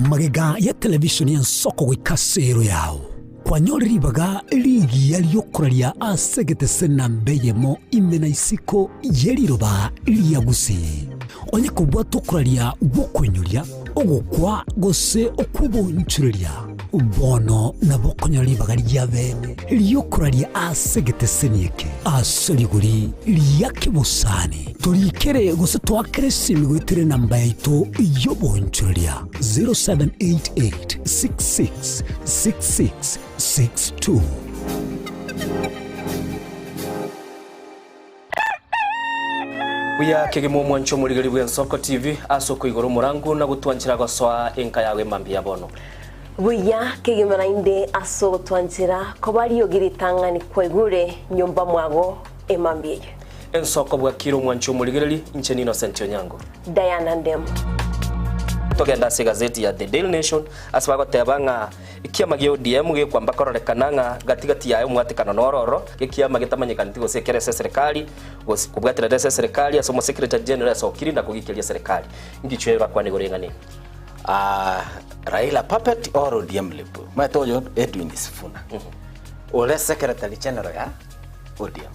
Magega ya televisheni y'ensoko goika ase ero yao, kwanyorire ribaga rigiya ri'okoraria ase egetese namba eyemo ime na isiko ye riroba ria Gusii. Onye kobwate okoraria gw'okoinyoria, ogokwa, gose okw'obonchoreria, bono nabo okonyora ribaga ria bene ri'okoraria ase egeteseni eke ase rigori ria kebosani. Torikere gose toakere esimi goetera enamba yaito y'obonchoreria 0788 66 66 62. Buya kegima omwanche omorigeri bw'Ensoko TV ase okoigora omorango na gotwanchera gosoa enka yao emambia ya bono. Buya kegima naende ase ogotwanchera koba riogi ritang'ani kwaigure nyomba mwago emambia eye. Ensoko bwakire omwanche omorigereri, inche n'Innocent Onyango. Diana Ndemo. Togende ase egazeti ya The Daily Nation ase bagoteba ng'a Ekiama gia ODM gekwamba kororekana ng'a gati gati yaye omwatekano noro ororo, ekiama getamanyekaneti gose ekere ase eserekari, gose kobwaterera ase eserekari ase omosekretary general asokire na kogikeria eserekari. Ngichwe orakwane igoro eng'ana eye. Ah, Raila puppet or ODM lip? Omanyete oyo Edwin Sifuna ore secretary general ya ODM.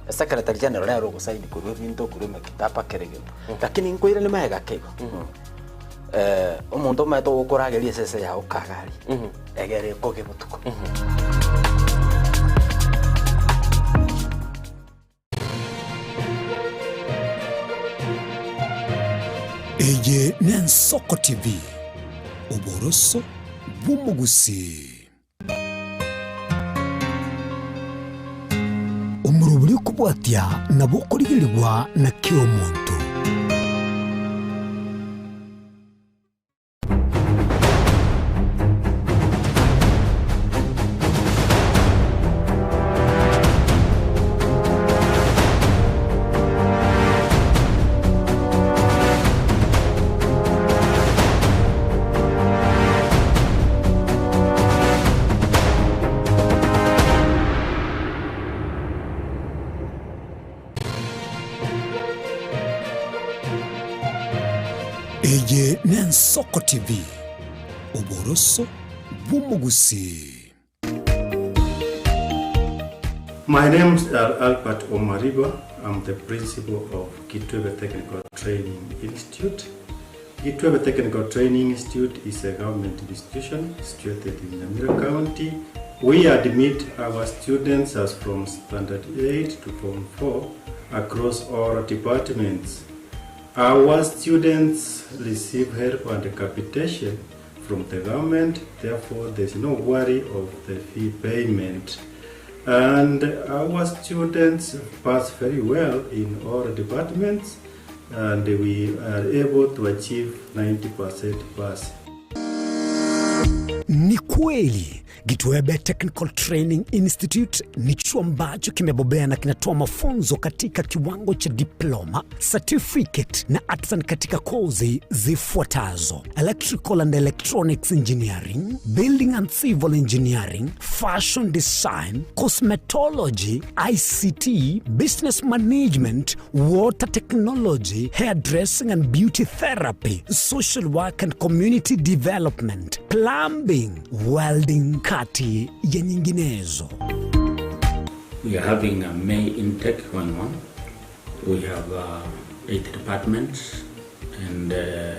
Secretary general nere ogosaini korwa ebinto korwa emekitaba kera egento. Lakini nkoiranie magega ake igo. Omonto omanyete ogokorageria esese yao kagari, egere ekoge botuko. Eye n'Ensoko TV, oboroso bw'omogusii. Omorobori okobwatia nabo okorigerigwa na kera omonto. Eye n'Ensoko TV, oboroso bw'omogusii. My name is Albert Omariba, I'm the principal of Kitwebe Technical Training Institute. Gitwebe Technical Training Institute is a government institution situated in Nyamira County. We admit our students as from Standard 8 to Form 4 across all departments. Our students receive help and capitation from the government, therefore there's no worry of the fee payment. And our students pass very well in all departments and we are able to achieve 90% pass. Ni kweli Gitwebe Technical Training Institute ni chuo ambacho kimebobea na kinatoa mafunzo katika kiwango cha diploma, certificate na artisan katika kozi zifuatazo: electrical and electronics engineering, building and civil engineering, fashion design, cosmetology, ICT, business management, water technology, hairdressing and beauty therapy, social work and community development, plumbing, welding, kati ya nyinginezo. We are having a May intake going on. We have uh, eight departments and uh,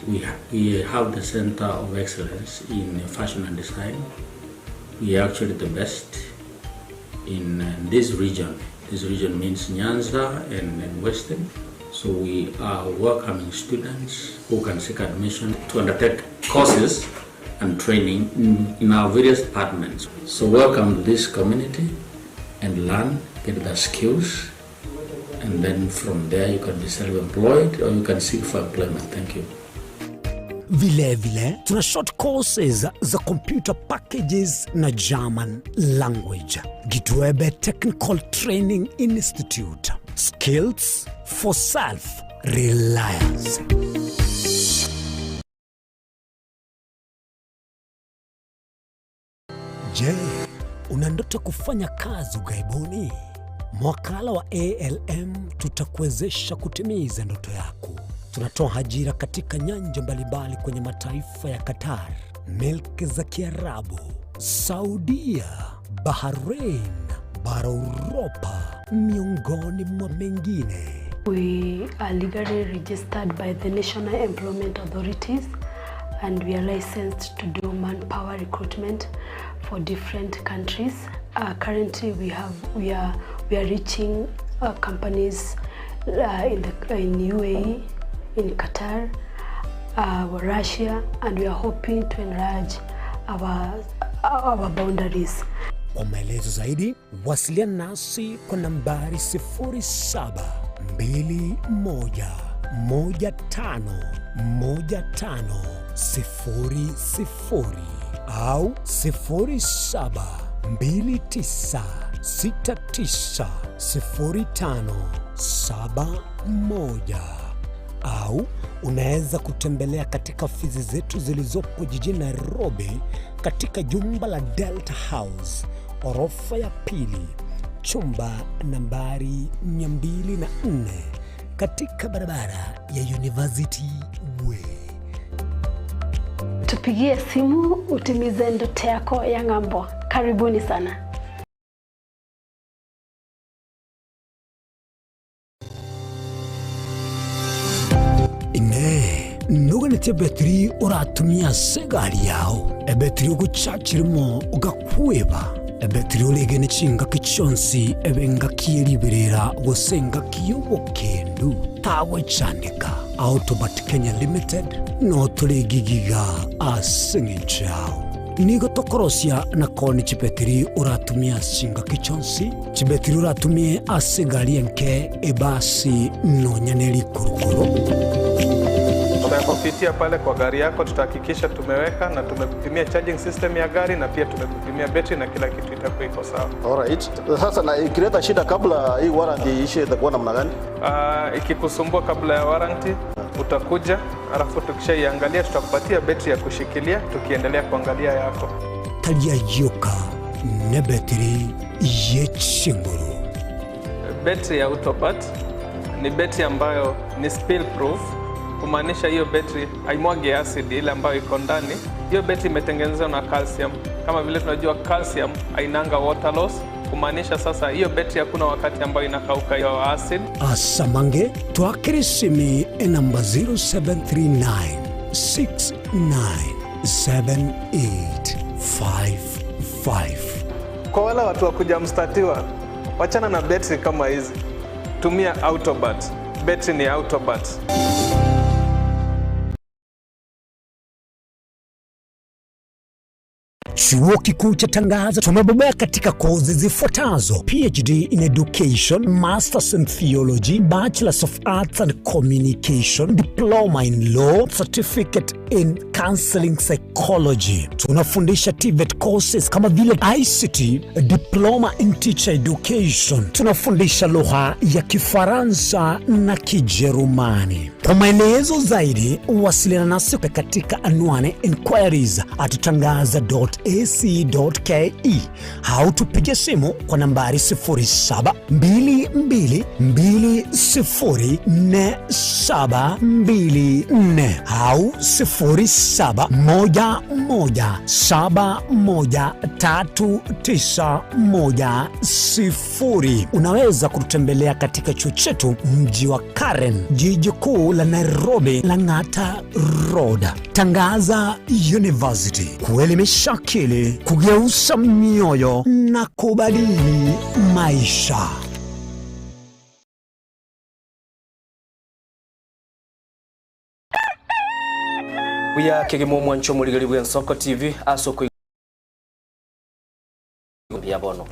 we, ha we have the Center of Excellence in Fashion and Design. We are actually the best in uh, this region. This region means Nyanza and, and Western. So we are welcoming students who can seek admission to undertake courses and training in, in our various departments. So welcome to this community and learn, get the skills, and then from there you can be self-employed or you can seek for employment. Thank you. Vilevile tuna short courses za computer packages na German language. Gitwebe Technical Training Institute. Skills for self reliance. Je, una ndoto kufanya kazi ughaibuni? Mwakala wa ALM tutakuwezesha kutimiza ndoto yako. Tunatoa ajira katika nyanja mbalimbali kwenye mataifa ya Qatar, milki za Kiarabu, Saudia, Bahrain, bara Uropa, miongoni mwa mengine. We are legally registered by the National Employment Authorities and we are licensed to do manpower recruitment for different countries. Uh, currently we have we are we are reaching uh, companies uh, in the in UAE, in Qatar, uh, Russia and we are hoping to enlarge our our boundaries. Kwa maelezo zaidi wasiliana nasi kwa nambari 0721151500 au 0729690571 au unaweza kutembelea katika ofisi zetu zilizopo jijini Nairobi katika jumba la Delta House orofa ya pili chumba nambari 204 katika barabara ya University Way. Tupigie simu utimize ndoto yako ya ng'ambo. Karibuni sana. Inee, noganetie ebetiri oratumie ase egari yao, ebetiri ogochachirimo ogakweba, ebetiri oregene chingaki chionsi ebe engaki ye riberera gose engaki y'obokendu, tagwechandeka. Autobat Kenya Limited notore gigiga ase eng'encho yao. Nigo tokorosia na koonia chibetiri oratumie ase chingaki chionsi, chibetiri oratumie ase egari enke, ebasi, nonya ne rikurukuru. Tutakupitia pale kwa gari yako, tutahakikisha tumeweka na tumekupimia charging system ya gari na pia tumekupimia betri na kila kitu itakuwa iko sawa. Alright. Sasa na ikileta shida kabla hii warranty iishe itakuwa namna gani? Uh, ikikusumbua kabla ya warranty utakuja, alafu tukishaiangalia tutakupatia betri ya kushikilia tukiendelea kuangalia yako. Tari ayioka nebetiri ye chinguru. Betri ya Autobat ni betri ambayo ni spill proof, kumaanisha hiyo betri haimwagi acid ile ambayo iko ndani. Hiyo betri imetengenezwa na calcium. Kama vile tunajua calcium hainanga water loss, kumaanisha sasa hiyo betri hakuna wakati ambayo inakauka hiyo acid. Asamange twakere esimi enamba 0739 697855. Kwa wale watu wa kuja mstatiwa, wachana na betri kama hizi, tumia Autobat. Betri ni Autobat. Chuo Kikuu cha Tangaza tumebobea katika kozi zifuatazo: PhD in Education, Masters in Theology, Bachelors of Arts and Communication, Diploma in Law, Certificate in Counseling Psychology. Tunafundisha TVET courses kama vile ICT, Diploma in Teacher Education. Tunafundisha lugha ya Kifaransa na Kijerumani. Kwa maelezo zaidi, wasiliana nasi katika anwani inquiries at tangaza.ac.ke au tupige simu kwa nambari 0722204724 au 0711713910. Unaweza kututembelea katika chuo chetu mji wa Karen, jiji kuu la Nairobi, Lang'ata Road. Tangaza University, kuelimisha akili, kugeuza mioyo na kubadili maisha. Buya kegima omwancho omorigeri bw'Ensoko TV ase okoigwa mbuya bono.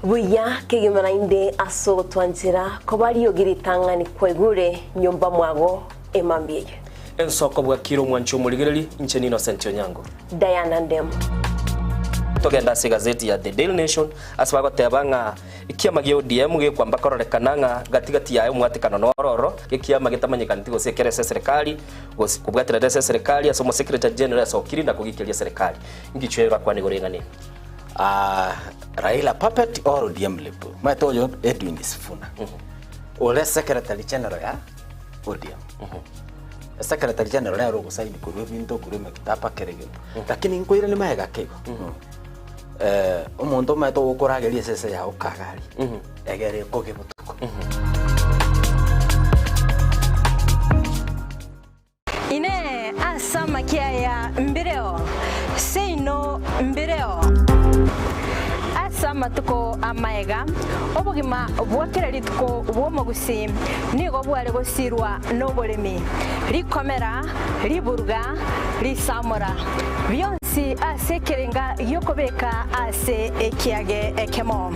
Buya kegima naende ase ogotwanchera koba riogi ritang'ani kwaigure nyomba mwago emambia eye. Ensoko bwakire omwancho omorigereri, inche ni Innocent Onyango. Diana Ndemo. Togenda ase egazeti ya The Daily Nation ase bagoteba ng'a ekiama gia ODM gekwamba kororekana ng'a gati gati yaye omwatekano nororo gekiama getamanyekaneti gose ekere ase eserekari gose kobwaterete ase eserekari ase omosecretary general asokiri na kogikeria eserekari. Inki erakwane igoro eng'ana eye? Ah, Raila puppet or ODM lip. Maete oyo Edwin Sifuna. Ore secretary general ya ODM. Secretary General nere ogosaini korwa ebinto korwa emekitaba kera egento. Lakini nkoiranie magega ake igo, omonto omanyete ogokorageria esese yago kagari, egere ekoge botuko. Inee! Ase amakia aya mbireo? Seino mbireo. Ase amatuko amaega, obogima bwa kera rituko bw'omogusii nigo bware gosirwa noboremi, rikomera, riburuga, risamora, bionsi ase ekerenga gi'okobeka ase ekiage ekemo.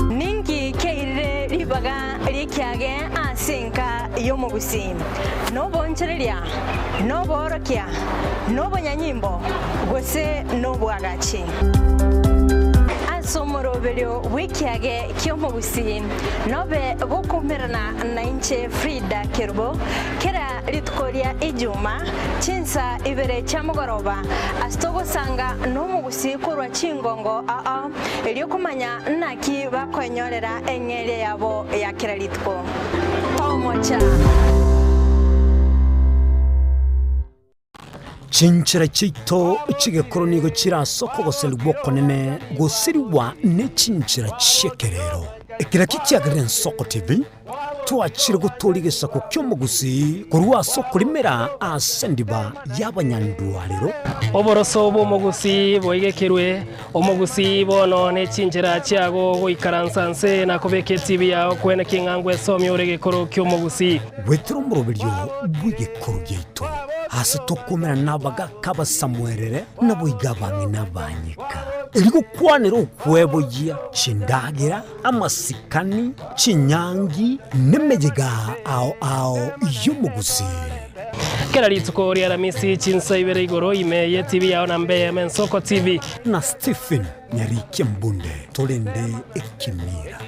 Ninki kiairire ribaga ri'ekiage ase enka y'omogusii? Noboonchoreria, noboorokia, nobonyanyimbo, gose nobwagachi. Ase omoroberio bw'ekiage ki'omogusii nobe gokoumerana nainche Frida Kerubo kera rituko ria Ijuma chinsa ibere chia mogoroba ase togosanga nomogusii korwa chingongo ao erio komanya naki bakoenyorera eng'eria yabo ya kera rituko. Tomocha. Chinchera chiaito chi'egekoro nigo chire ase okogoserigwa okonene gosirigwa ne chinchera chi'ekerero. Ekero kiagerire Ensoko TV, twachire gotooria egesaku ki'omogusii korwa ase okorimera ase endiba y'abanyandwarero. Oboroso bw'omogusii boigekerwe, Omogusii bono ne chinchera chiago goikaransa nse na kobeka etibi yao kwene king'a ngwesomia ore egekoro ki'omogusii. Goetera omoroberio bw'egekoro giaito, aase tokoumera nabagaaka abasamuerere, naboigo abang'ina abanyeka, erio gokwanera okweboyia chindagera, amasikani, chinyangi, nemeyega ao ao y'omogusii. Kera rituko ria Aramisi chinsa ibere igoro ime ye TV yao na mbe eyemo Ensoko TV. Na Stephen Nyarikia Mbunde torende ekemira.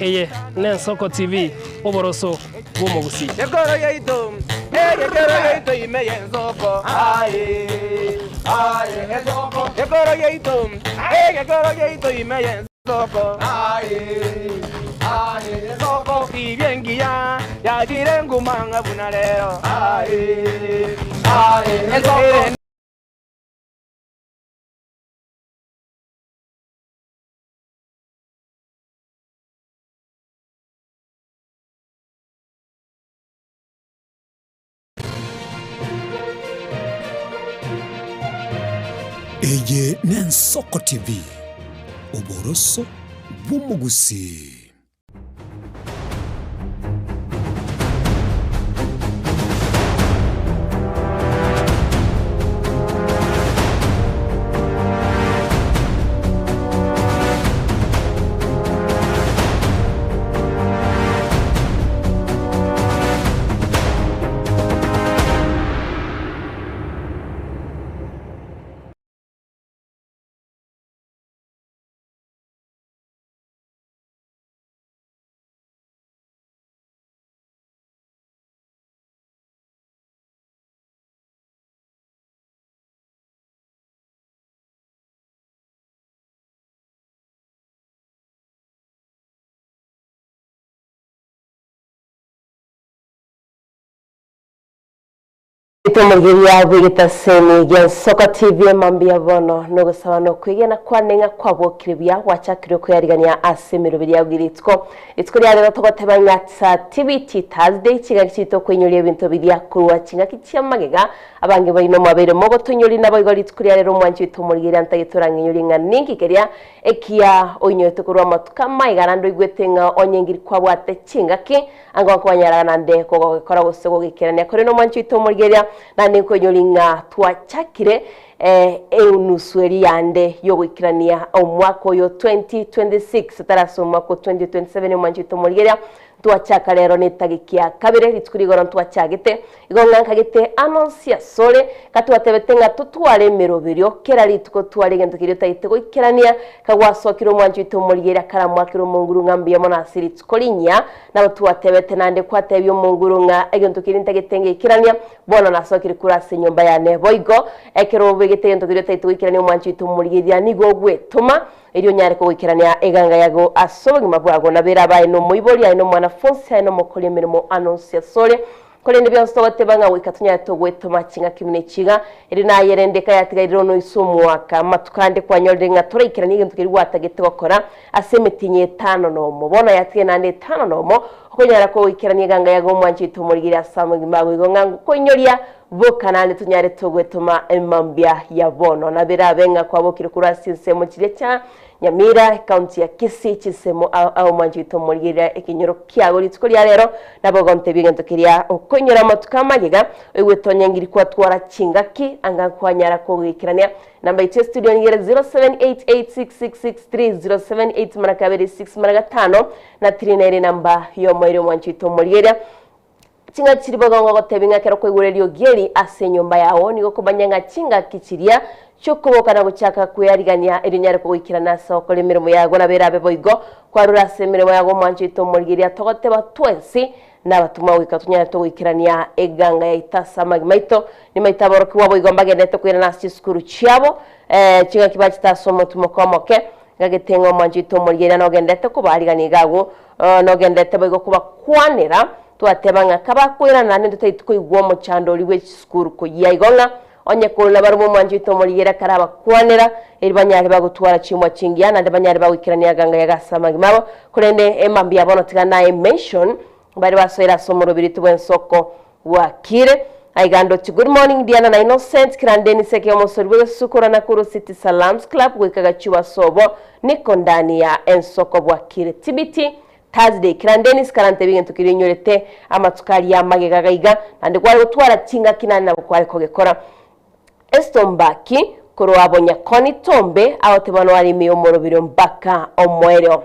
Eye n'Ensoko TV, oboroso bw'omogusii. Ekoro yaito, egekero yaito ime y'ensoko, aye, aye, ensoko. Ekoro yaito, egekoro yaito ime y'ensoko, aye, aye, ensoko. Tibia engiya yachire nguma ng'a buna rero, aye, aye, ensoko. Eye n'Ensoko TV, oboroso bw'omogusii. Tomorigereria bw'egetaseni gia Nsoka TV mambia bono nogosaba nokwegena kwane ng'a kwabokire buya gwachakire koyarigania ase emeroberi yago rituko rituko ria rero togoteba ng'a tsa TBT Thursday chingaki chito koinyoria ebinto biria korwa chingaki chia magega abange baino mwabeire mogotoinyoria naboigo rituko ria rero omwanchi oito omorigereria ntagete orang'inyorie ng'a ninki keria Ekiya oinyorete korwa amatuko amaiga naende oigwete ng'a onye ngiri kwabwate chingaki, ango nkonyara naende kogokora gose gogikerania. Korende omwanchi oito omorigereria, naende nkoinyori ng'a twachakire enusu eria yande y'ogoikerania omwaka oyo 2026 tarase omwaka o 2027 omwanchi oito omorigereria, Ntwachaka rero netagiki ya kabere, rituko rigoro ntwachagete, igo ng'a nkagete anonsi asore, gatwatebete ng'a totware emeroberio, kera rituko tware egento keria otagete goikerania, kagwasokire omwanchi oito omorigereria akaramwakera omonguru ng'a mbuya mono ase rituko rinyia, nabo twatebete naende kwatebia omonguru ng'a egento keria ntagete ngeikerania, bono nasokire korwa ase enyomba yane. Boigo, ekero obegete egento keria otagete goikerania omwanchi oito omorigereria nigo ogwetoma, Erio onyare kogoikerania eganga yago ase obogima bwago. Nabo erabe aye nomoibori, aye nomwanafunsi, aye nomokori emeremo anonsi asore. Korende bionsi togoteba ng'a goika tonyare togwetoma chingaki buna echi iga, erio naye rende ekayatigairire onoise omwaka, amatuko ande kwanyorire ng'a toraikeranie egento keria gwatagete gokora ase emetienyi etano nomo. Bono yatigaire naende etano nomo, okonyara kogoikerania eganga yago omwanchete omorigererie ase amagima ago igo ng'a ngokoinyoria boka naende tonyare togwetoma mambia ya bono. Nabo erabe ng'a kwabokire korwa ase chinsemo chiria chia Nyamira, Ekaunti ya Kisii, chinsemo ao ao omwanchete omorigereria ekenyoro kiago rituko ria rero, nabo ogontebia egento keria okoinyora amatuko amagega, oigwete onye ngiri kwatwara chingaki anga nkwanyara kogoikerania. Namba yaito ya studio nigo ere 07886663 078 mara kabere 6 mara gatano na 3 nere enamba y'omoerio omwanchete omorigereria. Chingaki chiria boigo ngogotebia ng'a ekero kwaigure eriogi eri ase enyomba yao, nigo okomanya ng'a chingaki chiria chi'okoboka na gochaka kwearigania, erio onyare kogoikerana ase ogokora emeremo yago, nabo erabe boigo kwarure ase emeremo yago omwanchete omorigereria togoteba twensi nabatomwa goika tonyare togoikerania eganga yaito ase amagima aito. Nimaito aborokigwa boigo mbagenderete koirana ase chisukuru chiabo, chingaki bachete ase omotimoko omoke, Ngagete ng'a omwanchete omorigereria nogenderete kobaarigania iga agwo, nogenderete boigo kobakwanera, twateba ng'a kabakoirana naende ntotageti koigwa omochando oria bwe chisukuru koyia igo ng'a onye korwa nabarabwo omwanchete omorigereria karabakwanera, erio banyare bagotwara chimbwa chingiya naende banyare bagoikerania aganga yaga ase amagima abo. Korende emambia bono tiga naye mention Baria basoire ase omorobiriti bw'ensoko bwakire. Aiga ndochi Good morning Diana na Innocent kira Dennis eke omosori bw'egesukura Nakuru City Salams Club goika Gachuba sobo niko ndani ya ensoko bwakire TBT Thursday kira Dennis karantebie egento keria onyorete amatuko aria amagega gaiga naende kware gotwara chingaki naende nabo kware kogekora Esito Mbaki korwa Bonyakoni Tombe agoteba noare ime y'omorobiri mpaka omoerio.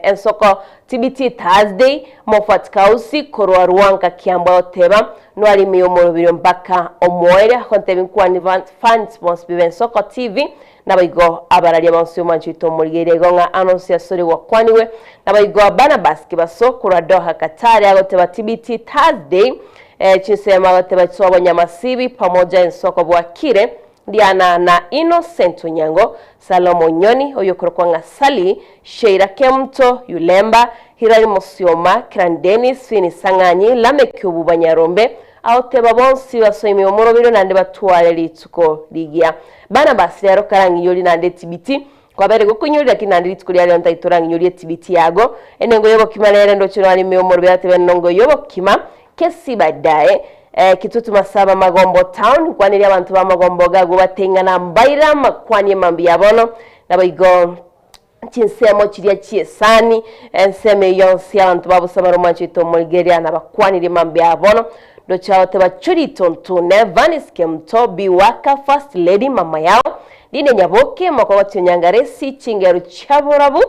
Ensoko TBT Thursday Moffat Kausi korwa Ruanka Kiambu agoteba noare ime y'omorobiri mpaka omoerio agontebia nkwani fans bonsi pi b'Ensoko TV naboigo abararia bonsi omwancho oito omorigereria igo ng'a anonsi asore gwakwanigwe naboigo Barnabas Kibaso korwa Doha Qatar agoteba TBT Thursday Chinsemo agoteba Chisobo Nyamasibi pamoja ensoko bwakire Diana na Innocent Onyango, Salomo Onyoni oyokorokwa ng'a Sally, Sheila Kemunto, Yulemba, Hilary Musioma, Kiran Dennis, Winnie Sang'anyi, Lameck Obuba Nyarombe, agoteba bonsi basoime omorobiro naende batware rituko rigiya. Barnabas rero karang'inyori naende etibiti Kwabeire gokoinyorera ki naende rituko ria rero ntaito orang'inyorie etibiti yago? Enengo y'obokima nere ndoche noare ime y'omorobio atebe enengo y'obokima kesi baadaye. Eh, Kitutu Masaba Magombo Town, nkwanerie abanto ba Magombo iga agwo bateing'ana mbaire amakwani emambia ya bono, naboigo chinsemo chiria chi'esani, ensemo eyio yonsi abanto ba bosa bare omwancho oito omorigereria nabakwanirie mambia ya bono. Ndoche agoteba Churi Tontune, Vanis Kemunto, Biwaka, First Lady, mama yao, Rinde nyaboke mokogoti onyangaresi chingero chia borabu,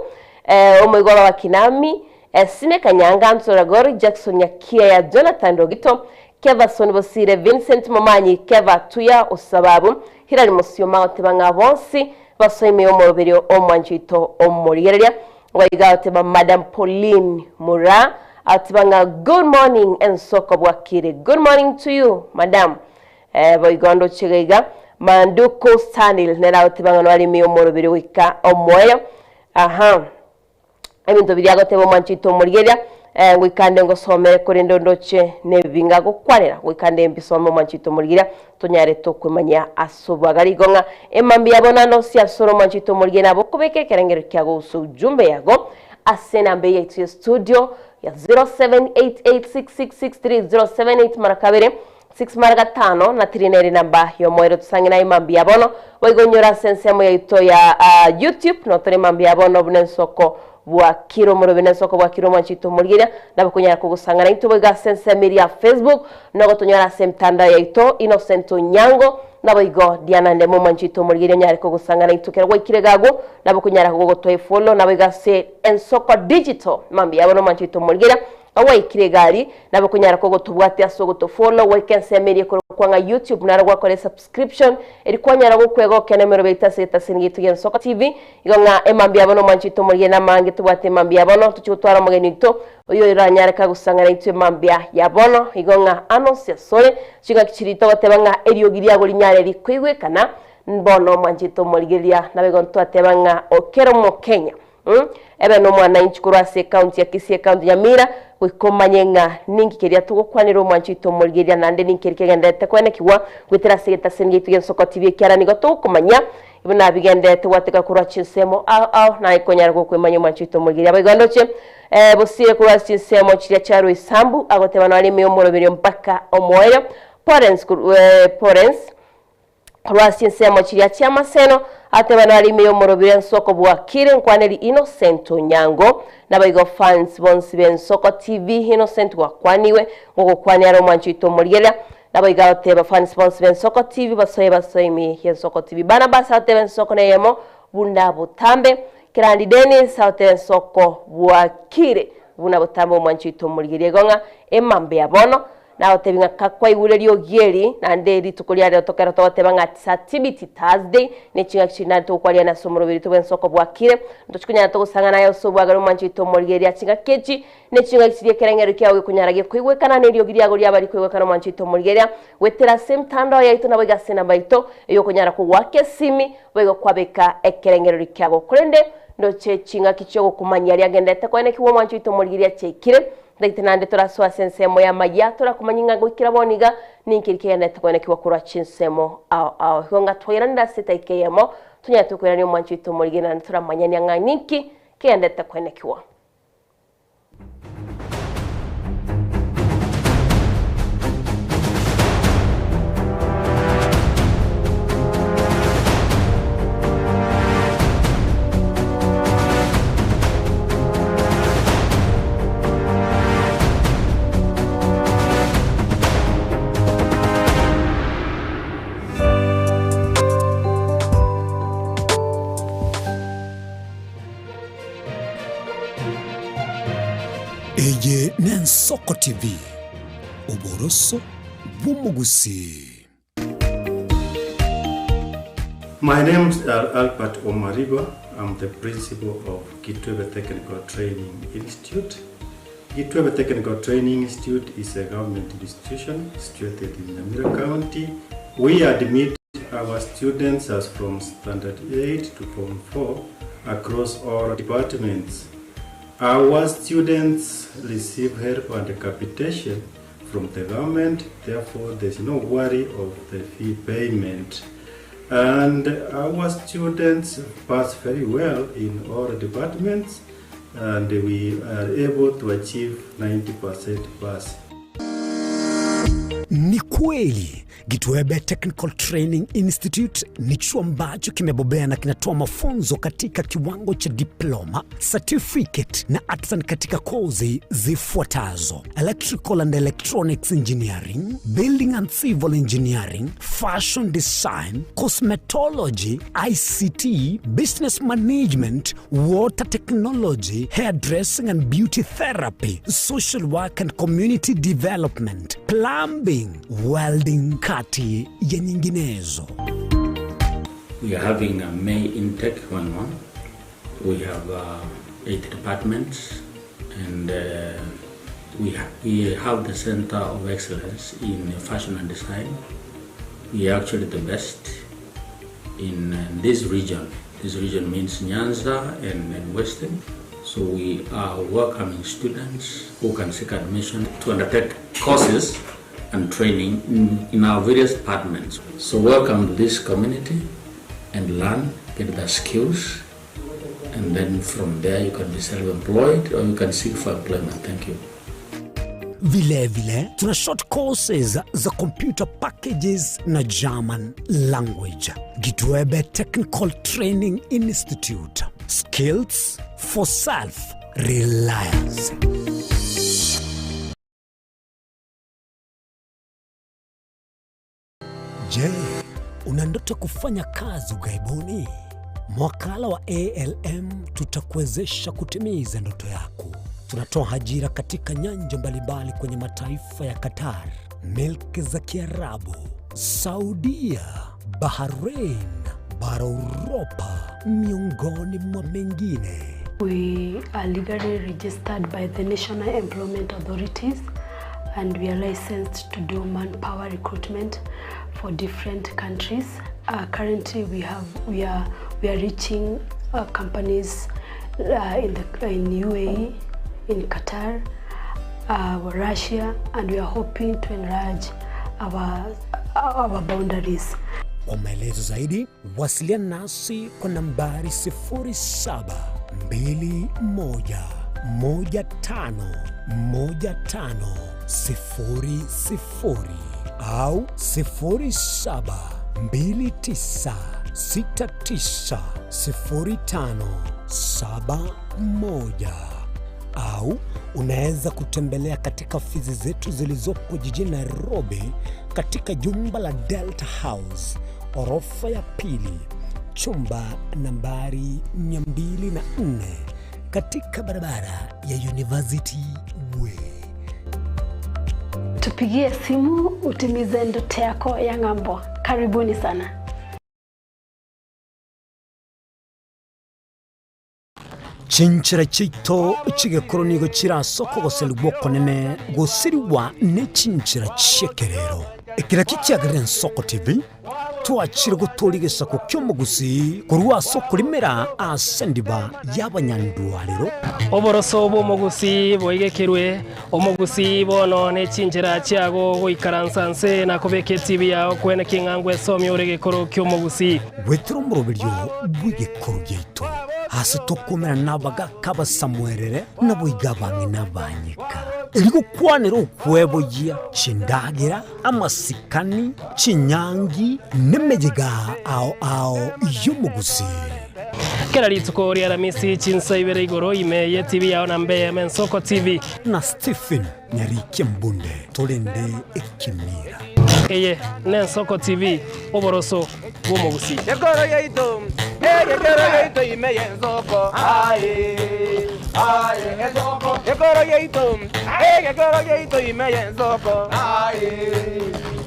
omoigwa bw'abakinami, Sime Kanyanga, Anthony Ragori, Jackson Nyakiaya, Jonathan Rogito, Kevason Bosire, Vincent Momanyi, Keva Tuya Osababu, Hilary Musioma agoteba ng'a bonsi basoe ime y'omoroberio omwancho oito omorigereria. Goiga agoteba Madam Pauline Muraa agoteba ng'a good morning ensoko bwakire. Good morning to you madam. Boigo ndoche iga iga, Manduku Stanley nere agoteba ng'a noaremie omoroberi goika omoerio. Aha, ebinto biria agoteba omwancho oito omorigereria, goika nde ngosomere korende ondoche nebibi ngagokwanera, goika nde mbisome omwancho oito omorigereria, tonyare tokwemanyia ase obwagare. Igo ng'a emambia yabo naende onsi asore omwancho oito omorigereria nabo okobeka ekerengererio kiago gose ujumbe yago ase enamba eye yaito ya studio ya 07886663 078 mara kabere 6 mara gatano na tiri nere namba y'omoerio tosange naye mambia bono boigo onyore ase ensemo yaito ya YouTube notore mambia bono buna ensoko bwa kira omorobe na ensoko bwa kira omwanchi oito omorigeria nabo konyara kogosang'ana intwe boigo ase ensemo eria ya Facebook nogotonyora ase emitandao yaito Innocent Onyango naboigo Diana Ndemo omwanchi oito omorigeria onyare kogosang'ana intwe kero gwaikire iga agwo nabo konyara gogotoa efollow naboigo ase ensoko digital mambia bono omwanchi oito omorigeria Gwaikire egari, nabo okonyara kogotobwatia ase ogotofollow goika ensemo eria ekorokwa ng'a YouTube naro gwakora esubscription eri kwanyara gokwegokia nemerobe yaito ase egetaseni giaito gia Ensoko TV. Igo ng'a emambia bono omwancho oito omorigeri namange tobwate emambia ya bono tochie gotwara omogeni oito oyo oranyare kagosang'ana intwe emambia ya bono. Igo ng'a anonsi asore chingaki chiria togoteba ng'a eriogi riago rinyare rikoigwekana bono omwancho oito omorigereria nabo igo ntwateba ng'a kera omokenya. Ebe nomwananchi korwa ase ecounty ya Kisii ecounty ya Nyamira goika omanye ng'a ninki keria togokwanera omwanchi oito omorigereria naende ninki keria kegendererete koenekigwa goetera ase egetaseni giaito gi'ensoko TV ekiara nigo togokomanyia buna bigendererete gwateka korwa chinsemo ao ao naye konyara gokwemanya omwanchi oito omorigereria. Boigo ndoche bosire korwa ase chinsemo chiria chia Roysambu agoteba nore ime y'omoroberio mpaka omoerio Pawrence Pawrence Korwa ase chinsemo chiria chi'amaseno, ateba nare ime y'omorobiri ensoko bwakire nkwaneri Innocent Onyango, naboigo fans bonsi b'Ensoko TV Innocent gwakwaniwe ngogokwania are omwanchi oito omorigereria, naboigo agoteba fans bonsi b'Ensoko TV basoe basoe ime y'Ensoko TV. Barnabas agoteba ensoko neyemo buna botambe, Kerandi Dennis agoteba ensoko bwakire buna botambe omwanchi oito omorigereria igo ng'a emambia bono Nagotebia ng'a kakwaigure riogi eri, naende rituko ria rero tokero togoteba ng'a Tsatibiti, Thursday, ne ching'aki chiria naende togokwariana ase omoroberi oito bw'ensoko bwakire, ntochi konyara togosang'ana aye ase obwagare omwancho oito omorigereria ching'aki echi, ne ching'aki chiria ekereng'ererio kiao gekonyara gekoigwekana, na eriogi riago riaba rikoigwekana omwancho oito omorigereria, goetera ase emtandao yaito naboigo ase enamba yaito, eyokonyara kogoaka esimi, boigo kwabeka ekereng'ererio kiago. Korende ndoche ching'aki chi'ogokomanyia riagenderete koenekigwa omwancho oito omorigereria chiaikire, Naintwe naende torasoe ase ensemo y'amayia, torakomanya ng'a goikera bono iga ninki kegenderete koenekigwa korwa chinsemo ao ao. Igo ng'a twairanire ase edaika eyemo, tonyare tokoirania omwancho oito omorigena naende toramanyania ng'a ninki kegenderete koenekigwa. Eye n'Ensoko TV, oboroso bw'omogusii. My name's are Albert Omariba, I'm the principal of Kitwebe Technical Training Institute. Kitwebe Technical Training Institute is a government institution situated in Nyamira County. We admit our students as from standard 8 to form 4 across all departments. Our students receive help and capitation from the government, therefore there's no worry of the fee payment. And our students pass very well in all departments and we are able to achieve 90% pass. Ni kweli Gitwebe Technical Training Institute ni chuo ambacho kimebobea na kinatoa mafunzo katika kiwango cha diploma, certificate na artisan katika kozi zifuatazo: Electrical and Electronics Engineering, Building and Civil Engineering, Fashion Design, Cosmetology, ICT, Business Management, Water Technology, Hairdressing and Beauty Therapy, Social Work and Community Development, Plumbing, Welding kati ya nyinginezo. We are having a May intake going on. We have 8 departments and we, ha we have the Center of Excellence in Fashion and Design. We are actually the best in this region. This region means Nyanza and, and Western. So we are welcoming students who can seek admission to undertake courses and training in, in our various departments. So welcome to this community and learn, get the skills, and then from there you can be self-employed or you can seek for employment. Thank you. Vile vile tuna short courses za computer packages na German language. Gitwebe Technical Training Institute. Skills for self reliance. Je, una ndoto kufanya kazi ughaibuni? Mwakala wa ALM tutakuwezesha kutimiza ndoto yako. Tunatoa ajira katika nyanja mbalimbali kwenye mataifa ya Qatar, milki za Kiarabu, Saudia, Bahrain, bara Uropa, miongoni mwa mengine. We are legally registered by the National Employment Authorities and we are licensed to do manpower recruitment for different countries. Currently we have we are we are reaching companies uh, in, the, in UAE, in Qatar, uh, Russia, and we are hoping to enlarge our, our boundaries. Kwa maelezo zaidi wasiliana nasi kwa nambari 0721151500 au 0729690571 au unaweza kutembelea katika ofisi zetu zilizopo jijini Nairobi katika jumba la Delta House orofa ya pili chumba nambari 204 katika barabara ya University Way. Tupigie simu utimize ndoto yako ya ng'ambo. Karibuni sana. Chinchera chiaito chigekoro nigo chirasoko goserigwa okonene gosirigwa ne chinchera chi'ekerero. Ekero ekio kiagerire Ensoko TV, twachire gotoria egesaku ki'omogusii korwa ase okorimera ase endiba y'abanyandwarero. Oboroso bw'omogusii boigekerwe, omogusii bono ne chinchera chiago goikaransa nse na kobeka etibi yao kwene king'angwa esomia ore egekoro ki'omogusii. Goetera omoroberio bw'egekoro giaito, ase tokomerana nabagaaka abasamuerere, naboigo abang'ina abanyeka, erio gokwanera okweboyia chindagera, amasikani, chinyangi, nemeyega ao ao y'omogusii. Kera rituko ria Aramisi chinsa ibere igoro ime ye TV yao na mbe Ensoko TV. Na Stephen Nyarikia Mbunde torende ekemira. Eye n'Ensoko TV, oboroso bw'omogusii. Ekoro yaito, egekero yaito ime y'ensoko. Aye, aye, ensoko. Ekoro yaito, egekero yaito ime y'ensoko. Aye,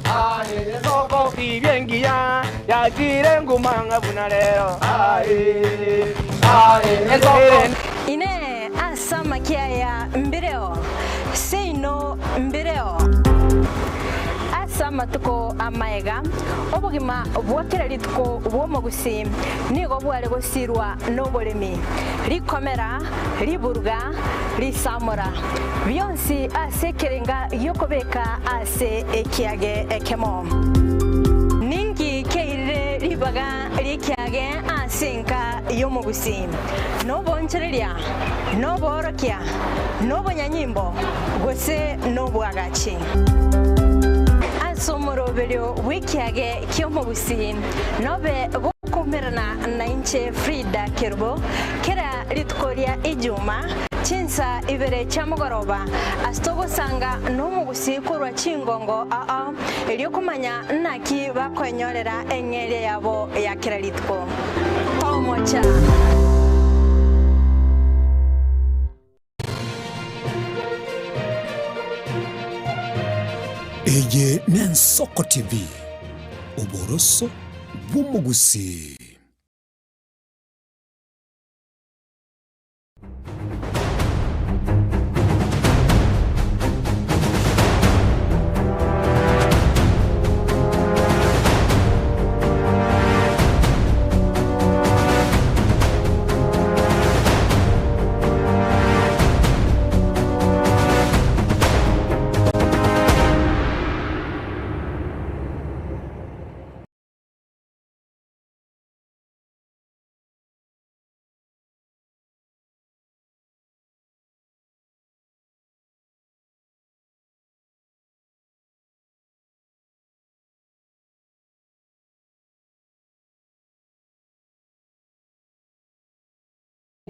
aye, ensoko. Tibia engiya, yachire nguma buna rero. Aye, aye, ensoko. Inee! Ase amakia aya mbireo? Seino mbireo. Ase amatuko amaega, obogima bwa kera rituko bw'omogusii nigo bware gosirwa noboremi, rikomera, riburuga, risamora, bionsi ase ekerenga gi'okobeka ase ekiage ekemo. Ninki keirire ribaga ri'ekiage ase enka y'omogusii? Nobonchoreria, noboorokia, nobonyanyimbo, gose nobwagachi? Ase omoroberio bw'ekiage ki'omogusii nobe gokoumerana nainche Frida Kerubo kera rituko ria Ijuma chinsa ibere chia mogoroba ase togosanga nomogusii korwa chingongo ao erio komanya naki bakoenyorera eng'eria yabo ya kera rituko. Tomocha. Eye n'Ensoko TV, oboroso bw'omogusii.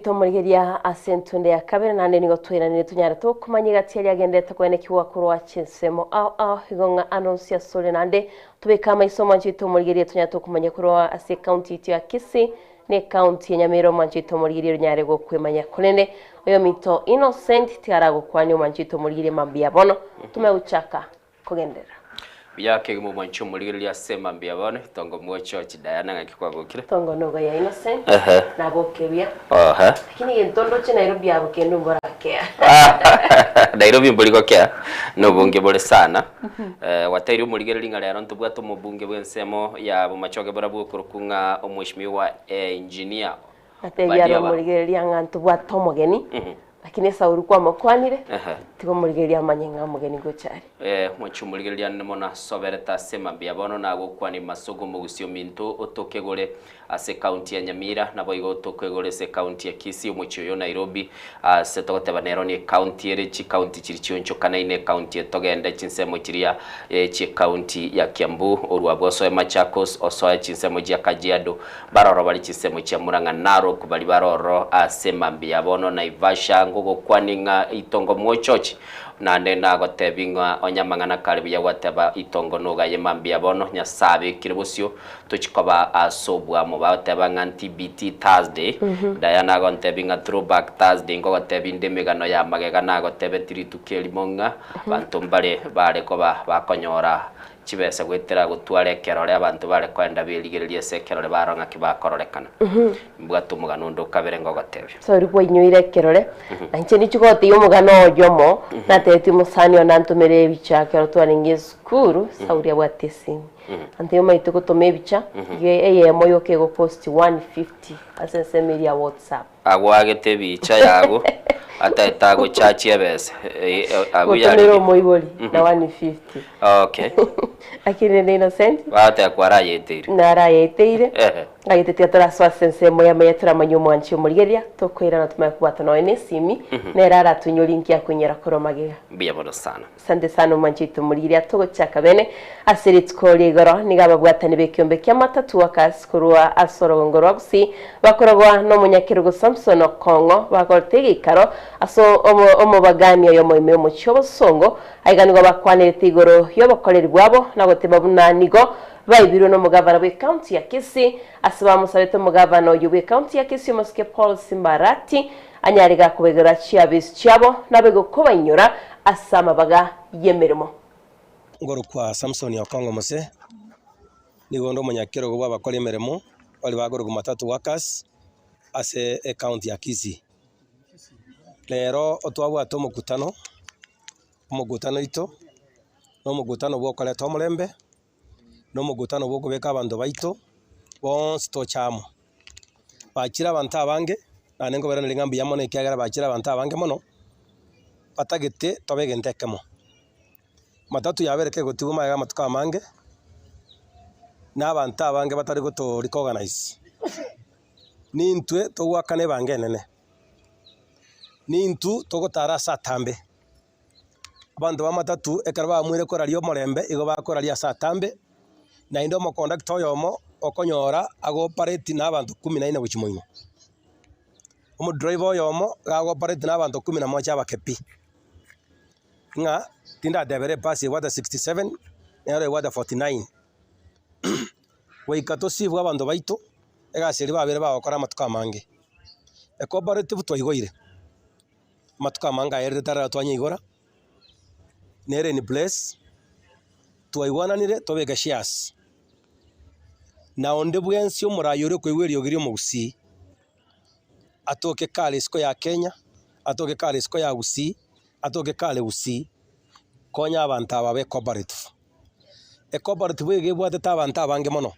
Tomorigeria ase entunde ya kabere naende nigo twairanire tonyare tokomanya egati aria agenderete koenekigwa korwa chinsemo ao ao igo ng'a anonsi asore naende tobeke amaiso omwancho tomorigerie tonyare tokomanya korwa ase ekaunti yaito ya Kisii na ekaunti ya Nyamira omwancho tomorigerie onyare gokwemanya korende oyominto Innocent tiaragokwania omwancho tomorigerie mambia bono tome gochaka kogenderera. Buya kegima omwanchi omorigereria ase mambia bono itongo mwochochi Diana ng'aki kwabokire. Itongo nogo ya Innocent Ehe. naboke buya Ohe. lakini egento ndoche Nairobi abwo kende mborakea. Nairobi mbori gokea nobonge bore sana. Eh, gwateire omorigereria ng'a rero ntobwate omobunge bw'ensemo ya Bomachoge borabwo okorokwa ng'a omweshimiwa engineer. Natebia Obadia aro aba. omorigereria ng'a ntobwate omogeni, lakini esauri kwamokwanire, Ehe. tiga omorigereria amanye ng'a omogeni ngocha are. Eh, mwanche omorigereria nde mono asoberete ase mambia bono nagokwania masogo omogusii ominto otokegore ase ekaunti ya Nyamira naboigo otokegore ase ekaunti ya Kisii omochie oyo Nairobi ase togoteba nero ni ekaunti ere chikaunti chiri chionchokanaine ekaunti etogende chinsemo chiria eh, chi'ekaunti ya Kiambu orwa abwo osoe Machakos osoe chinsemo chia Kajiado Baroro bare chinsemo chia Murang'a Narok baria baroro ase mambia ya bono Naivasha ngogokwania ng'a itongo mwochochi naende nagotebi ng'a onye amang'ana kare buya gwateba itongo nogaye mambia ya bono Nyasae abekire bosio tochi koba ase obwamo bagoteba ng'a TBT Thursday Diana agontebi ng'a throwback Thursday ngogotebi inde emegano ya magega nagotebeti rituko erimo ng'a abanto mbare bare koba bakonyora Chibesa goetera gotwara ekerore abanto bare koenda berigereria ase ekerore barore ng'aki bakororekana. Mbwate omogano onde okabere ngogotebia. Sorry kwainyoire ekerore na inche nichi gotebia omogano oyomo natebetie omosani one antomere ebicha ekero twarenge esukuru Sauli abwate esimi antebia omanyete gotoma ebicha iga eyemo yoka egocost 150 ase ensemo eria ya whatsapp. Agoagete ebicha yago ataete agochachia ebesa abwo Gotomera yarenge omoibori na 150 Okay. Lakini rende Innocent Bagoteba kwarayeteire. narayeteire Ehe. ngagete tiga torasoa ase ensemo yamaya toramanye omwanchi omorigereria tokoirana tomanye kobwata nonya na esimi nere aratunyore inki akonyara korwa magega. Mbuya mono sana. Asante sana omwanchi oito omorigereria togochaka bene ase rituko ria igoro nigo ababwatani b'ekiombe kia Matatu Workers korwa ase orogongo rwa Gusii bakorogwa nomonyakerogo Samson Okong'o bagorete egeikaro ase omobagani oyomo ime omochie obosongo Aiga nigo bakwanerete igoro y'obokoreri bwabo na goteba buna nigo baibirwe nomogavana bw'ecounty ya Kisii ase bamosabete omogavana oyio bw'ecounty ya Kisii omosike Paul Simbarati anyare gakobegera chiabisi chiabo naboigo kobainyora ase amabaga y'emeremo. Ngorokwa Samson Okong'o Mose, nigo onde omonyakerogo bw'abakori emeremo baria bakorokwa Matatu Workers ase ecounty ya Kisii. Rero otwabwate omokutano, omokutano oito, na omokutano bwokoreta omorembe, na omokutano bwokobeka abanto baito bonsi toche amo. Bachire abanto abange, naende nkobairaneria ng'a mbuya mono ekiagera bachire abanto abange mono, batagete tobe egento ekemo. Matatu yabere kegotigwa magega amatuko amange, na abanto abange batari goto recognize. Nintwe togoakana ebango enene, nintwe togotara ase atambe. Abanto ba matatu ekero baamuire koraria omorembe igo bakoraria ase atambe, naende omokondakta oyomo okonyora agoopareti na abanto kumi na ine gochia moino. Omodriver oyomo iga agoopareti na abanto kumi na moja abake pi. Ng'a tindatebera ebasi ebwate 67, nero ebwate 49. Goika tosibwe abanto baito, egasi eria babeire bagokora amatuko amange. Ecooperative twaigoire. Amatuko amange aerire tarara twanyeigora, nere in place, twaigwananire tobeke shares. Na onde bwensi omoraia oria okoigwa eriogi ri'omogusii, atoke kare isiko ya Kenya, atoke kare isiko ya Gusii, atoke kare Gusii, konya abanto aba be cooperative. Ecooperative iga ebwatete abanto abange mono,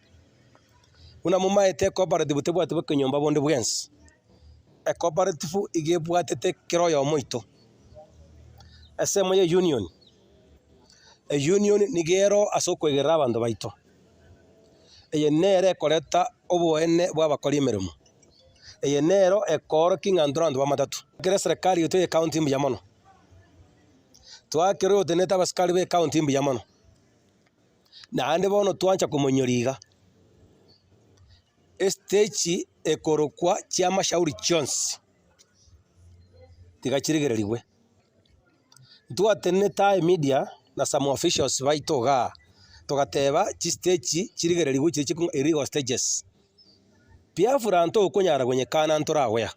buna momaete ecooperative tebwati bokenyomba bonde bwensi. Ecooperative iga ebwatete kera oyomo oito. Ensemo ya union, eunion nigo ero ase okoigerera abanto baito. Eye nere ekoreta oboene bwa abakori emeremo. Eye nero ekoorokia ng'a ntore abanto ba matatu. Ekero eserekari yaito ya ecounty mbuya mono, twakera oyotenenete abasikari ba ecounty mbuya mono, naende bono twancha komoinyora iga. Esitechi ekorokwa chi'amashauri chionsi tiga chirigererigwe. Ntwatenenete aye media na some officials baito igaa, togateba chisteji chirigererigwe chiria chikong'u illegal stages. Biafra ntokonyara konyekana ntoragoya.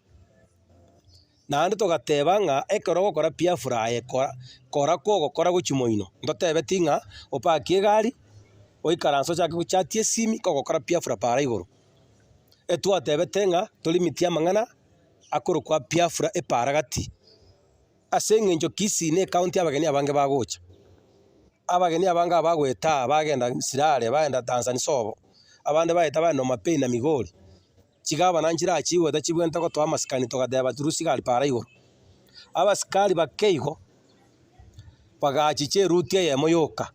Naende togateba ng'a ekero ogokora Biafra aye kora kora kogokora gochia moino, ntotebeti ng'a opakie egari, oikaranse ochake gochatia esimi kogokora Biafra para igoro. Etwatebete ng'a torimiti amang'ana akorokwa Biafra epara gati. Ase eng'encho Kisii ne ekaunti abageni abange bagocha. Abageni abange aba bagoeta aa bagenda Sirare, bagenda Tanzania sobo, abande baeta bagenda Homa Bay na Migori. Chigavana nchirachigoeta chibwenerete gotoa amasikani togateba turusie gari para igoro. Abasikari bake igo, bagachicha eruti eyemo yoka,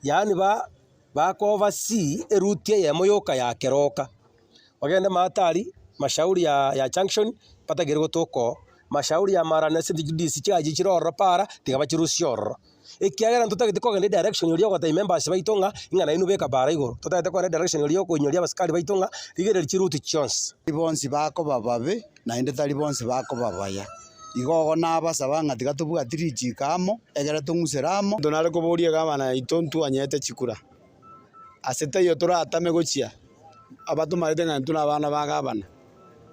yaani ba bako oversee eruti eyemo yoka ya keroka. Bagende maate aria, mashauri ya ya junction, batagere gotoka oo, mashauri ya marani ase TDC chiaye chire ororo para, tiga bachirusie ororo. Ekiagera ntotagete kogenda edirection eria ogotebia members baito ng'a, ing'a nainwe beka para igoro, totagete kogenda edirection eria okoinyoria abasikari baito ng'a, rigereria chiruti chionsi. Tari bonsi bakoba babe, naende tari bonsi bakoba baya. Igo ogo nabasaba ng'a tiga tobwati richiiko amo, ekero tong'usere amo. Nare koboria egavana yaito ntwanyete chikura, ase taiyo toratame gochia, abatomarete ng'a intwe nabana ba gavana,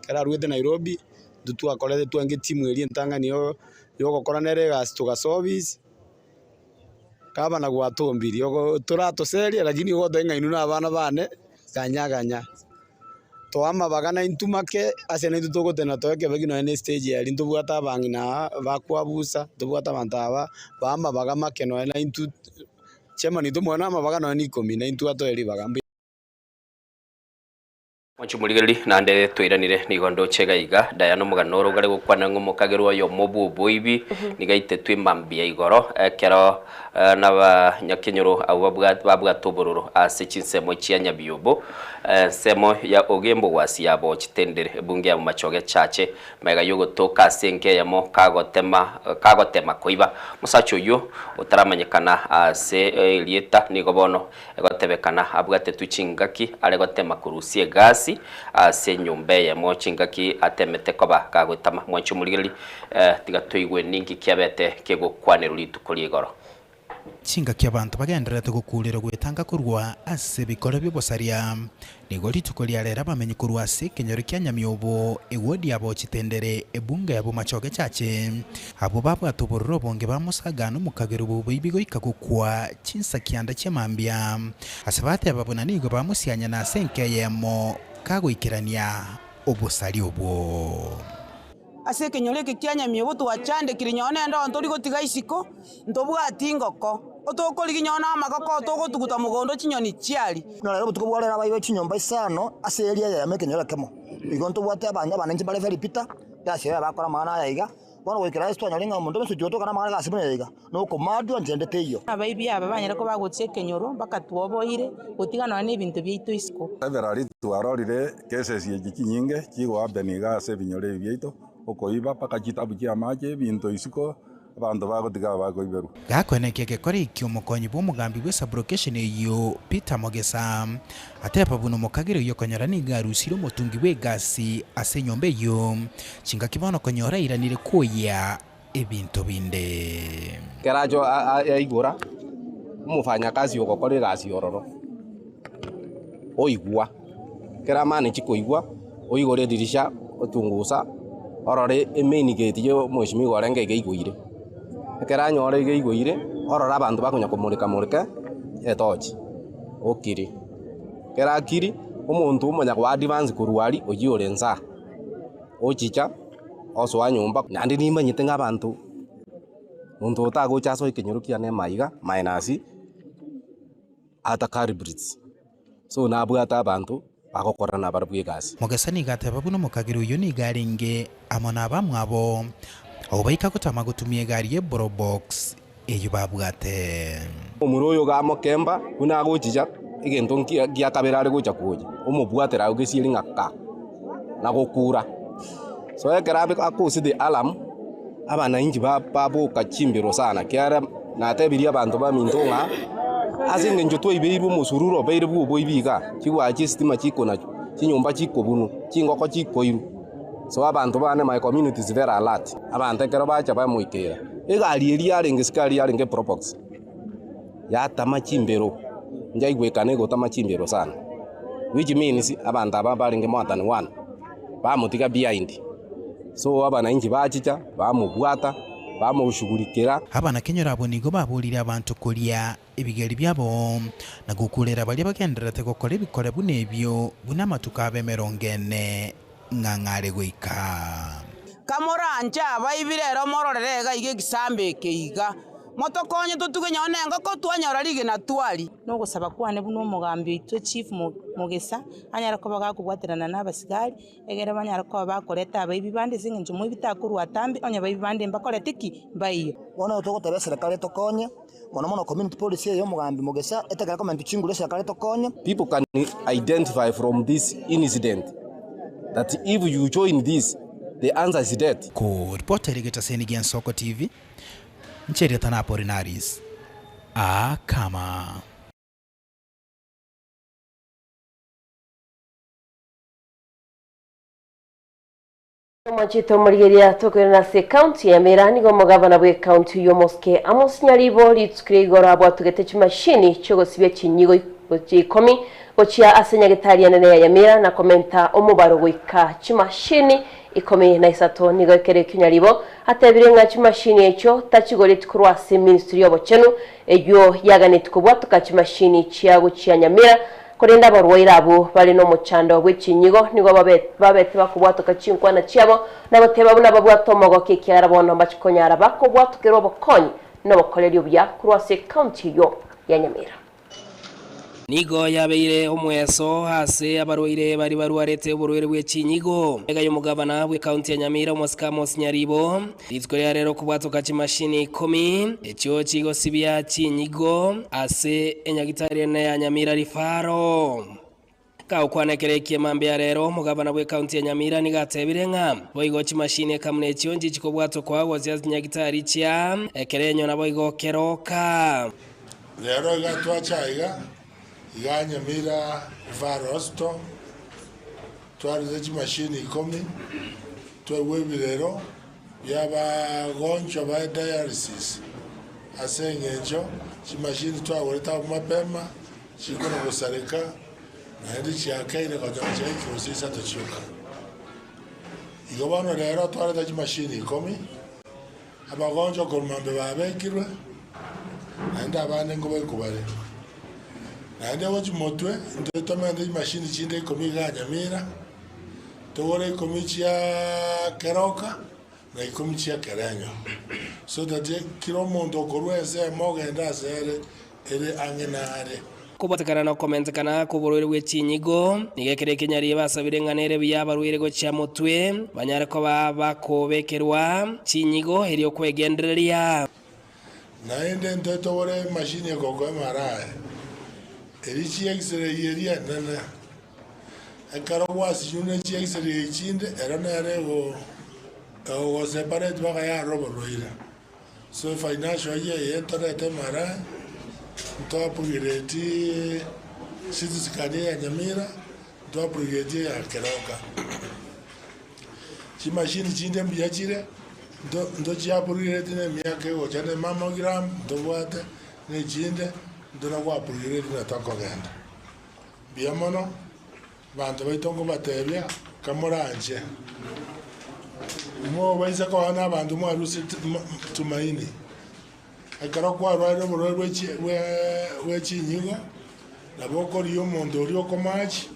ekero aruete Nairobi, intwe twakorete twange etimu eria entang'ani yogokora nere egasi togasoa ofisi, gavana gwatombirie, ogo toratoserie lakini ogoteba ng'a inwe nabana bane, ganya ganya. Toa amabaga naintwe make, ase naintwe togotenena toe ekebegi nonya na estage eria ntobwate abang'ina aa bakwabusa, ntobwate abanto aba baa amabaga make nonya naintwe chairman oito omwana amabaga nonya na ikomi naintwe atoe ribaga mbuya. Mwanche omorigereria, naende twairanire nigo ndoche iga iga, Diana omogano ore ogare gokwana ng'a omokagerwa oyomo bw'oboibi nigo aitetwe emambia igoro ekero Nabanyakenyoro abwo babwate obororo ase chinsemo chia Nyabiobo, ensemo ya Ogembo gwasi yabo chitendere, ebunge ya Bomachoge Chache, magega y'ogotoka ase enka eyemo kagotema kagotema koiba. Omosacha oyio otaramanyekana ase erieta nigo bono egotebekana abwatetwe chingaki are gotema korusia egasi ase enyomba eyemo chingaki atemete koba kagotama. Mwanche omorigereria, tiga toigwe ninki kiabete kegokwanerwa rituko ria igoro. Chingaki abanto bagendererete gokuurerwa gwetanga korwa ase ebikoro bi'obosaria, nigo rituko ria rero abamenyi korwa ase ekenyoro kia Nyamiobo, ewodi ya Bochitendere, ebunge ya Bomachoge Chache, abwo babwate obororo obonge bamosaga nomokagero bw'oboibi goika gokwa chinsa kianda chia mambia, ase bateba buna nigo bamosianyana ase enka eyemo kagoikerania obosaria obwo. Ase ekenyoro eke kia nyamiobo twachandekire nonye nende oo ntori gotiga isiko, ntobwati ngoko, otokorigia nonye na amagoko togotuguta mogondo chinyoni chiaria. Buna rero obotuko bwa rero abaibwe chinyomba isano ase eria eyemo ekenyoro ekemo. Igo ntobwate abanto abanenche bare very bitter, egasi eye bakora amang'ana aya iga, bono goikera ase twanyora ng'a omonto bwensi otiga amang'ana egasi buna eye iga, nokomadwa inche teiyo. Abaibi aba banyare koba bagochia ekenyoro mpaka twoboire, gotiga nonya na ebinto biaito isiko. Severally twarorire cases echi chinyinge chigo happen iga ase ebinyoro ebi biaito, okoiba mpaka chitabu chia amache, ebinto isiko, abanto bagotiga bakoiberwa. Gakoenekia egekora ekio omokonyi bw'omogambi bw'esaburokesheni eyio Peter Mogesa ateba buna omokagera oyio konyora nigo arusire omotungi bw'egasi ase enyomba eyio chingaki bono konyora airanire koyia ebinto binde. Ekero acha yaigora, omofanyakazi ogokora egasi ororo, oigwa, ekero amaneti koigwa, oigore edirisha, ochungusa, orore emain gate ya omweshimiwa orenge iga eigoire. Ekero anyora iga eigoire, orore abanto bakonya komoreka moreka etochi, okiri. Ekero akiri, omonto omonya ko advance korwa aria, oyio ore nsaa, ochicha. Osoa nyomba, naende nimanyete ng'a abanto, monto otagocha asoe ekenyoro kiane maiga, minus other culprits. So nabwate abanto bagokora nabarabwo egasi. Mogesa nigo ateba buna omokagera oyio nigo arenge amo nabamwabo, abwo baika gotama gotumia egari ye Probox eyio babwate. Omura oyo gamokemba buna agochicha, egento nkia gia kabere are gocha kwoyia, omobwatera agwo gesieri ng'a ka, na gokura. So ekero abe akose the alarm, abanainchi ba baboka chimbero sana, ekiagera natebirie abanto baminto ng'a ase eng'encho twaibeirwe omosururo obeire bwa oboibi igaa, chigwacha chi'esitima chikonachwa, chinyomba chikobunwa, chingoko chikoirwa. So abanto bane my community is very alert, abanto ekero bacha bamoikera. Egari eria yarenge sukari yarenge eprobox, yatama chimbero, njaigwekana egotama chimbero sana, which means abanto aba barenge more than one, bamotiga behind. So abananchi bachicha, bamobwata, bamoshughulikera. Abanakenyoro abwo nigo baborire abanto koria ebigeri biabo, na gokurera baria bagendererete gokora ebikore buna ebio, buna amatuko abo emerongo ene ng'a ng'are goika. Kamoranche abaibi rero mororere iga iga egesambe eke iga. Motokonye totuge nonye na engoko twanyora rigena twari. Nogosaba kwane buna omogambi oito Chief Mogesa anyare koba gakobwaterana na abasigari, egere banyare koba bakoreta abaibi bande ase eng'encho moibi takorwa atambe, onye abaibi bande mbakorete ki? Mbaiyo. Bono togotebia eserekari etokonye, mono mono community police eye ya omogambi Mogesa, etekare komenta chinguru eserekari etokonye. People can identify from this incident that if you join this, the answer is death. Koripota egetaseni gia Nsoko TV, Inche erieta na Apolinaris Akama. Omwanchete omorigereria tokoirana ase ekaunti ya Nyamira nigo omogabana bw'ekaunti oyio omosike Amos Nyaribo rituko ria igoro abwatugete chimashini chiogosibia chinyigo ikomi gochia ase nyagetari enene ya Nyamira na komenta omobaro goika chimashini 13. Nigo ekero ekio Nyaribo atebire ng'a chimashini echio tachigoreti korwa ase ministry y'obochenu eyio yaganeti kobwatoka chimashini chia gochia Nyamira Korende abarwaire abwo bare nomochando bwe chinyigo nigo babete bakobwatoka chinkwana chiabo, na goteba buna babwate omogooko ekiagera bono mbachikonyara bakobwatokerwa obokonyi nobokoreri obuya korwa ase ekaunti eyio ya Nyamira. Nigo yabeire omweso ase abarwaire baria barwarete oborwaire bwe chinyigo. Ega y'omogavana bw'ekaunti ya Nyamira omosike Amos Nyaribo, Rituko ria rero okobwatoka chimashini ikomi, echio chigosibia chinyigo ase enyagitari ene ya Nyamira Referral. Gagokwana ekero ekie mambia rero, omogavana bw'ecounty ya Nyamira nigo atebire ng'a boigo chimashini ekamuna echio nchichi kobwatokwa gochia ase chinyagitari chia ekerenyo naboigo keroka. Rero iga twacha aiga, iga Nyamira Referral Hospital, Twarete chimashini ikomi, twaigwa ebirero bi'abagonchwa ba dialysis ase engencho chimashini twagorete abwo mapema chikona gosareka naende chiakeire konyora chiaikire gose isato chioka. Igo bono rero twareta chimashini ikomi, abagonchwa korwa mambia babekirwe naende abande nkobaikwa bare. Naende gochia motwe, intwe tomente chimashini chinde ikomi iga Nyamira, togore ikomi chia Keroka, na ikomi chia Kerenyo, so that kera omonto okorwa ensemo ogende ase ere, ere ang'e nare. Kobatekana na okomentekana kw'oborwaire bwe chinyigo, nigo ekero ekenyariye basabire ng'a nere buya abarwaire gochia motwe, banyare koba bakobekerwa chinyigo erio kwegendereria. Naende intwe togore emashini ekogoa MRI, eria chi-X-ray eria enene. Ekero gwasinyure ne chi-X-ray chinde, ero nere ego egogoseparate mpaka yarora oborwaire. So financial year eye ntorete MRI, nto upgrade CT scan ya Nyamira, nto upgrade eya Keroka. Chimashini chinde mbuya chire, nto ntochiapurugireti na emiaka egocha na emammogram ntobwate, na echinde ntona goapurugireti na tokogenda. Mbuya mono, abanto baito nkobatebia, kamoranche, mobaisa koba na abanto mwaruseti tumaini. Ekero kwarwarire oborwaire bwe chi bwe chinyigo, nabo okorigia omonto oria okomachi,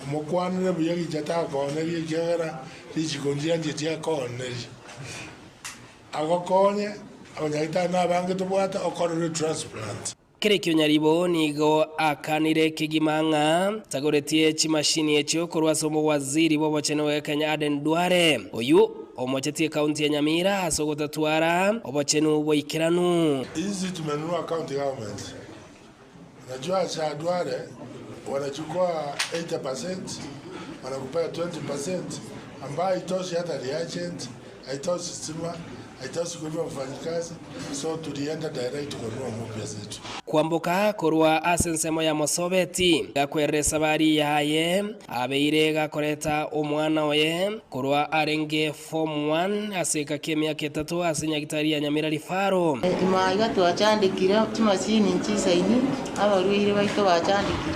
omokwanere buya gicha takooneria ekiagera richiko ndiancheti akoonerie. Agokonye, abanyagitari nabange tobwate, okorerwe transplant. Kera ekio Nyaribo nigo akanire kegima ng'a tagoretie chimashini echio korwa ase omowaziri bw'obochenu bwa Kenya Aden Duale, oyio omochetie ekaunti ya Nyamira ase ogotatwara obochenu boikeranu. Hizi tumenunua county government unajua cha Duale wanachukua 80% wanakupea 20% ambayo haitoshi hata reagent Haitoshi stima, haitoshi kulipa mfanyikazi, so tulienda direct kununua mupya zetu. Kwamboka korwa ase ensemo ya Mosobeti, gakwerera esabari yaye, abeire gakoreta omwana oye korwa arenge form one ase ekaki emiaka etato ase nyagitari ya Nyamira Referral. Ime iga twachandekire chimasini nchisaini, abarwaire baito bachandekire.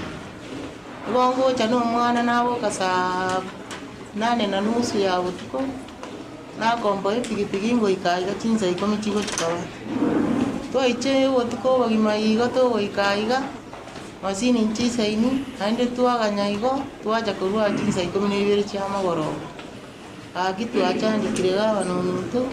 Igo ngocha na omwana naboka saa nane na nusu ya botuko, nakomboa epigipigi ngoika aiga chinsa ikomi chigochia koba. Twaiche obotuko obogima igo togoika aiga, masini nchisaini, naende twaganya igo, twacha korwa aa chinsa ikomi na ibere chia mogoroba. Gaki twachandekire gavana ominto.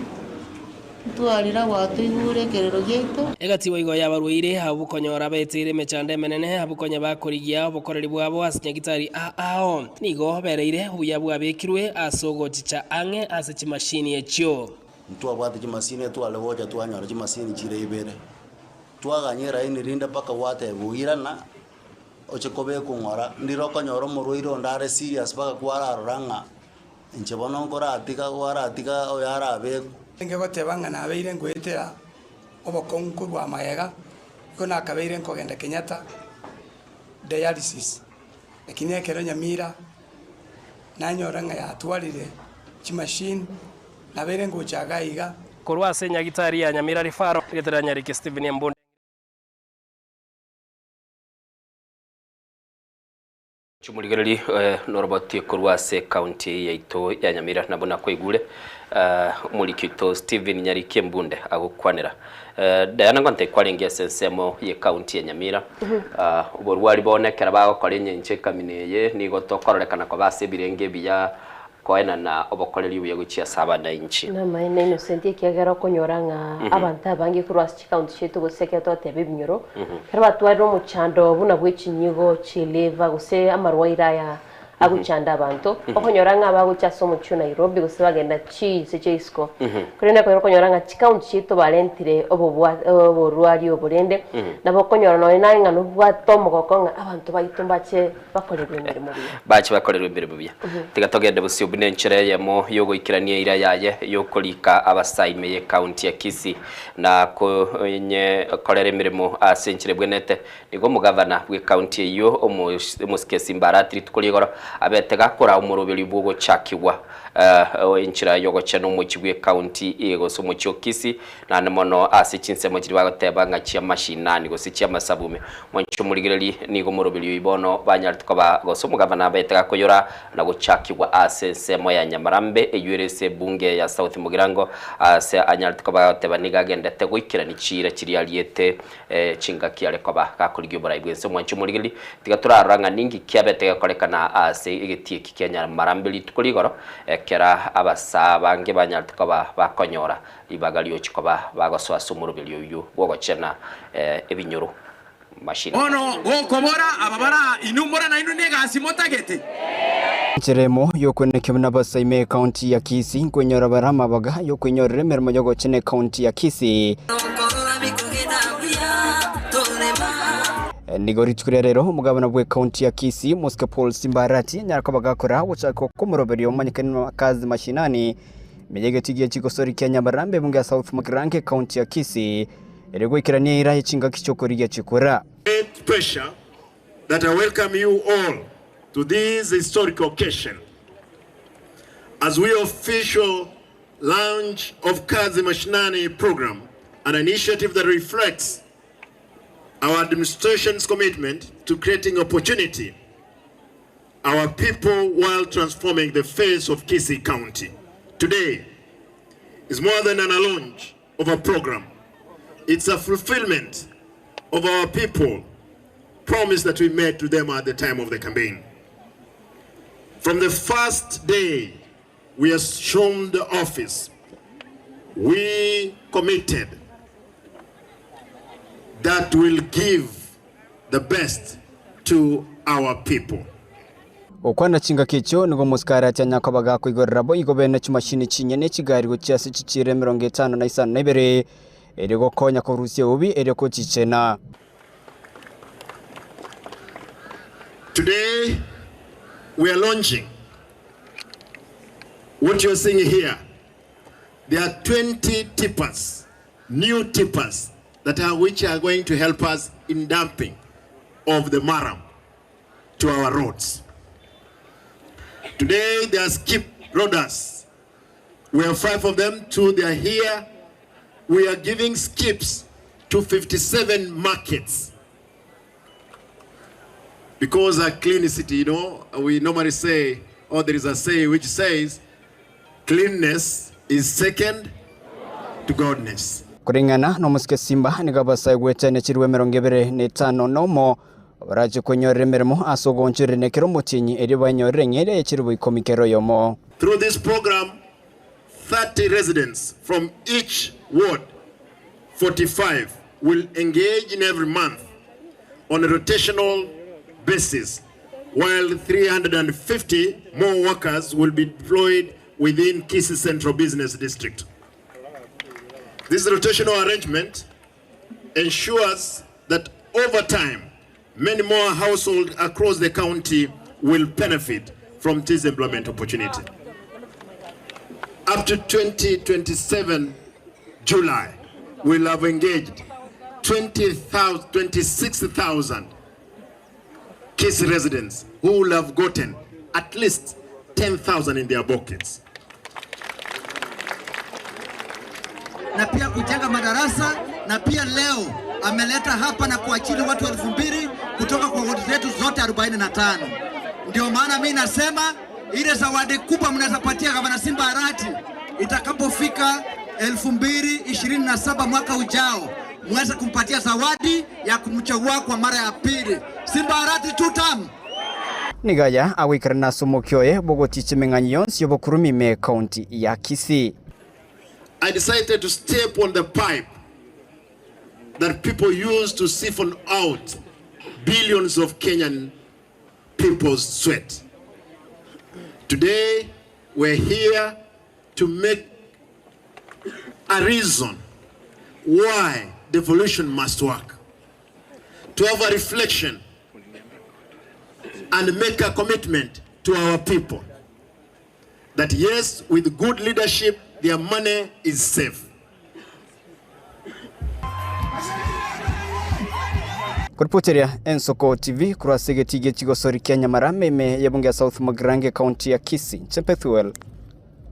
Ntwarire gwatoigure ekerero giaito. Egatiwa igo y'abarwaire abwo konyora baeteire emechando emenene, abwo konya bakorigia obokoreri bwabo ase nyagitari ao. Nigo bereire obuya bwabekirwe ase ogochicha ang'e ase chimashini echio. Ntwabwate chimasini tware gocha twanyora chimasini chire ibere, twaganya eraini rinde mpaka gwatebwa irana oche kobekwa ng'ora, ndire okonyora omorwaire onde are serious mpaka kwararora ng'a inche bono nkoratiga kwaratiga oyo arabekwe. Nigo egoteba ng'a nabeire ngoetera obokong'u korwa magega, igo nakabeire nkogenda Kenyatta dialysis, lakini ekero Nyamira nanyora ng'a yatwarire chimachine, nabeire ngocha iga iga. Korwa ase Nyagitari ya Nyamira Referral, Rietera Nyariki Stephen Embunde. Chimorigererie norobotie korwa ase ekaunti eye yaito ya Nyamira na buna kwaigure omoriki oito Stephen Nyariki Embunde agokwanera. Diana ngonte kwarenge ase ensemo ye ekaunti ya Nyamira oborwari bono ekero bagokora enyencho ekamina eye nigo tokororekana koba ase ebirenge ebiya Koenana obokoreri obuya gochia ase abanainchi. Namaene Innocent ekiagera okonyora ng'a abanto abange korwa ase chikaunti chiaito gose ekero twateba ebinyoro, ekero batwarire omochando buna bwe chinyigo, chiliver gose amarwaire aya agochanda abanto, okonyora ng'a bagocha ase omochie o Nairobi gose bagenda chinse chia isiko. Korende ekero okonyora ng'a chikaunti chiaito barentire obobwa oborwari obo rende, nabo okonyora nonye naye ng'a nobwate omogoko ng'a abanto baito mbache bakorerwe emeremo buya. Bache bakorerwe emeremo buya. Tiga togende bosio buna enchera eyemo y'ogoikerania eira yaye y'okorika abasae ime y'ecounty ya Kisii na konyekorera emeremo ase enchera ebwenerete. Nigo omogavana bw'ecounty eyio omosike Simba Arati rituko ri'igoro abete gakora omoroberio bw'ogochakigwa enchera y'ogochena omochie bw'ecounty eye gose omochie o Kisii Naende mono ase chinsemo chiria bagoteba ng'a chi'amashinani gose chi'amasabume. Mwanche omorigererie, nigo omoroberi oyio bono banyarete koba gose omogavana abete gakoyora na gochakigwa ase ensemo ya Nyamarambe eyio ere ase ebunge ya South Mugirango ase anyarete koba agoteba nigo agendete goikerania chiira chiria ariete chingaki are koba gakorigia oborai bw'ense. Mwanche omorigererie, tiga torarora ng'a ninki kiabete gekorekana ase egetii eki kia Nyamarambe rituko rigoro ekero abasaa abange banyarete koba bakonyora Ribaga riochia koba bagosoa ase omoroberio oyio bw'ogochena ebinyoro machine. Bono gokobora aba bare aa, inwe more nainwe negasi motagete? Enchera emo y'okwenekia buna abasaime ekaunti ya Kisii nkwenyora bare amabaga y'okwenyorera emeremo y'ogochena ekaunti ya Kisii. Nigo rituko ria rero omogabana bw'ekaunti ya Kisii Mosike Paul Simba Arati anyara koba gakora gochaka kw'omoroberio omanyekani buna Kazi Mashinani Menya egeti gie chigosori kia Nyamarambe ebunge ya South Mugirango ekaunti ya Kisii ere goikerania eira ye chingaki chi'okorigia chikura. Great pleasure that I welcome you all to this historic occasion as we official launch of Kazi Mashinani program, an initiative that reflects our administration's commitment to creating opportunity our people while transforming the face of Kisii County. Today is more than an launch of a program. It's a fulfillment of our people promise that we made to them at the time of the campaign. From the first day we assumed the office, we committed that we'll give the best to our people. Gokwana chingaki echio nigo omosikari atianya koba gakoigorera boigo bene chimashini chinyene chigari gochia ase chichiiro 52 erio gokonya korusia eubi erio kochichena. Today we are launching what you are seeing here. There are 20 tippers, new tippers that are which are going to help us in dumping of the murram to our roads. Today there are skip loaders. We have 5 of them, 2 they are here. We are giving skips to 57 markets. Because a clean city, you know, we normally say, or there is a say which says, cleanness is second to godness. Koreng'ana nomosike Simba nigo abasae goetania chirwe 25 na omo barache kwenyorera emeremo ase ogoonchorerania ekero omotienyi erio banyorere eng'eria ye chirwe ikomi kera oyomo. Through this program, 30 residents from each ward 45 will engage in every month on a rotational basis, while 350 more workers will be deployed within Kisii Central Business District. This rotational arrangement ensures that over time, many more households across the county will benefit from this employment opportunity. Up to 2027 July, we'll have engaged 26,000 Kisii residents who will have gotten at least 10,000 in their pockets. Na pia kujenga madarasa na pia leo ameleta hapa na kuajiri watu 2000 kutoka kwa wodi zetu zote 45. Ndio maana mi nasema ile zawadi kubwa mnaweza patia Gavana Simba Arati itakapofika 2027 mwaka ujao, muweze kumpatia zawadi ya kumchagua kwa mara ya pili. Simba Arati two term. Nigaya agwikara ase omokia oye bogoticha emeng'anyi yonsi y'obokurumi ime ekaunti ya Kisii. I decided to step on the pipe that people use to siphon out billions of Kenyan people's sweat. Today, we're here to make a reason why devolution must work, to have a reflection and make a commitment to our people that yes, with good leadership, their money is safe. Koripoteria Ensoko TV korwa ase egetii gie chigosori kia Nyamarame ime y'ebunge ya South Mugirango ekaunti ya Kisii, inche Pethuel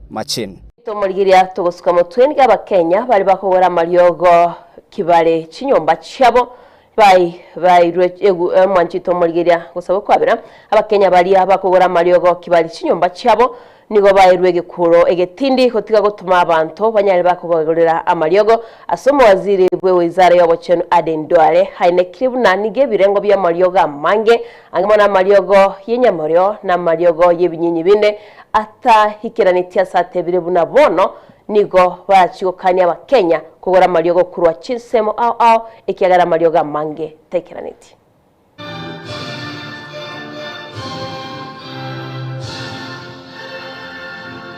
Machin. Tomorigeria togosuka motwe nigo abakenya bare bakogora amariogo kibare chinyomba chiabo bai bairwe egu mwanchi tomorigeria gosaba okwabera abakenya baria bakogora amariogo kibare chinyomba chiabo nigo bairwe egekuro egetindi gotiga gotoma abanto banyare bakobagorera amariogo ase omowaziri bwe wizara ya obochenu Aden Duale hainekire buna nigo ebirengo bia amariogo amange angemo na amariogo y'enyamorio na amariogo y'ebinyinyi binde atahikeranetie ase atebire buna bono nigo barachigokania abakenya kogora amariogo korwa chinsemo ao ao ekiagera amariogo amange taikeranetie.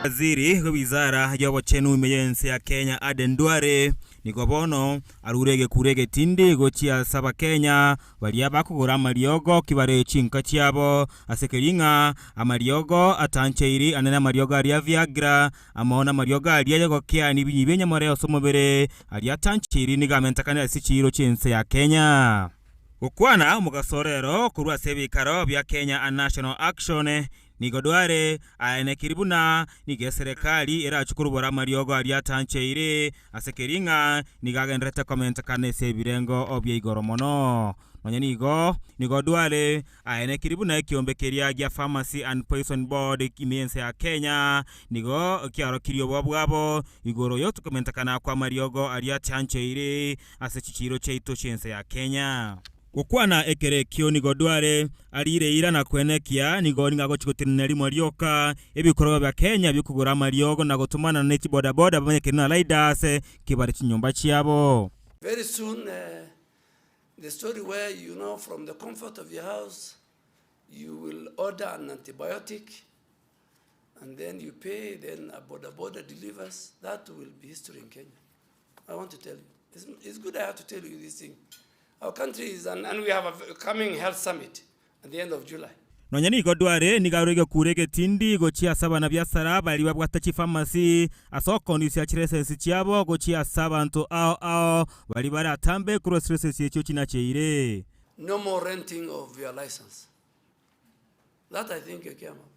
Waziri bw'ewizara y'obochenu ime y'ense ya Kenya Aden Duale nigo bono arure egekuro egetindi gochia ase abakenya baria bakogora amariogo kibare chinka chiabo ase keria ng'a amariogo atancheiri ane namariogo aria Viagra amo namariogo aria yogokeania ebinyi bi'enyamore ase omobere aria atancheiri nigo amentakane ase chiiro chi'ense ya Kenya. Gokwana omogaso orero korwa ase ebikaro bia Kenya a National Action Nigo Duale aenekiri buna nigo eserekari erachie korubora amariogo aria atancheire ase keria ng'a nigo agendererete komentekana ase ebirengo bia igoro mono. Nonya nigo, nigo Duale aenekiri buna ekiombe keria gia Pharmacy and Poison Board ime y'ense ya Kenya nigo kiarokirie oboa bwabo igoro y'okomentekana kw'amariogo aria atancheire ase chichiiro chiaito chi'ense ya Kenya. Gokwana ekero ekio nigo Duale ariire eira na kwenekia nigo nigo agochia gotenena rimo rioka ebikorwa bia Kenya bi'okogora amariogo na gotomana ne chibodaboda bamanyekire na riders kebare chinyomba chiabo. Very soon the story where you know from the comfort of your house you will order an antibiotic and then you pay then a boda boda delivers that will be history in Kenya. I want to tell you. It's, it's good I have to tell you this thing. Our country is, an, and we have a coming health summit at the end of July. Nonya nigo Duale nigo arure egekuro egetindi gochia ase abanabiasara baria babwate chipharmacy ase okondisia chiresensi chiabo gochia ase abanto ao ao baria baratambe korwa chiresensi echio chinacheire. No more renting of your license. That I think came up.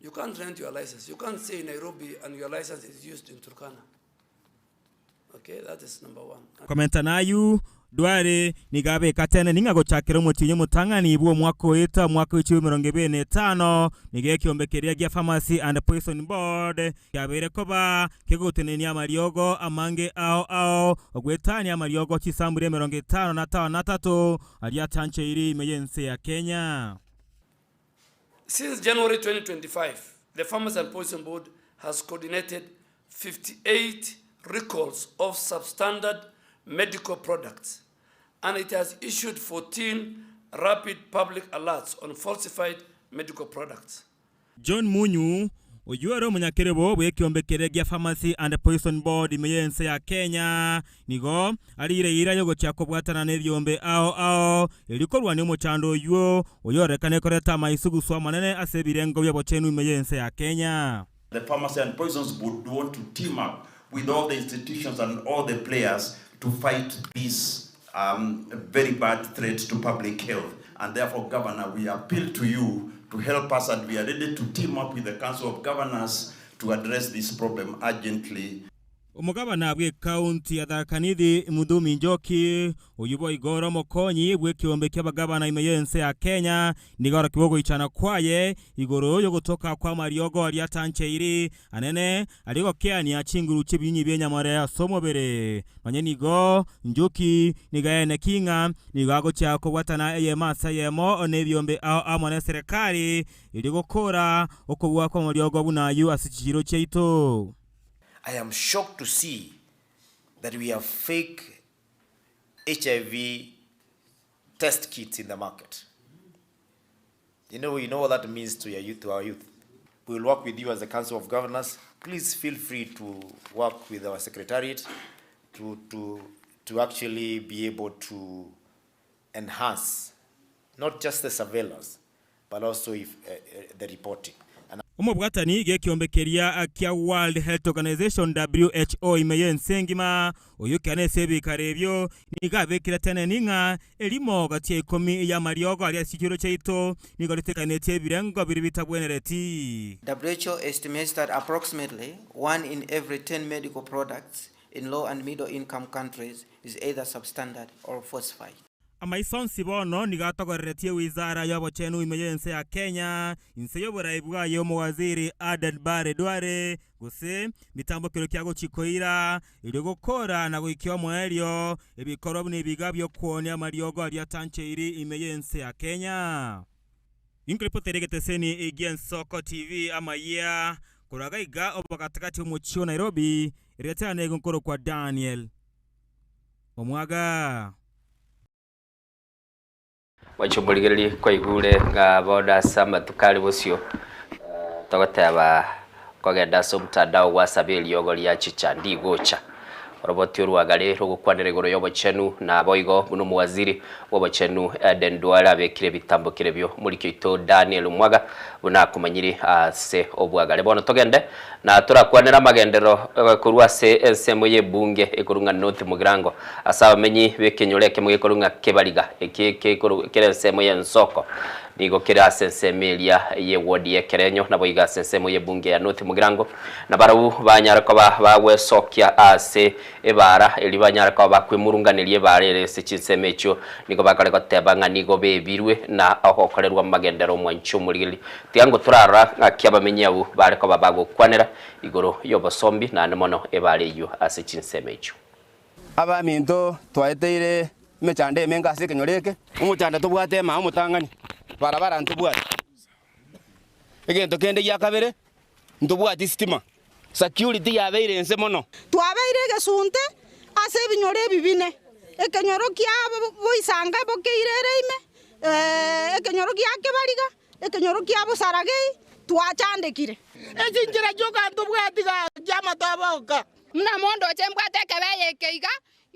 You can't rent your license. You can't say Nairobi and your license is used in Turkana. Okay, that is number one. Komenta nayio, Duale nigo abekatene ning'a gochakera omotienyi omotang'ani bw'omwaka oeta omwaka o chilifu 25 nigo ekiombe keria gia Pharmacy and Poison Board kiabeire koba kegotenenia amariogo amange ao ao ogwetania amariogo chisamburi 53 aria atancheiri ime y'ense ya Kenya. Since January 2025, the Pharmacy and Poison Board has coordinated 58 recalls of substandard medical products and it has issued 14 rapid public alerts on falsified medical products. John Munyu, oyio ore omonyakerobo bw'ekeombe keria gia Pharmacy and Poison Board ime y'ense ya Kenya, nigo ariire eira y'ogochia kobwatana nebiombe ao ao erio korwania omochando oyio oyorekane koreta amaisugusu amanene ase ebirengo bi'obochenu ime y'ense ya Kenya. The Pharmacy and Poisons Board want to team up with all the institutions and all the players to fight this um, very bad threat to public health. And therefore, Governor, we appeal to you to help us and we are ready to team up with the Council of Governors to address this problem urgently. Omogabana bw'Ekaunti ya Tharaka Nithi Muthumi Njoki, oyio boigo ore omokonyi bw'ekeombe ki'abagabana ime y'ense ya Kenya, nigo arokigwe ogoichana kwaye igoro y'ogotoka kw'amariogo aria atancheiri anene aria gokeania chinguru chi'ebinyinyi bi'enyamore ase omobere. Nonye nigo Njoki nigo aeneki ng'a nigo agochia kobwatana eyemo ase eyemo n'ebiombe ao amo n'eserekari erio gokora okobua kw'amariogo buna ayio ase chichiiro chiaito. I am shocked to see that we have fake HIV test kits in the market. You know, you know what that means to, your youth, to our youth. We will work with you as the Council of Governors. Please feel free to work with our secretariat to, to, to actually be able to enhance not just the surveillance, but also if, uh, uh, the reporting. And Omobwatani gekiombe keria kia World Health Organization, WHO, ime y'ense engima, oyio kiane ase ebikaro ebio, nigo abekire teneni ng'a erimo gati ya ikomi y'amariogo aria ase chichiro chiaito nigo ritekanetie ebirengo biria bitabwenereti. WHO estimates that approximately one in every 10 medical products in low and middle income countries is either substandard or falsified. Amaiso onsi bono nigo atogoreretie wizara y'obochenu ime y'ense ya Kenya inse y'oborai bwaye omowaziri Aden Barre Duale gose mitambo kero kia gochi koira erio gokora na goikia omoerio ebikorwa buna ebiga bi'okwonia amariogo aria atancheiri ime y'ense ya Kenya. Inkoripotera egeteseni gi'Ensoko TV amayia korwa gaiga obogatagati omochie o Nairobi, erieta riane nigo nkorokwa Daniel Omwaga. Mwanche omorigererie kwaigure ng'a bono ase amatuko are bosio togoteba kogenda ase omotandao gwasaba eriogo ria chicha ndigocha. Oroboti orwagare rogokwanera igoro y'obochenu naboigo buna omowaziri bw'obochenu Aden Duale abekire ebitambo kere bio omoriki oito Daniel Omwaga buna akomanyiri ase obwagare. Bono togende na torakwanere amagenderero korwa ase ensemo y'ebunge ekorwa ng'a North Mugirango ase abamenyi b'ekenyoro ekemo gekorwa ng'a Kebariga eki kere ensemo y'ensoko nigo kere ase ensemo eria y'eward y'Ekerenyo naboigo ase ensemo y'ebunge ya North Mugirango nabarabwo banyare koba bagwesokia ase Ebaara eria banyare koba bakwemurunganeria ebaara ere ase chinsemo echio, nigo bakare goteba ng'a nigo bebirwe na ogokorerwa amagenderero omwanchi omorigereria. Tiga ngo torarora ng'aki abamenyi abwo bare koba bagokwanera igoro y'obosombi naende mono ebaara eyio ase chinsemo echio. Abaminto twaeteire emechando emenge ase ekenyoro eke, omochando tobwate emaa omotang'ani, barabara ntobwati. Egento kende gia kabere, ntobwati sitima. Security yabeire inse mono. Twabeire egesunte ase ebinyoro ebi bine, ekenyoro kia boisanka bokeire ere ime, ekenyoro gia kebariga, ekenyoro kia bosaragei, twachandekire. Echinchera chioka ntobwati gaki amatobe oka. Buna mondoche mbwate ekebeye eke iga,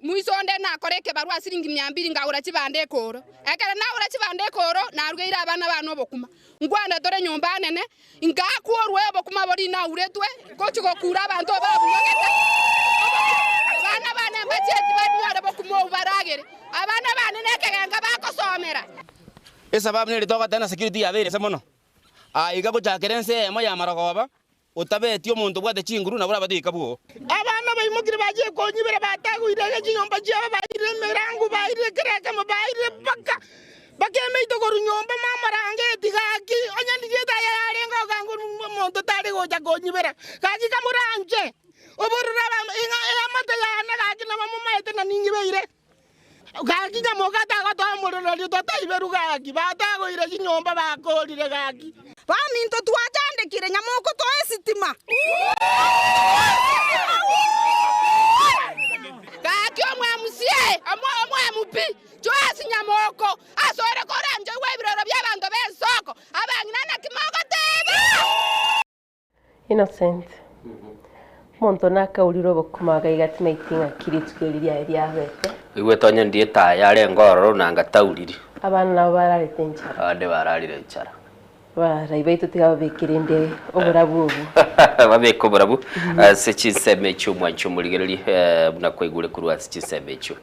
Moiso onde nakore ekebarua siringi mia mbiri nkagora chibando ekooro. Ekero nagora chibando ekooro, narugeire abana bane obokima. Nkwana tore nyomba anene, nkaakworwa obokima boria nauretwe, ngochia gokuura abanto babunyogete. Abana bane mbachieti banyore bokima obwo baragere. Abana bane nekegenga bagosomera. Esababu neri togoteba na security yabeire inse mono. Aa iga gochakera ense eyemo ya marogoba Otabeti omonto obwate chinguru, nabo orabate goika bwoo. Abana baimokire bachie konyibera, batagoire chinyomba chiabo, bairire emerango, bairire kera ekemo, bairire mpaka bakemeito korwa nyomba mw'amarangeti. Gaki, onye ndiria etaya yarenge ogango omonto tare gocha konyibera. Gaki kamoranche obororo ing'a eamate yane, gaki nabo momaete na ninyibeire. Gaki nyamoka tagotoa omorero riria totaiberwe gaki, batagoire chinyomba bakorire gaki. Baminto twachandekire nyamoko toe esitima. Gaki omwemusie, omwemu pi, Joasi nyamoko, asore koranchoigwa ebiroro bi'abanto b'ensoko, abang'ina naki mogoteba? Innocent, Omonto nakaurire obokima agaiga timaiti ng'aki rituko eri riaye riabete. Oigwete onye ndie etaya arenge ororo nanga tauriri. Abana nabo bararete enchara. Abande bararire enchara. Abarai baito tiga babeke rende oborabu obo. Babeke oborabu ase chinsemo echio omwanchi omorigereria buna kwaigure korwa ase chinsemo echio.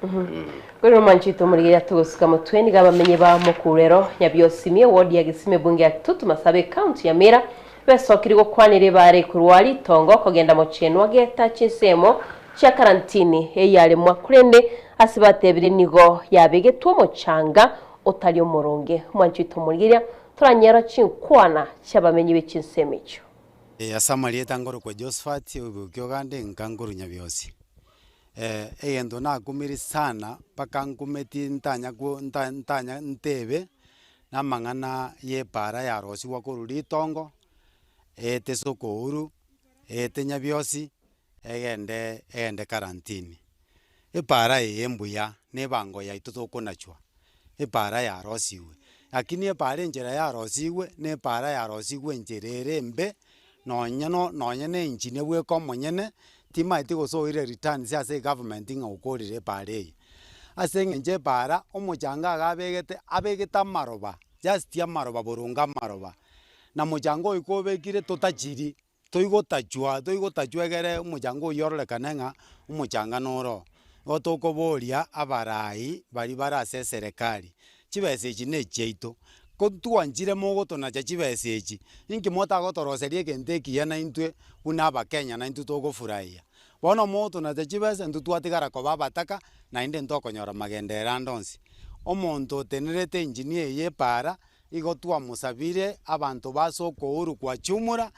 Korende omwanchi oito omorigereria togosuka motwe nigo abamenyi ba Mokurero, Nyabiosimie, ward ya Gesime ebunge ya Kitutu Masabe ecounty ya Mira Besokire gokwanera ebaare korwa ritongo kogenda mochenwa geta chinsemo chia karantini eyaremwa, korende ase batebire nigo yabegetwe omochanga otari omoronge. Omwanchi oito omorigereria, toranyerwa chinkwana chi'abamenyi be chinsemo echio. Ase amarieta nkorokwa Josephat obokia ogande nka nkorwa Nyabiosi. Egento nakumiri sana mpaka nkumeti ntanya ko nta ntanya ntebe, namang'ana y'epaara yarosigwa korwa ritongo, eete sokouru, eete nyabiosi, egende egende karantini. Epaara eye mbuya, na ebango yaito tokonachwa, epaara yarosiwe. Lakini epaara enchera yarosigwe, na epaara yarosigwe enchera ere embe, nonye no nonye na engineer bweka omonyene, timaeti gose oire returns ase egovernment ng'a okorire epaara eye. Ase eng'encho epaara, omochanga iga abegete, abegete amaroba, just amaroba boronge amaroba, na mochanga oywo kobekire totachiri, toigotachwa toigotachwa egere omochanga oywo ororekane ng'a omochanga noro oo. Igo tokoboria abarai baria bare ase eserekari, chibesa echi na echiaito, ko ntwanchire mogotonacha chibesa echi, inki motagotoroseria egento ekiya naintwe buna abakenya naintwe togofurahia. Bono mogotonacha chibesa intwe twatigara koba abataka naende ntokonyora magenderero ande onsi. Omonto otenerete engineer eye epaara, igo twamosabire abanto ba ase okouru kwa chumura,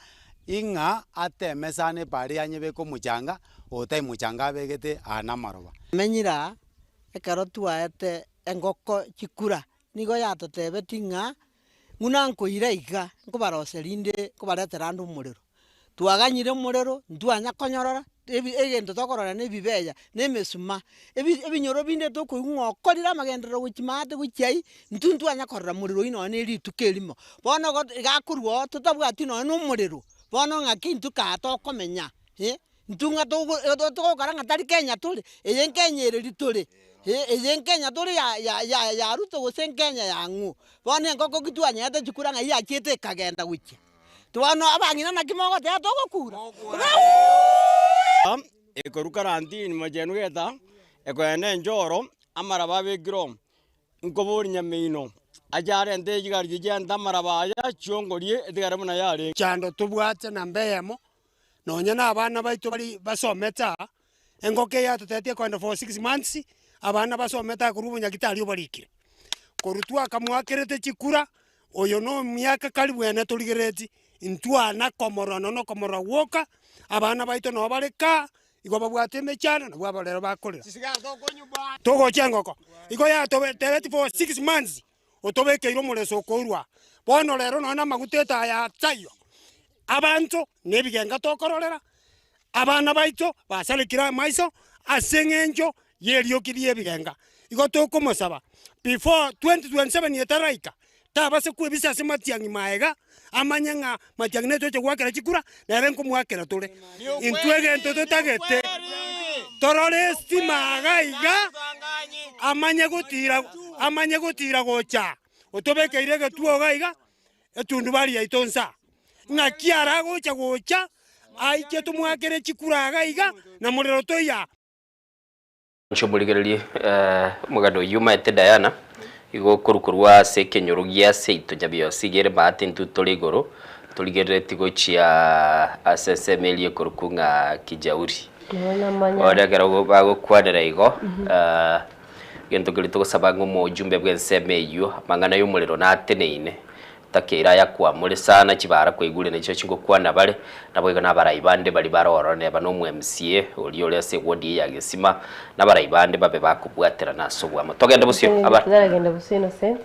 ing'a ateme sana epaara eye anyebeke omochanga, otai mochanga abegete aa namaroba. Menyire aa, ekero twaete engoko chikura, nigo yatotebetie ng'a buna nkoira iga, nkobaroseria inde nkobaretera ande omorero. Twaganyire omorero, ntwanya konyorora, ebi egento tokorora na ebibeya, na emesuma, ebi ebinyoro binde tokoigwa ng'a okorire amagenderero gochia maate gochia aywo, intwe ntwanya korora morero oywo nonye na erituko erimo. Bono igo iga akorwa oo totabwati nonye na omorero, bono ng'aki intwe kaa tokomenya eh, intwe ng'a togo togokora ng'a tari Kenya tore, eye nkenya ereri tore, eh, eye nkenya tore ya ya ya ya Ruto gose nkenya ya ng'o. Bono engoko ki twanyete chikura ng'ai yachiete ekagenda gochia. Bono abang'ina naki mogoteba togokura? Ekorwa karantini mochenu geta, ekoenda enchoro, amaraba abekire oo, nkoboria nyameino, ache arente chigari chiria chiarente amaraba aya chiongorie etigare buna yarenge. Chando tobwate namba eyemo, nonya na abana baito baria basomete aa, engoko eye yatotebetie ekoenda for six months, abana basomete aa korwa obonyagitari obarikire. Korwa twakamoakerete chikura, oyo na omiaka karibu ene torigerereti, intwana komorora nonya na okomorora gwoka, abana baito nabo bare kaa, igo babwate emechando nabwo abarero bakorera. Togochia engoko, igo yatotebetie for six months, otobekeire omoreso okourwa. Bono rero nonya na amaguta etaya taiyo, abanto na ebigenga tokororera, abana baito basarekire amaiso ase eng'encho y'erioki ri'ebigenga. Igo tokomosaba before 2027 etaraika, tabase kwebisa ase matiang'i maega, amanye ng'a matiang'i netoche goakera chikura, nere nkomoakera tore. Intwe egento totagete, torore estima iga iga, amanye gotira amanye gotira gocha, otobekeire egetuo iga iga, etundubari yaito nsa. Ng'aki aragocha gocha, aiche tomoakere chikura iga iga, na morero toiya. Inche omorigererie omoganda oyio omaete Diana, igo okorwa korwa ase ekenyoro gia seito Nyabiosi iga ere maate intwe tore igoro, torigerereti gochia ase ensemo eria ekorokwa ng'a Kijauri. Bono ekero bagokwanera igo, egento keria togosaba ng'a omojumbe bw'ensemo eyio, amang'ana y'omorero nateneine, Takeire aya kwamore sana chibara kwaigure nachio chingokwana bare, naboigo nabarai bande baria bare ororo neba nomo MCA oria ore ase eward eye ya Gesima, nabarai bande babe bakobwaterana ase oboamo. Togende bosio, aba. Taragenda bosio Innocent.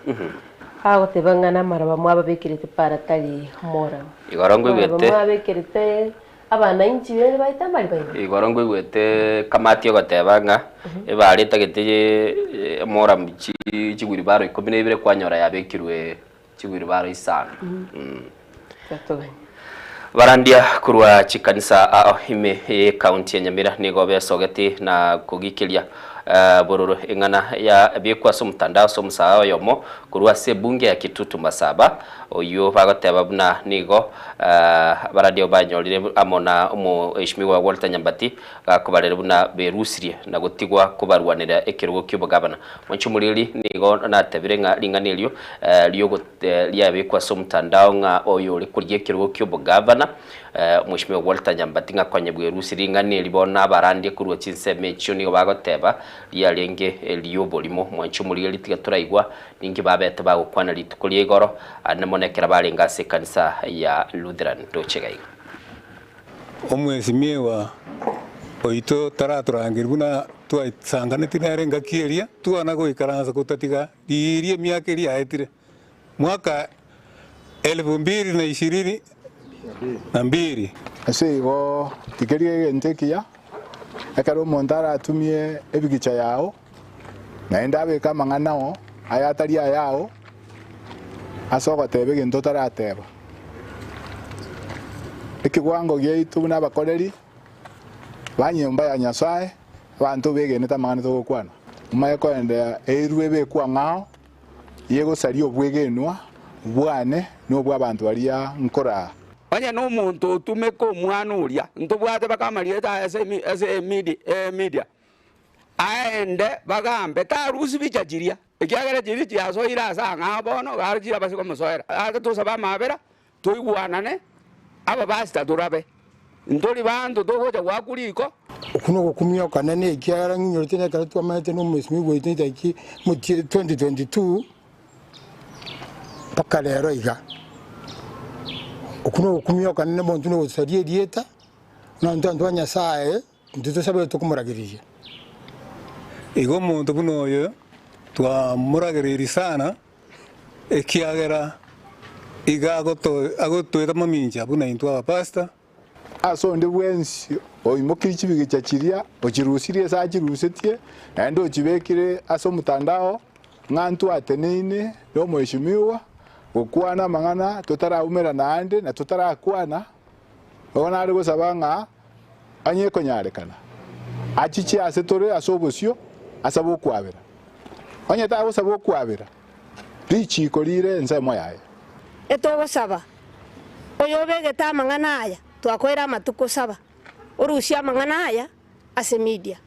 Agoteba ng'a namaraba mwababekerete para tari moramu. Igoro Maraba nkoigwete mwabekerete abananchi bene baete amariba ime. Igoro nkoigwete kamati egoteba ng'a ebare etagete emoramu chigwiribaro ikomi na ibere kwanyora yabekirwe chigwiribaro isano. Tatoganya. Barandia korwa chikanisa ao ime ye county ya Nyamira nigo besogeti na kogikeria bororo eng'ana ya biekwa ase omotandao ase omosaha oyomo korwa ase ebunge ya Kitutu Masaba oywo bagoteba buna nigo barandia banyorire amo na omoheshimiwa Walter Nyambati gakobarera buna berusirie na gotigwa kobarwanera ekerogo kia obogabana. Mwanche omoriri nigo natebire ng'a ring'ana erio riabekwa ase omotandao ng'a oyo ore korigia ekerogo kia obogavana Mheshimiwa Walter Nyambati ng'a konya bwerusirie ring'ana eri bono abarandie korwa chinsemo echio nigo bagoteba riarenge rioborimo. Mwanche omoriri tiga toraigwa ninki babete bagokwana rituko ria igoro ande mono ekero barenge ase ekanisa ya Lutheran ndoche iga iga. Omwesimigwa oito taratorangeria buna twaisanganeti nere engaki eria, twana goikaransa gotatiga riiria emiaka eria yaetire, mwaka elfu mbili na ishirini na mbili. Ase igo tikeri egento ekiya ekero omonto aratumie ebigicha yao, naende abeke amang'ana ao ayatari ayao ase ogoteba egento otarateba. Ekegwango giaito buna abakoreri ba nyomba ya Nyasae, abanto begenete amang'ana togokwana, omanye koendea eirwe ebekwe ang'ao yegosaria obwegenwa bwane na obw'abanto baria nkoraa. Onye nomonto otumeka omwana oria, ntobwate baka amarieta aye ase emedia, aende bagambe, tarusia bicha chiria, ekiagera chiria chiasoire ase ang'ao bono, iga chirabase komosoera. Ase tosabe amabera, toigwanane, abapastor torabe, ntori banto togocha goakwa riko. Okwo nogokumia okonene, ekiagera ng'inyorete nekero twamaete nomwesimigwa oito ntaiki motie 2022 mpaka rero iga. Okwo nogokumia okonene monto nogosaria erieta, buna intwe abanto ba Nyasaye, intwe tosabete tokomoragereria. Igo omonto buna oyo twamoragereirie sana, ekiagera iga agotoeta mamincha buna intwe abapastor. Ase onde bwensi oimokirie chibigicha chiria, ochirusirie ase achirusetie, naende ochibekire ase omotandao, ng'a ntwateneine nomoeshimiwa gokwana amang'ana totaraumerana aande na totarakwana, bono nare gosaba ng'a onye ekonyarekana, achiche ase tore ase obosio asabe okwabera. Onye tagosaba okwabera, richiiko rire ensemo yaye. Etogosaba, oyobegete amang'ana aya, twakoire amatuko saba, orusie amang'ana aya ase media,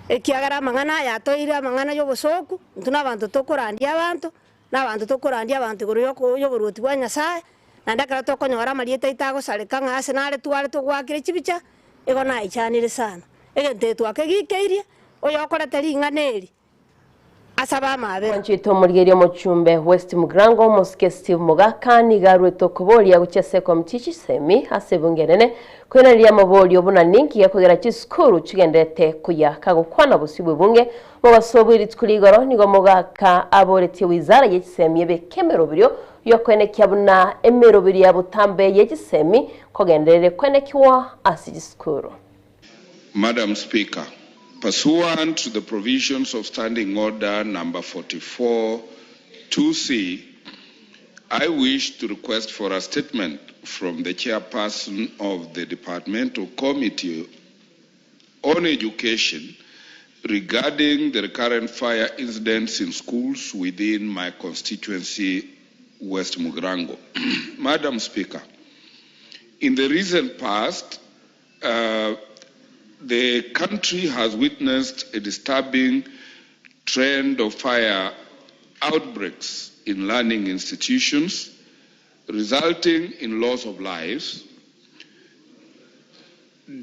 ekiagera amang'ana aya atoire amang'ana y'obosooku, intwe nabanto tokorandia abanto, na abanto tokorandia abanto igoro y'oboruoti bwa Nyasae, naende ekero tokonyora amarieta aito agosareka ng'a ase nare tware togoakire chibicha, igo naichanire sana. Egento eke twakegikeirie, oyokorete ring'ana eri, asabe amabera. Mwanchete omorigereria omochumbe West Mugirango omosike Steve Mogaka nigo arwete okoboria gochia ase ekomiti chisemi ase ebunge enene koiraneria amaborio buna ninki gekogera chisukuru chigenderete koyaka gokwana bosio bw'ebunge mobaso bwe rituko ria igoro nigo Mogaka aboretie wizara ye chisemi ebeke emeroberio yokoenekia buna emeroberio ya botambe ye chisemi kogenderere koenekiwa ase chisukuru. Madam Speaker, pursuant to the provisions of Standing Order number 44 2C, I wish to request for a statement from the chairperson of the Departmental Committee on Education regarding the recurrent fire incidents in schools within my constituency, West Mugirango. Madam Speaker, in the recent past, the country has witnessed a disturbing trend of fire outbreaks in learning institutions, resulting in loss of lives,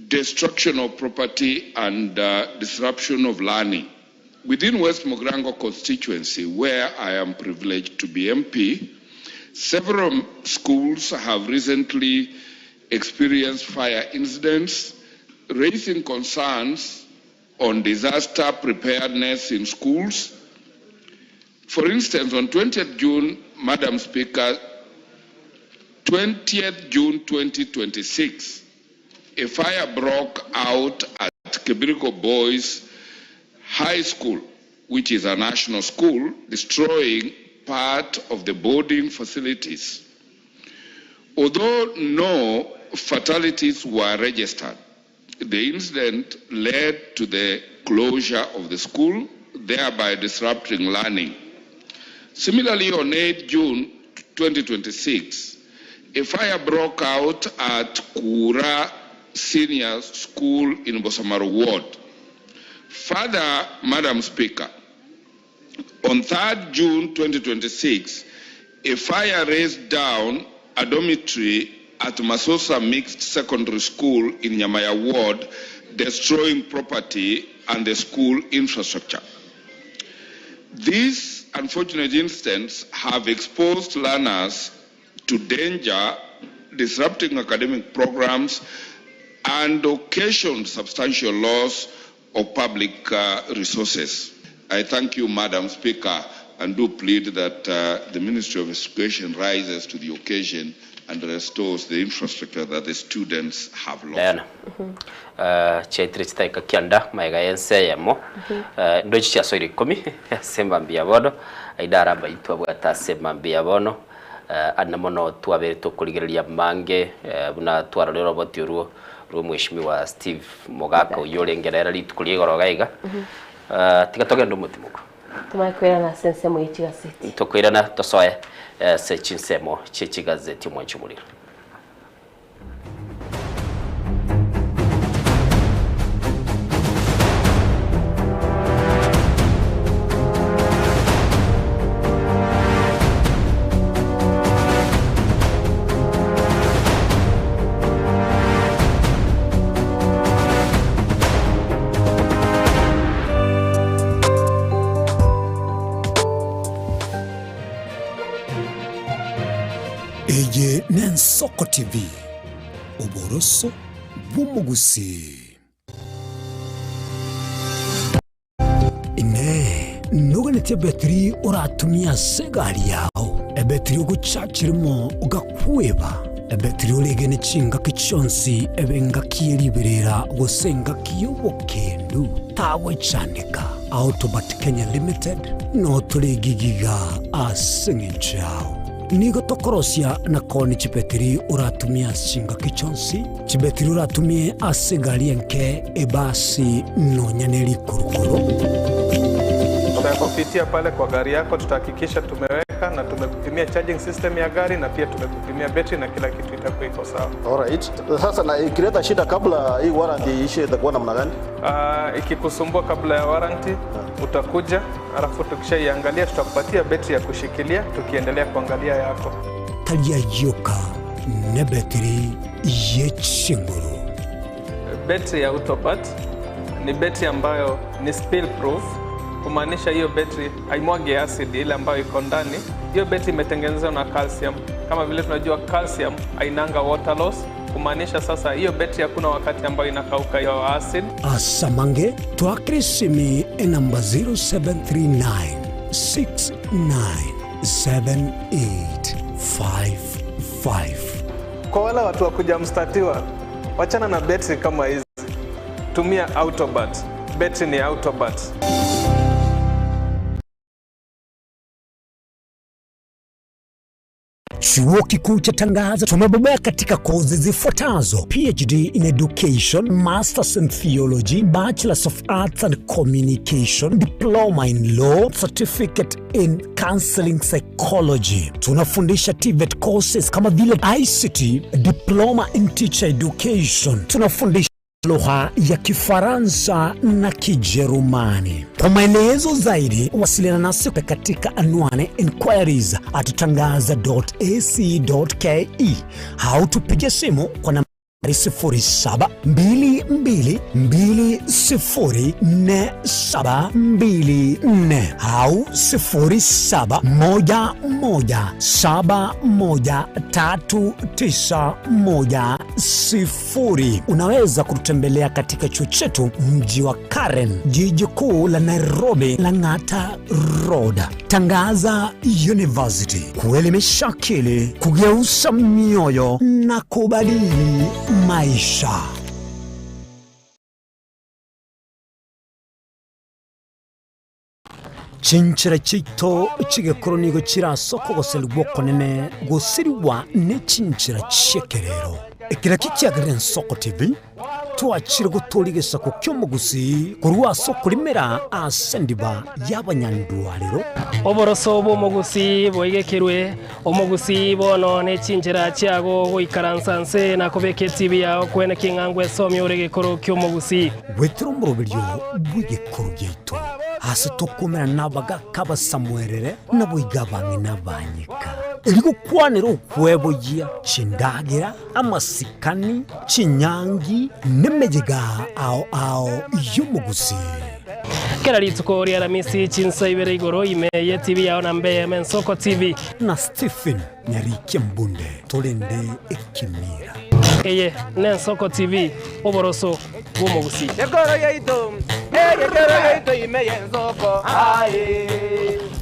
destruction of property, and disruption of learning. Within West Mugirango constituency, where I am privileged to be MP, several schools have recently experienced fire incidents, raising concerns on disaster preparedness in schools, For instance, on 20th June, Madam Speaker, 20th June 2026, a fire broke out at Kebirigo Boys High School, which is a national school, destroying part of the boarding facilities. Although no fatalities were registered, the incident led to the closure of the school, thereby disrupting learning. Similarly, on 8 June 2026, a fire broke out at Kura Senior School in Bosamaro Ward. Further, Madam Speaker, on 3rd June 2026, a fire razed down a dormitory at Masosa Mixed Secondary School in Nyamaya Ward, destroying property and the school infrastructure. These unfortunate incidents have exposed learners to danger, disrupting academic programs, and occasioned substantial loss of public resources. I thank you, Madam Speaker, and do plead that the Ministry of Education rises to the occasion and restores the infrastructure that the students have lost. Diana, eh, chiaitire chidakika kianda magega y'ense eyemo, eh, ndochi chiasoire ikomi ase emambia ya bono, aye araba intwe abwate ase emambia ya bono, eh, ande mono twabere tokorigereria amange eh, buna twarorire oroboti orwo rwa omweshimiwa Steve Mogaka oyio orenge nere rituko ria igoro iga iga, eh, tiga togende omotimoko. Tomanye koirana ase ensemo ye chigaseti. Tokoirana tosoe ase chinsemo chie chigazeti omwanchi omorero. Eye n'Ensoko TV, oboroso bw'omogusii. Inee! Noganetie ebetiri oratumie ase egari yao, ebetiri ogochachirimo ogakweba, ebetiri oregene chingaki chionsi ebe engaki ye riberera gose engaki y'obokendu? Tagwechandeka. Autobat Kenya Limited notore egigiga ase engencho yao. Nigo tokorosia na koonia chibetiri oratumie ase chingaki chionsi, chibetiri oratumie ase egari enke, ebasi, nonya ne rikurukuru. Tutakupitia pale kwa gari yako, tutahakikisha tumeweka na tumekupimia charging system ya gari na pia tumekupimia betri na kila kitu itakuwa iko sawa. Alright. Sasa na ikileta shida kabla hii warranty iishe itakuwa namna gani? Ikikusumbua kabla ya warranty utakuja, alafu tukishaiangalia tutakupatia betri ya kushikilia tukiendelea kuangalia yako. Tari ayio ka nebetiri ye chinguru. Betri ya Autobat ni betri ambayo ni spill proof, kumaanisha hiyo betri haimwagi acid ile ambayo iko ndani. Hiyo betri imetengenezwa na calcium. Kama vile tunajua calcium hainanga water loss, kumaanisha sasa hiyo betri hakuna wakati ambayo inakauka hiyo acid. Asamange twakere esimi enamba 0739 697855. Kwa wale watu wa kuja mstatiwa, wachana na betri kama hizi, tumia Autobat. Betri ni Autobat. Chuo Kikuu cha Tangaza tumebobea katika kozi zifuatazo: PhD in Education, Masters in Theology, Bachelors of Arts and Communication, Diploma in Law, Certificate in Counseling Psychology. Tunafundisha TVET courses kama vile ICT, Diploma in Teacher Education. Tunafundisha lugha ya Kifaransa na Kijerumani. Kwa maelezo zaidi, wasiliana nasi katika anwani inquiries at tangaza.ac.ke au tupige simu kwa namba 0722204724 au 0711713910. Unaweza kututembelea katika chuo chetu mji wa Karen, jiji kuu la Nairobi, Lang'ata Road. Tangaza University, kuelimisha akili, kugeuza mioyo na kubadili maisha. Chinchera chiaito chi'egekoro nigo chire ase okogoserigwa okonene gosirigwa ne chinchera chi'ekerero. Eke nakio kiagerire Ensoko TV twachire gotooria egesaku ki'omogusii korwa ase okorimera ase endiba y'abanyandwarero. Oboroso bw'omogusii boigekerwe, omogusii bono ne chinchera chiago goikaransa nse na kobeka etibi yao kwene king'a ngwesomia ore egekoro ki'omogusii. Goetera omoroberio bw'egekoro giaito, aase tokomerana nabagaaka abasamuerere, naboigo abang'ina abanyeka, erio gokwanera okweboyia chindagera, amasikani, chinyangi, nemeyega ao ao y'omogusii. Kera rituko ria Aramisi chinsa ibere igoro ime ye TV yao na mbe eyemo Ensoko TV. Na Stephen Nyarikia Mbunde torende ekemira. Eye n'Ensoko TV, oboroso bw'omogusii. Gekoro giaito, egekoro giaito ime y'ensoko, aye,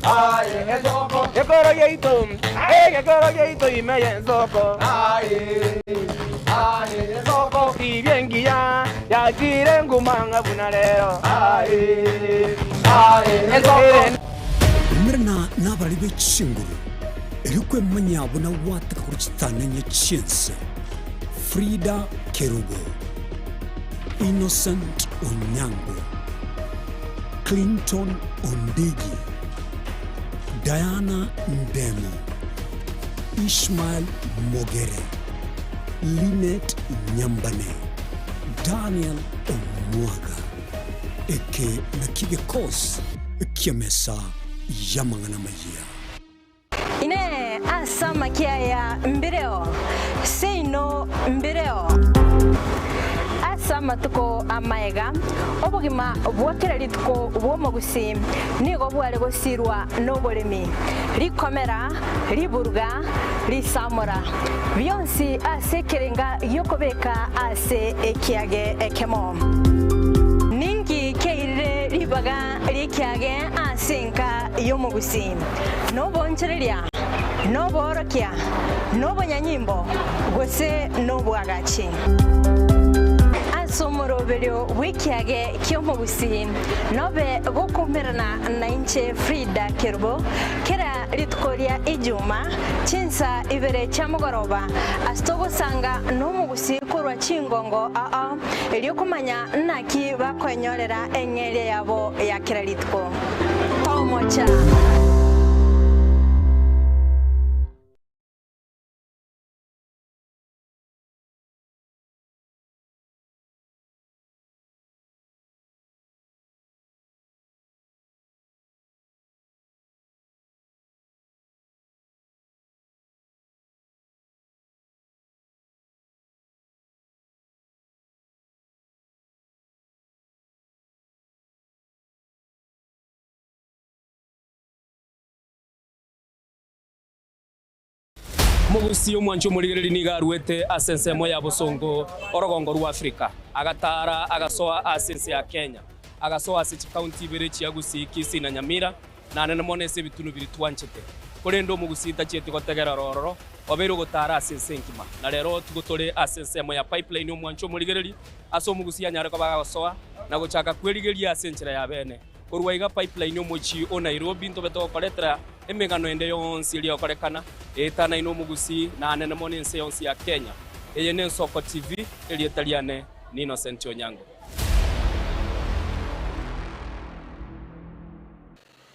aye, ensoko. Gekoro giaito, egekoro giaito ime y'ensoko, aye, aye, ensoko. Tibia engiya yachire nguma ng'a buna rero, aye, aye, ensoko. Umerana nabarari be chinguru, erio kwemanyia buna gwateka korwa chitananya chi'ense. Frida Kerubo, Innocent Onyango, Clinton Ondigi, Diana Ndemo, Ishmael Mogere, Linet Nyambane, Daniel Omwaga. Eke nakio gekosi ki'emesa y'amang'ana amayia. Inee! Ase amakia aya mbireo? Seino mbireo. Ase amatuko amaega, obogima bwa kera rituko bw'omogusii nigo bware gosirwa noboremi, rikomera, riburuga, risamora, bionsi ase ekerenga gi'okobeka ase ekiage ekemo. Ninki kiairire ribaga ri'ekiage ase enka y'omogusii? Noboonchoreria, noboorokia, nobonyanyimbo, gose nobwagachi. Ase omoroberio bw'ekiage ki'omogusii nobe gokoumerana nainche Frida Kerubo kera rituko ria Ijuma chinsa ibere chia mogoroba ase togosanga nomogusii korwa chingongo ao erio komanya naki bakoenyorera eng'eria yabo ya kera rituko. Tomocha. Omogusii omwanchi omorigereria nigo aruete ase ensemo ya bosongo orogongo rwa Afrika, agataara agasoa ase ense ya Kenya, agasoa ase chikaunti ibere chia Gusii, Kisii na Nyamira, Nanene mono ase ebitunu biria twanchete. Korende omogusii tachieti gotegerera ororo, obeire ogotaara ase ense engima. Na rero tigo tore ase ensemo ya pipeline omwancho omorigereria, ase omogusii anyare koba agosoa na gochaka kwerigeria ase enchera ya bene. Korwa iga pipeline omochie o Nairobi ntobe togokoretera emegano ende yonsi eria egokorekana, eetanaine omogusii nanene mono ense yonsi ya Kenya. Eye n'Ensoko TV, erieta riane ni Innocent Onyango.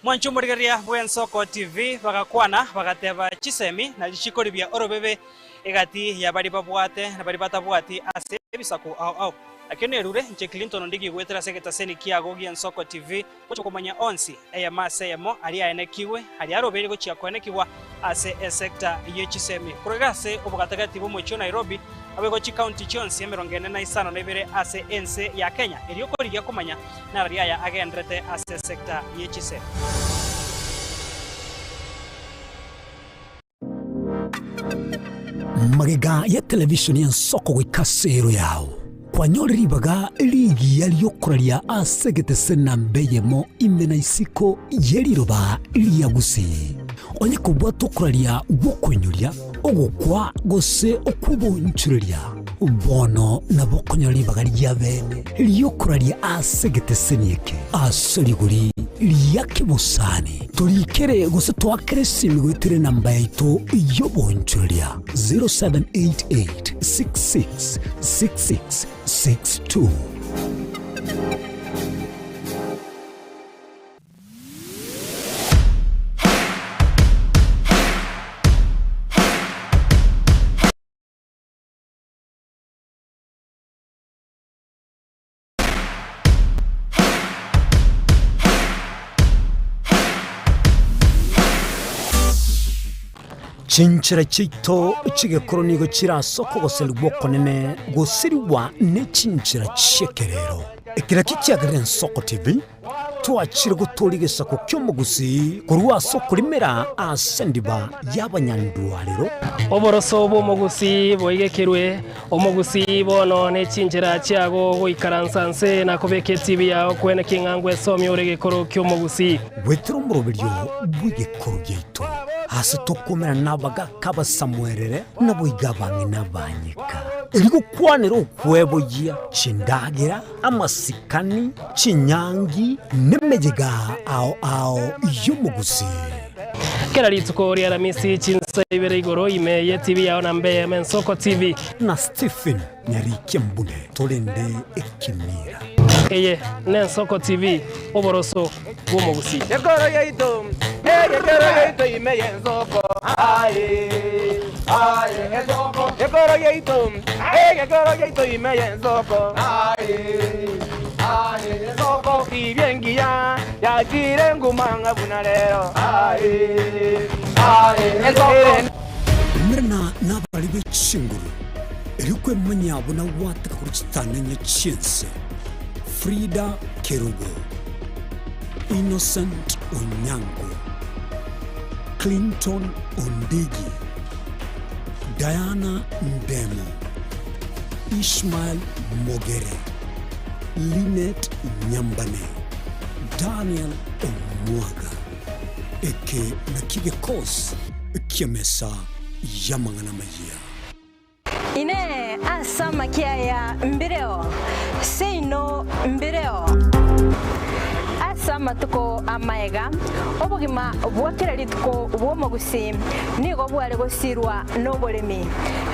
Mwanche omorigereria bw'Ensoko TV bagakwana bagateba chisemi na chikoribia orobebe egati ya baria babwate na baria batabwati ase ebisaku ao ao. Nakio nerure inche Clinton Ondigi goetera ase egetaseni kiago gi'Ensoko TV gocha komanya onsi eyemo ase eyemo aria aenekigwe aria arobeire gochia koenekigwa ase esector ye chisemi. Korwa iga ase obogatagati bw'omochie o Nairobi Naboigo chikaunti chionsi 45 ase ense ya Kenya, erio korigia komanya narari aya agenderete ase esecta ye chisemi. Magega ya televisheni y'ensoko goika ase ero yao, kwanyore ribaga rigiya ri'okoraria ase egetese namba eyemo ime na isiko ye riroba ria Gusii. Onye kobwata okoraria gw'okoinyoria, ogokwa, gose okw'obonchoreria, bono nabo okonyora ribaga ria bene ri'okoraria ase egeteseni eke ase rigori ria kebosani. Torikere gose toakere esimi goetera enamba yaito y'obonchoreria 0788 66 66 62. Chinchera chiaito chi'egekoro nigo chire ase okogoserigwa okonene gosirigwa ne chinchera chi'ekerero. Ekero ekio kiagerire Ensoko TV. Twachire gotooria egesaku ki'omogusii korwa ase okorimera ase endiba y'abanyandwarero. Oboroso bw'omogusii boigekerwe, omogusii bono ne chinchera chiago goikaransa nse na kobeka etibi yao kwene king'a ngwesomia ore egekoro ki'omogusii. Goetera omoroberio bw'egekoro giaito, ase tokomerana nabagaaka abasamuerere, naboigo abang'ina abanyeka, erio gokwanera okweboyia chindagera, Amasikani, chinyangi, nemeyega ao ao y'omogusii. Kera rituko ri'Aramisi chinsa ibere igoro ime y'etibi yao na mbe Mensoko TV. Na Stephen Nyarikia Mbune torende ekemira. Eye n'Ensoko TV, oboroso bw'omogusii. Ekoro yaito, egekero yaito ime y'ensoko, aye, aye, ensoko. Ekoro yaito, egekero yaito ime y'ensoko, aye, aye, ensoko. Tibia engiya yachire nguma ng'a buna rero, aye, aye, ensoko. Umerana nabari be chinguru, erio kwemanyia buna gwateka korwa chitananya chi'ense. Frida Kerubo, Innocent Onyango, Clinton Ondigi, Diana Ndemo, Ishmael Mogere, Linet Nyambane, Daniel Omwaga. Eke nakio gekosi ki'emesa y'amang'ana amayia. Inee! Ase amakia aya mbireo? Seino mbireo. Ase amatuko amaega, obogima bwa kera rituko bw'omogusii nigo bware gosirwa noboremi,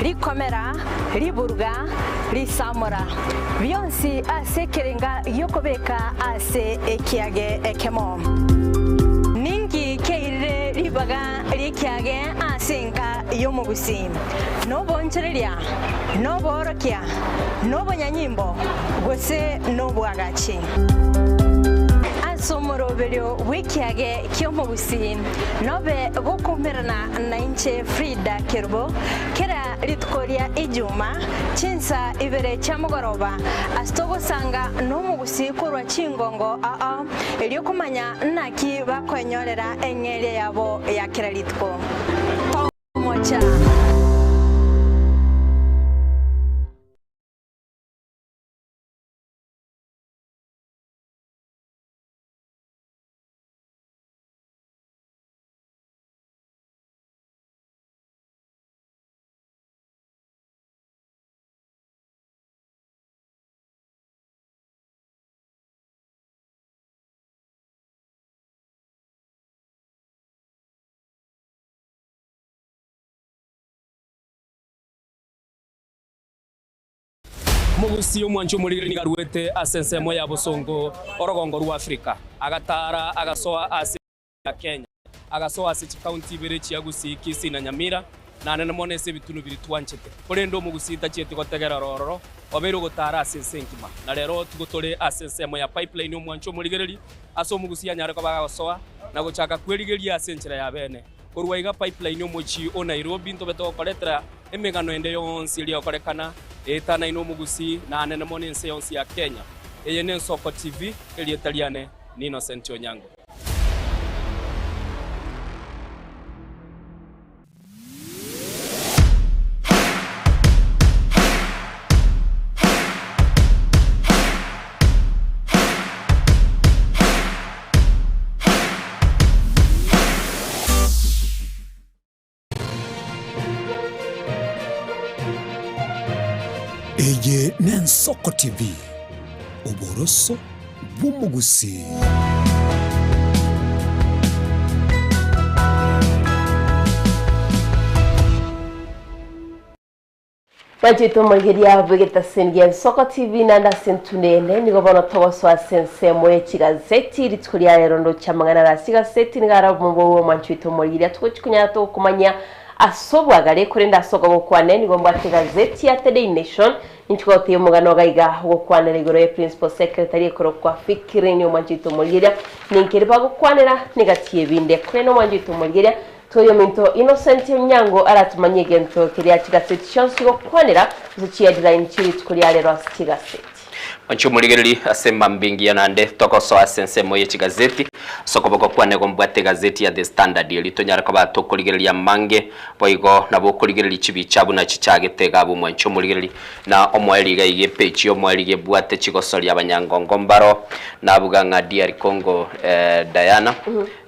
rikomera, riburuga, risamora, bionsi ase ekerenga gi'okobeka ase ekiage ekemo. Ninki kiairire ribaga ri'ekiage ase enka y'omogusii? Nobonchoreria, noboorokia, nobonyanyimbo, gose nobwagachi. Ase omoroberio bw'ekiage ki'omogusii nobe gokoumerana nainche Frida Kerubo kera rituko ria Ijuma chinsa ibere chia mogoroba ase togosanga nomogusii korwa chingongo ao erio komanya naki bakoenyorera eng'eria yabo ya kera rituko. Mocha. Omogusii omwanchi omoriri nigo aruete ase ensemo ya bosongo orogongo rwa Afrika, agataara agasoa ase ya Kenya, agasoa ase chikaunti ibere chia Gusii, Kisii na Nyamira, naende mono ase ebitunu biria twanchete. Korende omogusii tachieti gotegerera ororo, obeire ogotaara ase ense engima. Na rero tigo tore ase ensemo ya Pipeline omwanchi omorigereri, ase omogusii anyare koba agosoa na gochaka kwerigeria ase enchera ya bene. Korwa iga Pipeline omochie o Nairobi ntobe togokoretera. Emegano ende yonsi eria egokorekana eetanaine omogusii na anene mono ense yonsi ya Kenya. Eye n'Ensoko TV, erieta riane n'Innocent Onyango. Eye n'Ensoko TV, oboroso bw'omogusii. Mwanchete omorigereria bw'egetaseni gia Ensoko TV naende ase entunda ende nigo bono togosoa ase ensemo ye chigazeti rituko ria rero ndoche amang'ana are ase egazeti nigo are obomo omwanchi oito omorigereria togochi konyara togokomanyia ase obwagare korende ase okoboko kwane nigo mbwate egazeti ya The Daily Nation ninchi gotebia omogano iga iga ogokwanera igoro ye Principal Secretary ekorokwa Fikirini omwanchi oito omorigereria ninki ere bagokwanera negati y'ebinde korende omwanchi oito omorigereria Toyominto Innocent Onyango aratomanyie egento keria chigaseti chionsi gokwanera gose chiheadline chie rituko ria rero ase chigaseti. Mwanche omorigereri ase emambia engiya naende togosoa ase ensemo ye chigazeti. Ase okoboko kwane igo mbwate egazeti ya The Standard erio tonyare koba tokorigereria amange boigo nabo okorigereria chibicha buna chichagete iga abwo mwanche omorigereri na omoerio iga iga epeji y'omoerio iga ebwate chigosoria abanyangongo mbaro nabuga ng'a DR Congo Diana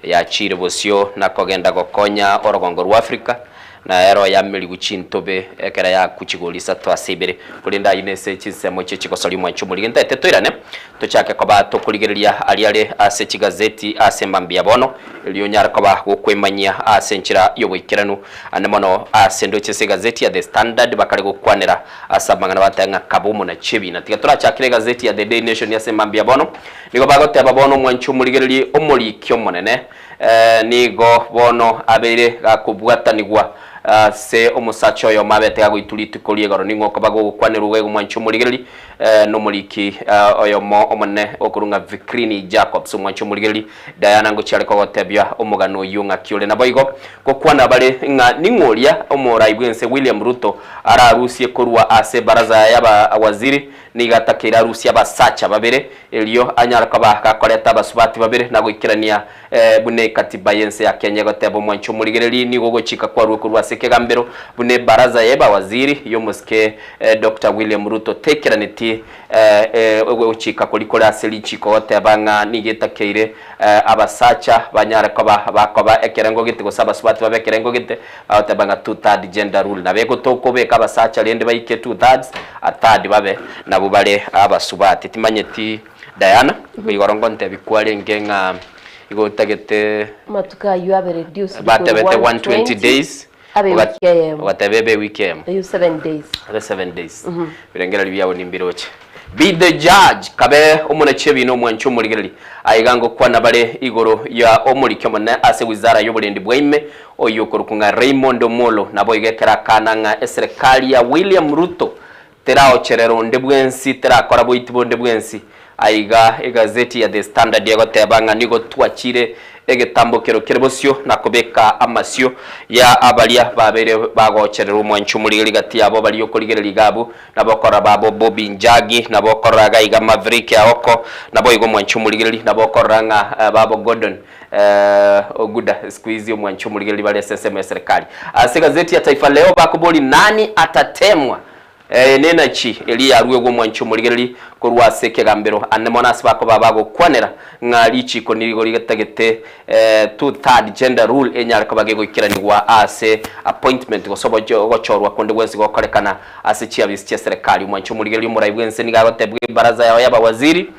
Yachiire bosio na kogenda gokonya orogongo rw'Afrika, na ero yamerigwe chintobe ekero yakwa chigori isato ase ibere. Korende ayio nese chinsemo chie chigosoria omwancho omorige. Ntaete toirane, tochake koba tokorigereria aria are ase chigazeti ase mambia bono, erio onyare koba gokwemanyia ase enchera y'oboikeranu. Ande mono ase ndoche ase egazeti ya The Standard bakare gokwanera ase amang'ana bateba ng'a kaba omonachi ebina. Tiga torachakere egazeti ya The Daily Nation ase mambia bono. Nigo bagoteba bono omwanchi omorigererie omoriki omonene, nigo bono abeire gakobwatanigwa ase omosacha oyomo abete gagoitwa rituko ri'igoro. Ning'o okoba gogokwanerwa iga omwanchi omorigererie? Nomoriki oyomo omonene okorwa ng'a Vikrini Jacobs. Omwanchi omorigererie, Diana ngochia are kogotebia omogano oyio ng'aki ore. Naboigo gokwana bare ng'a ning'o oria omorai bw'ense William Ruto ararusie korwa ase ebaraza y'abawaziri Nigo atakeire arusie abasacha babere, erio anyare koba gakoreta abasubati babere na goikerania buna ekatiba y'ense ya Kenya egoteba. Omwancho omorigereria nigo ogochika kwarue korwa ase ekegambero buna ebaraza y'ebawaziri y'omosike Doctor William Ruto teikeraneti ogochika koria kore ase richiko goteba ng'a nigo etakeire abasacha banyare koba bakoba ekerengo gete gose abasubati babe ekerengo gete. Bagoteba ng'a two third gender rule nabo egotokobeka abasacha rende baike two thirds, a third babe nabwo bare abasubati. Timanyeti Diana, igoro ngontebi kwarenge ng'a igo otagete Amatuko ayio abe reduced korwa batebete 120 120 days abe ewiki eyemo. ogateba ebe ewiki eyemo. Eyio 7 days. Abe 7 days. Ebirengererio biabo nimbiroche. Be the judge, kabe omonachi ebiina omwanche omorigereria. Aiga ngokwana bare igoro ya omoriki omonene ase wizara y'oborendi bwa ime, oyio okorokwa ng'a Raymond Omolo, naboigo ekero akana ng'a eserekari ya William Ruto teraocherera onde bwensi, terakora boiti bonde bwensi. Aiga egazeti ya The Standard egoteba ng'a nigo twachire egetambokero kere bosio na kobeka amasio ya abaria babeire bagocherera omwancho omorigereria gati yabo baria okorigereria iga abwo Nabokorora babo Bobby Njagi, nabokorora iga iga Maverick Aoko, naboigo omwanchi omorigereria, nabokorora ng'a babo Gordon Oguda siku hizi omwanchi omorigereria bare ase ensemo ya serikali. Ase egazeti ya Taifa Leo bakoboria nani atatemwa? Eye nenachi eria yaruegwe omwanchi omorigereria korwa ase ekegambero ande mono ase bakoba bagokwanera ng'a richiko nigo rigetagete Two third gender rule enyare koba gegoikeranigwa ase appointment gose ogochorwa konde gwensi gokorekana ase chiabisi chia serikali. Omwanchi omorigereria omorai bwense nigo agotebwa ebaraza yao y'abawaziri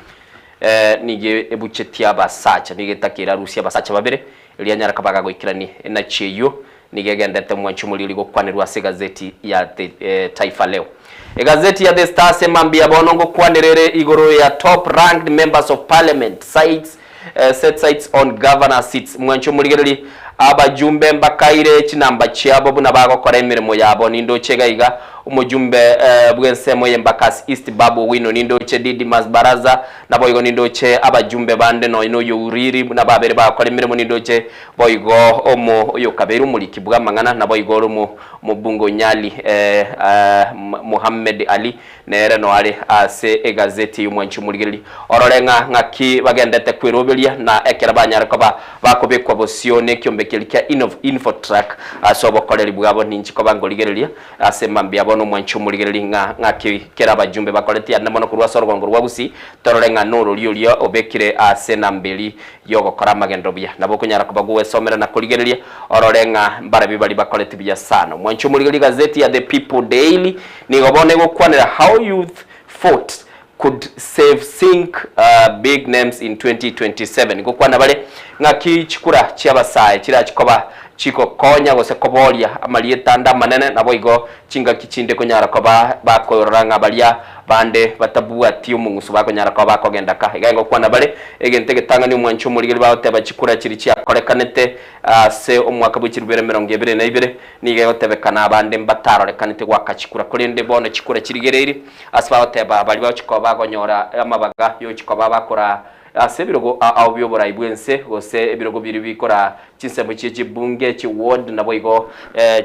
nigo ebuchetie abasacha nigo etakeire arusie abasacha babere erio anyare koba gagoikerania enachi eyio nigo egenderete omwanchi omorigereria gokwanerwa ase egazeti ya The Taifa Leo. Egazeti ya The Star ase mambia bono ngokwanera ere igoro ya top ranked members of parliament sites Set sights on governor seats. Mwanche omorigererie, abajumbe mbakaire chinamba chiabo buna bagokora emeremo yabo. Nindoche iga iga. Omojumbe bw'ensemo y'Embakasi East Babu Owino nindoche Didmus Barasa, naboigo nindoche abajumbe bande nonya noyo Uriri buna babere bagokora emeremo nindoche boigo omo oyokabeire omoriki bw'amang'ana naboigo ore omo omobunge o Nyali Mohammed Ali nere noare ase egazeti y'omwanchi omorigereria orore ng'a ng'aki bagendete kweroberia na ekero banyare koba bakobekwa bosio nekiombe keria kia Infotrack ase obokoreri bwabo ninchi koba nkorigereria Ase mambia bono omwanche omorigererie ng'a ng'aki kera abajumbe bakorete ande mono korwa ase orogongo rwa Gusii, torore ng'a norori oria obekire ase enamberi y'ogokora amagendo buya. Nabo okonyara koba gogwesomera na korigereria orore ng'a mbarabi baria bakoreti buya sana. Omwanche omorigererie egazeti ya The People Daily nigo bono egokwanera How Youth Fought Could Save Sink Big Names in 2027. Ngokwana bare ng'aki chikura chi'abasae chirachi koba chigokonya gose koboria amarieta ande amanene, naboigo chingaki chinde konyara koba bakorora ng'a baria bande batabwati omong'uso bakonyara koba bakogenda ka. Iga ngokwana bare egento egetang'ani omwanchi omorigeri bagoteba chikura chiria chiakorekanete ase omwaka bwe chirubere emerongo ebere na ibere nigo egotebekana abande mbatarorekanete goaka chikura korende bono chikura chirigereiri Ase bagoteba baria bagochia koba bagonyora amabaga y'ogochia koba bakoraa ase ebirogo ao bi'oborai bw'ense, gose ebirogo biria bikoraa chinsemo chie chibunge, chiward, naboigo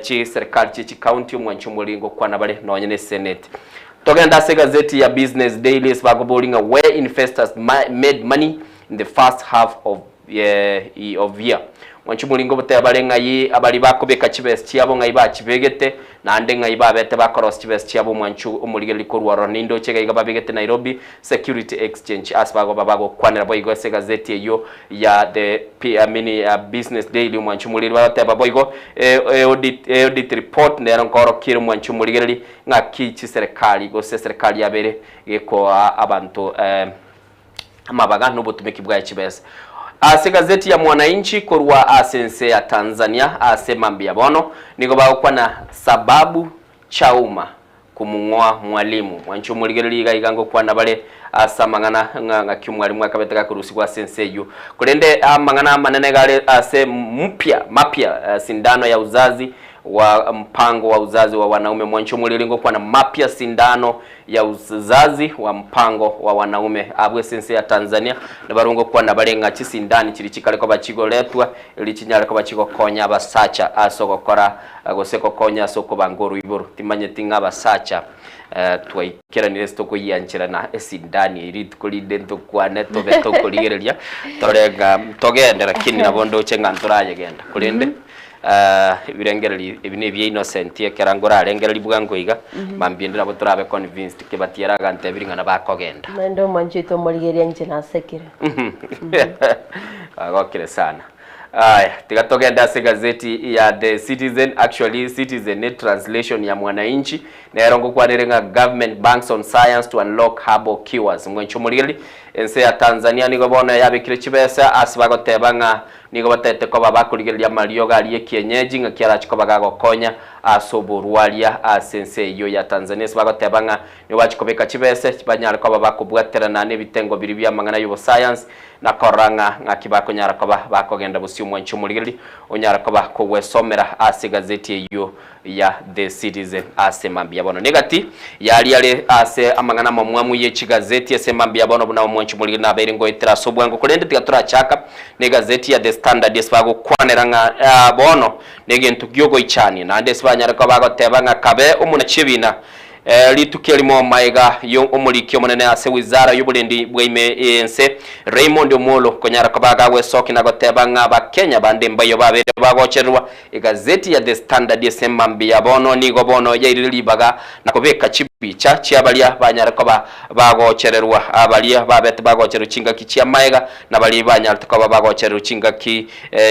chiserikali chie chicounty, omwanchi omoriri ngokwana bare nonye ne senate. Togende ase egazeti ya Business Daily ase bakoboria ng'a where investors made money in the first half of of year. Mwanche omoringo obotebe bare ng'ai abaria bakobeka chibesa chiabo ng'ai bachibegete, naende ng'ai babete bakorosia chibesa chiabo omwanche omorigereria korwa ororo. Nindoche iga iga babegete Nairobi Security Exchange ase bagoba bagokwanera boigo ase egazeti eyio ya the I mean ya Business Daily omwanche omorigereria bagoteba boigo audit, audit report nero nkoorokia ere omwanche omorigereria ng'aki chiserekari gose eserekari yabere gekoa abanto amabaga na obotumeki bwaye chibesa. Ase egazeti ya Mwananchi korwa ase ense ya Tanzania ase mambia bono nigo bagokwana sababu Chauma kumung'oa mwalimu. Mwanchi omorigereria iga iga ngokwana bare ase amang'ana ng'a ng'aki omwalimu akabete gakorusigwa ase ense eyio. Korende amang'ana amanene gare ase mpya mapya sindano ya uzazi wa mpango wa uzazi wa wanaume. Mwanchi omorigereria ngokwana mapya sindano ya uzazi wa mpango wa wanaume. Abwo ase ense ya Tanzania nabarwo ngokwana bare ng'a chisindani chiria chikare koba chigoretwa erio chinyare koba chigokonya abasacha ase ogokora gose gokonya ase okobanga oroiboro. Timanyeti ng'a abasacha twaikeranire ase tokoyiancherana esindani eye rituko rinde ntokwane tobe tokorigereria tore ng'a togende lakini nabo ndoche ng'a ntorayegenda korende Ebirengererio ebi nebia Innocent ekero nkorarengereria bwango iga, mambia ende nabo torabe convinced Kebati ere agantebirie ng'a nabo akogenda. Naende omwanchete omorigereria inche nasekire. Agokire sana. Aya, tiga togende ase egazeti ya The Citizen, actually Citizen ne translation ya Mwananchi, nero ngokwanere ng'a government banks on science to unlock herbal cures. Mwanche omorigereria, ense ya Tanzania nigo bono yabekire chibesa ase bagoteba ng'a Nigo bataete koba bakorigereria amariogo aria ekienyeji ng'aki arache koba gagokonya ase oborwaria ase ense eyio ya Tanzania ase bagoteba ng'a nigo bache kobeka chibese banyare koba bakobwaterana nebitengo biria bi'amang'ana y'obosayansi na korora ng'a ng'aki bakonyara koba bakogenda bosio omwanchi omorigereria onyare koba kogwesomera ase egazeti eyio ya The Citizen ase mambia bono. Negati yaria are ase amang'ana amamwamu ye chigazeti ase mambia bono buna omwanchi omorigeri nabeire ngoetera ase obwango korende tiga torachaka negazeti ya The Standard ase bagokwanera ng'a bono negento giogoichania naende ase banyare koba bagoteba ng'a kabe omonachi ebina Rituko erimo magega yo omoriki omonene ase wizara y'oborendi bwa ime y'ense, Raymond Omolo, konyara koba gagwesokia na goteba ng'a Abakenya bande mbaiyo babeire bagochererwa. Egazeti ya The Standard ase mambia bono nigo bono yairire ribaga na kobeka chibicha chia baria banyare koba bagochererwa, baria babete bagochererwa chingaki chia magega na baria banyarete koba bagochererwa chingaki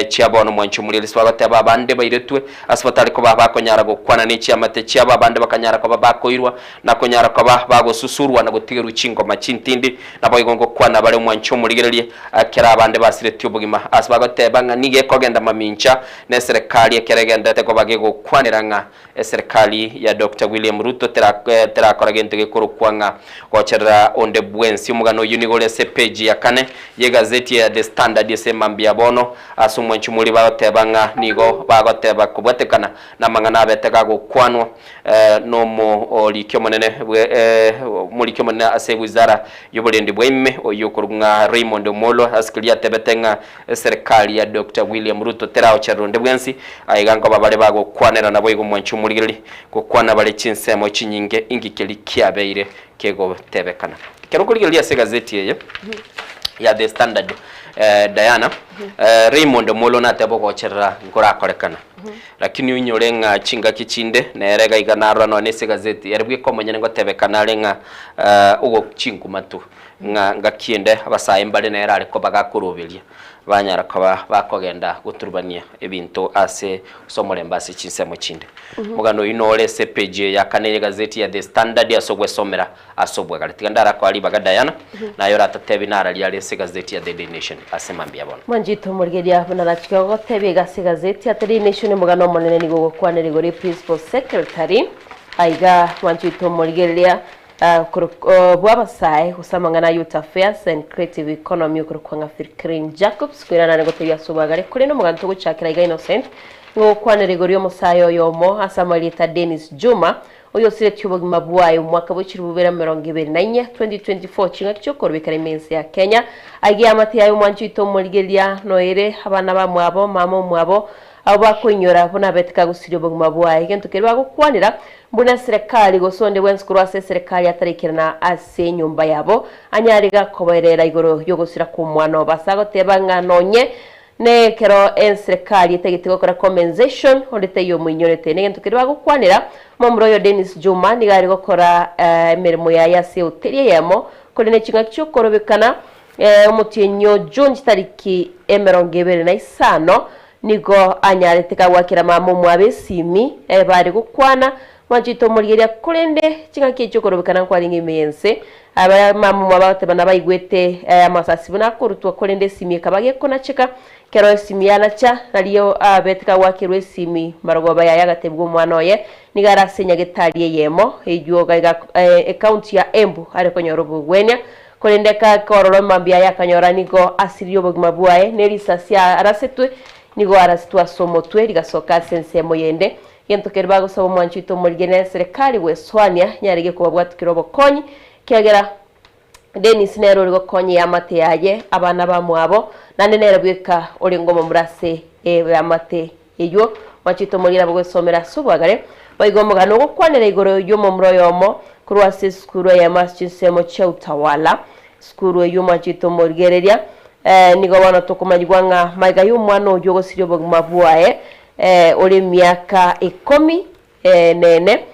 chia bono. Mwanchi omorieresi bagoteba abande bairetwe Ase batari koba bakonyara gokwana ne chiamate chiabo, abande bakanyara koba bakoirwa, na konyara koba bagosusurwa na gotigerwa chingoma chintindi. Naboigo ngokwana bare omwanche omorigererie, ekero abande basiretie obogima, ase bagoteba ng'a nigo ekogenda mamincha neserekari ekero egenderete koba gegokwanera ng'a eserekari ya Doctor William Ruto tera. terakora gento gekorokwa ng'a gocherera onde bwensi. Omogano oyio nigo ore ase epeji ya kane y'egazeti ya The Standard ase mambia bono ase omwanchi moria bagoteba ng'a nigo bagoteba kobwatekana namang'ana abete gagokwanwa nomoriki omonene bwe omoriki omonene ase wizara y'oborendi bwa ime oyio okorokwa ng'a Raymond Omollo ase keria atebete ng'a eserekari ya Doctor William Ruto teraocherera onde bwensi aiga nkoba bare bagokwanera naboigo omwanchi omorigereria gokwana bare chinsemo chinyinge inki keria kiabeire kegotebekana. Ekero okorigereria ase egazeti eye ya The Standard Diana, Raymond Omollo natebe ogocherera nkorakorekana. Lakini oinyore ng'a chingaki chinde nere iga iga narora nonya ase egazeti, ere bweka omonyene ngotebekana are ng'a ogochinkuma tu, ng'a ngaki ende abasae mbare nere are koba gakoroberia, banyara koba bakogenda goturubania ebinto ase ase omorembe ase chinsemo chinde. Omogano oyio nore ase epage eye ya kane y'egazeti ya The Standard ase ogwesomera ase obwegare. Tiga ndarakoa ribaga Diana, naye oratotebi nararia are ase egazeti ya The Daily Nation ase mambia bono. Mwanchete omorigereria buna arachike gogotebia iga ase egazeti ya The Daily Nation omogano omonene nigo ogokwanera igoro ye Principal Secretary aiga mwanchete omorigereria bw'abasae gose amang'ana a Youth Affairs and Creative Economy okorokwa ng'a Fikrin Jacobs koirana nare gotebia ase obwagare korende omogano togochakera iga Innocent nigo ogokwanera igoro y'omosae oyomo ase amarieta Dennis Juma Oyosiretie obogima bwaye omwaka bwe chilifu bibere na emerongo ebere na inye, 2024, ching'aki chi'okorobekana ime ense ya Kenya. Agiya amate yaye omwanchi oito omorigereria, noere, abana bamwabo, mama omwabo, abwo bakoinyora buna abete kagosiria obogima bwaye. Egento keria bagokwanera, mbuna eserekari gose onde bwensi korwa ase eserekari ataraikerana ase enyomba yabo, anyare gakobaerera igoro y'ogosira kw'omwana obo. Ase agoteba ng'a nonye Nekero enserekari etagete gokora compensation onde taiyo omoinyorete. Negento keria bagokwanera, momura oyo Dennis Juma nigo are gokora emeremo yaye ase ehoteli eyemo korende ching'aki chiokorobekana omotienyi o June chitariki 25 nigo anyarete kagwakera mama omwabo esimi bare gokwana mwanchete omorigeria korende ching'aki echi okorobekana nkwarenge ime yense Aba mama omwabo agateba nabaigwete amasasi buna akorutwa korende esimi ekaba gekonacheka. Kero esimi yanacha, nario abete kagwakerwa esimi marogoba yaye agatebigwa omwana oye nigo are ase nyagetari eyemo eywo gaiga ecounty ya Embu are konyora obogwenia. Korende kakorora mambia aye akanyora nigo asiririe obogima bwaye ne risasi arasetwe nigo arasetwe ase omotwe rigasoka ase ensemo yende. Gento keria bagosaba omwanchi oito omorigie ne eserekari gweswania nyarege kobabwatukera obokonyi, ekiagera Dennis nere ore gokonya eamate yaye, abana bamwabo, naende nere bweka orenge omomura ase eamate eyio. Omwanchi oito omorigie nabo gwesomera ase obwagare. Boigo omogano ogokwanera igoro y'omomura oyomo korwa ase esukuru eyemo ase chinsemo chia Utawala. Esukuru eyio omwanchi oito omorigereria nigo bono tokomanyigwa ng'a magega y'omwana oyio ogosiria obogima bwaye ore emiaka ikomi nene,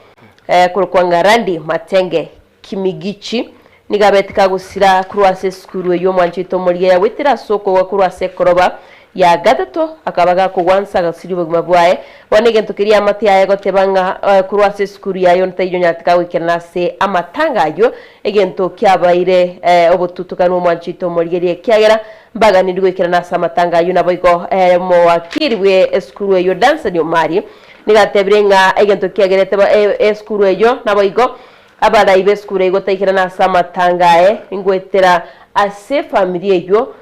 korokwa ng'a Randy Matenge Kimigichi, nigo abete kagosira korwa ase esukuru eyio omwanchete omorigereria goetera ase okogwa korwa ase ekoroba ya gatato, akaba gakogwansa agasiria obogima bwaye. Bono egento keria amate aye goteba ng'a korwa ase esukuru yaye onde taiyo onyarete kagoikerana ase amatanga ayio, egento kiabaire obotutukanu omwanchete omorigereria ekiagera Mbaganiri goikerana ase amatanga ayio. Naboigo omowakiri bwe esukuru eyio Danson Omari nigo atebire ng'a egento kiagerete esukuru eyio naboigo abarai b'esukuru eyio gotaikerana ase amatanga aye ngoetera ase efamiri eyio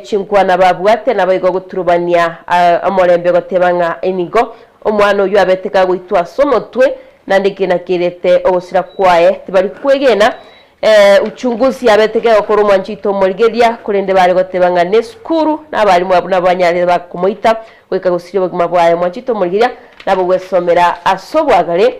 chinkwana babwate naboigo goturubania omorembe goteba ng'a nigo omwana oyio abete kagoitwa ase omotwe naende ekina kerete ogosira kwaye tibari kwegena Uchunguzi yabete kegokora omwanchito omorigereria, korende bare goteba ng'a nesukuru na abalimu abwo nabo banyarire bakomoita goika gosiria obogima bwaye. Omwanchito omorigereria nabo gwesomera ase obwagare,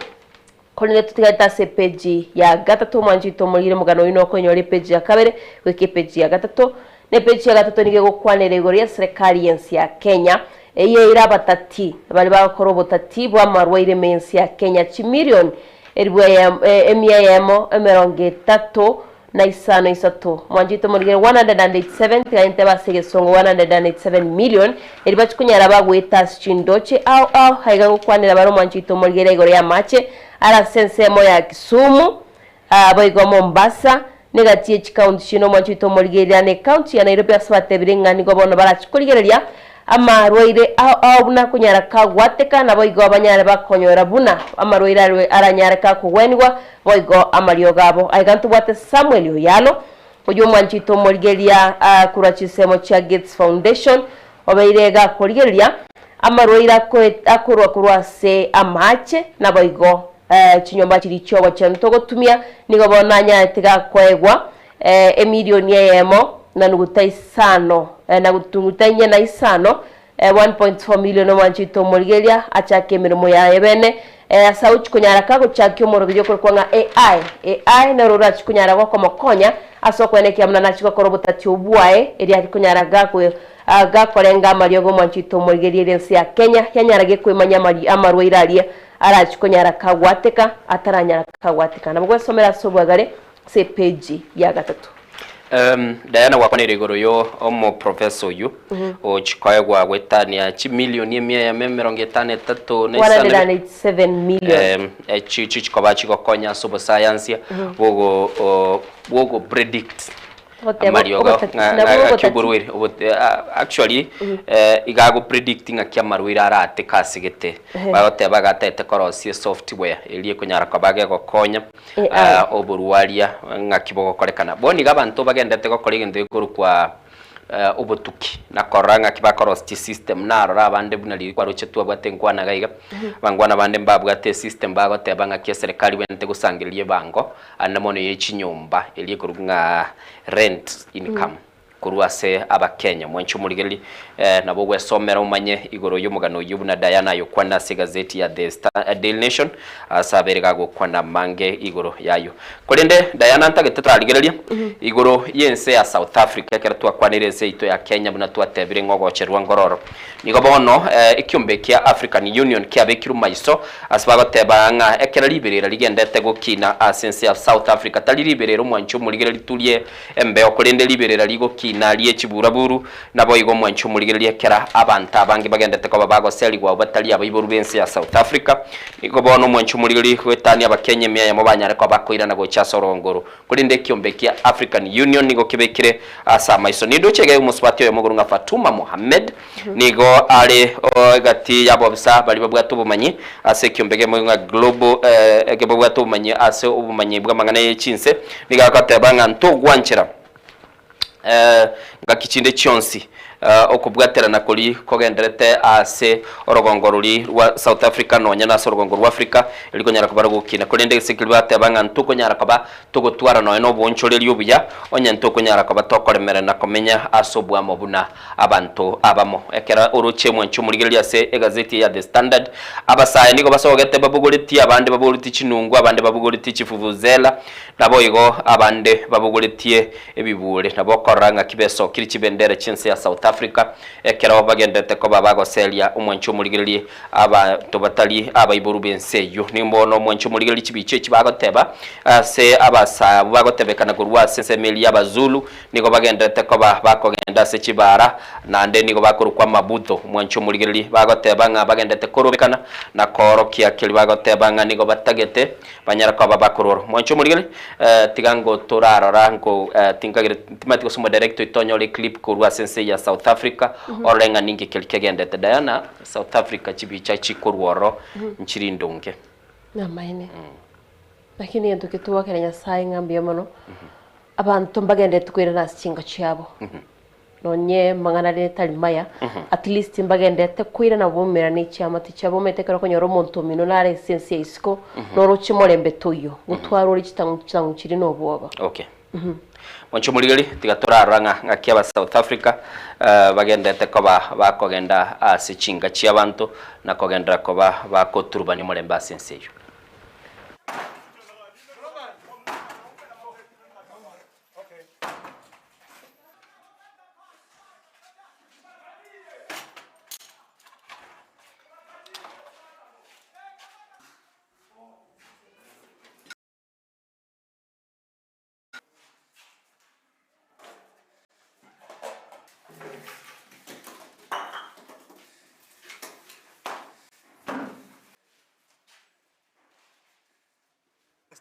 korende totigarete ase epeji ya gatato. Omwanchito omorigereria omogano oyio nokonyora epeji ya kabere goika epeji ya gatato. Na epeji ya gatato nigo egokwanera igoro y'eserekari y'ense ya Kenya eye eire abatati baria bagokora obotati bw'amarwaire ime y'ense ya Kenya chimilion Elifu emia eyemo emerongo etato na isano isato. Mwanchete omorigere 187, tiga intebe ase egesongo 187 million, eri bachie konyara bagoeta ase chindoche ao ao. Aiga ngokwanera bare omwanchete omorigere igoro y'amache are ase ensemo ya Kisumu, boigo Mombasa, na egati ye chikaunti chinde omwanchete omorigereria na ekaunti ya Nairobi ase batebire ng'a nigo bono barachie korigereria. Amarwaire ao ao buna konyara kagwateka, naboigo banyare bakonyora buna amarwaire arwe aranyare kakogwenigwa, boigo amariogo abo. Aiga ntobwate Samuel Oyalo, oyio omwanchete omorigereria korwa chinsemo chia Gates Foundation, obeire gakorigereria amarwaire akorwa korwa ase amache, naboigo chinyomba chiria chiogochenu togotumia, nigo bono anyarete gakoegwa Emilioni eyemo na nuguta isano, na nuguta inye na isano, 1.4 million, omwanchete omorigereria achake emeremo yaye bene, ase agochia konyara kagochakia omoroberio okorokwa ng'a AI. AI nero orachie konyara gokomokonya ase okoenekia buna nachie gokora obotati obwo bwaye, erio arie konyara gakwe gakorenga amariogo omwanchete omorigereria ere ense ya Kenya, yanyara gekoimanya amari amarwaire aria arachie konyara kagwateka ataranyara kagwateka. Nabo gwesomera ase obwagare Ase epeji ya gatato. Diana gwakwanire igoro yo omoprofesa oyio ochikoegwa goetania chimilioni emia eyemo emerongo etano etato na isano 187 million. Echi chichikoba chigokonya ase obosayansia bwogo bwogo predict Ogoteba amariogo obotati ng'a nabwo ng'a ng'aki obotati. oborwaire obote actually iga ago predict ng'aki amarwaire arateke ase gete bagoteba iga atagete korosia esoftware eria ekonyara koba gegokonya Oborwaria ng'aki bogokorekana. Bono iga abanto bagenderete gokora egento gekorokwa obotuki, na korora ng'aki bakorosia chisystem, narora abande buna riria kwaroche twabwate enkwana iga iga, abangwana bande mbabwate esystem bagoteba ng'aki eserekari bwenerete gosangereria ebango, ande mono ye chinyomba eria ekorokwa ng'a rent income. Korwa ase Abakenya. Mwanche omorigereria, nabo ogwesomera omanye igoro y'omogano oyio buna Diana ayokwana ase egazeti ya The Star, Daily Nation, ase abere gagokwana amange igoro y'ayio. Korende Diana ntagete torarigererie igoro y'ense ya South Africa ekero twakwanire ense yaito ya Kenya buna twatebire ng'a ogocherwa ngororo. Nigo bono ekiombe kia African Union kiabekirwe maiso ase bagoteba ng'a ekero riberera rigendete gokina ase ense ya South Africa tari riberera omwanchi omorigereria turie Embeo, korende riberera rigokina rie chiburaburu, naboigo omwanchi omorigereria ekero abanto abange bagendete koba bagoserigwa abwo batari abaiboru b'ense ya South Africa. Nigo bono omwanchi omorigereria goetania Abakenya emia eyemo banyare koba bakoirana gocha ase orogongo oro. Korende ekiombe kia African Union nigo kebekire ase amaiso. Nindoche iga omosubati oyomo igoro ng'a Fatuma Mohamed nigo are egati y'abobisa baria babwate obomanyi ase ekiombe ekemo ng'a Global eke babwate obomanyi ase obomanyi bw'amang'ana ye chinse, nigo agoteba ng'a ntogwanchera ngaki chinde chionsi okobwaterana koria kogenderete ase orogongo roria rwa South Africa nonya nase orogongo rwa Africa eri konyara koba rogokina. Korende gese keria bateba ng'a ntokonyara koba togotwara nonya na oboonchoreria obuya onye ntokonyara koba tokoremerera na komenya ase oboamo buna Abanto abamo. Ekero oroche mwanche omorigereria ase egazeti ya The Standard, abasae nigo basogete babogoretie, abande babogoretie chinungu, abande babogoretie chifufuzela, naboigo abande babogoretie ebibure. Nabo okorora ng'aki besokirie chibendera chi'ense ya South Africa ekero bagenderete koba bagoseria omwanche omorigereria abanto batari abaiboru b'ense eyio. Nigo bono omwanche omorigereria chibicha echi bagoteba ase abasae abwo bagotebekana korwa ase ensemo eria y'Abazulu, Nigo bagendererete koba bakogenda ase chibaara, naende nigo bakorokwa amabuto. Mwanche omorigererie, bagoteba ng'a bagendererete korobekana na koorokia keria bagoteba ng'a nigo batagete banyare koba bakororo. Mwanche omorigererie, tiga ngo torarora nko tinkagere timanyeti gose omodirector oito onyore eclip korwa ase ense ya South Africa, orore ng'a ninki keria kegendererete. Diana, South Africa chibicha chikorwa ororo nchiri ndonge. Namaene. Lakini egento ketwakera Nyasaye ng'a mbuya mono, Abanto mbagenderete koirana ase chinka chiabo, nonye amang'ana arire tari maya, at least mbagenderete koirana boumera ne chiamate chiabo. Omanyete ekero okonyora omonto omino nare ase ense ya isiko, noroche morembe toiyo, gotwara ore chitang'u chitang'u chiria na obwoba. Okay. Mwanche omorigeri, tiga torarora ng'a ng'aki aba South Africa bagenderete koba bakogenda ase chinka chi'abanto na kogenderera koba bakoturubania omorembe ase ense eyio.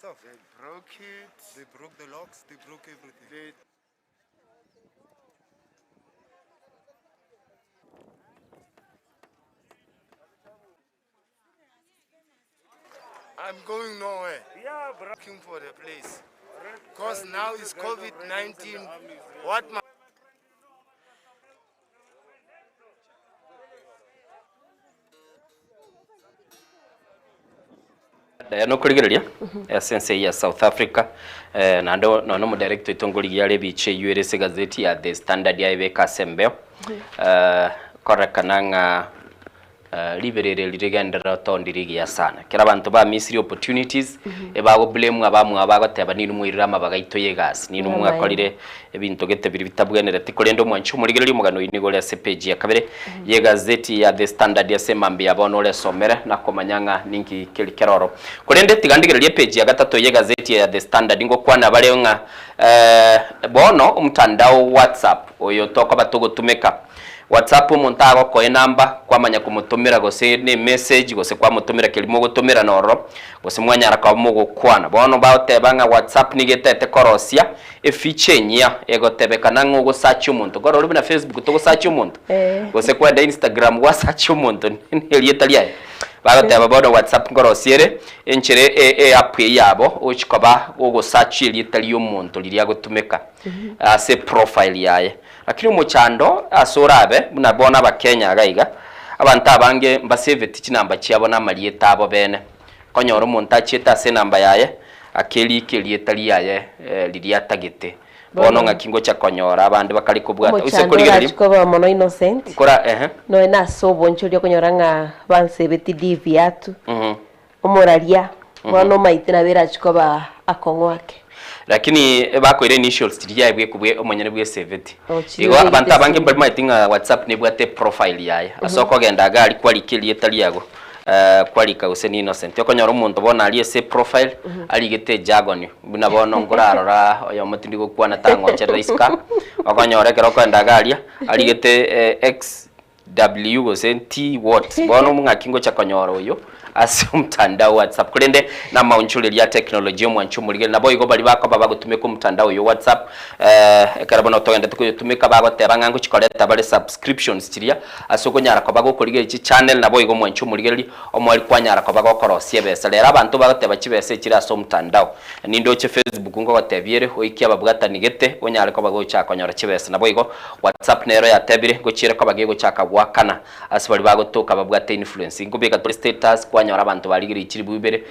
Stuff. They broke it. They broke the locks. They broke everything. They I'm going nowhere. Looking for the place. Because now it's COVID-19. What my Daya nokorigereria ase ense eyio ya South Africa eh, naende nonya omodirector oito nkorigia are ebicha eyio ere ase egazeti ya The Standard ayebeka ase embeo eh, korekana ng'a eh, riberera eri rigenderere tondi rigiya sana. Ekero abanto ba missire opportunities, ebago blame abamwabo bagoteba ninwe mwairire amabaga aito ya egasi, ninwe mwakorire ebinto gete biria bitabwenereti korende omwanchi omorigereria omogano oyio nigo ore ase page ya kabere y'egazeti ya The Standard ase emambia ya bono oresomere na komanya ng'a ninki keri keroro. Korende tiga ndigererie epage ya gatato y'egazeti ya The Standard ngokwana bare ng'a bono omotandao WhatsApp oyo tokoba togotumeka WhatsApp omonto agokoa enamba kwamanya komotomera gose ne emessage gose kwamotomera keria mogotomerana ororo gose mwanyara koba mogokwana. Bono bagoteba ng'a WhatsApp nigo etaete korosia Eficha enyia egotebekana ng'a ogosacha omonto. Nkorora ore buna Facebook togosacha omonto? Gose kwenda Instagram gwasacha omonto nerieta riaye. Bagoteba bono WhatsApp nkorosia ere enchera e app eyio yabo ogochi koba ogosacha erieta riomonto riria agotumeka ase eprofile yaye. Lakini omochando ase orabe buna bono abakenya iga iga, abanto abange mbasaveti chinamba chiabo na amarieta abo bene. Konyora omonto achiete ase enamba yaye, akerika erieta riaye riria atagete. Bono ng'aki ngocha konyora abande bakare kobwata. Oise Omochando korigereria. orachie koba mono innocent, Kora ehe. nonya nase obonchori okonyora ng'a bansebeti DV atu, omoraria, bono omaete nabo erachie koba akong'u ake. Lakini bakoira initials chiria yaye bwekubwe omonyene bweseveti. Oh, chiria Igo obegete abanto abange esimi. mbarimaeti ng'a WhatsApp nebwate eprofile yaye. Ase okogenda iga aria kwarika erieta riago, kwarika gose ni Innocent. Okonyora omonto bono aria ase eprofile, arigete ejargon, buna bono nkorarora oyomo tindi gokwana tang'oncherera isiko aa, okonyora ekero okoenda iga aria, arigete X W gose T what? Bono ng'aki ngocha konyora oyo ase omotandao WhatsApp. Korende namaonchoreria a technology omwancho omorigeri naboigo baria bakoba bagotumeka omotandao oyo WhatsApp eh, ekero bono togendete koyotumeka bagoteba ng'a ngochi koreta bare subscriptions chiria ase okonyara koba gokorigereria chichannel naboigo omwancho omorigereria omwari kwanyara koba gokorosia ebesa. Rero abanto bagoteba chibesa echire ase omotandao. Nindoche Facebook ngogotebia ere oikie ababwatani gete onyare koba gocha konyora chibesa. Naboigo WhatsApp nero yatebire ngochiere koba gegochaka goakana ase baria bagotoka babwate influence. Nkobeka tore status kwanyora abanto barigereiri chiribu ibere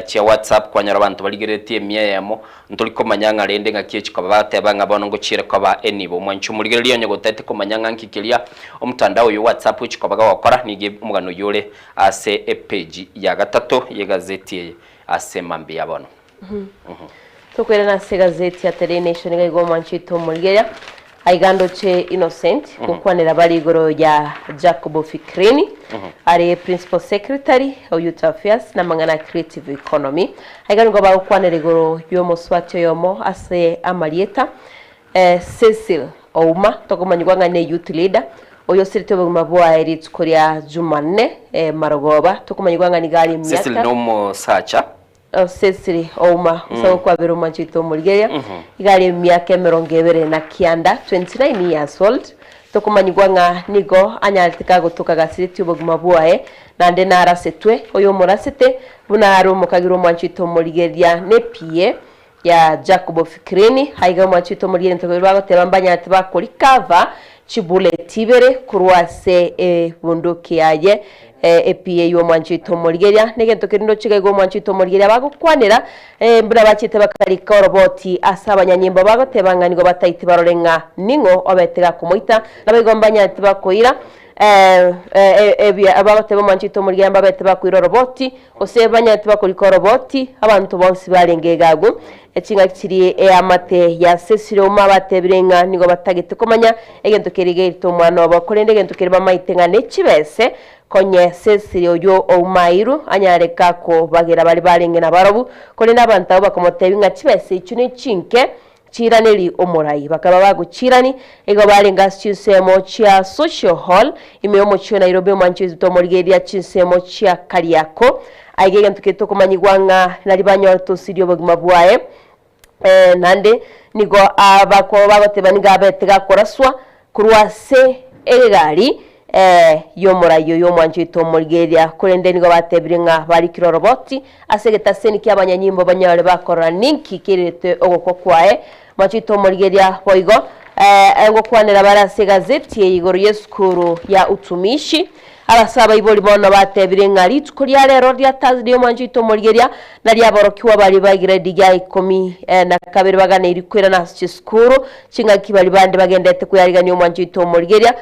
chia WhatsApp kwanyora abanto barigereretie emia eyemo ntori komanya ng'a rende ng'aki echi koba bagoteba ng'a bono ngochiere koba enibo. Omwanchi omorigereria onye gotaete komanya ng'a nki keria omotandao oyo WhatsApp ochi koba gogokora nigo omogano oyio ore ase epage ya gatato yegazeti eye. Ase mambia bono. Tokoirana ase egazeti ya The Daily Nation iga igo omwanchete omorigereria aiga ndoche Innocent gokwanera bare igoro ya Jacob Fikirini are Principal Secretary o Youth Affairs na amang'ana a Creative Economy. Aiga nigo bagokwanera igoro y'omoswati oyomo ase amarieta Cecil Ouma, tokomanyigwa ng'a ne youth leader, oyo osirete obogima bwaye rituko ria Jumanne marogoba, tokomanyigwa ng'a nigo are Cecil emiaka. nomosacha. Cecil Ouma, osa gokwabera omwancho oito omorigereria, iga are emiaka emerongo ebere na kianda, 29 years old, tokomanyigwa ng'a nigo anyarete kagotoka gasiretie obogima bwaye, naende narasetwe, oyo omorasete, buna are omokagera omwancho oito omorigereria ne PA ya Jacobo Fikirini, aiga omwanchete omorigereria ntokoirwe bagoteba mbanyarete bakorikava chibullet ibere korwa ase ebunduki yaye epi eywo omwanchete omorigereria negento keria ndoche iga omwanchete omorigereria bagokwanera buna bachete bakarika oroboti ase abanyanyimbo bagoteba ng'a nigo bataiti barore ng'a ning'o obete gakomoita naboigo mbanyarete bakoira bagoteba omwanchete omorigereria mbabete bakoira oroboti Gose banyarete bakorika oroboti, abanto bonsi barenge iga agwo. Ching'aki chiria eamate ya Cecily Ouma batebire ng'a nigo batagete komanya egento keria geirete omwana obo, korende egento keria bamaete ng'a nechibese konye Cecily oyio Ouma airwe anyare gakobagera baria barenge nabarobwo, korende abanto abwo bakamotebia ng'a chibese echio nechinke Chiraneri omorai. Bakaba bagochirani, igo barenge ase chinsemo chia Social Hall, ime y'omochie o Nairobi omwanchi oito tomorigereria chinsemo chia Kariako. Aiga egento keria tokomanyigwa ng'a nari banyorete osiria obogima bwaye, naende nigo abakoba bagoteba nigo abete gakoraswa korwa ase egari. Ee, y'omorai oyo omwanchete omorigereria, korende nigo batebirie ng'a barikire oroboti ase egetaseni ki'abanyanyimbo banyare bakorora ninki kererete ogokwa kwaye. Mwanchete omorigereria boigo, ee, ngokwanera bare ase egazeti eye igoro y'esukuru ya utumishi. Ase abaibori bono batebire ng'a rituko ria rero ria Thursday omwanchete omorigereria nario aborokigwa baria ba egrade ya ikomi na kabere baganeiri koirana ase chisukuru ching'aki baria bande bagendete koyarigania omwanchete omorigereria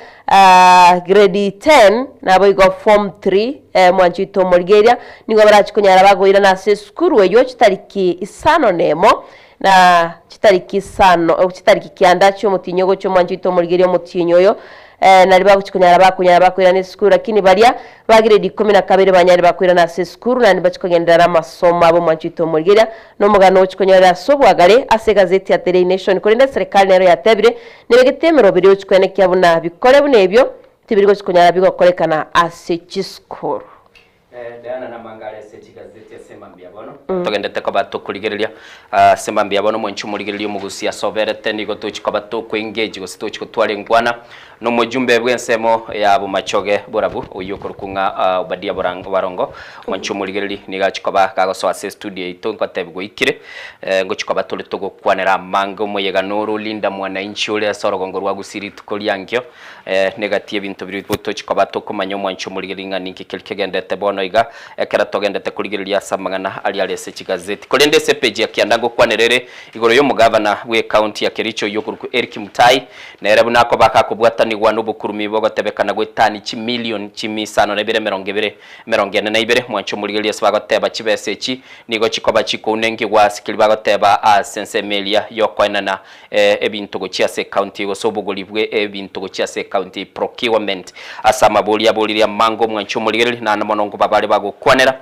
Grade 10 naboigo form 3 mwanchete omorigereria nigo barachi konyara bagoirana ase esukuru eyio chitariki isano nemo na chitariki isano chitariki kianda chiomotienyi ogocha omwanchete omorigereria omotienyi oyo nari bagochi konyara bakonyara bakoirana esukuru lakini baria ba grade ikomi na kabere banyare bakoirana ase esukuru naende bachi kogenderera amasomo abo omwanchete omorigereria nomogano ogochi konyorera ase obwagare ase egazeti ya The Daily Nation korende eserekari nero yatebire Nebegete emeroberi gochia koenekia buna bikore buna ebio tibiri gochia konyara bigokorekana ase chisukuru. Diana namanga are ase chigazeti ase mambia bono. Togendete koba tokorigereria ase mambia bono mwanche omorigereria omogusi ase oberete nigo tochi koba tokoengage gose tochi gotwara enkwana na omojumbe bw'ensemo ya bomachoge borabu oyio okorokwa ng'a Obadia Barongo mwanche omorigereria nigo achi koba gagosoa ase estudio yaito ngotebi goikire Ngochia koba tore togokwanera amange omoyega noro Linda Mwananchi ore ase orogongo rwa Gusii rituko riankio. Negati y'ebinto biria tochia koba tokomanya omwanchi omorigereria ng'a ninki keria kegendete bono iga ekero togendete korigereria ase amang'ana aria are ase chigazeti. Korende ase epeji ya kianda ngokwanera ere igoro y'omogavana bw'ecounty ya Kericho oyio okorokwa Eric Mutai nere buna akoba gakobwatanigwa nobokurumi bogotebekana gw'etani chimilion chimi isano na ibere emerongo ebere 42 mwanche omorigereria ase bagoteba chibesa echi Nigo chikoba chikounengigwa ase keria bagoteba ase ensemo eria y'okoenana ebinto gochia ase ecounty gose obogori bwe ebinto gochia ase ecounty, procurement. Ase amabori aboririe amange omwanchi omorigereria naende mono nkoba bare bagokwanera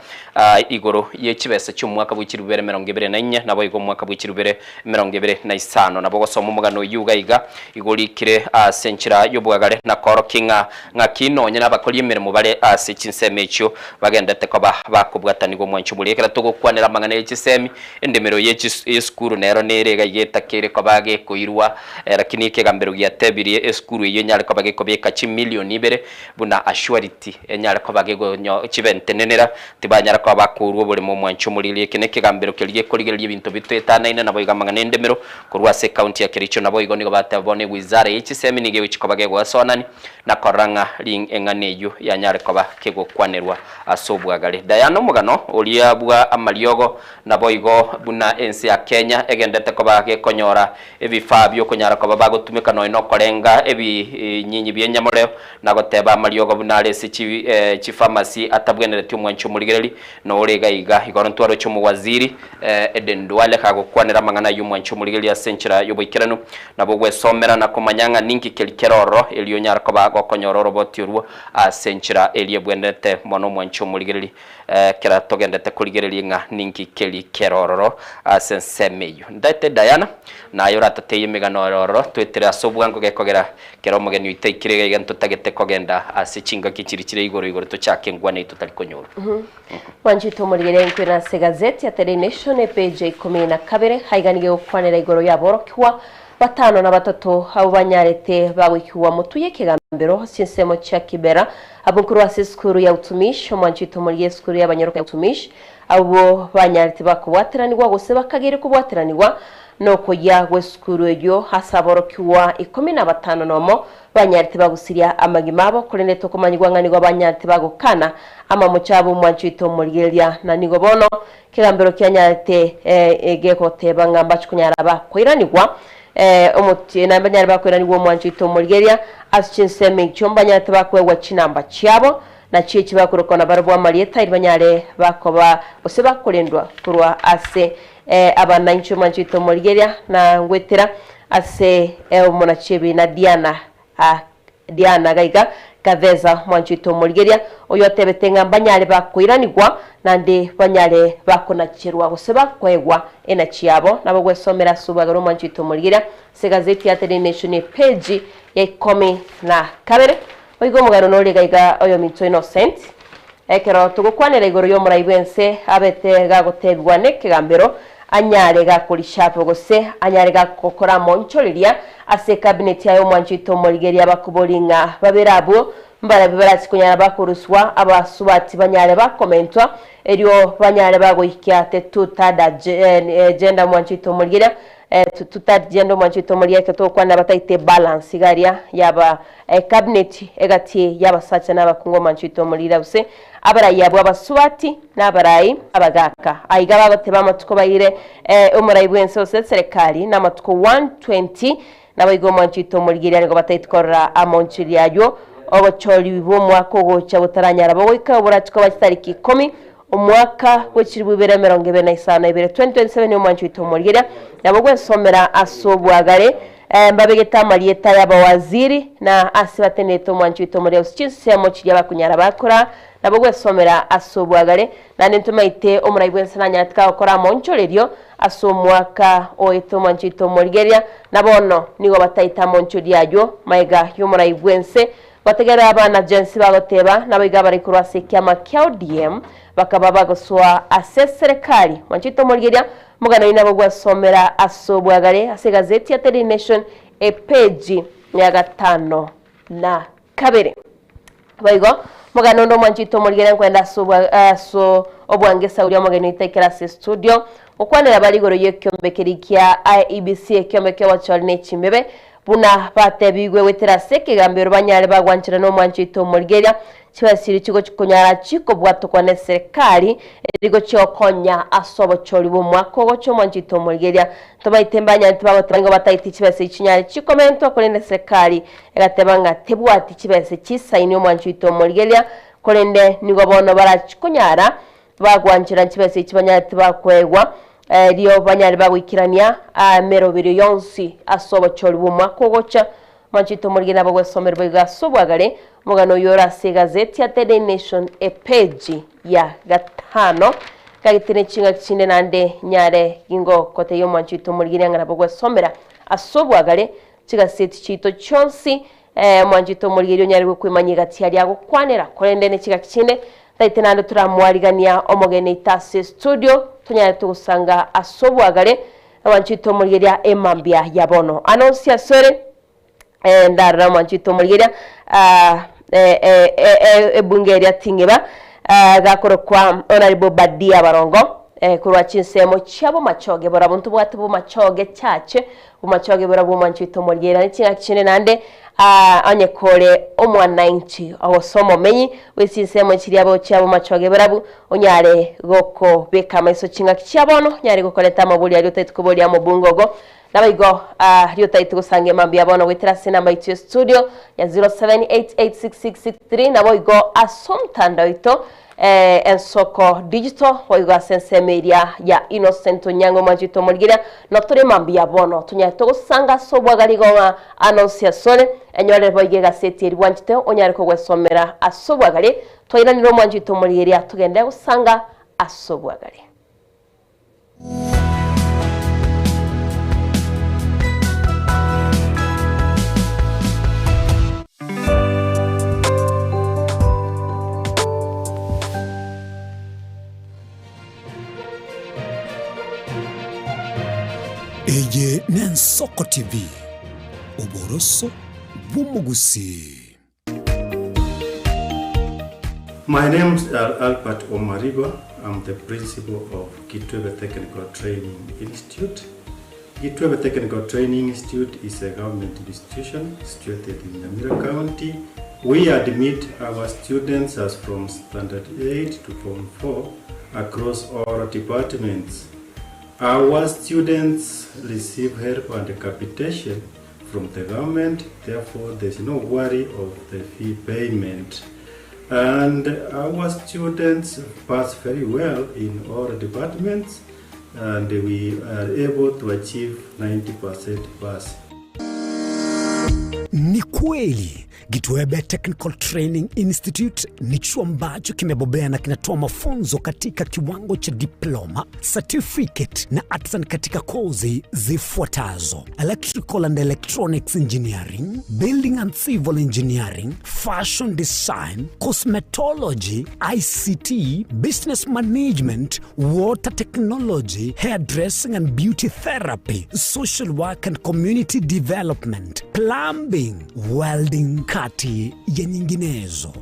igoro ye chibesa chi'omwaka bwe chilifu bibere 24 naboigo omwaka bwe chilifu bibere 25. Nabo ogosoma omogano oyio iga iga igo orikire ase enchera y'obwagare na koorokia ng'a Ng'aki nonye nabakori emeremo bare ase chinsemo echio bagendete koba bakobwatanigwa omwancho boria. Ekero togokwanera amang'ana ye chisemi, endemero ye esukuru nero nere iga iga etakeire koba gekoirwa, lakini ekegambero giatebirie esukuru eyio enyare koba gekobeka chimilion ibere buna assurity enyare koba gegonyo chibentenenera tibanyara koba bakourwa oboremo omwancho omoriri. Eke nekegambero keria gekorigereria ebinto bitoetanaine naboigo amang'ana endemero korwa ase ecounty ya Kericho naboigo nigo bateba bono ewizara ye chisemi nigo egochia koba gegoesoanani na korora ng'a ring'ana eyio yanyare koba kegokwanerwa ase obwagare. Diana omogano oria bwa amariogo naboigo buna ense ya Kenya egendete koba gekonyora ebifaa biokonyara koba bagotumeka nonya nokorenga ebinyinyi bi'enyamoreo na goteba amariogo buna are ase chipharmacy atabwenereti omwanchi omorigereri nore iga iga. Igoro ntwaroche omowaziri Eden Duale gagokwanera amang'ana ayio omwanchi omorigereria ase enchera y'oboikeranu. Nabo ogwesomera na komanya ng'a ninki keria kere ororo, erio onyare koba gokonyora oroboti orwo ase enchera eria ebwenerete mono omwanchi omorigereria, ekero togendete korigereria ng'a ninki keria kere ororo ase ensemo eyio. Ntaete Diana, naye oratateiye emegano ere ororo, toetere ase obwango gekogera kera omogeni oito aikire iga iga ntotagete kogenda ase chingaki chiria chire igoro igoro tochake enkwana eyio totari konyorwa. Mwanchete omorigereria nkwena ase egazeti ya The Daily Nation epage ya ikomi na kabere aiga nigo egokwanera igoro y'aborokigwa batano na batato abwo banyarete bagoikigwa motwe y'ekegambero chinsemo chia Kibera abwo nkorwa ase esukuru ya Utumishi omwanchete omorigereria esukuru y'abanyaroka ya Utumishi abwo banyarete bakobwateranigwa gose bakageire kobwateranigwa nokoyia gw'esukuru eyio ase aborokigwa ikomi na batano nomo Banyarete bagusiria amagima abo, korende tokomanyigwa ng'a nigo banyarete bagokana amamocho abo omwancho oito omorigereria. Na nigo bono ekegambero kianyarete gegoteba ng'a mbache konyara bakoiranigwa omotie, naende banyare bakoiranigwa omwancho oito omorigereria ase chinsemo echio mbanyarete bakoegwa chinamba chiabo, na chi'echi bakorokwa nabarabwo amarieta, erio banyare bakoba gose bakorendwa korwa ase Abana inche omwancho oito omorigereria, na ngwetera ase omonachebi na Diana, Diana gaiga Gaveza omwancho oito omorigereria, oyo otebete ng'a mbanyare bakoiranigwa, naende banyare bakonacherwa gose bakoegwa enachi yabo. Nabo gwesomera ase obwagare omwancho oito omorigereria ase egazeti ya The Daily Nation epage ya ikomi na kabere. Oiga omogano nore gaiga oyominto Innocent, Ekero togokwanera igoro y'omorai bw'ense abete gagotebigwa nekegambero anyare gakorishapo gose anyare gakokora amonchoreria ase ekabinet yaye omwancho oito omorigeria abakobori ng'a babere abwo. Mbarabwo barache konyara bakoruswa, abasubati banyare bakomentwa, erio banyare bagoikia the two-third agenda omwancho oito omorigereria, two-third agenda omwancho oito omorigereria ekero togokwana bataete balance iga aria yaba cabinet egati y'abasacha na abakungu omwancho oito omorigereria gose abarai abwo abasubati na abarai abagaka. Aiga bagoteba amatuko baire omorai bwense gose eserekari namatuko 120 Naboigo omwancho oito omorigereria nigo bataeti korora amonchori ayio, obochori bw'omwaka ogocha botaranyara bogoika oborachi koba chitariki ikomi, omwaka bwe chilifu ibere emerongo ebere na isano na ibere, 2027 Omwancho oito omorigereria nabo gwesomera ase obwagare mbabegete amarieta y'abawaziri na ase batenenete omwancho oito omorigereria gose chinsemo chiria bakonyara bakora nabo gwesomera ase obwagare. Naende ntomaete omorai bw'ense nanyarete kagokora amonchorerio ase omwaka oete omwancho oito omorigereria, na bono nigo bataete amonchorio ayio magega y'omorai bw'ense. Gotegerera abana Gen-Z bagoteba, naboigo abare korwa ase ekiama kia ODM bakaba bagosoa ase eserekari. Mwancho oito omorigereria, omogano oyio nabo gwasomera ase obwagare ase egazeti ya Daily Nation epeji ya gatano na kabere. Boigo, omogano onde omwanchete omorigere nkwenda ase obwa ase obwangesa oria omogeni oito ekero ase estudio, gokwanera bare igoro y'ekiombe keria kia IEBC ekiombe ki'obochori ne chimbebe, buna batebigwe goetera ase ekegambero banyare bagwanchera na omwanchi oito omorigeria, chibesa chiria chigochi konyara chikobwatokwa neserikari erigochia gokonya ase obochori bw'omwaka ogocha omwanchi oito omorigeria. Tobaite mbanyarete bagoteba nigo bataiti chibesa echi chinyare chikomentwa korende eserikari Egateba ng'a tebwati chibesa chisaini omwancho oito omorigereria, korende nigo bono barachi konyara bagwanchera chibesa echi banyare tibakoegwa, erio banyare bagoikerania emeroberio yonsi ase obochori bw'omwaka ogocha. Omwancho oito omorigereria nabo gwesomerwa boigo ase obwagare omogano oyio ore ase egazeti ya The Daily Nation epeji ya gatano. Gagete ne chingaki chinde naende nyare gingokotebia omwancho oito omorigereria ng'a nabo gwesomera ase obwagare Chigaseti chiaito chionsi, omwanchete omorigereria onyare gokwemanyia egati aria agokwanera, korende ne chigaki chinde ntaete naende toramwarigania omogeni oito ase estudio, tonyare togosanga ase obwagare, omwanchete omorigereria emambia ya bono. Anonsi asore, ndarora omwanchete omorigereria ebunge eria ting'eba, gakorokwa Honourable Badia Barongo, korwa chinsemo chia Bomachoge, barabwo ntobwate Bomachoge Church, Omochoge buna bw'omwancho oito omorigereria ne ching'aki chinde naende, aa, onye kore omwananchi gose omomenyi bwe chinsemo chiria bochia b'omochoge barabwo, onyare gokobeka amaiso ching'aki chia bono, onyare gokoreta amabori aria otaeti koboria omobunge ogo. Naboigo aa, riria otaeti gosanga emambia bono goetera ase enamba yaito ya studio ya 07886663 naboigo ase omotandao oito Ensoko Digital, boigo ase ensemo eria ya Innocent Onyango omwanchi oito omorigereria, notore mambia bono tonyare togosanga ase obwagare igo ng'a anonsi asore, enyorere boigo egaseti eria bwanchete onyare kogwesomera ase obwagare, twairanire omwanchi oito omorigereria togende gosanga ase obwagare. Eye n'Ensoko TV, oboroso bw'omogusii. My name's Albert Omariba. I'm the principal of Kitwebe Technical Training Institute. Kitwebe Technical Training Institute is a government institution situated in Nyamira County. We admit our students as from Standard 8 to Form 4 across all departments. Our students receive help and capitation from the government, therefore there's no worry of the fee payment. And our students pass very well in all departments and we are able to achieve 90% pass. Ni kweli Gitwebe Technical Training Institute ni chuo ambacho kimebobea na kinatoa mafunzo katika kiwango cha diploma, certificate na artisan katika kozi zifuatazo: electrical and electronics engineering, building and civil engineering, fashion design, cosmetology, ICT, business management, water technology, hairdressing and beauty therapy, social work and community development, plumbing, welding, Kati ya nyinginezo.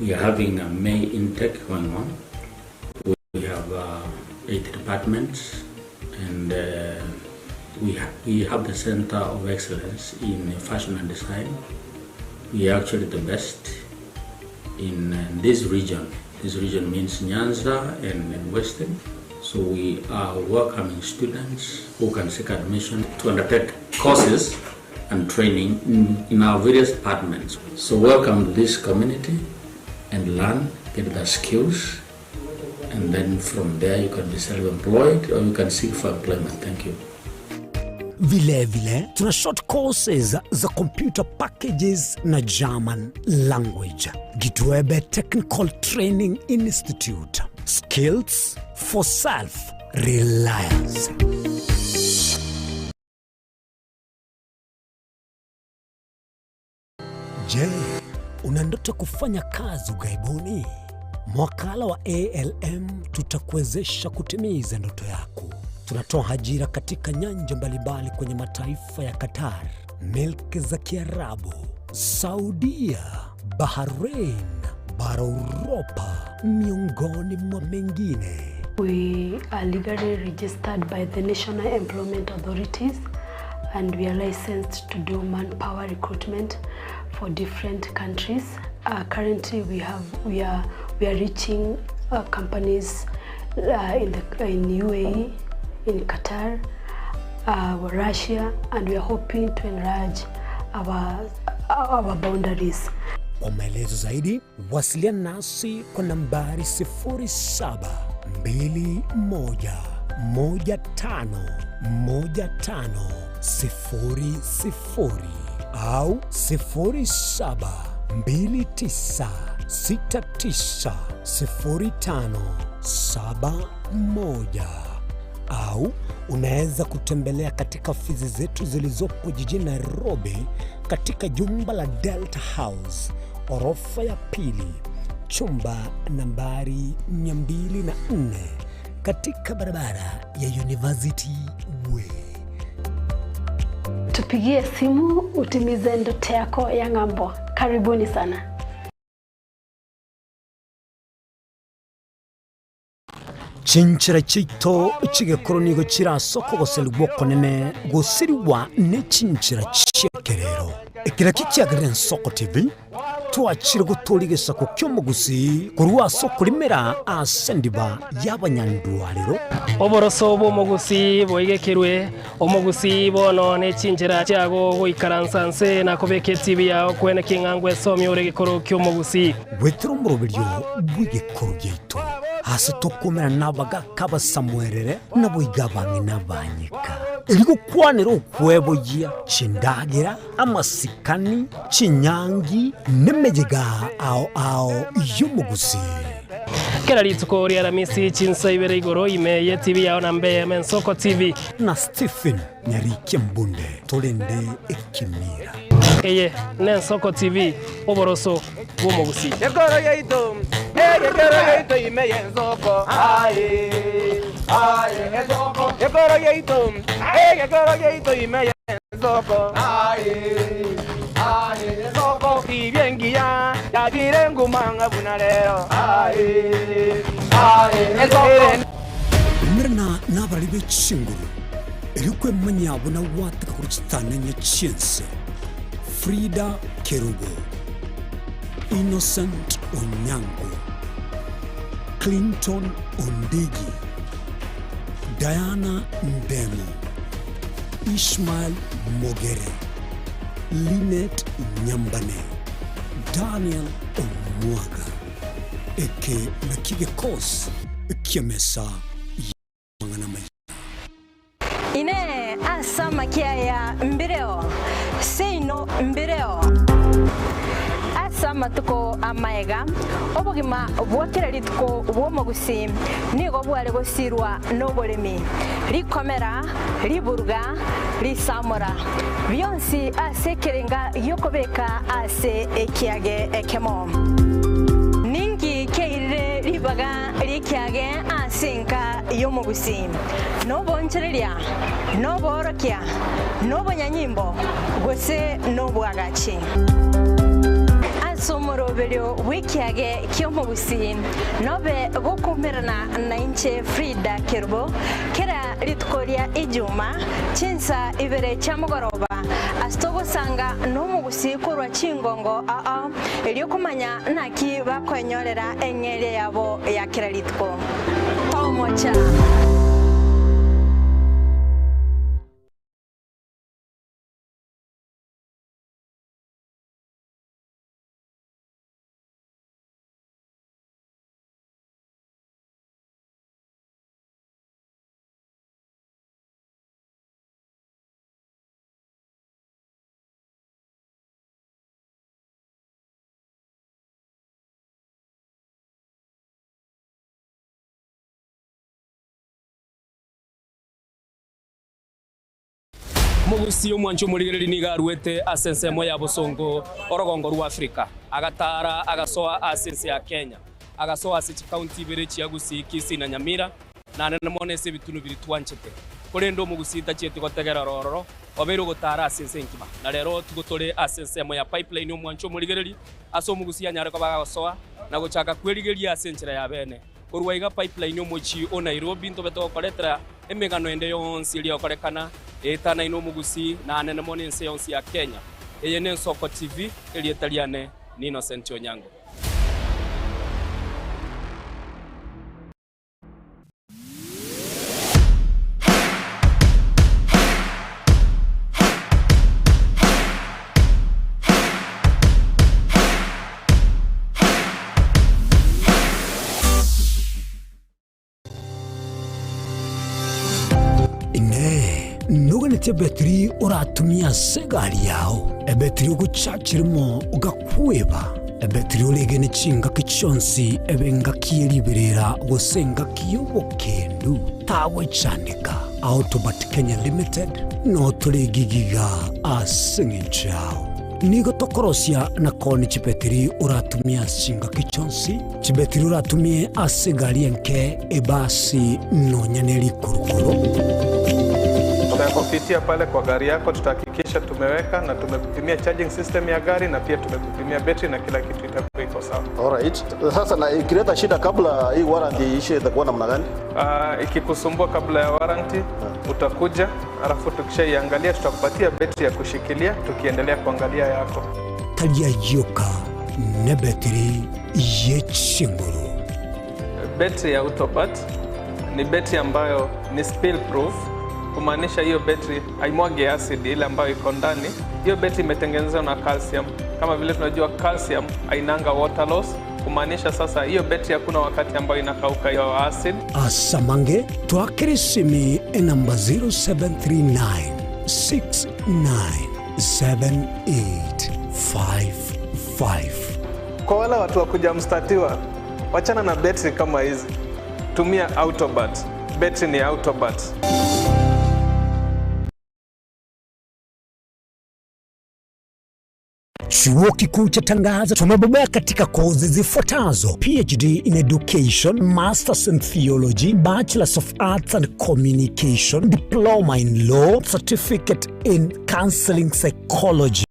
We are having a May intake going on. We have 8 departments and we, ha we have the Center of Excellence in Fashion and Design. We are actually the best in uh, this region. This region means Nyanza and, and Western. So we are welcoming students who can seek admission to undertake courses and training in, in our various departments. So welcome to this community and learn, get the skills, and then from there you can be self-employed or you can seek for employment. Thank you. Vile vile tuna short courses za computer packages na German language. Gitwebe Technical Training Institute. Skills for self reliance. Je, una ndoto kufanya kazi ughaibuni? Mwakala wa ALM tutakuwezesha kutimiza ndoto yako. Tunatoa ajira katika nyanja mbalimbali kwenye mataifa ya Qatar, milki za Kiarabu, Saudia, Bahrain, bara Uropa, miongoni mwa mengine. We are legally registered by the National Employment Authorities and we are licensed to do manpower recruitment for different countries. Currently we have we are we are reaching companies in the in UAE, in Qatar, Russia, and we are hoping to enlarge our our boundaries. Kwa maelezo zaidi wasiliana nasi kwa nambari 0721151500 au 0729690571 au unaweza kutembelea katika ofisi zetu zilizopo jijini Nairobi katika jumba la Delta House orofa ya pili chumba nambari 204 katika barabara ya University Way. Tupigie simu utimize ndoto yako ya ng'ambo. Karibuni sana. Chinchera chiaito chigekoro nigo chirasoko goserigwa okonene gosirigwa ne chinchera chi'ekerero. Eke nakio kiagerire Ensoko TV twachire gotoria egesaku ki'omogusii korwa ase okorimera ase endiba y'abanyandwarero. Oboroso bw'omogusii boigekerwe, omogusii bono ne chinchera chiago goikaransa nse na kobeka etibi yao kwene king'a ngwesomia ore egekoro ki'omogusii. Goetera omoroberio bw'egekoro giaito, ase tokoumera nabagaka abasamuerere, naboigo abang'ina abanyeka, erio gokwanera okweboyia chindagera, amasikani, chinyangi, nemeyega ao ao y'omogusii. Kera rituko ri'Aramisi chinsa ibere igoro ime y'etibi yao na mbe Ensoko TV. Na Stephen Nyarikia Mbunde torende ekemira. Eye n'Ensoko TV, oboroso bw'omogusii. Ekoro yaito, ekero yaito ime y'ensoko. Aye, aye, ensoko. Ekoro yaito, ekero yaito ime y'ensoko. Aye, aye, ensoko. Tibia engiya, yagire nguma buna rero. Aye, aye, ensoko. Umerana nabarari be chinguru, erio kwemanyia buna gwateka korwa chitananya chi'ense. Frida Kerubo, Innocent Onyango, Clinton Ondigi, Diana Ndemo, Ishmael Mogere, Linet Nyambane, Daniel Omwaga. Eke nakio gekosi ki'emesa y'amang'ana amaya. Inee! Ase amakia aya mbireo? Seino mbireo. Ase amatuko amaega, obogima bwa kera rituko bw'omogusii nigo bware gosirwa noboremi, rikomera, riburuga, risamora, bionsi ase ekerenga gi'okobeka ase ekiage ekemo. Ninki keirire ribaga? Ribaga ri'ekiage ase enka y'omogusii, nobonchereria, noboorokia, nobonyanyimbo, gose nobwagachi. Ase omoroberio bw'ekiage ki'omogusii, nobe gokoumerana nainche Frida Kerubo, kera rituko ria Ijuma, chinsa ibere chia mogoroba, ase togosanga nomogusii korwa chingongo ao, erio komanya naki bakoenyorera eng'eria yabo ya kera rituko. Tomocha! Omogusii omwanchi omorigereria nigo aruete ase ensemo ya bosongo orogongo rwa Afrika, agataara agasoa ase ense ya Kenya, agasoa ase chikaunti ibere chia Gusii, Kisii na Nyamira, Naende mono ase ebitunu biria twanchete. Korende omogusii tachieti gotegerera ororo, obeire ogotaara ase ense enkima. Na rero tigo tore ase ensemo ya pipeline omwancho omorigereri, ase omogusii anyare koba agosoa na gochaka kwerigeria ase enchera ya bene. Korwa iga pipeline omochie o Nairobi ntobe togokoretera emegano ende yonsi eria egokorekana eetanaine omogusii naanene mono ense yonsi ya Kenya. Eye n'Ensoko TV, erieta riane ni Innocent Onyango. Inee! Noganetie ebetiri oratumie ase egari yao, ebetiri ogochachirimo ogakweba, ebetiri oregene chingaki chionsi ebe engaki ye riberera gose engaki y'obokendu? Tagwechandeka. Autobat Kenya Limited notore gigiga ase eng'encho yao. Nigo tokorosia na koonia chibetiri oratumie ase chingaki chionsi, chibetiri oratumie ase egari enke, ebasi, nonya ne rikurukuru. Tutakupitia pale kwa gari yako, tutahakikisha tumeweka na tumekupimia charging system ya gari na pia tumekupimia betri na kila kitu itakuwa iko sawa. Alright. Sasa na ikileta shida kabla hii warranty iishe itakuwa namna gani? Ikikusumbua kabla ya warranty utakuja, alafu tukishaiangalia tutakupatia betri ya kushikilia tukiendelea kuangalia yako. Tari ayio ka nebetiri ye chinguru. Betri ya Autobat ni betri ambayo ni spill proof, kumaanisha hiyo betri haimwagi acid ile ambayo iko ndani. Hiyo betri imetengenezwa na calcium. Kama vile tunajua calcium hainanga water loss, kumaanisha sasa hiyo betri hakuna wakati ambayo inakauka hiyo acid. Asamange twakere esimi enamba 0739 697855. Kwa wale watu wa kuja mstatiwa, wachana na betri kama hizi, tumia Autobat. Betri ni Autobat. Chuo Kikuu cha Tangaza tumebobea katika kozi zifuatazo: PhD in Education, Masters in Theology, Bachelors of Arts and Communication, Diploma in Law, Certificate in Counseling Psychology.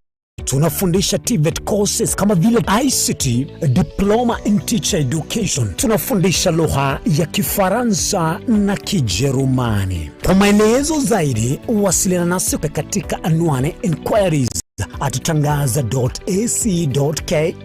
Tunafundisha TVET courses kama vile ICT, Diploma in Teacher Education. Tunafundisha lugha ya Kifaransa na Kijerumani. Kwa maelezo zaidi, wasiliana nasi katika anwani inquiries at tangaza.ac.ke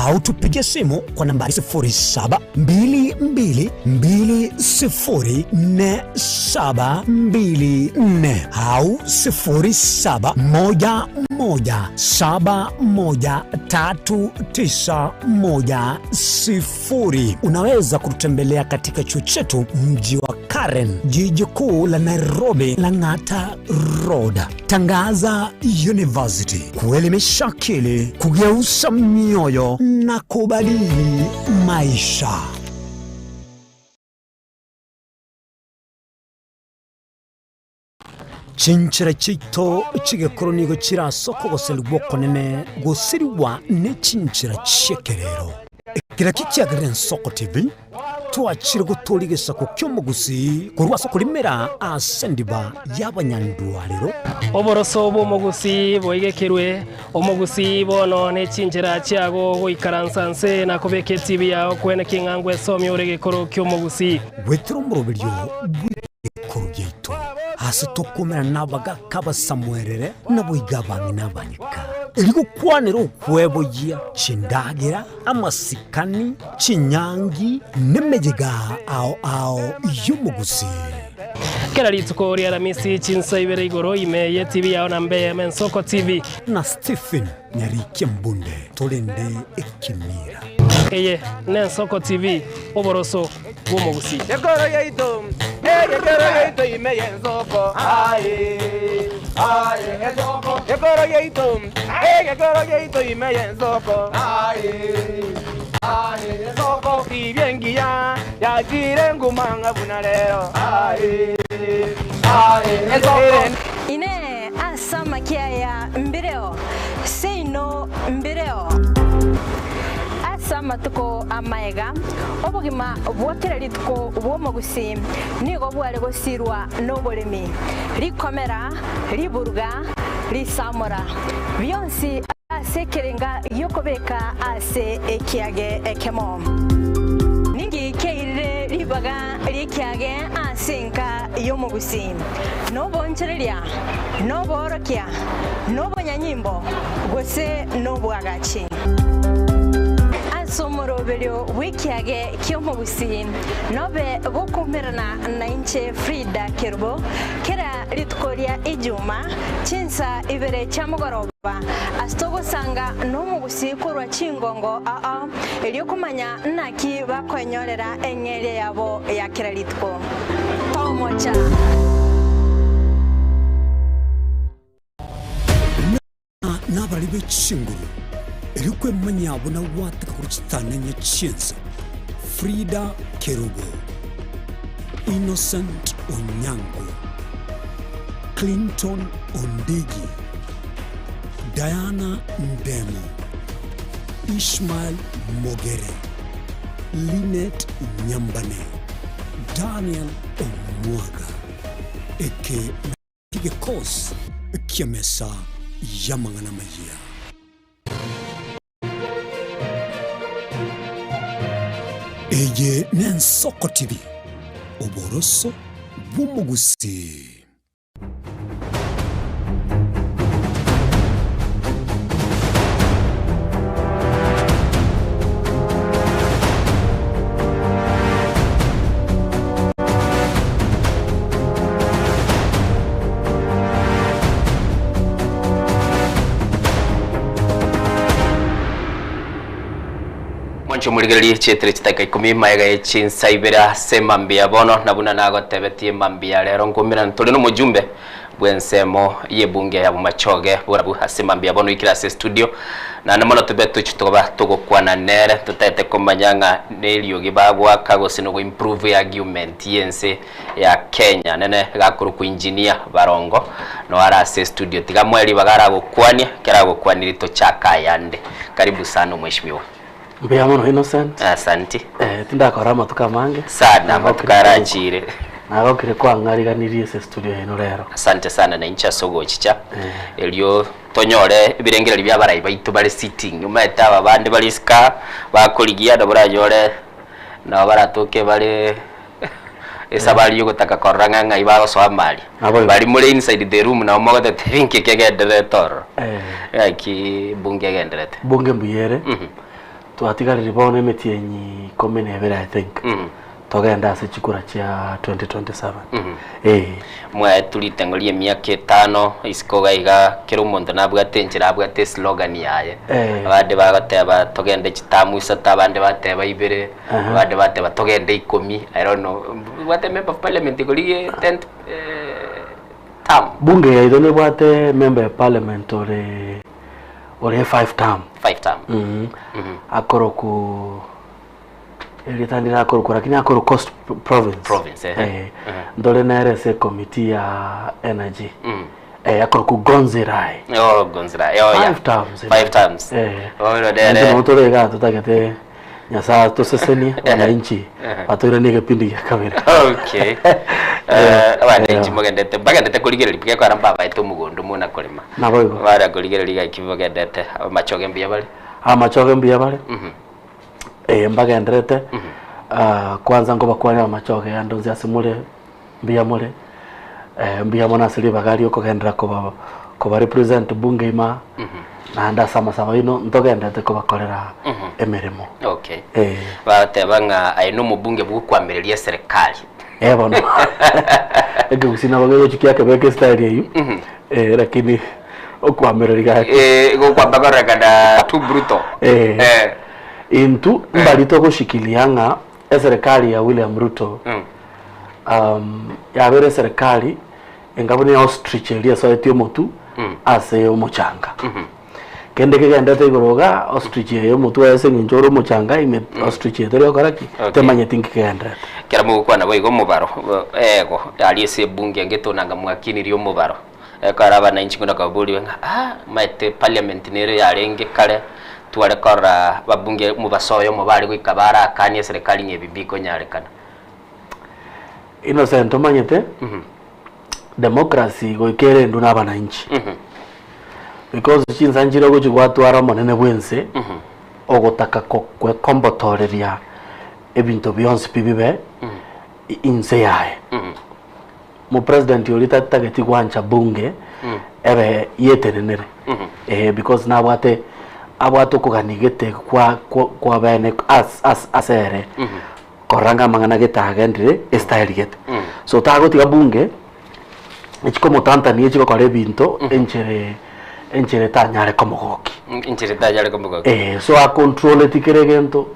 au tupige simu kwa nambari 0722204724 au 0711713910. Unaweza kututembelea katika chuo chetu mji wa Karen, jiji kuu la Nairobi, Lang'ata Road. Tangaza University, kuelimisha akili, kugeuza mioyo na kubadili maisha. Chinchera chiaito chi'egekoro nigo chire ase okogoserigwa okonene gosirigwa ne chinchera chi'ekerero. Ekero kichiagerire Ensoko TV. Twachire gotooria egesaku ki'omogusii korwa ase okorimera ase endiba y'abanyandwarero. Oboroso bw'omogusii boigekerwe, omogusii bono ne chinchera chiago goikaransa nse na kobeka etibi yao kwene king'a ngwesomia ore egekoro ki'omogusii. Goetera omoroberio bw'egekoro giaito, ase tokoumera nabagaaka abasamuerere, naboigo abang'ina abanyeka, erio gokwanera okweboyia chindagera, amasikani, chinyangi, nemeyega ao ao y'omogusii. Kera rituko ri'Aramisi chinsa ibere igoro ime y'etibi yao na mbe Ensoko TV. Na Stephen Nyarikia Mbunde torende ekemira. Eye n'Ensoko TV, oboroso bw'omogusii. Ekoro yaito, egekero yaito ime y'ensoko, aye, aye, ensoko. Ekoro yaito, egekero yaito ime y'ensoko, aye, aye, ensoko. Tibia engiya yachire nguma ng'a buna rero, aye, aye, ensoko. Inee! Ase amakia aya mbireo? Seino mbireo. Ase amatuko amaega, obogima bwa kera rituko bw'omogusii nigo bware gosirwa noboremi, rikomera, riburuga, risamora, bionsi ase ekerenga gi'okobeka ase ekiage ekemo. Ninki kiairire ribaga ri'ekiage ase enka y'omogusii? Noboonchoreria, noboorokia, nobonyanyimbo, gose nobwagachi? Ase omoroberio bw'ekiage ki'omogusii nobe gokoumerana nainche Frida Kerubo kera rituko ria Ijuma chinsa ibere chia mogoroba ase togosanga nomogusii korwa chingongo ao erio komanya naki bakoenyorera eng'eria yabo ya kera rituko. Tomocha. Na nabare be chinguru, erio kwemanyia buna gwateka korwa chitananya chi'ense, Frida Kerubo, Innocent Onyango, Clinton Ondigi, Diana Ndemo, Ishmael Mogere, Linet Nyambane, Daniel Omwaga. Eke nakio gekosi ki'emesa y'amang'ana amayia. Eye n'Ensoko TV, oboroso bw'omogusii. Mwanche omorigererie chietire chidakika ikomi maega ye chinsa ibere ase mambia bono na buna nagotebetie mambia rero nkomerana tore nomojumbe bw'ensemo y'ebunge ya Bomachoge borabu ase mambia bono oikire ase estudio naende mono tobe tochi toba togokwana nere totaete komanya ng'a neriogi bagoaka gose nogo improve argument y'ense ya Kenya nene gakorokwa engineer Barongo no are ase estudio tiga moe ribaga aragokwanie ekero agokwaniri tochake ayande karibu sana omweshimiwa. Mbuya mono Innocent. Asanti. Eh, tindakora amatuko amange. Sana amatuko arachire. Nagokire kwang'ariganirie ase studio eno rero. Asante sana na inche ase ogochicha erio tonyore ebirengererio bia abarai baito bare sitting omanyete aba bande bare isiko aa bakorigia nabo oranyore nabo baratoke bare esabari yogotaka korora ng'a ng'ai bagosoa amaria. Naboigo. Baria more inside the room nabo mogotetebia inki kegendererete ororo. Eh. Ng'aki bunge egendererete. Bunge mbuya ere. Twatigarire bono emetienyi ikomi na ebere I think. Togende ase chikura chia 2027. Eh. Mwaetwe ritengo ri'emiaka etano isiko iga iga kera omonto nabwate enchera abwate eslogan yaye. Eh. Abande bagoteba togende chitamu isato abande bateba ibere. Aha. Abande bateba togende ikomi, I don't know. Mbwate member of parliament igoro tenth term. Bunge yaito nebwate member of parliament ore ore five term. Five term. Mm. Akoroku erieta ndire akorokwa lakini akorokwa Coast Province. Province, eh. Eh. Ndore nere ase committee ya energy. Mm. Eh, akorokwa Gonzirai. Oh, Gonzirai. Oh, yeah. Five terms. Five terms. Eh. Oh, Nainche nere. nabo tore igaa totagete. Nyasae atosesenie wananchi batoiranie egepindi gia kabere. Okay. Eh, abananchi mogendete bagendete korigereria gekogera mbabaete omogondo muna korema. Naboigo. Bara korigereria gaki bagendete amachoge mbuya bare. Amachoge mbuya bare. Eh, mbagenderete ah, kwanza nkobakwanera amachoge ande onsi ase more mbuya more eh, mbuya mono ase ribaga riokogenderera koba koba represent bunge ima naende ase amasabo aino ntogenderete kobakorera emeremo. Okay. Eh. Bateba ng'a aye nomobunge bwokwamireria eserekari. Eh bono ekegusii nabo kegochi kiakebeka estyle eywo eh, lakini okwamereri gaki. Eh, gokwamba kororekana too brutal. Eh. Eh. Intwe mbari togoshikilia ng'a eserekari ya William Ruto Mm. um, yabere eserekari enga buna ya ostrich eria esoetie omotu Mm. ase omochanga. Mhm. Kende kegendete igoro iga ostrich eye omotwe oye ase eng'encho ore omochanga ime ostrich eye teri gokora ki? Okay. Temanyeti nki kegenderete. Ekero mogokwana boigo omobaro, ego, aria ase ebunge ngetonanga mwakinirie omobaro. Ekero abananchi buna kaboriwe ng'a ah, omanyete parliament nere yarenge kare, tware korora ababunge omobaso oyomo bare goika barakanie eserekari ng'a ebi mbikonyarekana. Innocent omanyete, democracy goika erendwe na abananchi. Because chinsa nchire ogochi gwatwara omonene bwa ense, ogotaka ko gwekombotoreria ebinto bionsi pi bibe inse yaye. Omopresident oria tatageti gwancha bunge ebe yetenenere eh, because nabwate abwate okogania gete kwa kwa kwa bene as as ase ere korora ng'a amang'ana gete agendire estyle gete. So tagotiga bunge echikomotantania echigokora ebinto enchere enchera etanyare komogokia. Enchera etanyare komogokia. Eh, so acontroleti kera egento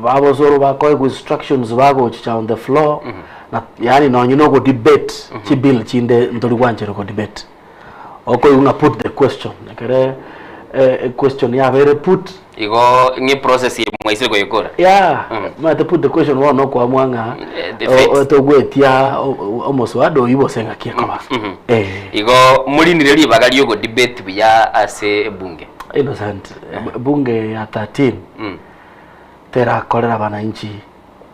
Babosoro bakoegwa instructions bagochicha on the floor na yaani nonye na ogodebate chibill chinde ntori gwancherwa kodebate. Okoigwa ng'a put the question ekere equestion yabeire put. Igo ng'e process eye mwaisire koyekora? Yeah, omanyete put the question bono okoamua ng'a The fate. togwetia omoswada oyio gose ng'aki ekoba. Eh. Igo morinire ribaga riogodebate buya ase ebunge? Innocent, ebunge ya 13 Terakorera abananchi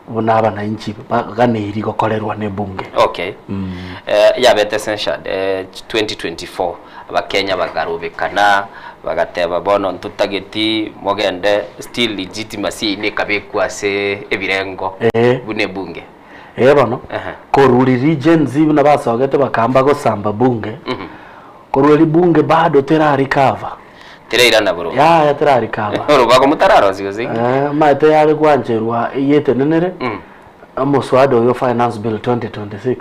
buna abananchi baganeiri gokorerwa nebunge. Okay. Eh, yabete censured eh, 2024 abakenya bakarobekana bagateba bono ntotageti mogende still legitimacy yaino ekabekwa ase ebirengo Eh. buna ebunge. Ee bono, Ehe. korwa riria Gen Z buna basogete bakamba gosamba bunge, korwa eria bunge bado tera recover. Terairana boronge. Yaya tera recover. Orobago motararosia gose inki? Eh, omanyete yare gwancherwa eyetenenere, omoswada oyo Finance Bill 2026,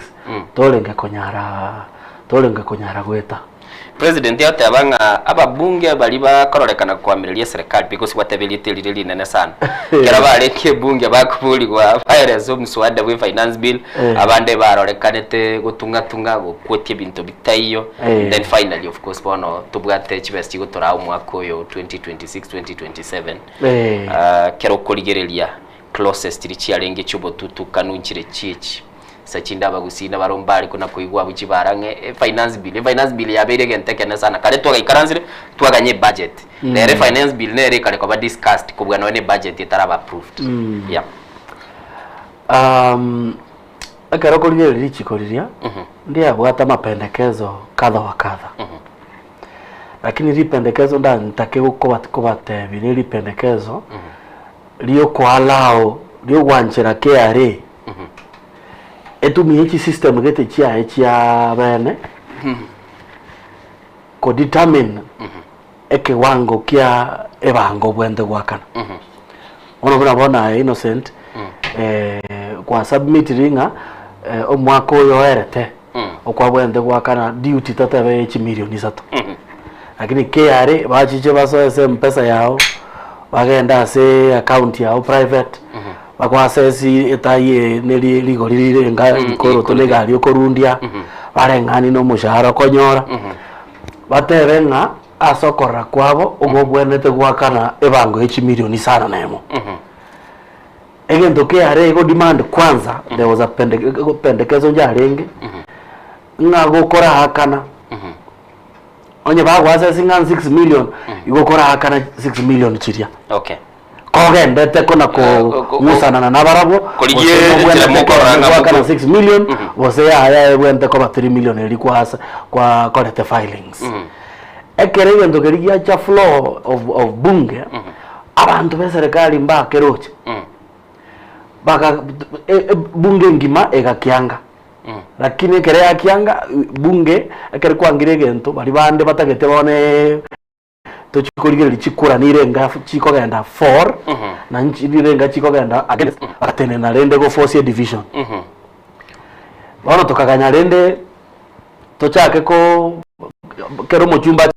torenge konyara torenge konyara goeta. President ateba ng'a ababunge baria bakororekana koamireria eserekari because gwateba erieta erire rinene sana. Ekero barenge ebunge bakoborigwa baerese omuswada bwe finance bill, Eh. abande barorekanete gotung'atung'a gokwotia ebinto bitaiyo, Eh. then finally of course bono tobwate chibesa chigotoraa omwaka oyo 2026 2027. Eh. Ah, kero okorigereria clauses chiria chiarenge chiobotutukanu nchire chiechi. Ase chinde abagusii nabarobwo mbare kona koigwa abwo chibara ng'a efinance bill, efinance bill yabeire egento ekenene sana. Kare twagaikaransire, twaganya ebudget. Rero efinance bill nere ekare koba discussed kobua nonya na ebudget etaraba approved. Yeah. Ekero okorigereria richiko riria, ndiabwate amapendekezo kadha wa kadha. Lakini ripendekezo ndantake gokoba kobatebia ne ripendekezo, riokoallow riogwanchera KRA etumie chisystem gete chiaye chia bene kodetermine ekewango kia ebango obwente goakana. Bono buna bono aye Innocent kwasubmitiri ng'a omwaka oyo oerete okwabwente goakana duty totebe ye chimilion isato. Lakini KRA bachiche basoe ase mpesa yao, bagende ase account yao private, bagoassess etai eye neri rigori rire enga rikoroto na egari okorundia, bareng'anie na omoshahara okonyora, batebe ng'a ase okorora kwabo obo obwenerete goakana ebango ye chimilion isano na emo. Egento KRA ego demand kwanza, there was a pende pendekezo yarenge, ng'a gokoraakana. Onye bagoassess ng'a 6 million, igo okoraakana 6 million chiria. Okay. Kogendete kona kong'usanana nabarabwo, Korigia gose enchera nobwenerete mokorora ng'a goakana moko- 6 million, gose yaya ebwenerete koba 3 million eria kwasa kwakorete filings. Ekero egento keria giacha floor of of bunge, abanto ba eserekari mbakeroche, baka ebunge engima egakianga. Lakini ekero yakianga, bunge ekero kwangire egento baria bande batagete bono Tochi korigereria chikura nirenga chikogenda for na nirenga chikogenda against bagatenena rende go force edivision. Bono tokaganya rende tochake ko kera omochumba achake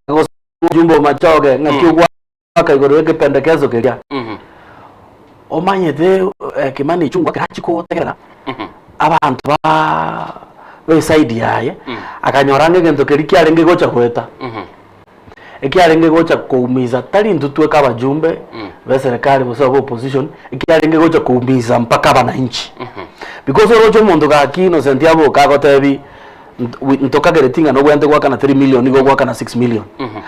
gosoma omojumbe o Machoge ng'aki ogwaka igoro ya ekependekezo keria. Omanyete Kimani Ichung'wa ekero achia gotegerera abanto ba eside yaye akanyora ng'a egento keria kiarenge gocha goeta. Ekiarenge gocha koumiza tari intwe tweka abajumbe b'eserekari gose abe opposition, ekiarenge gocha koumiza mpaka abananchi. Because oroche omonto gaki Innocent aboka agotebi ntokagereti ng'a nobwenerete goakana 3 million nigo ogoakana 6 million.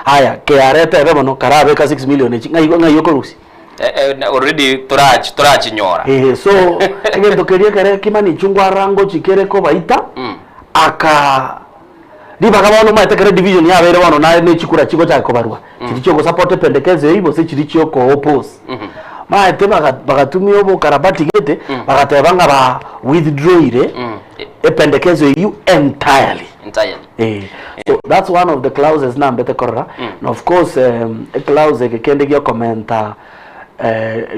Aya KRA etebe bono karabeka 6 million echi ng'ai ng'ai okorusia? Already torachi torachinyora. Eeh so egento keria ekere Kimani Ichung'wa arangochi kere kobaita aka Ribaga bono omanyete ekero edivision yabeire bono naye ne chikura chigochaka kobarwa, chiria chiogosupport ependekezo eyio gose chiria chioko oppose. Maete baga bagatumia obokarabati gete, bagateba ng'a ba withdrawire ependekezo eyio entirely. Entirely. Eh, so that's one of the clauses nambete korora, na of course eclause eke kende giokomenta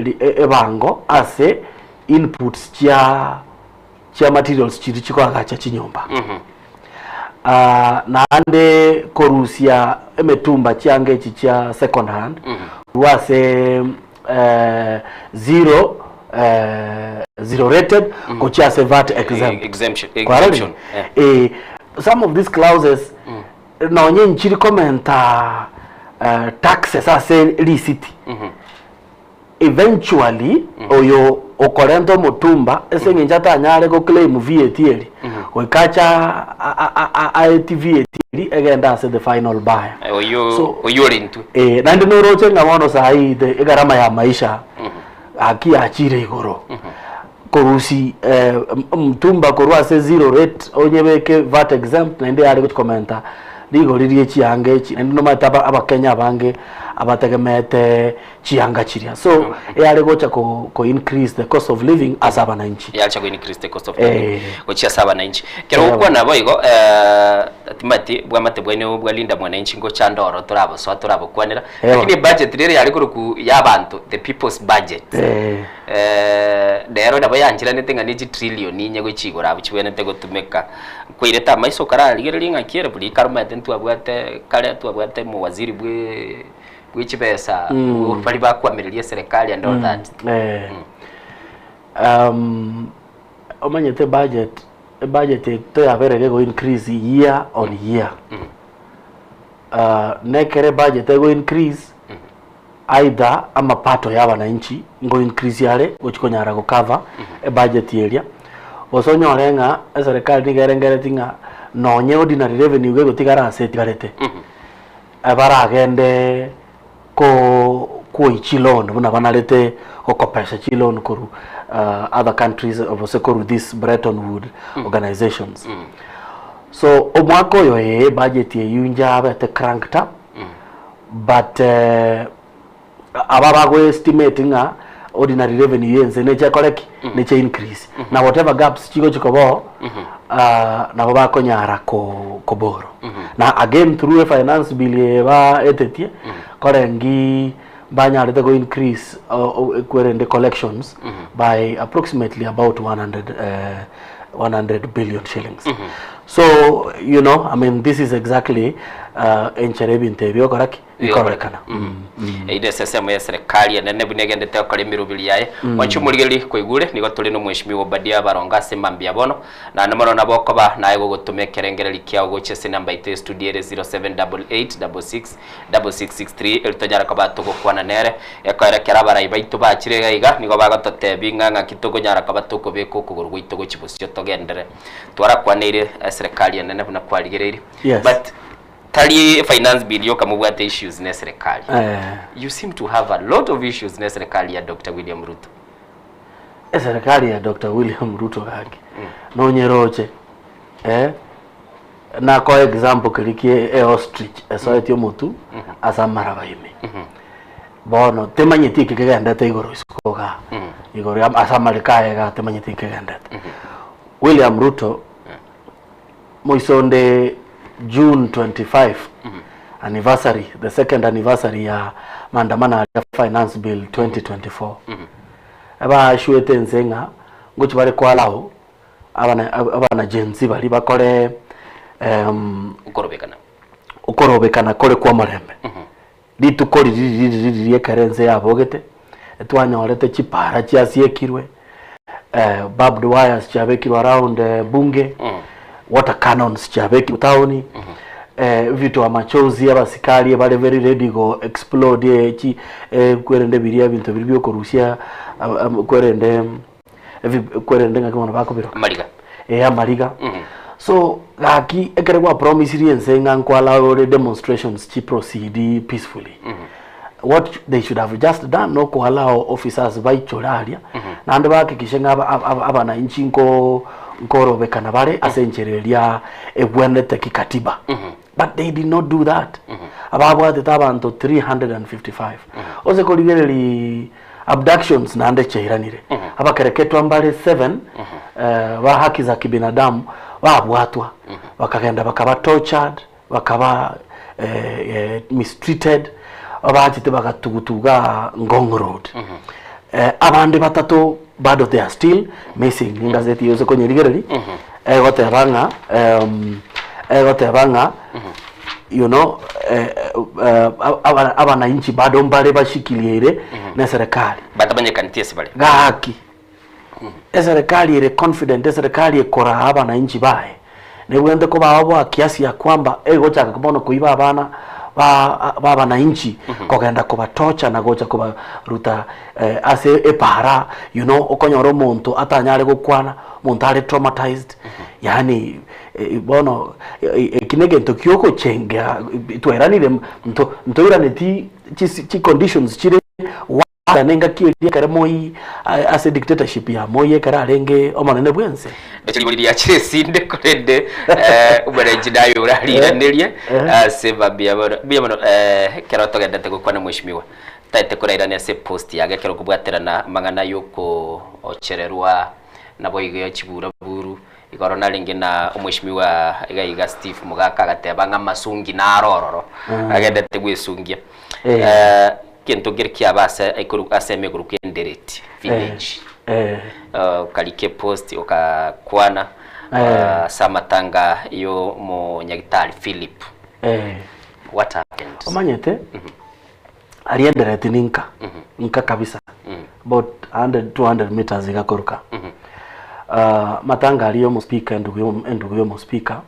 ri ebango ase inputs chia chia materials chiria chikoagacha chinyomba. Ah, naende korusia emetumba chianga echi chia second hand korwa ase eh, zero eh, zero rated gochia ase VAT exempt. Exemption, Kwarorire? exemption, eh. Eh, some of these clauses nonye nchiri komenta eh, taxes ase risiti Eventually oyo okorenta omotumba ase eng'encho atanyare go claim VAT eria, goika ache aetie VAT eria egende ase the final buyer. Oyio So, oyio ore intwe. Eh, naende noroche ng'a bono saii the egarama ya maisha gaki yachire igoro. Korusia mtumba korwa ase zero rate onyebeke VAT exempt naende yare gochi komenta rigori rie chianga echi naende nomanyete abakenya abange abategemeete chianga chiria so eyare gocha ko ko increase the cost of living ase abananchi. Yacha go increase the cost of living Eh. gochia ase abananchi. Kero Eh. gokwana boigo eh, timati bwamate bwaino bwa Linda Mwananchi ngocha ndoro torabosoa torabokwanera Eh. lakini ebudget rero yare korokwa ya abanto the people's budget Eh. Eh, rero nabo yanchiranete ng'a ne chitrillion inye gochia igoro abwo chibwenerete gotumeka nkoirete amaiso okararigereria ng'aki ere buna ikaromete ntwabwate kare twabwate omowaziri bwe bwe chibesa Mm. baria bakwamireria eserekari and all that. Eh. Um, omanyete budget ebudget eye toyabere gego increase year on year. Uh, nekere budget ego increase either amapato ya abananchi ngo increase are gochi konyara go cover ebudget eria gose onyore ng'a eserekari nigo erengereti ng'a nonye ordinary revenue gegotigara ase etigarete. Abaragende ko kwoi chiloan buna banarete gokopesha chiloan korwa other countries gose korwa this Bretton Wood organizations. So omwaka oyo ee budget eywo njabete cranked up but aba bago estimate ng'a ordinary revenue y'ense neche ekore ki? Neche increase. Na whatever gaps chigochi koba oo, nabo bakonyara ko koborrow. Na again through e finance bill eye baetetie, korengi mbanyarete go increase kwerende collections by approximately about 100 100 billion shillings. So you know, I mean this is exactly enchera ebinto ebi bigokora ki? Bikororekana. Eyio nese ensemo y'eserekari enene buna egendete gokora emeroberi yaye. Mwanche omorigereria koigure, nigo tore nomweshimiwa Obadia Barongo ase mambia bono, naende mono nabo okoba naye gogotoma ekerengererio kiao gochia ase enamba yaito y'estudio ere 0788666663 erio tonyare koba togokwana nere. Ekoerekera abarai baito bachire iga iga nigo bagototebia ng'a ng'aki tokonyara koba tokobeka okogoro gwaito gochia bosio togenderere. Twarakwaneire eserekari enene buna kwarigereirie. Yes. But. Tari finance bill yoka mobwate issues ne serikali. Eh. You seem to have a lot of issues ne serikali ya Dr. William Ruto. Eserikali ya Dr. William Ruto gaki nonyeroche eh nakoa example keri kie e ostrich esoetie omotu ase amaraba ime bono temanyeti eke kegendete igoro isiko igaa igoro ya ase amariko aye igaa temanyeti eke kegendete William Ruto Moisonde June 25 anniversary the second anniversary ya maandamano aria finance bill 2024 ebashuete ense ng'a ngochi bare koallow abana abana Gen Z baria bakore em, Okorobekana. okorobekana kore kwa omorembe rituko riri riri riri ekero ense yabogete etwanyorete chipara chiasiekirwe eh, barbed wires chiabekirwe around eh, bunge water cannons chiabekirwe town eh, vitoa machozi abasikari bare very ready go explode eh, chi eh, kwerende biria ebinto biria biokorusia ah, ah, kwerende ebi- kwerende ng'aki bono bakobiroka Amariga. eh, amariga so gaki ekere gwapromisirie ense ng'a nkwallow ore demonstrations chiproceed peacefully what they should have just done no koallow officers baichore aria naende bahakikishe ng'a aba- aba- abananchi nko nkorobekana bare ase enchera eria ebwenerete kikatiba but they did not do that ababwatete abanto 355 ose korigereria abductions naende chiairanire abakereketwa mbare 7 eh, ba haki za kibinadamu babwatwa bakagenda bakaba tortured bakaba eh, eh, mistreated abachete bagatugutuga Ngong Road eh, abande batato bado they are still missing ingazeti yose konyerigereri egoteba ng'a em, egoteba ng'a you know eh, eh, aba- abananchi bado mbare bashikiliire ne serikali Batamanyekaneti ase bare. gaki eserikali ere confident eserikali ekoraa abananchi baye nebwente kobao boa kiasi ya kwamba egochaka bono koiba abana ba ba abananchi kogenda kobatocha na gocha kobaruta eh, ase epara you know okonyora omonto atanyare gokwana omonto are traumatized yaani eh, bono eh, eki na egento kiogochengea tweranire nto ntoiraneti chisi chiconditions chire Aya nengaki eria ekero Moi ase dictatorship ya Moi ekero arenge omonene bwense. Ndoche rigori riachire esinde korende eh, omorenchi naye orariiranerie ase mambia bono mbuya mono eh, ekero togendete gokwana mweshimiwa taete korairania ase post yage ekero okobwaterana amang'ana yokochererwa naboigo chiburaburu Igoro narenge na omweshimiwa iga iga Steve Mogaka agateba ng'a amasungi naro ororo agendete gwesungia. Eh. Kento nkere kiaba ase ekoru ase emegoro kia Endereti village. Eh. Okarika epost okakwana ase amatanga yo omonyagitari Philip. What happened? Omanyete aria Endereti ni nka nka kabisa about 100 200 meters iga koruka Ah, matanga aria omospeaker endugu yo endugu yo omospeaker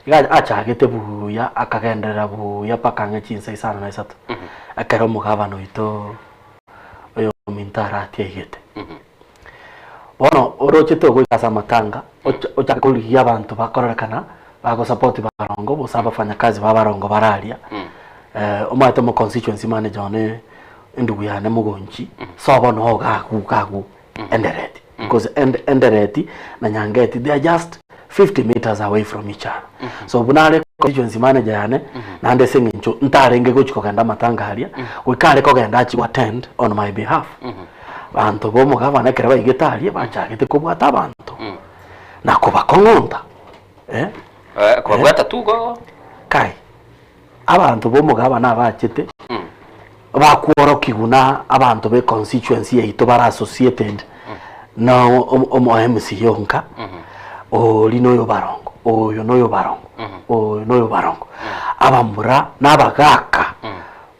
iga achagete buya akagenderera buya mpaka ang'e chinsa isano na isato ekero omogabana oito oyo ominto aratie aigete bono orochete ogoika ase amatanga ocha ochake korigia abanto bakororekana bagosupport barongo gose abafanyakazi ba barongo bare aria omanyete omo constituency manager one endugu yane mogonchi sobo noo gagu gagu Endereti because End- Endereti na Nyangeti they are just 50 meters away from each other so buna are constituency manager yane naende ase eng'encho ntarenge gochi kogenda amatanga aria goika are kogenda achi attend on my behalf banto ba omogabana ekero baigete aria bachagete kobwata abanto na kobakong'onta eh Eh, kobabwata tu igo kai Abanto b'omogabana abachete bakworokigwa na abanto be constituency yaito bare associated na omo MCA onka, oria noyo barongo, oyo noyo barongo, oyo noyo barongo. Abamura na abagaka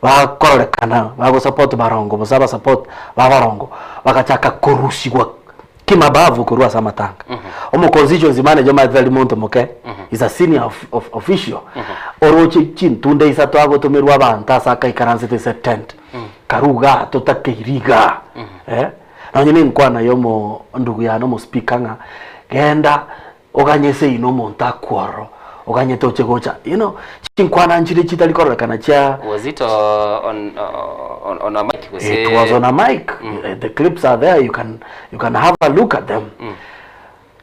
bakororekana bagosupport barongo gose abasupport ba barongo bagachaka korusigwa Kimabavu korwa ase amatanga. Omo constituency manager omanyete tari monto moke, is a senior of, of, official. Oroche chintunda isato agotomerwa abanto ase akaikaransete ase tent. Karu igaa totakeiri igaa. Eh? Nonye na enkwana ya omo ndugu yane omo speaker ng'a genda oganye seino omonto akwe ororo. Oganyete oche gocha you know chinkwana nchire chitari kororekana chia Was it on, on, on a mic gose? It was on a mic. The clips are there you can you can have a look at them.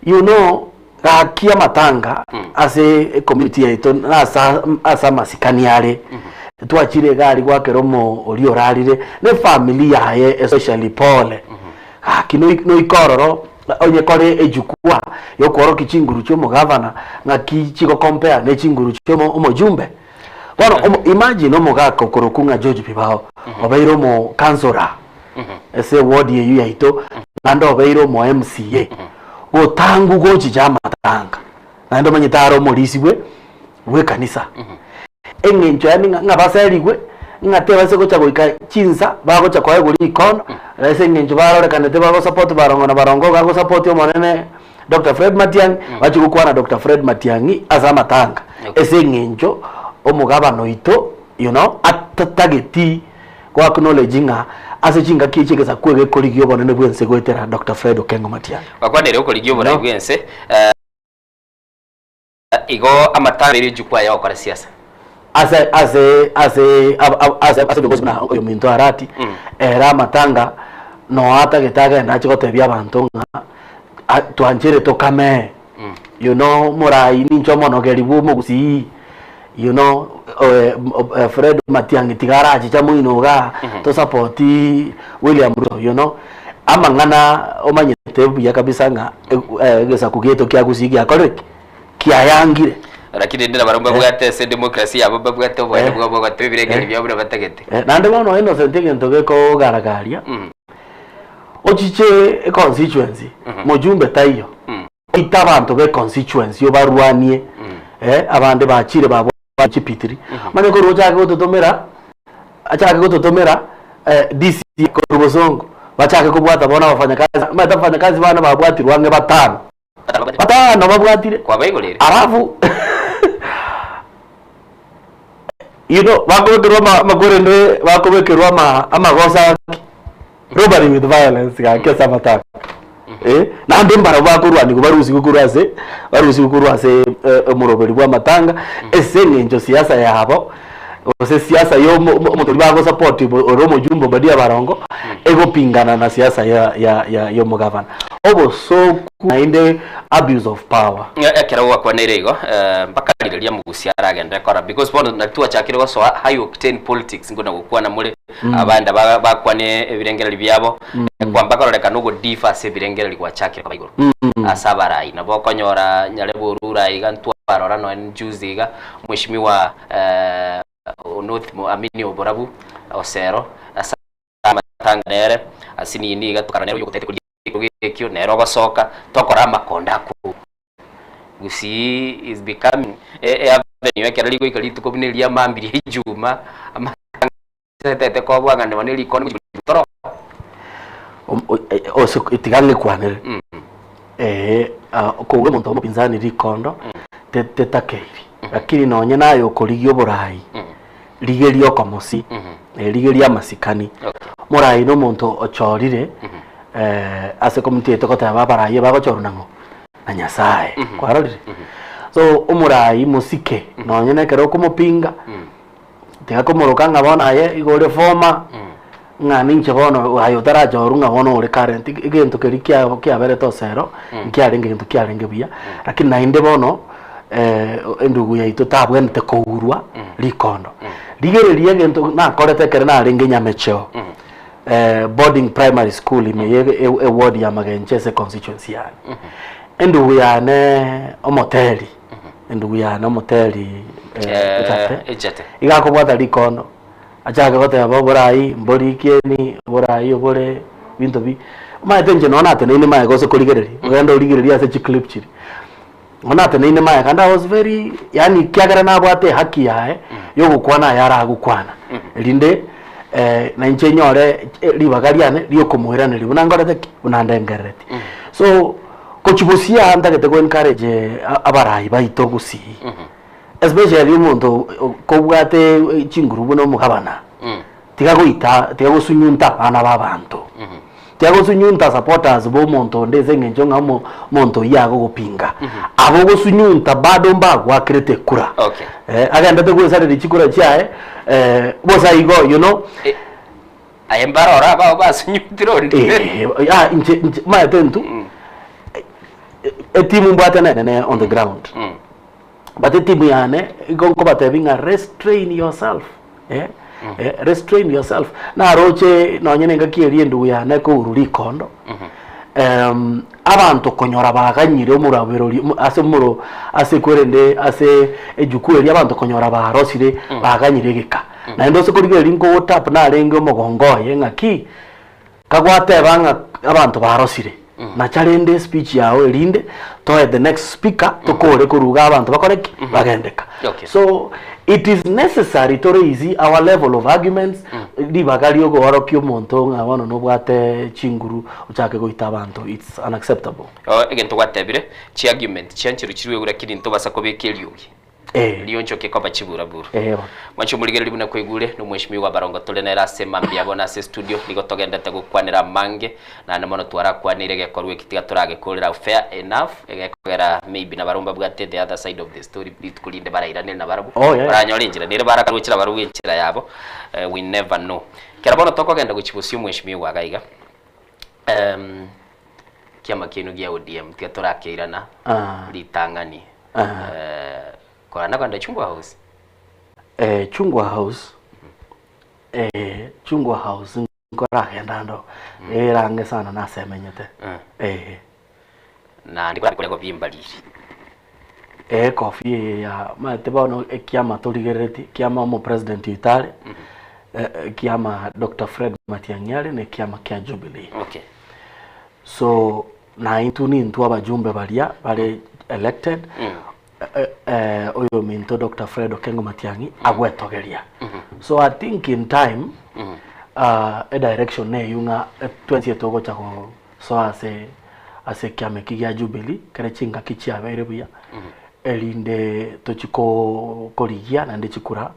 You know gaki amatanga ase ecommunity yaito na asa ase amasikani are twachire iga aria gwakera omo oria orarire na efamily yaye especially pole gaki noi noika ororo onye kore ejukwa ya okoorokia chinguru chia omogavana ng'aki chigo compare ne chinguru chia omo omojumbe. Bono omo imagine omogaka okorokwa ng'a George Bibao obeire omo councillor ase eward eywo yaito naende obeire omo MCA gotangwa gochicha amatanga naende omanyete are omorisia bwe bwekanisa. Eng'encho yaani ng'a ng'a baserigwe ng'a tebase gocha goika chinsa bagocha koegwa rikono ase eng'encho barorekanete bagosupport barongo na barongo iga agosupport omonene Doctor Fred Matiang'i bachia gokwana Doctor Fred Matiang'i ase amatanga ase eng'encho omogabana oito you know atatageti go acknowledge ng'a ase chingaki echi egesaku ege ekorigia obonene bwense goetera Doctor Fred Okengo Matiang'i. Bakwanere okorigia oborai bwense. Igo amatanga ere ejukwa ya gokora siasa. Ase ase ase ab ab ase ase viongozi buna oyominto Arati, ere amatanga noa atagete agende ache gotebia abanto ng'a a twanchire tokame, you know morai ninche omonogeri bwa omogusii, you know Fred Matiang'i tiga arachiche moino igaa tosapotii William Ruto you know, amang'ana omanyete buya kabisa ng'a egesaku giaito kia gusii giakorire ki? Kiayangire. Lakini rende nabarabwo mbabwate ase democracy yabo mbabwate oboene bwabo bwa gotoa ebirengererio biabo buna batagete. Naende bono Innocent egento gekogaragaria, ochiche econstituency, mojumbe taiyo, oite abanto be constituency obarwanie, abande bachire babwate chipitiri, manye korwa ochake gototomera, achake gototomera DC korwa bosongo, bachake kobwata bono abafanyakazi, omanyete abafanyakazi bane babwatirwe ang'e batano. Batano babwatire Kwabaigorire. Alafu you know bakobekerwa ama amakorende bakobekerwa ama amagosa ki robbery with violence gaki ase amatanga eh, naende mbarabwo bakorwanigwa barusigwe korwa ase barusigwe korwa ase omoroberi bwa amatanga ase eng'encho siasa yabo gose siasa ya omo omo omonto oria bagosupport ore omojumbe Obadia Barongo egopingana na siasa ya ya ya ya omogavana. Obosooku naende abuse of power. Ng'a ekero gwakwanire igo eh, mpaka rirorio omogusia aragenderere kora because bono nari twachakire gosoa high octane politics nkona gokwana more abande ba- bakwane ebirengererio biabo kwamba kororekana ogodiffer ase ebirengererio gwachakire koba igoro ase abarai nabo okonyora nyare borura iga ntwarora nonya juzi iga mweshimiwa North Amini Oborabu Osero ase amatanga nere ase nini iga tokara nere oyogotete koria ekerogo ekio nere ogosoka tokora amakonda akwo. Gusii is becoming e avenue ekero rigoika rituko buna eria mambia ria ijuma amatanga etete kobua ng'a nonye rikondo toro. Ose tiga ng'ekwanere eh, kouga omonto omopinzani rikondo tetakeiri lakini nonye naye okorigia oborai rigeria okomosi rigeria amasikani morai na omonto ochorire ase community yaito goteba abarai bagochorwa nang'o na Nyasaye kwarorire so omorai mosike nonye na ekero okomopinga Tiga komoroka ng'a bono aye igo ore former, ng'a ninche bono aye otarachorwa ng'a bono ore current, egento keria kia kiaberete osero, nkiarenge gento kiarenge buya, lakini naende bono endugu yaito tabwenerete kourwa rikondo. Rigereria egento nakorete ekero narenge Nyamecheo, boarding primary school ime ya eward ya Magenche ase econstituency yane. Endugu yane omoteri. Endugu yane omoteri Echate, Echate. iga akobwata rikondo, achake goteba oborai mbori ekieni, oborai obore binto bi, omanyete inche nonya nateneine magega gose korigereria, ogende origererie ase chiclip chiria, nonya nateneine magega and I was very yaani ekiagera nabwate ehaki yaye ya ogokwana aya aragokwana, erinde na inche nyore ribaga riane ria okomoiraneria buna nkorete ki? Buna ndengereretie. So. Gochia gusii aa ntagete go encourage abarai baito gusii especially omonto kobwate chinguru buna omogabana tiga goita tiga gosunyunta abana ba abanto. Tiagosunyunta supporters ba omonto onde ase eng'encho ng'a omo omonto oyio agogopinga. Aba ogosunyunta bado mbagwakerete ekura. Okay. Eh, agendete gwesareria chikura chiaye eh, bosa igo you know. Aye mbarore abao basunyuntire onde. Eh, ah, inche inche maete intwe etimu mbwate nene on the ground. But etimu yane igo nkobatebia ng'a restrain yourself eh, eh, restrain yourself. Naroche nonye na engaki eria endugu yane ekourwa rikondo, em, abanto konyora baganyire omorabero ase omoro ase kwerende ase ejukuu eria abanto konyora barosire baganyire egeka. Naende ase korigereria nkogotap narenge omogongo oye ng'aki, Kagwateba ng'a abanto barosire, nacha rende espeech yao erinde toe the next speaker tokore korwa iga abanto bakore ki? Bagendeka. Okay. So it is necessary to raise our level of arguments ribaga riogoorokia omonto ng'a bono nobwate chinguru ochake goita abanto it's unacceptable. Oh, egento gwatebire, chiargument chiancherwe chirwegwe lakini ntobasa kobeka eriogi. Eh. Rionchoke koba chiburaburu. Eh, bono. Mwanche omorigereria buna kwaigure, nomweshimiwa Barongo tore nere ase mambia bono ase estudio, nigo togendete gokwanera amange, naende mono twarakwaneire egekorwa eki tiga toragekorera fair enough, egekogera maybe nabarabwo mbabwate the other side of the story rituko rinde barairanere nabarabwo, Oh, yeah, yeah. baranyore enchera nere barakarochera barabwo enchera yabo, eh, we never know. Kero bono tokogenda gochia bosio omweshimiwa iga iga, em, kiama kiaino gia ODM tiga torakeirana Ah. ritang'ani. Ah. Eh, korana kogenda Chungwa House. Eh, Chungwa House, eh, Chungwa House nkoragenda ando, erange sana nase emenyete. Mm. Eh. Naende kore gobimbariri. Eh, coffee eye ya maete bono ekiama torigerereti, ekiama omopresident oito are, eh, ekiama Doctor Fred Matiang'i are, na ekiama kia Jubilee. Okay. So, na intwe nintwe abajumbe baria bare elected, oyominto Doctor Fred Okengo Matiang'i agwetogeria. So I think in time, edirection neywo ng'a twensi togocha gosoa ase ase ekiama eki gia Jubilee, ekere chingaki chiabeire buya, erinde tochi korigia naende chikura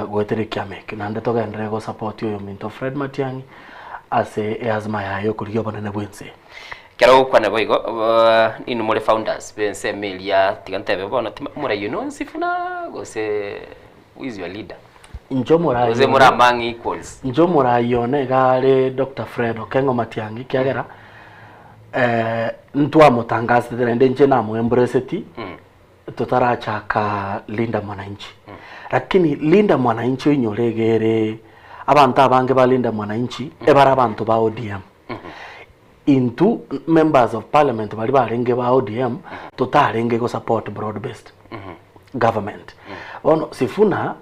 goetera ekiama ekio. Naende togenderere gosupport oyominto Fred Matiang'i ase eazima yaye yokorigia obonene bw'ense. Ekero ogokwana boigo, inwe more founders b'ensemo eria, tiga ntebe bono tima omorai oyio nonsi buna gose who is your leader? Inche omorai Gose more among equals? Inche omorai one iga are Doctor Fred Okengo Matiang'i ekiagera ntwamotangasete naende inche namoembraceti totarachaka Linda Mwananchi. Lakini Linda Mwananchi oinyore iga ere abanto abange ba Linda Mwananchi ebare abanto ba ODM. Intwe members of parliament baria barenge ba ODM totarenge go support broad based government. Bono Sifuna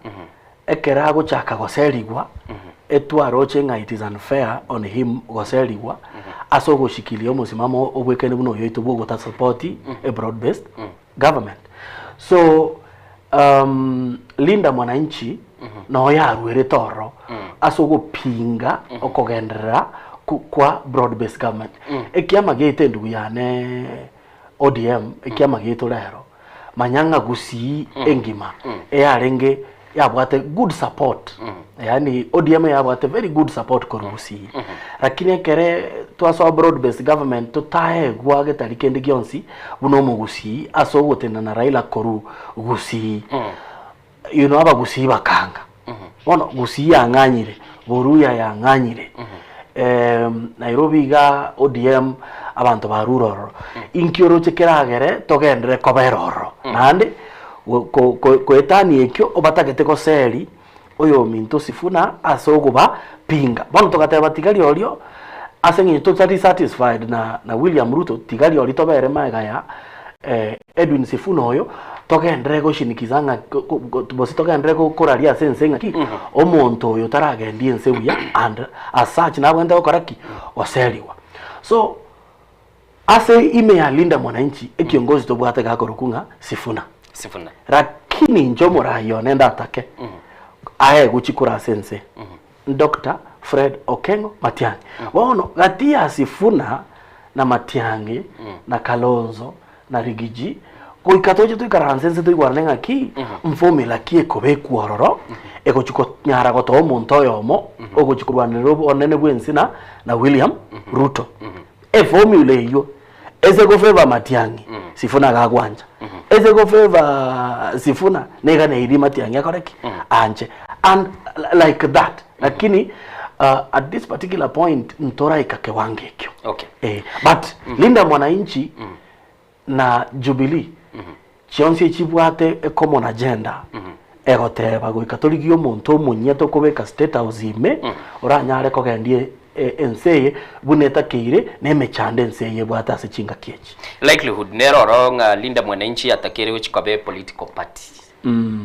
ekero agochaka goserigwa etwaroche ng'a it is unfair on him goserigwa ase ogoshikilia omosimamo obwekene buna oyo oito bwa ogota support a broad based government. So Linda Mwananchi noo yarwerete ororo ase ogopinga okogenderera kwa broad based government. Ekiama giaito endugu yane ODM ekiama giaito rero manya ng'a Gusii engima eyarenge yabwate good support yaani ODM yabwate very good support korwa Gusii lakini ekere twasoa broad based government totaegwa getari kende gionsi buna omogusii ase ogotenena na Raila korwa Gusii you know abagusii bakanga bono Gusii yang'anyire Boruya yang'anyire Nairobi iga ODM abanto barure ororo inki oroche keragere togenderere kobera ororo naende Goetania ekio obatagete goseri oyominto Sifuna ase ogobapinga. Bono togateba tiga riorio ase eng'encho totari satisfied na na William Ruto tiga riorio tobere magega ya Edwin Sifuna oyo togenderere goshinikiza ng'a gose togenderere koraria ase ense ng'aki omonto oyo taragendia ense buya and as such nabwenerete gokora ki? Goserigwa. So Ase ime ya Linda Mwananchi ekiongozi tobwate gakorokwa ng'a Sifuna. Sifuna. Rakini inche omorai one ndatake aegwe chikura ase ense Doctor Fred Okengo Matiang'i. Bono gati ya Sifuna na Matiang'i na Kalonzo na Rigiji Goika toche toikaranse inse toigwanane ng'aki, mformula ki ekobekwa ororo, egochi konyara gotoa omonto oyomo, ogochi korwanerera obonene bw'ense na na William Ruto. Eformula eywo, ase go favour Matiang'i, Sifuna gagwancha. Ase go favour Sifuna, niga neirie Matiang'i akore ki? Anche. And like that. Lakini at this particular point, ntoraika kewango ekio. Okay. Eh, but Linda Mwananchi na Jubilee chionsi echibwate e common agenda egoteba goika torigie omonto omonyia tokobeka state house ime oranyare kogendia ense eye buna etakeire na emechando ense eye ebwate ase chingaki echi. Likelihood nere oro ng'a Linda Mwananchi atakeire gochia koba e political party.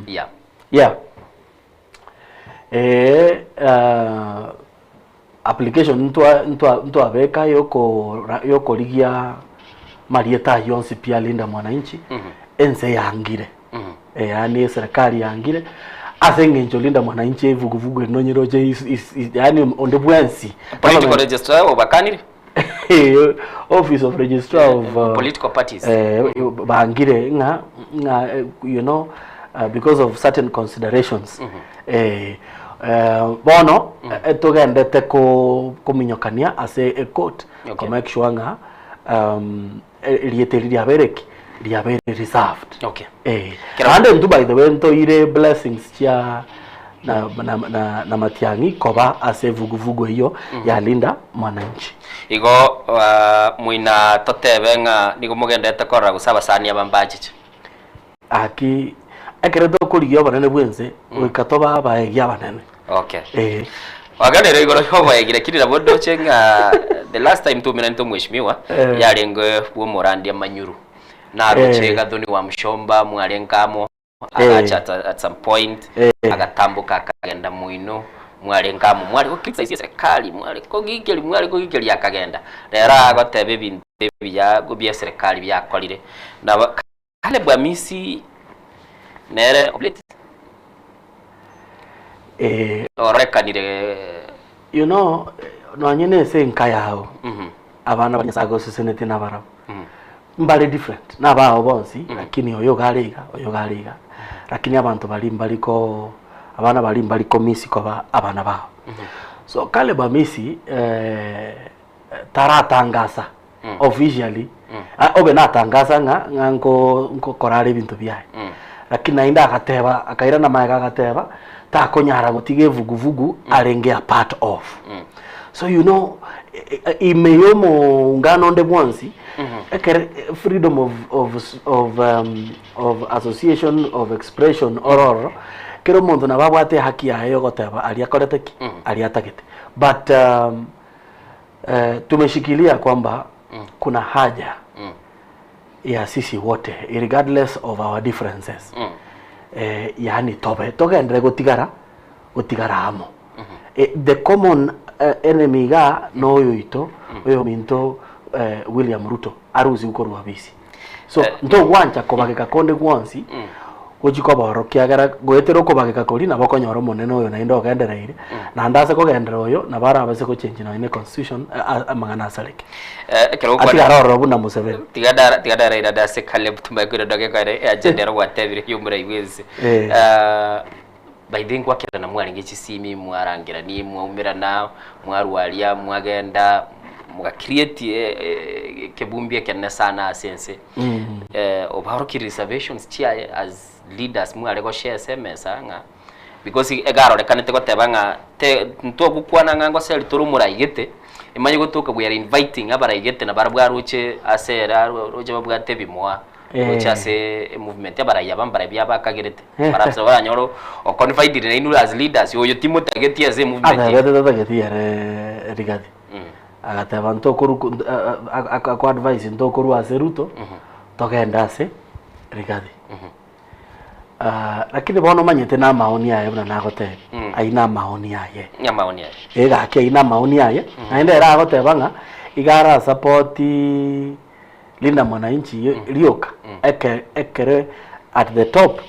Yeah. Yeah. Eeh application ntwa ntwa ntwabeka yokora yokorigia marieta ayio onsi pi alinda mwananchi, ense yangire, yaani eserekari yangire, ase eng'encho linda mwananchi evuguvugu ere nonyeroche is is is yaani onde bwensi. Political registrar obakanire? Office of registrar of Political parties. bangire ng'a ng'a you know because of certain considerations bono togendete ko kominyokania ase ecourt Okay. ko make sure ng'a erieta eri riabeire ki riabeire reserved Okay. eh naende intwe by the way ntoire blessings chia na, na, na, na Matiang'i koba ase evuguvugu eyio ya Linda Mwananchi. Igo ah, moina totebe ng'a nigo mogenderete korora gose abasani aba mbachiche. Aki ekero tokorigia obonene bw'ense goika tobe abaegi abanene. Okay. Eh. Waganire igoro y'oboegi lakini nabo ndoche ng'a the last time twaumeranete omweshimiwa Eh. yarenge bw'omorandia Manyuru. Naroche Eh. Gathoni wa Mshomba mwarenge amo Eh. agacha at, at some point Eh. agatamboka akagenda moino mwarenge amo mware go criticize serikali mware kogikeria mware kogikeria akagenda rero agoteba ebinto ebiya bia serikali biakorire na Caleb Amisi nere of late Eh, ororekanire you know nonye na ase enka yao abana ba Nyasaye agosesenetie nabarabwo mbare different nabao bonsi lakini oyo iga are iga oyo iga are iga lakini abanto baria mbari ko abana baria mbari komisi koba abana bao so Caleb Amisi taratangasa officially ah, obe natangasa ng'a ng'a nko nkokora are ebinto biaye lakini naende agateba akairana magega agateba takonyara gotiga evuguvugu arenge a part of so you know ime ya omoungano onde bwonsi ekere freedom of, of, of, um, of association of expression ororo kera omonto nabo abwate ehaki yaye yogoteba aria akorete ki aria atagete but um, eh, tumeshikilia kwamba kuna haja ya sisi wote regardless of our differences eh, yaani tobe togendere gotigara gotigara amo eh, the common eh, enemy iga noyo oito oyo minto eh, William Ruto arusi korwa bisi so Eh, ntogwancha kobageka konde gwonsi gochi koba kiagera goetera okobageka koria nabo okonyora omonene oyo naende ogendereire naende ase kogendera oyo nabo arabase gochange nonye ne constitution amang'ana asareke Eh, ekero atigare gokwana ororo buna Museveni tiga ndara tiga ndaraira ndase Caleb tumanye kwira ndageka ere agenda ero gwatebire y'omorai bwense Eh. Eh, by the way ngwakirana mwarenge chisimi mwarangerani mwaumerana mwarwaria mwagenda muga create eh, eh, ekebumbi ekenene sana ase ense eh, obaorokia reservations chiaye as leaders mware goshare ase emesa ng'a because egarorekanete goteba ng'a te ntogokwana ng'a ngoseri tore omoraigete emanye gotoka we are inviting abaraigete na barabwo aroche ase ere aroche babwate ebimoa roche Eh. ase emovement abarai aba mbarabia abakagerete perhaps baranyore oconfided nainwe as leaders oyo timotageti ase emovement eye. Atebete tatageti ere Rigathi agateba ntokoru ako advise ntokorwa ase Ruto togende ase Rigathi lakini bono omanyete na amaoni aye buna nagotebia ayio na amaoni aye Amaoni aye. Eh gaki ayio na amaoni aye naende ere agoteba ng'a iga ara support Linda Mwananchi rioka eke ekere at the top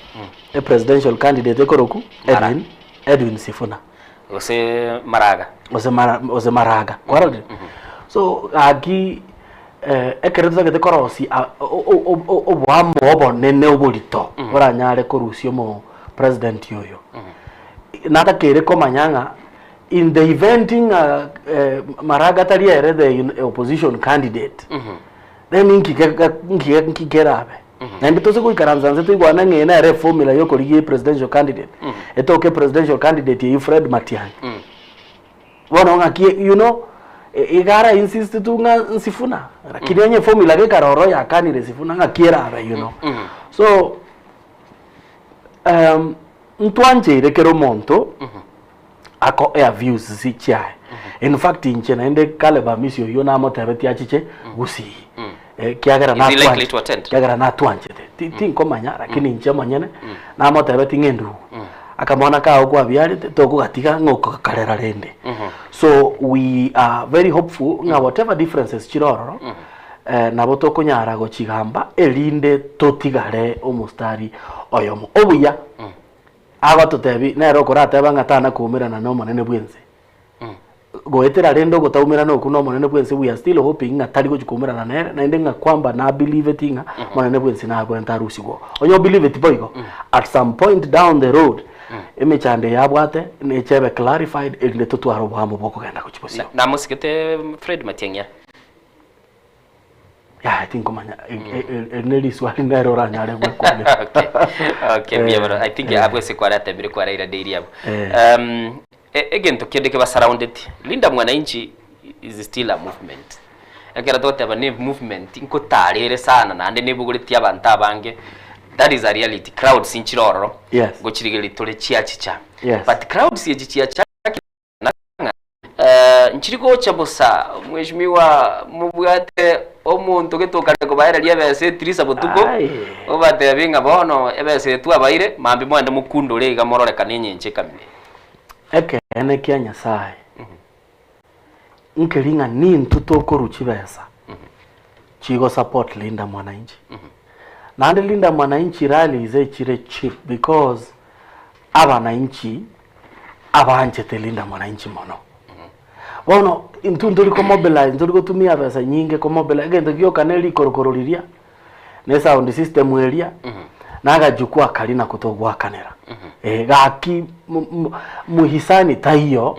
e presidential candidate ekoroku Edwin Edwin Sifuna Gose Maraga. Gose Mara gose Maraga kwarorire so gaki. Ekero totagete korosia oboamo obonene oborito boranyare korusia omo president oyo, natakeire komanya ng'a in the event ng'a Maraga tari ere the opposition candidate, then inki nki kerabe? Naende tose goikaransa nse toigwane ng'a eye nere eformula ya okorigia epresidential candidate, etoke presidential candidate eyio Fred Matiang'i. Bono ng'aki you know, iga ara insist tu ng'a Sifuna, lakini onye formula gekare ororo yakanire Sifuna ng'aki erabe you know. So, ntwancheire kera omonto ako air views chiaye. In fact inche naende Caleb Amisi oyio namotebetie achiche Gusii. Ekiagera Is he likely to attend? ekiagera natwanchete. Tinkomanya lakini inche omonyene namotebetie ng'a endugu akamwana kao kwabiarete tokogatiga ng'a okogakarera rende. So we are very hopeful ng'a whatever differences chire ororo nabo tokonyara gochigamba erinde totigare omostari oyomo. Obuya agototebia nere okorateba ng'a tana koumerana na omonene bwense. Goetera rende ogotaumerana okwo n'Omonene bwense we are still hoping ng'a tari gochia koumerana nere, naende ng'a kwamba na believeti ng'a Omonene bwense nabwenerete arusigwe oo. Onye obelieveti boigo, at some point down the road, emechando eye abwate neche ebe clarified erinde totware oboamo bwokogenda gochia bosio. Namosigete Fred Matiang'i ere? Yaya tinkomanya eri ne riswali nere oranyare gwekwanera. Okay. Okay, mbuya mono. I think abwo ase kwaratebire kwaraira daily abwo. Egento kende kebasurroundeti, Linda Mwananchi is still a movement. Ekero togoteba ne movement nkotara ere sana naende nebogoretie abanto abange, that is a reality, crowds nchire ororo, Yes. ngochirigereria tore chiachicha. Yes. But crowds echi chiachakire ng'a nchiri gocha bosa, mheshimiwa mobwate omonto gete okare kobaereria ebesa etirisa botuko, obatebie ng'a bono ebesa eye twabaire, mambia mogende mokundore iga mororekane enyencho ekamire. Ekeene kia Nyasae nkeri ng'a nintwe tokorwa chibesa chigo support Linda Mwananchi. Naende Linda Mwananchi rallies echire cheap because abananchi abanchete Linda Mwananchi mono. Bono intwe ntori ko mobilize ntori gotumia besa nyinge ko mobilize egento gioka ne rikorokoro riria, ne sound system eria, na agajukwa karia nako togoakanera. Eh, gaki muhisani taiyo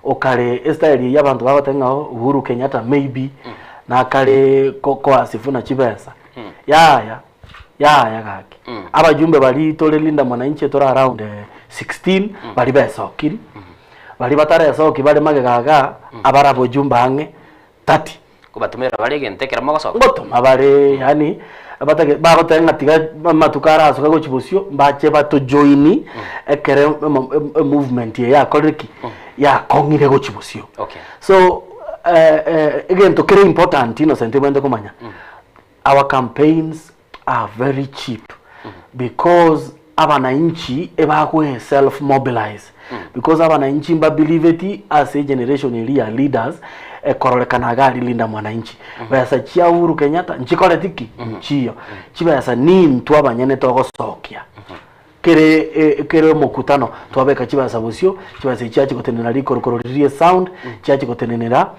okare estyle eyio abanto bagoteba ng'a oh Uhuru Kenyatta maybe nakare koa Sifuna chibesa. Yaya, yaya gaki. Abajumbe baria tore Linda Mwananchi tore around 16 baria besokiri, baria bataresoki bare magega igaa abare abojumbe ang'e 30. Nkobatomera bare egento ekero mogosoka. Ngotoma bare yaani abatage bagoteba ng'a tiga amatuko arasoke gochia bosio mbache batojoini ekero emovement eye yakorire ki? Yakong'ire gochia bosio. Okay. So egento kere important Innocent obwenerete komanya, our campaigns are very cheap because abananchi ebagoe self mobilize because abananchi mbabiliveti ase egeneration eria ya leaders ekororekana iga aria Linda Mwananchi besa chia Uhuru Kenyatta nchikoreti ki? Nchiyo chibesa nintwe abanyene togosokia kere kere omokutano twabeka chibesa bosio chibesa echi chiachia gotenenera rikorokoro riria esound chiachia gotenenera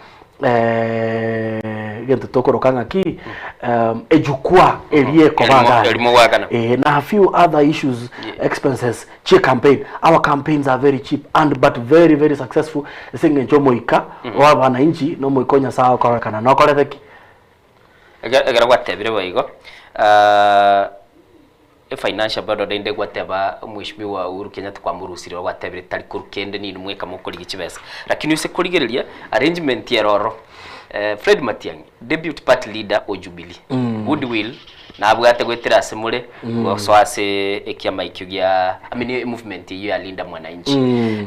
egento tokoroka ng'aki ejukwaa eria ekoba Erimo- iga aria. erimo goakana. Eh, na a few other issues expenses chie campaign our campaigns are very cheap and but very very successful ase eng'encho omoika wa abananchi na omoika o Nyasaye okorekana nokorete ki? Ekero gwatebire boigo, Efinancial burden inde gwateba Mheshimiwa Uhuru Kenyatta kwamorusire oo gwatebire tari korwa kende ninwe mweka mokorigia chibesa. Lakini ase korigereria arrangement ere ororo Fred Matiang'i deputy party leader o Jubilee goodwill nabwate goetera ase more gosoa ase ekiama ekio gia I mean emovement eyio ya Linda Mwananchi.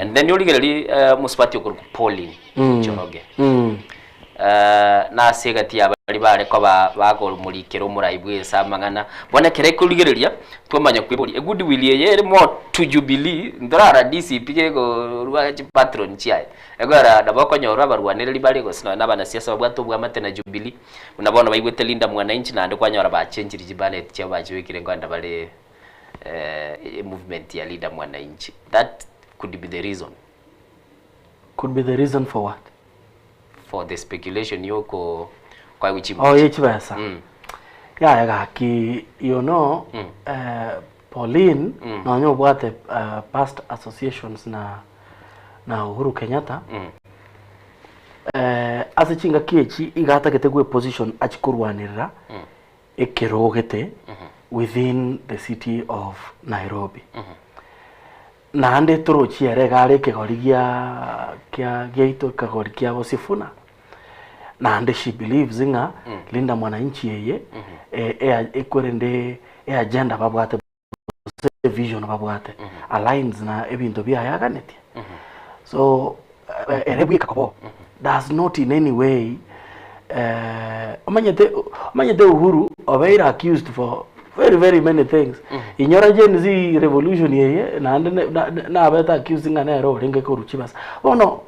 And then origererie omosubati okorokwa Pauline Njoroge. Na ase egati ya baria bare koba bakomorikera omorai bw'ense amang'ana. Bono ekero ekorigereria, twamanya kweboria, egoodwill eye ere more to Jubilee, ntorarora DCP gekorwa chipatron chiaye. Ekogera nabo okonyora abarwanereri bare gose nonya na abanasiasa babwate obwamate na Jubilee, buna bono baigwete Linda Mwananchi naende kwanyora bachenchiri chibanet chiabo bachibekire nkoenda bare emovement ya Linda Mwananchi. That could be the reason. Could be the reason for what? For the speculation yoko Kwaegwa chimbuche. Oh, ye chibesa. Mm. Yaya gaki you know Mm. eh, Pauline Mm. nonya obwate eh, past associations na na Uhuru Kenyatta Mm. eh, ase chingaki echi iga atagete gwe position achi korwanerera Mm. ekerogete within the city of Nairobi. Naende torochi ere iga are ekegori gia kia giaito ekegori kia Sifuna. Naende she believes ng'a Linda Mwananchi eye e- e- ekwerende eagenda babwate gose evision babwate aligns na ebinto biaye aganetie. So ere bweka kobo does not in any way eh, omanyete omanyete Uhuru obeire accused for very very many things inyora Gen Z revolution eye naende ne- na- na- nabete accused ng'a nere orenge korwa chibesa bono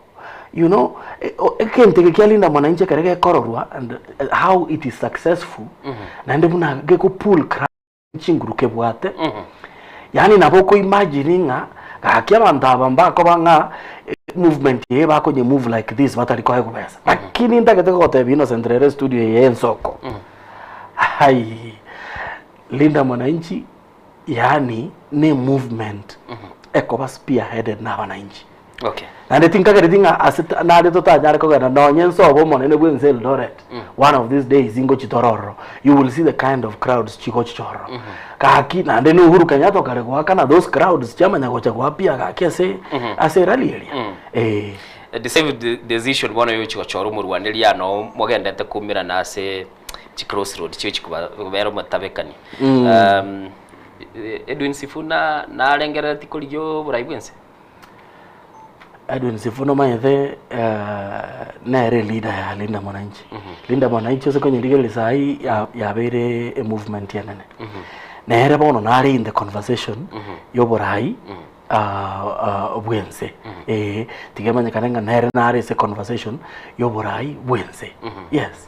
you know e- o- egento eke kia Linda Mwananchi ekere gekororwa and eh, how it is successful naende buna gekopull crowd chinguru kebwate yaani nabo oko imagine ng'a gaki abanto aba mbakoba ng'a movement eye bakonye move like this batari koegwa besa lakini ntagete gogotebia Innocent rero estudio eye ensoko hai Linda Mwananchi yaani ne movement ekoba spearheaded na abananchi Okay. Naende tinkagereti ng'a ase ta- nare totanyare kogenda nonye nse obe omonene bw'ense Eldoret, one of these days ingochi tore ororo, you will see the kind of crowds chigochicha ororo. Gaki naende na Uhuru Kenyatta okare goakana those crowds chiamanya gocha goappear gaki ase ase erally eria. Eh. The same decision bono yochi gochora omorwaneri ano mogendete koumerana ase chi crossroad chiochi kobera omotabekani. Edwin Sifuna narengerereti korigia oborai bwense? Edwin Sifuna omanyete eh, nere leader ya Linda Mwananchi. Linda Mwananchi ase konyerigereria sahi ya- yabeire emovement enene. Nere bono nare in the conversation yoborai ah, ah, bwense. Eh, tiga emanyekane ng'a nere nare ase conversation yoborai bwense. Yes.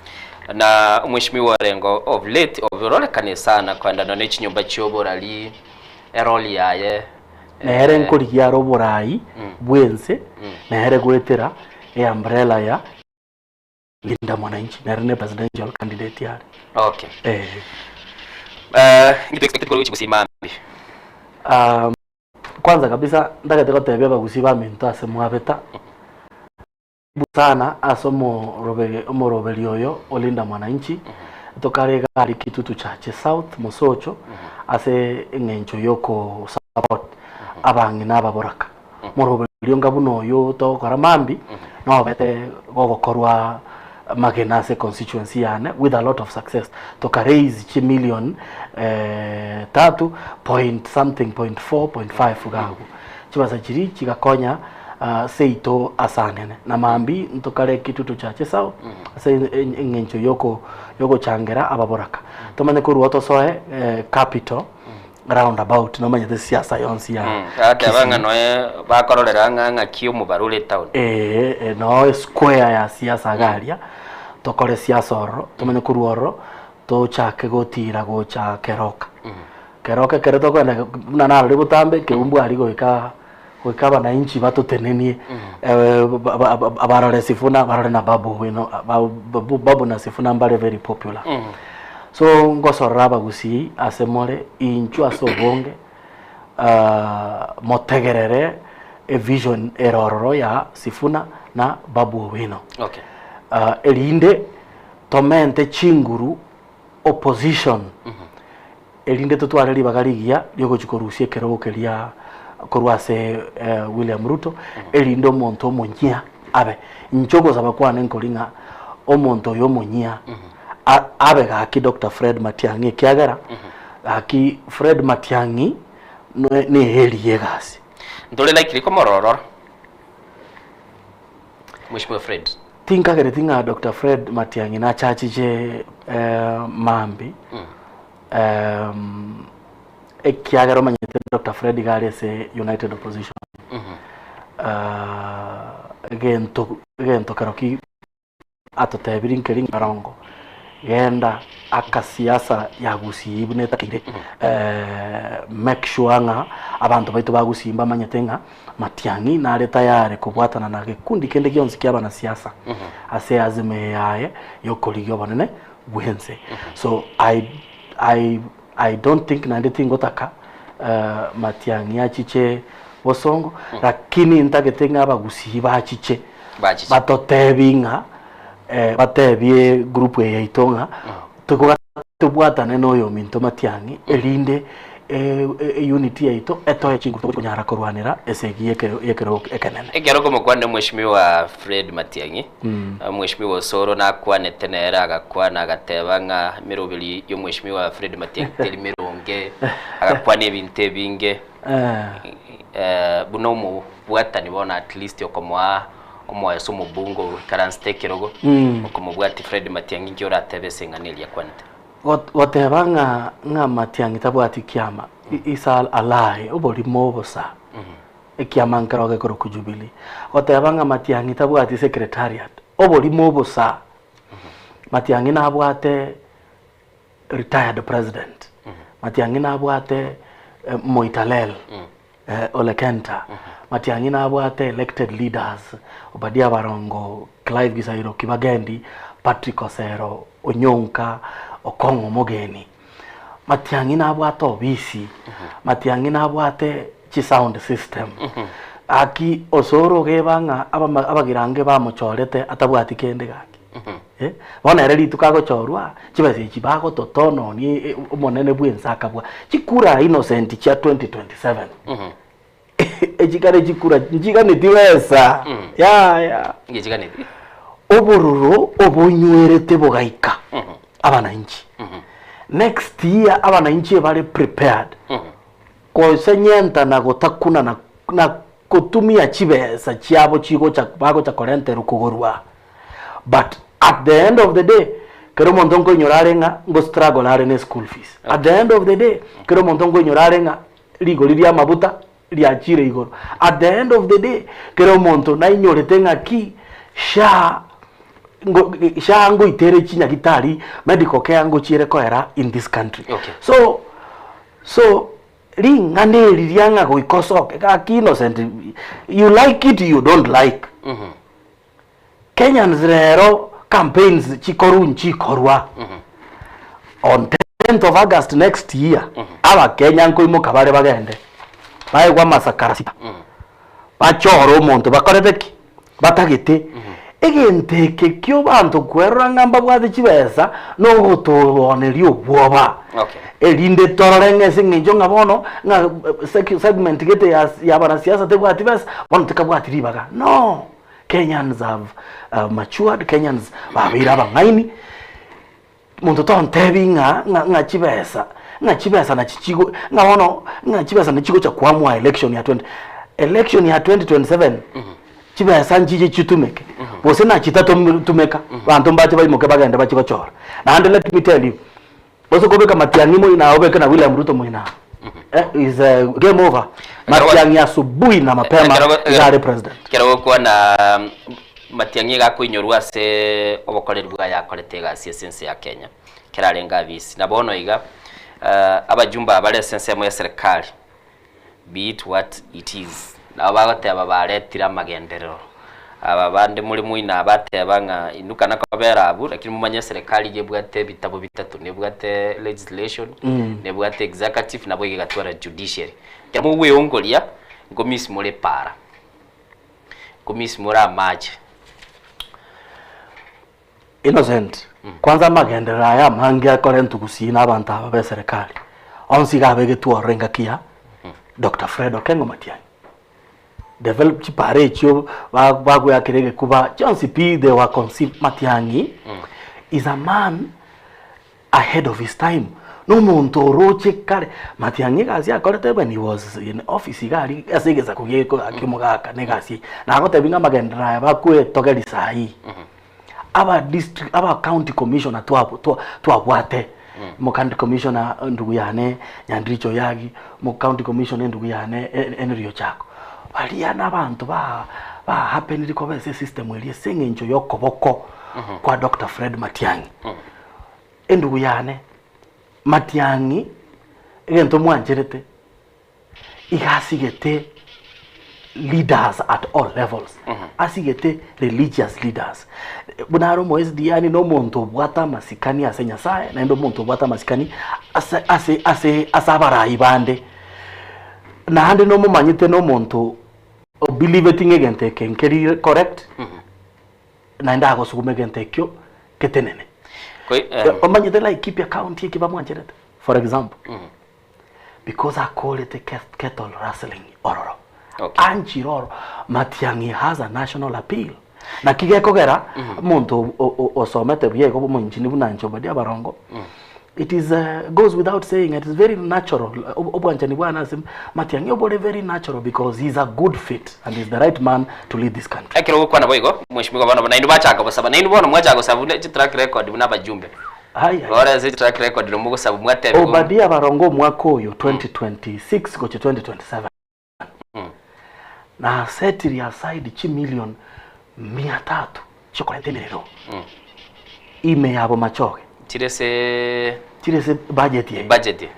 Na omweshimiwa Orengo of late obirorekane sana koendana ne chinyomba chioborari eroli yaye Nere nkorigia are oborai bw'ense, nere goetera eumbrella ya Linda Mwananchi, nere ne presidential candidate are. Okay. Eh. Eh, ngi expect kore gochi gusii mambi. Um, kwanza kabisa ntagete gotebia abagusii baminto ase mwabeta Sana ase omoroberi omoroberi oyo o Linda Mwananchi, tokare iga aria Kitutu Chache South Mosocho ase eng'encho yoko support abang'ina ababoraka. Omoroberi onga buna oyo togokora mambi nobete gogokorwa magena ase constituency yane with a lot of success. Toka raise chimillion tatu point something point four point five iga abwo. Chibasa chiria chigakonya seito ase anene, na mambia ntokare ekitutu chia chisao ase eng'encho yogochangera ababoraka. Tomanye korwa tosoe capital round about nomanyete siasa yonsi ya Agateba ng'a noe bakororera ng'a ng'aki omobaro ore etown. Ee, noo esquare ya siasa iga aria, tokore siasa ororo, tomanye korwa ororo, tochake gotira gocha keroka. Keroka ekero tokogenda buna narorire botambe, keumbu aria goika goika abananchi batotenenie barore Sifuna barore na Babu Owino Babu na Sifuna mbare very popular. So ngosorora abagusii ase more inchuo ase obonge motegerere evision ere ororo ya Sifuna na Babu Owino. Okay. Erinde tomente chinguru opposition erinde totware ribaga rigiya riogochia korusia ekerogo keria korwa ase William Ruto, erinde omonto omonyia abe. Inche ogosaba kwane nkori ng'a omonto oyo omonyia abe gaki Doctor Fred Matiang'i ekiagera gaki Fred Matiang'i neyeri yegasi. Ntore likely komorora Mheshimiwa Fred. Tinkagereti ng'a Doctor Fred Matiang'i nachachiche mambi ekiagera omanyete Doctor Fred iga are ase United Opposition. Egento egento kero ki atotebirie nkeri ng'a Barongo genda. Aka siasa ya Gusii buna etakeire, make sure ng'a abanto baito ba Gusii mbamanyete ng'a Matiang'i nare tayari kobwatana na gekundi kende gionsi kia abanasiasa ase azima eye yaye yokorigia obonene bwense. So I, I, I don't think naende tingotaka Matiang'i achiche bosongo, lakini ntagete ng'a abagusii bachiche batotebi ng'a batebie group eye yaito ng'a togoka tobwatane na oyominto Matiang'i erinde eunity yaito etoe chinguru tokonyara korwanera esegi y'ekerogo ekenene. Ekero okomokwanera Omweshimiwa Fred Matiang'i, Omweshimiwa Osoro nakwanete nere agakwana agateba ng'a emeroberi y'Omweshimiwa Fred Matiang'i teri meronge, agakwana ebinto ebinge buna omobwatani bono at least okomoa omoyo ase omobunge oikaransete ekerogo, okomobwatia Fred Matiang'i inki oratebe ase eng'ana eria akwanete? Goteba ng'a ng'a Matiang'i tabwati kiama is a lie, oborimo obosa. Ekiama nkero gekorokwa Jubilee. Goteba ng'a Matiang'i tabwati secretariat, oborimo obosa. Matiang'i nabwate retired president, Matiang'i nabwate Moitalel Ole Kenta, Matiang'i nabwate elected leaders, Obadia Barongo, Clive Gisairo Kibagendi, Patrick Osero, Onyonka, Okong'o Omogeni. Matiang'i nabwate obisi, Matiang'i nabwate chisound system. Gaki osoro ogeba ng'a abama abagirange bamochorete atabwati kende gaki. Eh, bono ere rituko agochorwa, chibesa echi bagototononia omonene bwense akabua chikura innocent chia 2027. Echi kare chikura nchiganeti besa yaya. Ngechiganeti. Obororo obonywerete bogaika abananchi. Next year abananchi ebare prepared gosenyenta na gotakuna na na gotumia chibesa chiabo chigocha bagocha korenterwa kogorwa but at the end of the day kera omonto nkoinyora are ng'a ngo struggle are ne school fees at the end of the day kera omonto nkoinyora are ng'a rigori ria amabuta riachire igoro at the end of the day kera omonto nainyorete ng'aki sha ngo sha ngoitere chinyagitari medical care ngochiere koera in this country Okay. so so ring'ana eri ria ng'a goika osoke gaki innocent you like it you don't like Kenyans rero campaigns chikorwa nchikorwa on 10th of August next year abakenya nkoimoka bare bagende baegwe amasakara sita bachore omonto bakorete ki? Batagete egento eke kio banto kwerora ng'a mbabwate chibesa na ogotoboneria obwoba erinde torore ng'a ase eng'encho ng'a bono ng'a segment gete ya abanasiasa tebwati besa bono tikabwati ribaga no. Kenyans have matured, Kenyans babeire abang'aini, monto tontebi ng'a ng'a ng'a chibesa, ng'a chibesa nachi chigo ng'a bono ng'a chibesa nachi chigocha koamua election ya twenty election ya 2027 chibesa nchiche chitumeke, gose nachi chitatumeka, banto mbache baimoke bagende bachi gochora. Naende let me tell you, Gose kobeka Matiang'i moino obeke na William Ruto moino eh, is a game over. Matiang'i asubuhi na mapema iga are president. Ekero gokwana Matiang'i iga akoinyorwa ase obokoreri bwaye akorete egasi ase ense ya Kenya ekero arenge abisi. Na bono iga abajumbe aba bare ase ensemo ya serikali be it what it is, nabo bagoteba baretire amagenderero. Aba bande more moino abateba ng'a inwe kana kobera abwo, lakini momanye eserekari iga ebwate ebitabo bitato, nebwate legislation, nebwate executive, nabo iga egatwara judiciary. Ekero mogweongoria, nkomiss more epaara, nkomiss more amache. Innocent, kwanza amagenderero aya amange akorentwe gusii na abanto aba b'eserekari, onsi iga abegetwe ororo engaki ya Doctor Fred Okengo Matiang'i. Develop chipara echio ba- bagoakera egekuba chionsi pi they were conceived Matiang'i is a man ahead of his time na omonto oroche kare Matiang'i egasi akorete when he was in office iga aria ase egesaku giaito gaki omogaka na egasi eye. Nagotebi ng'a amagenderero aya bakwetogeria saii, aba district aba county commissioner twabo twa twabwate, omo county commissioner endugu yane Nyandiricho Oyagi, omo county commissioner endugu yane Henry Ochako, baria na abanto ba ba happeniri koba ase esystem eria ase eng'encho ya okoboko kwa Doctor Fred Matiang'i. Endugu yane, Matiang'i, egento mwancherete, iga asigete leaders at all levels, asigete religious leaders. Buna are omo SDA yaani na omonto obwate amasikani ase Nyasaye, naende omonto obwate amasikani ase ase ase ase abarai bande. Naende nomomanyete na omonto obelieveti ng'a egento eke nkeri correct, naende agosuguma egento ekio getenene. Omanyete Laikipia county eki bamwancherete for example, because akorete cattle rustling ororo, anchire ororo, Matiang'i has a national appeal. Naki gekogera omonto osomete buya igo omoengineer buna inche Obadia Barongo, it is goes without saying it is very natural obwanchani bwane ase Matiang'i obore very natural because he is a good fit and he is the right man to lead this country. Ekero ogokwana boigo, Mweshimiwa bono nainwe bachaka gosaba, nainwe bono mwachaka gosaba buna chitrack record buna abajumbe. Ai, ai. Rora ase chitrack record no mogosaba mwatebiwa. Obadia Barongo omwaka oyo 2026 gochia 2027 na setirie aside chimilion mia tatu chiokorenta emerero ime ya Bomachoge. Chire ase Chire ase budget eye. Budget.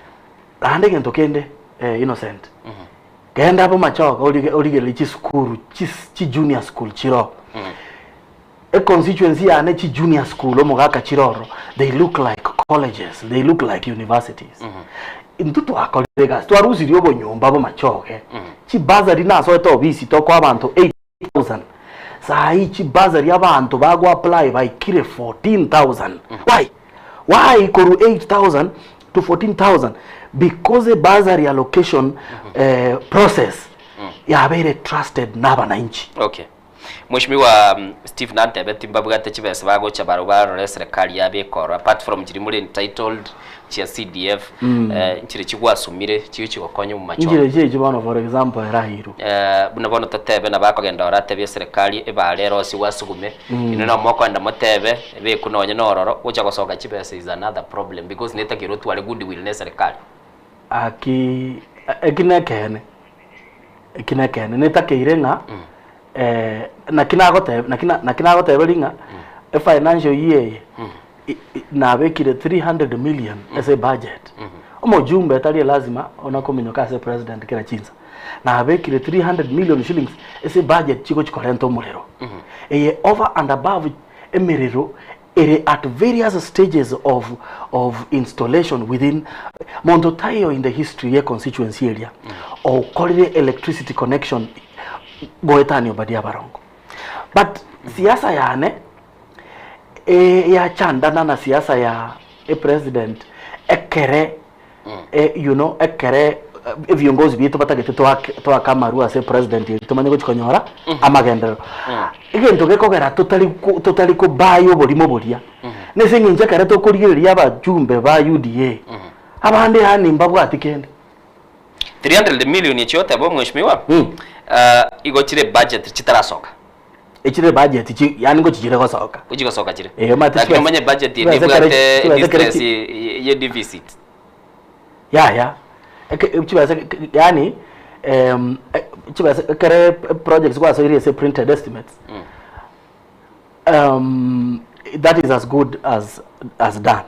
Naende egento kende eh, Innocent, genda Bomachoge orige origererie chisukuru chis chi junior school chiroo. Econstituency yane chi junior school omogaka chire ororo they look like colleges, they look like universities. Intwe twakorire egasi twarusirie obonyomba bomachoge, chibursary nasoete obisi tokoa abanto 8000 sahi chibursary abanto bago apply baikire 14000 why? Why korwa 8000 to 14000 because ebursary allocation eh, process yabeire trusted na abananchi. Okay. Mweshimiwa Steve nantebeti mbabwate chibesa bagocha barabwo barore eserekari yabo ekorora apart from chiria more entitled chia CDF eh, nchire chigwasumire chigochi gokonya omomachoge. Nchire chiachi bono for example erairwe. Eh, buna bono totebe nabo akogenda ore atebie eserekari ebare erosie gwasugume inwe nabo mokoenda motebe ebekwe nonye na ororo gocha gosoka chibesa is another problem because netakeire otware goodwill na eserekari. Aki eki nekeene, eki nekeene netakeire ng'a naki nagoteba naki na naki nagoteberia ng'a efinancial year eye i- i- nabekire 300 million ase ebudget. Omojumbe tari elazima ona kominyoka ase president kera chinsa. Nabekire 300 million shillings ase ebudget chigochi korenta omorero. Eye over and above emerero ere at various stages of of installation within monto taiyo in the history ye constituency eria okorire electricity connection goetania Obadia Abarongo but siasa yane e, yachandana na siasa ya e president ekere e, you know ekere ebiongozi biaito batagete toake toake amarwa ase president erio tomanye gochi konyora amagenderero. Egento gekogera totari ko totari kobaya oborimo boria, nase eng'encho ekere tokorigereria abajumbe ba UDA, abande yaani mbabwati kende. 300 million echi oteba omweshimiwa, igo chire budget chitarasoka. Echire budget chi yaani ngochi chire gosoka. Gochi gosoka chire. Eh, omanyete Lakini chibesa- omanye budget eye chibesa ekere- nebwate chibesa ekere distress chi- ye deficit. Yaya, eke chibesa yaani chibesa ekere projects gwasoire ase printed estimates, that is as good as as done.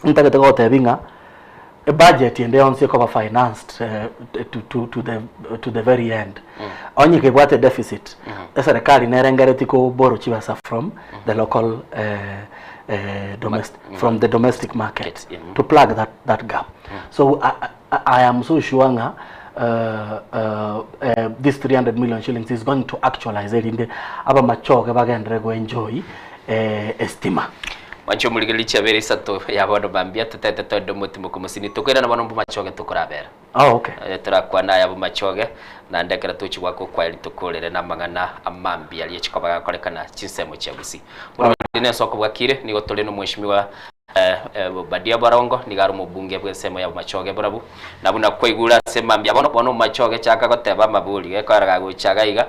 Ntagete gogotebia ng'a ebudget ende yonsi ekoba financed to to to the to the very end. Onye kebwate deficit, eserekari nerengeretie ko borrow chibesa from the local domestic from the domestic market to plug that that gap. So I, I, I am so sure ng'a this 300 million shillings is going to actualize erinde abamachoge bagenderere go enjoy estima. Mwanche omorigereria chiabere isato ya bono mambia totete toende omotimoku mosini tokoirana bono mbomachoge tokorabera. Oh, okay. Torakwane aya bomachoge naende ekero tochia goaka okwaeri tokorere namang'ana amambia aria chikoba gakorekana chinsemo chia Gusii. Bono nensoko bwakire nigo tore nomweshimiwa Obadia Barongo nigo are omobunge bw'ensemo ya Bomachoge borabu, na buna kwaigure ase mambia bono, bono Omomachoge chaka goteba amabori, gekoera gagocha iga iga,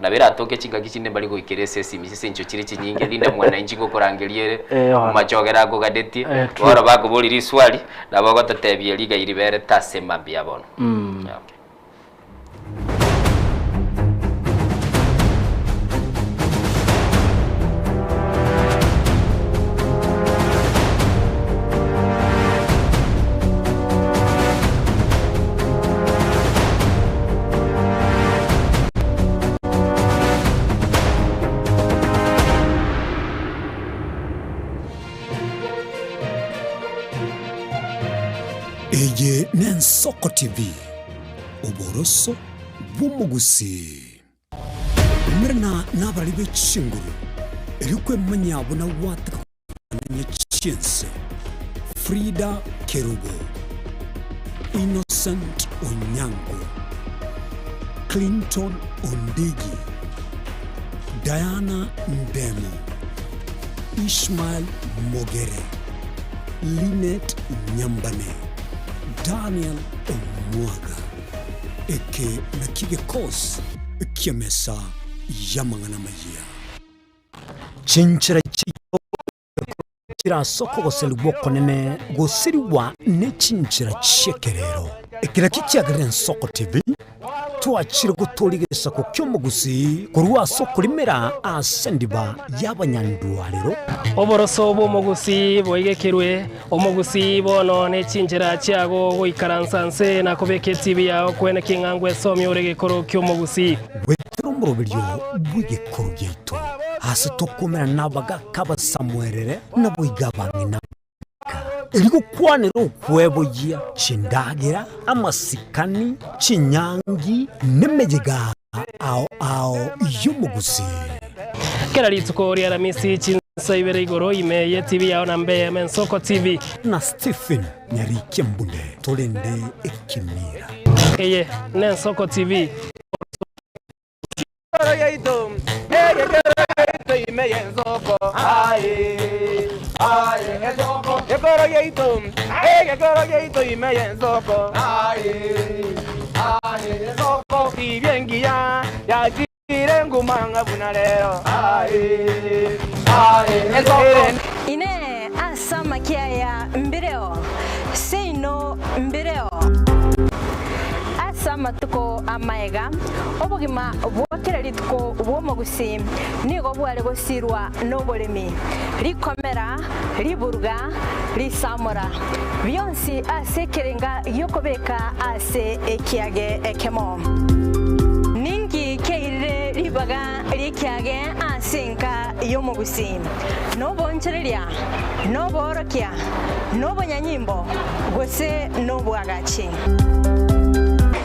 nabo eratoke chingaki chinde mbari goikera ase esimi ase enchwa chire chinyinge, rinde mwananchi ngokorangeria ere, Omomachoge nakoganetie, bono bakoboria riswali, nabo ogototebia rigai riberete ase mambia bono. Okay. Eye n'Ensoko TV, oboroso bw'omogusii. Umerana nabarari be chinguru, erio kwemanya buna gwataka komanya chiense. Frida Kerubo, Innocent Onyango, Clinton Ondigi, Diana Ndemo, Ishmael Mogere, Linet Nyambane, Daniel Omwaga. Eke nakio gekosi ki'emesa y'amang'ana amayia. Chinchera chiaito chirase okogoserigwa okonene gosirigwa ne chinchera chi'ekerero. Eke nakio kiagerire Ensoko TV twachire gotooria egesaku ki'omogusii korwa ase okorimera ase endiba y'abanyandwarero. Oboroso bw'omogusii boigekerwe, omogusii bono ne chinchera chiago goikaransa nse na kobeka etibi yao kwene king'a ngwesomia ore egekoro ki'omogusii. Goetera omoroberio bw'egekoro giaito, ase tokoumera nabagaka abasamuerere, naboigo abang'ina baka, erio gokwanera okweboyia chindagera, amasikani, chinyangi, nemeyega ao ao y'omogusii. Kera rituko ri'Aramisi chinsa ibere igoro ime y'etibi yao na mbe Mensoko TV. Na Stephen Nyarikia Mbune torende ekemira. Eye n'Ensoko TV. Ekero yaito, egekero yaito ime y'ensoko, aye, aye, ensoko. Ekero yaito, egekero yaito ime y'ensoko, aye, aye, ensoko. Tibia engiya yachire nguma ng'a buna rero, aye, aye, ensoko. Inee! Ase amakia aya mbireo? Seino mbireo. Ase amatuko amaega, obogima bwa kera rituko bw'omogusii nigo bware gosirwa noboremi, rikomera, riburuga, risamora, bionsi ase ekerenga gi'okobeka ase ekiage ekemo. Ninki kiairire ribaga ri'ekiage ase enka y'omogusii? Noboonchoreria, noboorokia, nobonyanyimbo, gose nobwagachi.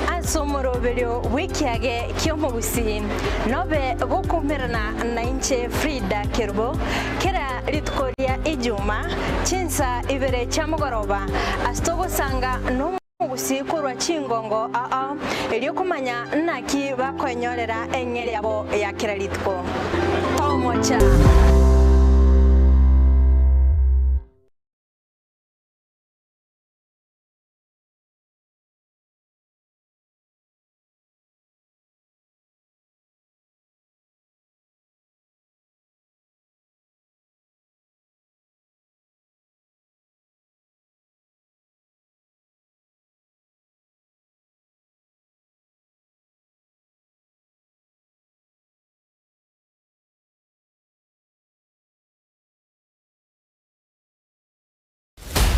Ase omoroberio bw'ekiage ki'omogusii, nobe gokoumerana nainche Frida Kerubo, kera rituko ria Ijuma, chinsa ibere chia mogoroba, ase togosanga nomogusii korwa chingongo ao, erio komanya naki bakoenyorera eng'eria yabo ya kera rituko. Tomocha!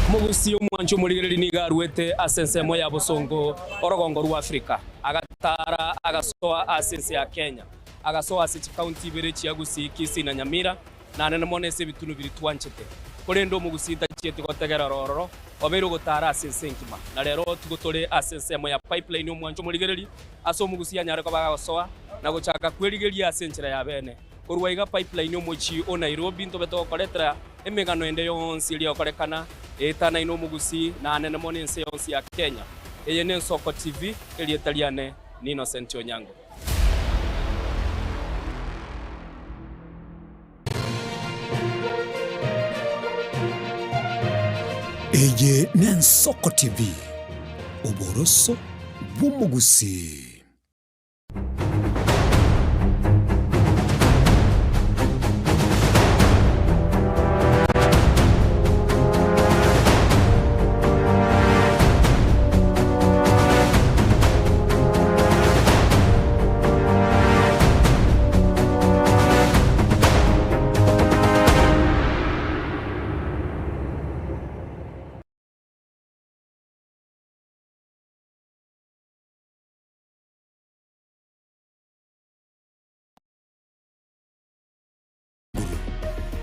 Omogusii omwanchi omorigereria nigo aruete ase ensemo ya bosongo orogongo rwa Afrika, agatara agasoa ase ense ya Kenya, agasoa ase chikaunti ibere chia Gusii, Kisii na Nyamira, Naende mono ase ebitunu biria twanchete. Korende omogusii tachieti gotegera ororo, obeire ogotaara ase ense engima. Na rero tigo tore ase ensemo ya Pipeline omwancho omorigereria, ase omogusii anyare koba agosoa na gochaka kwerigeria ase enchera ya bene. Korwa iga Pipeline omochie o Nairobi ntobe togokoretera emegano ende yonsi eria egokorekana eetanaine omogusii naanene mono ense yonsi ya Kenya. Eye n'Ensoko TV, erieta riane ni Innocent Onyango. Eye n'Ensoko TV, oboroso bw'omogusii.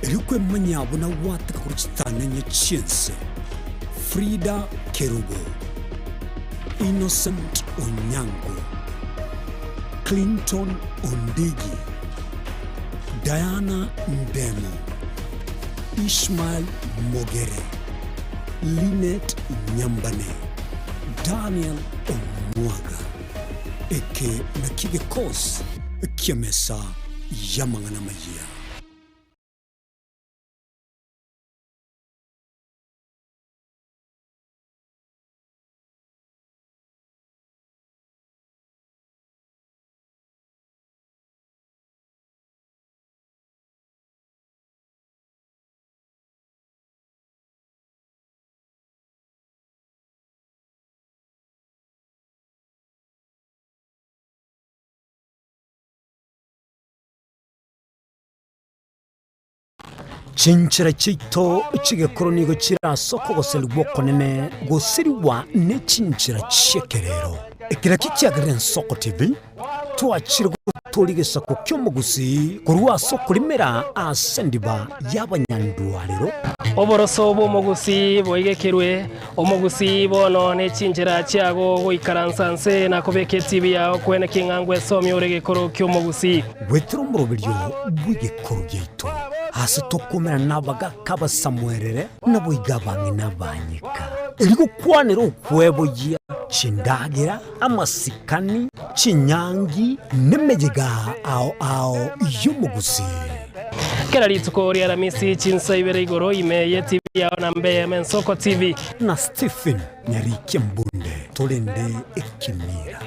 Erio kwemanya buna gwataka korwa chitang'ani chi'ense. Frida Kerubo, Innocent Onyango, Clinton Ondigi, Diana Ndemo, Ishmael Mogere, Linet Nyambane, Daniel Omwaga. Eke nakio gekosi ki'emesa y'amang'ana amayia. Chinchera chiaito chi'egekoro nigo chire ase okogoserigwa okonene gosirigwa ne chinchera chi'ekerero. Eke nakio kiagerire Ensoko TV twachire gotoria egesaku ki'omogusii korwa ase okorimera ase endiba y'abanyandwarero. Oboroso bw'omogusii boigekerwe, omogusii bono ne chinchera chiago goikaransa nse na kobeka etibi yao kwene king'a ngwesomia ore egekoro ki'omogusii. Goetera omoroberio bw'egekoro giaito, aase tokomerana nabagaaka abasamuerere, naboigo abang'ina abanyeka, erio gokwanera okweboyia chindagera, amasikani, chinyangi, nemeyega ao ao y'omogusii. Kera rituko ri'Aramisi chinsa ibere igoro ime ye TV yao na mbe Ensoko TV. Na Stephen Nyarikia Mbunde torende ekemira.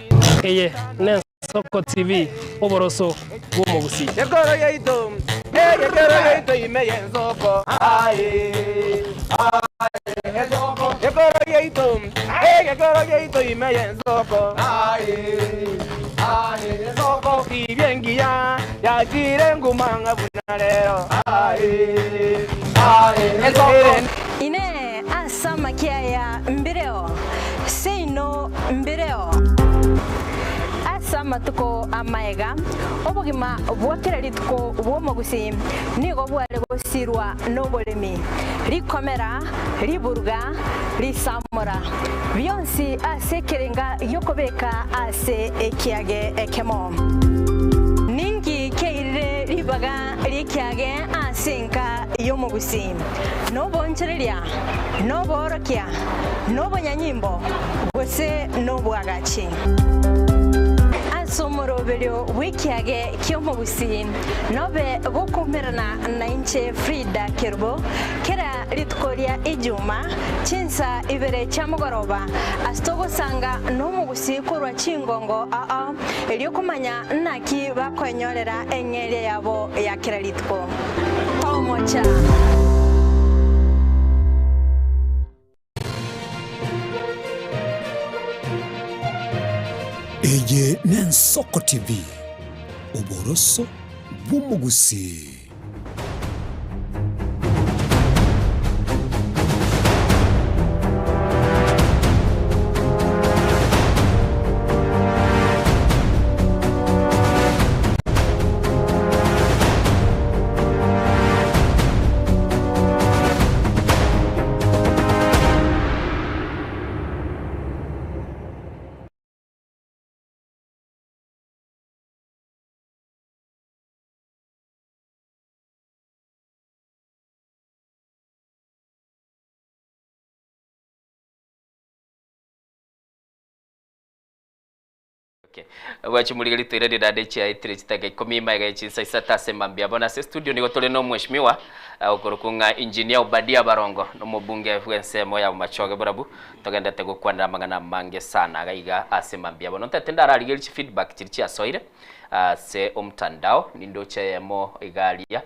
Eye n'Ensoko TV, oboroso bw'omogusii. Ekoro yaito, egekero yaito ime y'ensoko, aye, aye, ensoko. Ekoro yaito, egekero yaito ime y'ensoko, aye, aye, ensoko. Tibia engiya yachire nguma ng'a buna rero, aye, aye, ensoko. Inee! Ase amakia aya mbireo? Seino mbireo. Ase amatuko amaega, obogima bwa kera rituko bw'omogusii nigo bware gosirwa noboremi, rikomera, riburuga, risamora, bionsi ase ekerenga gi'okobeka ase ekiage ekemo. Ninki kiairire ribaga ri'ekiage ase enka y'omogusii? Nobonchereria, noboorokia, nobonyanyimbo, gose nobwagachi. Ase omoroberio bw'ekiage ki'omogusii nobe gokoumerana nainche Frida Kerubo kera rituko ria Ijuma chinsa ibere chia mogoroba ase togosanga nomogusii korwa chingongo ao erio komanya naki bakoenyorera eng'eria yabo ya kera rituko. Tomocha. Eye n'Ensoko TV, oboroso bw'omogusii. Bwachimurigeria toiranie naende chiaetire chidakika ikomi magega ye chinsa isato ase mambia. Bono ase studio nigo tore na omweshimiwa okorokwa ng'a Engineer Obadia Barongo, na omobunge bw'ensemo ya Bomachoge Borabu, togendete gokwanera amang'ana amange sana iga iga ase mambia. Bono ntete ndararigerie chifeedback chiria chiasoire ase omtandao, nindoche eyemo iga aria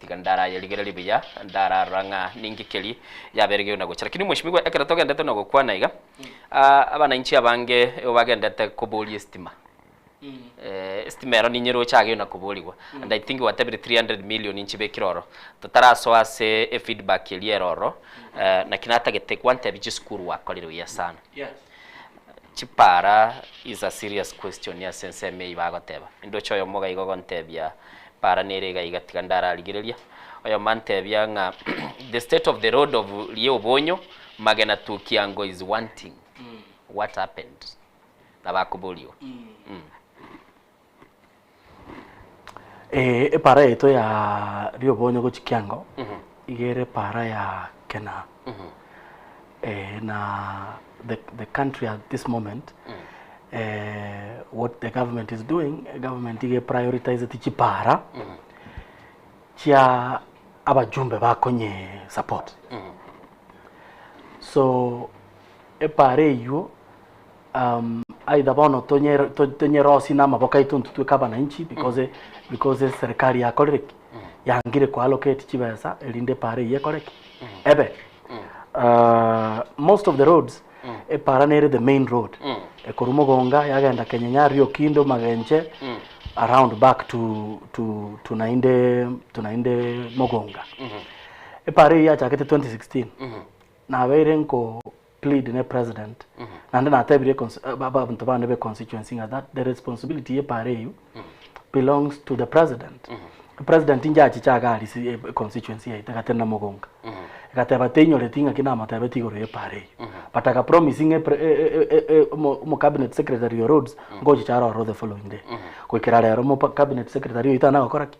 tiga ndarayerigererie buya, ndararora ng'a ninki keria yabeire na gocha. Lakini mweshimiwa ekero togendete na gokwana iga, Abanainchi abange igo bagendete koboria estima. Estima ero ninyeroche ageo na koborigwa. And I think gwatebire 300 million nchibekire oro. Totarasoa ase efeedback eria ere oro, naki natagete gwantebia chisukuru gwakorire buya sana. Chipara is a serious question ase ensemo eyio bagoteba. Nindoche oyomo iga iga ogontebia para nere iga iga tiga ndararigereria. Oyomo antebia ng'a the state of the road of Ria Obonyo. Magena to Kiango is wanting. What happened? Nabo akoborigwa. Eh, epara yaito ya Riobonyo gochia Kiango, iga ere epara ya Kenaa. Eh, na the, the country at this moment, eh, what the government is doing, government iga eprioritizeti chipara chia abajumbe bakonye support. So epara eywo um, either bono tonye- to- tonyerosie na amaboko aito intwe tweka abananchi because because eserikari yakorire ki? Yangire ko allocate chibesa erinde epara eywo ekore ki? Ebe. Most of the roads epara nere the main road ekorwa Mogonga yagenda Kenyenya Riokindo Magenche around back to to to naende to naende Mogonga. Epara eywo yachakete 2016 nabeire nko plead ne president naende natebirie cons- eh, abanto bane be constituency ng'a that the responsibility ye epara eywo belongs to the president. President inche achiche iga aria ase constituency yaito egatenda mogonga. Egateba teinyoreti ng'aki namotebeti igoro ya epara eyio. But aka promise ng'a epre- e- e- e- e- omo omo cabinet secretary o roads ngochicha are ororo the following day. Goikera rero omo cabinet secretary oyio tana gokora ki?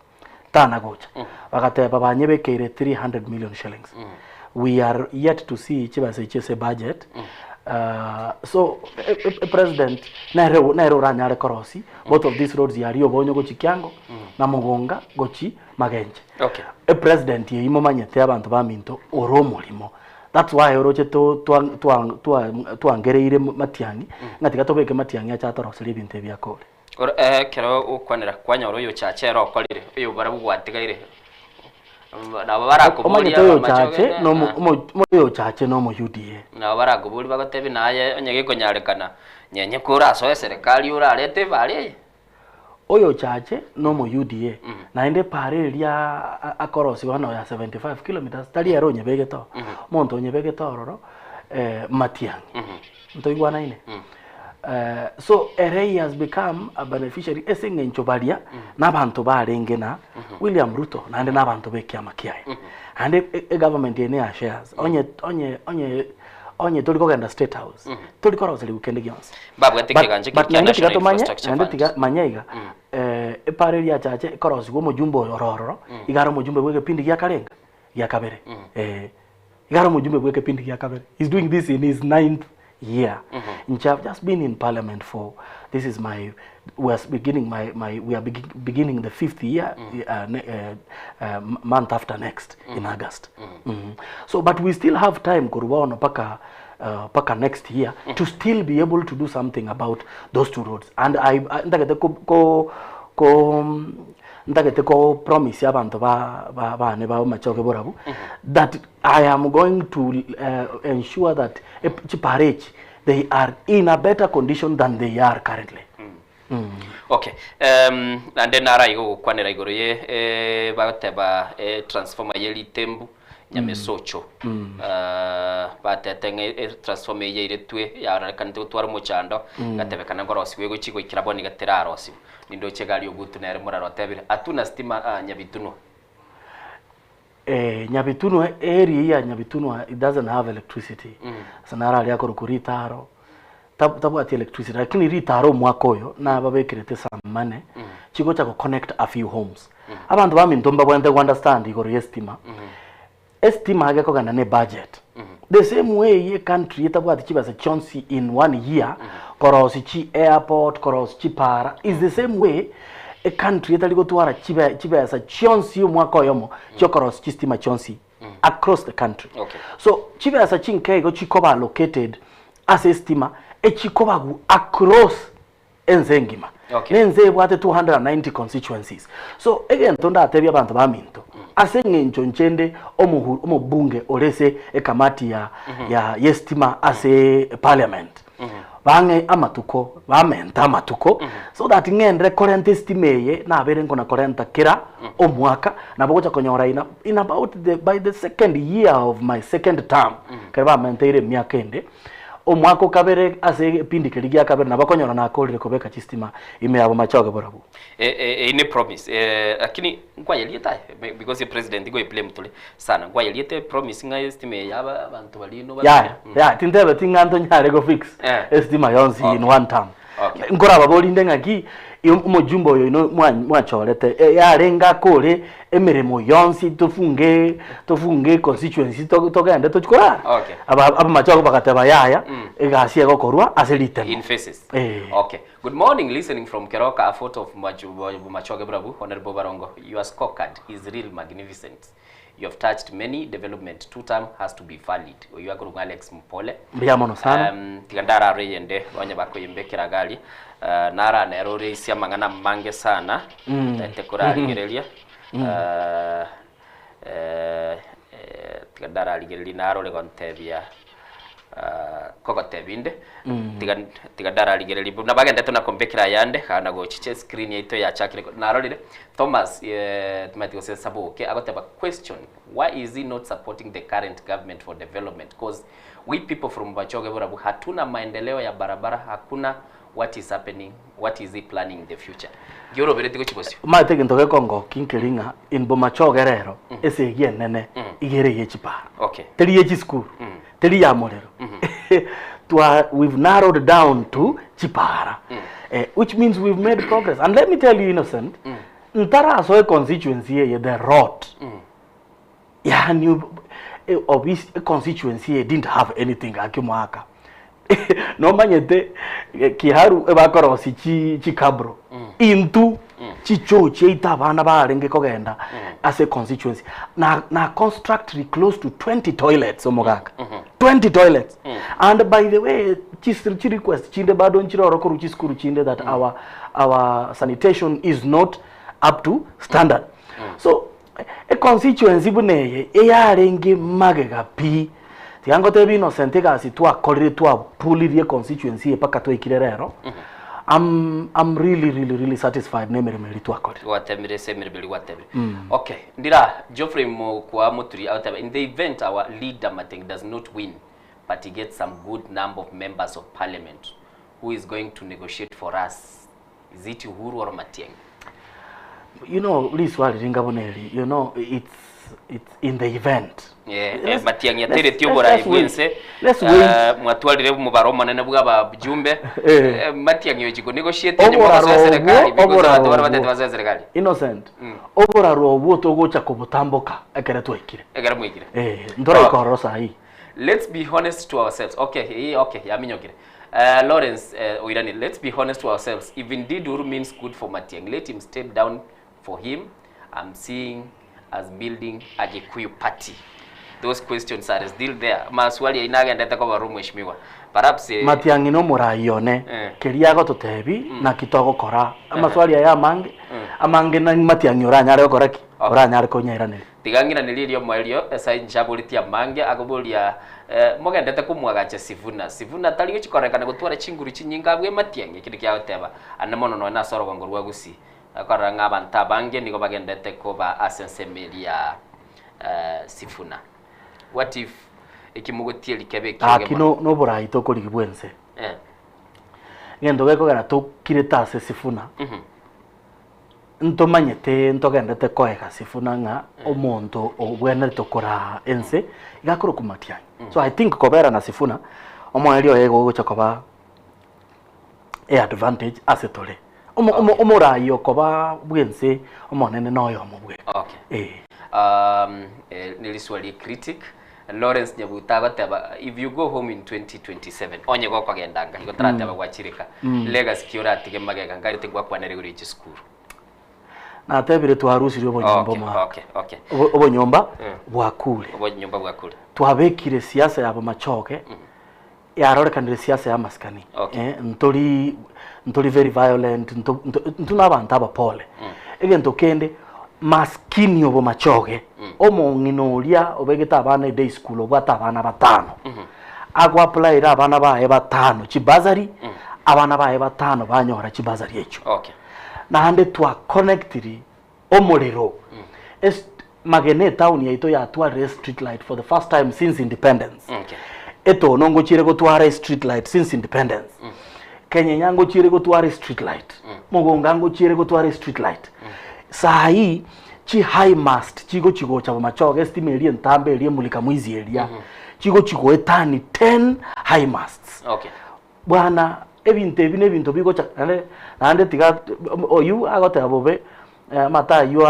Tana gocha. Bagateba banyebekeire 300 million shillings. We are yet to see chibesa echio ase budget. So e- e- e- president nere nere oranyare korosia both of these roads yaria obonyo gochia kiango na mogonga gochia magenche. Okay. E president eyio momanyete abanto baminto ore omorimo. That's why oroche to twa twa twa twangereire matiang'i ng'a tiga tobeke matiang'i ache atoroserie ebinto ebi akore. Oro eh, ekero ogokwanera kwanyora oyochache ere okorire, oyobarabwo gwatigaire, nabo barakoborie Omanyete abamache oyochache ogende, nomo ah. omo oyochache nomo UDA. Nabo barakoborie bagotebie naye onye gekonyarekana, nyenye korasoe eserekari orarete ebara eye. Oyochache nomo UDA, naende epara eria akorosia bono ya 75 kilometres tari ere onyebegete oo. Omonto onyebegete ororo Matiang'i, ntoigwanaine? So ere he has become a beneficiary ase eng'encho baria nabanto barenge na William Ruto naende nabanto ba ekiama kiaye. Naende egovernment eye neya shares, onye onye onye onye tori kogenda state house, tori koroserigwa kende gionsi. Mbabwate But ekegancha but kia naende tiga National tomanye, Infrastructure naende Fund. tiga manya iga, epara eria yachache ekorosigwa omojumbe oyo ore ororo, iga are omojumbe bwa egepindi gia karenga? Gia kabere. Eh, iga are omojumbe bwa egepindi gia kabere. He's doing this in his ninth year. Inche I've just been in parliament for, this is my, we are beginning my, my, we are beginning the fifth year, ne, month after next, in August. So, but we still have time korwa bono mpaka mpaka next year to still be able to do something about those two roads. And I, I ntagete ko, ko, ko ntagete ko promise abanto ba, ba, bane ba Machoge borabu that I am going to ensure that chipara echi they are in a better condition than they are currently. Okay. Um, naende naro aiga ogokwanera igoro ye eh, bagoteba eh, transformer ye ritembu nyamesocho Mm. Ah, batete ng'a e transformer eye yairetwe yarorekanete gotwara omochando Mm. gatebekana ngorosigwe egochia goikera bono iga terarosiwa nindoche egari ogutu nere moraro otebire hatuna stima ah, nyabitunwa Eh, Nyabitunwa area ya Nyabitunwa it doesn't have electricity. Mm. Ase naro aria akorokwa ritaro tab- tabwati electricity lakini ritaro omwaka oyo nababekerete some money Mm. chigocha go connect a few homes. Abanto baminto mbabwenerete go understand igoro ya estima. Estima agekogenda ne budget. The same way ye country etabwati chibesa chionsi in one year korosi chi airport korosi chipara is the same way e country etari gotwara chibe chibesa chionsi omwaka oyomo chiokorosi chistima chionsi across the country. Okay. So chibesa chinke igo chikoba allocated ase estima echikobagu across ense engima. Okay. Nense ebwate 290 constituencies. So egento ndatebie abanto baminto ase eng'encho nchende omohu omobunge ore ase ekamati ya ya yestima ase parliament bang'e amatuko bamente amatuko so that ng'endere korenta estima eye nabere nkona korenta kera omwaka nabo gocha konyora in, in about the, by the second year of my second term kere bamenteire emiaka ende. Omwaka o kabere ase egepindi keria gia kabere nabo okonyora nakorire kobeka chistima ime ya Bomachoge borabwo. Eyio ne promise lakini nkwayeriete aye because president nkoye blame tore sana nkwayeriete promise ng'a estima eye yaba abanto baria ino Yaya, yaya tintebeti ng'a ntonyare go fix estima yonsi in one term. Nkorababori inde ng'aki omojumbe oyo inwe mwachorete yarenge akore emeremo yonsi tofunge tofunge econstituency togende tochie korara? Okay. Abamachoge bagateba yaya egasi egokorwa ase ritemo. In phases. Eh. Okay. Good morning, listening from Keroka, a photo of Machoge Brabu, Honorable Barongo. Your scorecard is real magnificent. You have touched many development. Two term has to be valid. Oyo akorokwa Alex Mpole. Mbuya mono sana. Um, tiga ndararore eyende onye bakoyembekera gari uh, naranere ore ase amang'ana amange sana mm. tete korarigereria mm. uh, eh, eh, tiga ndararigereria narore gontebia Kogotebia inde, tiga tiga ndararigererie buna bagendete na kombekera ayande, kana gochicha escreen yaito yachakire ko- narorire Thomas eh, timanyeti gose Saboke agoteba question, why is he not supporting the current government for development cause we people from Bomachoge Borabu hatuna maendeleo ya barabara hakuna what is happening what is he planning in the future Nki orobereti gochia bosio? Omanyete egento gekongokia nkeri ng'a in Bomachoge rero esegi enene iga ere eye chipara. Okay. Teri ye chisukuru, teri ya morero. Twa we've narrowed down to chipara. Eh, which means we've made progress. And let me tell you Innocent, ntarasoe constituency eye the rot. Yaani obisi constituency eye didn't have anything gaki omwaka. Nomanyete Kiharu ebakorosia chi chikabro intwe chichoo chiaito abana barenge kogenda ase constituency na na construct close to 20 toilets omogaka 20 toilets and by the way chis chi request chinde bado nchire oro korwa chisukuru chinde that our our sanitation is not up to standard so Econstituency buna eye eyarenge magega pi. Tiga ngotebie Innocent egasi twakorire twapulirie econstituency eye mpaka twaikire rero, I'm, I'm really really really satisfied na emeremo eria twakorire. Gwatemire ase emeremo eria gwatebire. Okay, ndira Geoffrey Mokwa Muturi agoteba in the event our leader Mateng does not win but he gets some good number of members of parliament who is going to negotiate for us Is it Uhuru or Matiang'i? You know, riswali ringa buna eri, you know, it's, it's in the event. Eh, eh, Let's- Matiang'i let's- ateretie let's- oborai let's wait. bwense Let's wait. Eh, mwatwarire omobaro omonene bwa abajumbe Eh. Eh, Matiang'i ochi konegotiate nyuma Oboraro basoe serikali obwo, because oboraro abanto baria batete obwo. basoe serikali Innocent, oboraro obwo togocha kobotamboka ekere twaikire. ekero mwaikire Eh, ntoraika ororo sahi. Let's be honest to ourselves. Okay, eh, okay, yaminyokire. Uh, Lawrence uh, Oirani, let's be honest to ourselves. If indeed Uhuru means good for Matiang'i, let him step down for him. I'm seeing as building a Gikuyu party. Those questions are still there. Maswali aina agendete koba mheshimiwa. Perhaps eh, Matiang'i nomorai one Eh. keria agototebi naki togokora amaswali aya amange Mm. amange na Matiang'i oranyare gokora ki oranyare konyairaneria Tiga ng'iranerie erio omoerio ase inche aboretie amange, akoboria, Eh, mogendete komwagacha Sifuna? Sifuna tari gochia kororekana gotwara chinguru chinyinge abwo ematiang'i? Ekio nakio agoteba. Ande mono nonya nase orogongo rwa Gusii, akorora ng'a abanto abange nigo bagendete koba ase ensemo eria ya Sifuna. What if eki mogotieria kebe ekioge Gaki mono? no noborai tokorigia bwense. Eh. Egento gekogera tokirete ase Sifuna, Mhm. Ntomanyete ntogenderete koega Sifuna ng'a omonto obwenerete koraa ense iga akorokwa Matiang'i. So I think kobera na Sifuna omoerio oye igo ogocha koba e advantage ase tore. Omo- omo- Omorai okoba bwense omonene noyomo bweka. Okay. Eh. Um, eh, neriswali critic Lawrence Nyabuta agoteba if you go home in 2027 onye gokogenda nka igo tarateba gwachireka legacy ki oratige magega nkarete gwakwanere igoro ye chisukuru. Natebire twarusirie obonyomba Okay, omwaka. okay, okay. Obonyomba bwakure. Obonyomba bwakure. Twabekire siasa ya bomachoge yarorekanire siasa ya amasikani. Okay. Eh, ntori ntori very violent nto, nto, nto na abanto abapole. Egento kende maskini obomachoge omong'ina oria obegete abana eday school obwate abana batano agoapplyera abana baye batano chibasari abana baye batano banyora chibasari echio. Okay. Naende twaconnectiri omorero es magena etown yaito yatwarire street light for the first time since independence. Okay. Etono ngochiere gotwara estreet light since independence. Kenyenya ngochiere gotwara estreet light. Mogonga ngochiere gotwara estreet light. Saii chi high mast chigochi gocha bomachoge estima eria entambe eria emulika mwizi eria chigochi goetani 10 high masts. Okay. Bwana ebinto ebi nebinto bigocha naende naende tiga oywo agoteba bobe amata aywo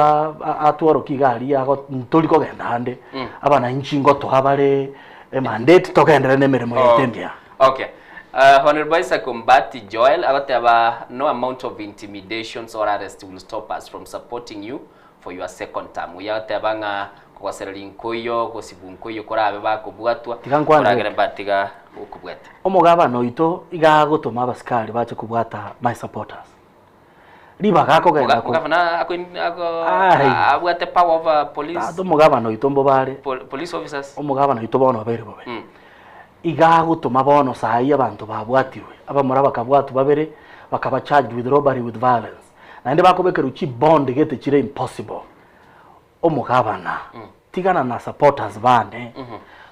atworokia iga aria ago ntori kogenda ande abananchi ngotoa bare emandate togenderere na emeremo yaito emiya. Okay. Honourable Isaac Ombati Joel agoteba no amount of intimidations or arrest will stop us from supporting you for your second term. Oyio agoteba ng'a kogosereria nkoiyo, gosibwa nkoiyo korabe bakobwatwa, Tiga nkwane koragere rende. mbatiga gokobwata. Omogabana oito iga agotoma abasikari bache kobwata my supporters. Ribaga akogenda Moga- ko Mogavana ako, ako, Ai. abwate power over police, Tata omogabana oito mbobare. pol, police officers. Omogabana oito bono obeire bobe. Iga agotoma bono saii abanto babwatirwe, abamura bakabwatwa babere, bakaba charged with robbery with violence. Naende bakobekerwa chi bond gete chire impossible. Omogabana, tigana na supporters bane,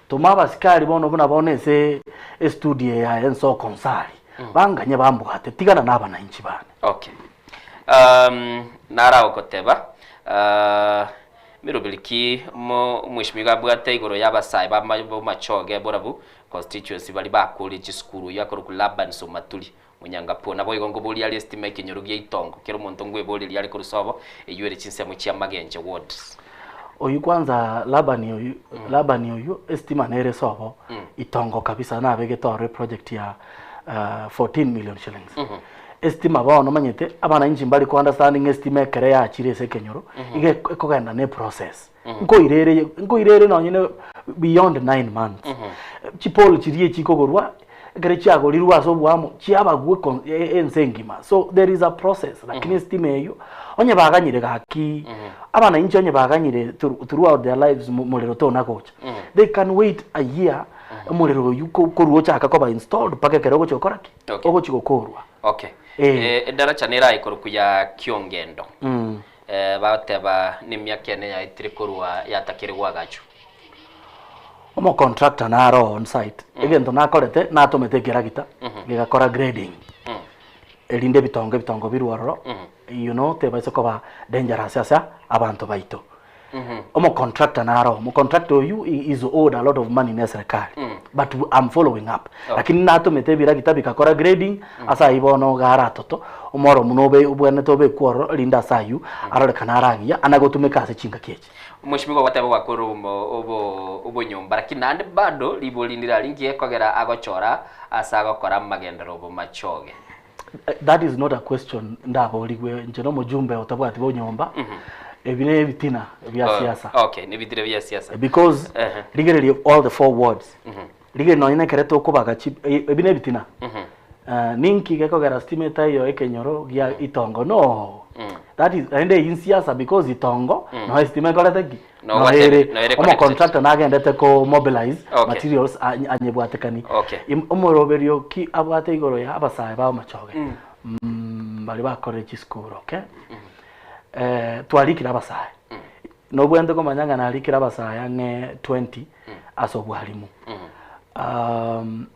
toma abasikari bono buna bono ase estudio eye yaye ensoko nsari, banganye bambwate, tigana na abananchi bane. Okay. Um, naragogoteba uh, miroberi ki mo omweshimiwa abwate igoro y'abasae ba bomachoge borabu constituency bari bakorie chisukuru oyio akorokwa Laban Somaturi Monyangapo. Naboigo nkoboria are estima ekenyoro gia itongo kera omonto ngweboreria are korwa sobo eyio ere chinsemo chia Magenche ward. Oyio kwanza Labani oyio Labani oyio estima nere sobo itongo kabisa nabegete ororo eproject ya 14 million shillings. Estima bono omanyete abananchi mbari ko understand ng'a estima ekere yachire ase ekenyoro iga ekogenda na eprocess. Nkoirere nkoirere nonye ne beyond 9 months. Chipole chiria echikogorwa ekero chiagorirwe ase oboamo chiabagwa eko ense engima. So there is a process lakini estima eywo onye baganyire gaki abananchi onye baganyire throughout their lives morero tona gocha they can wait a year omorero oywo korwa ochaka koba installed mpaka ekero ogochi gokora ki? Okay. Ogochi gokorwa. Okay. Eh. Edaracha nere aye korokwa ya Kiongendo. Bagoteba nemiaka ene yaetire korwa yatakire goagachwa. Omocontractor naro on site, egento nakorete natomete ekeragita gegakora grading erinde ebitongo ebitongo birwe ororo you know tebaisa koba dangerous ase abanto baito. Omocontractor naro, omocontractor oyio he is owed a lot of money ne eserekari but I'm following up. Lakini natomete ebiragita bigakora grading ase ayio bono iga aratoto omoro buna obe obwenerete obekwe ororo erinde ase ayio arorekane are agiya anagotumeka ase chingaki echi. Omweshimiwa ogoteba gwakora obo obo obonyomba lakini naende bado ribori ndire ringiya ekogera agochora ase agokora amagenderero obomachoge. That is not a question ndaborigwe inche na omojumbe otabwati bonyomba ebi ne ebitina bia siasa. Okay, nebitire bia siasa. Because rigereria all the four wards rigereria nonye na ekere tokobaga chi ebi ne ebitina ninki gekogera stima etaiyo ekenyoro gia itongo no that is naende eyio nsiasa because itongo noe estima ekorete ki? No Noe gwatebe- ere noe ere omo connected. contractor nagendete ko mobilize Okay. materials anyebwatekani Okay. Omoroberio ki abwate igoro ya abasae ba amachoge baria bakorire chisukuru okay twarikire abasae nobwenerete komanya ng'a narikire abasae ang'e 20 ase obwarimu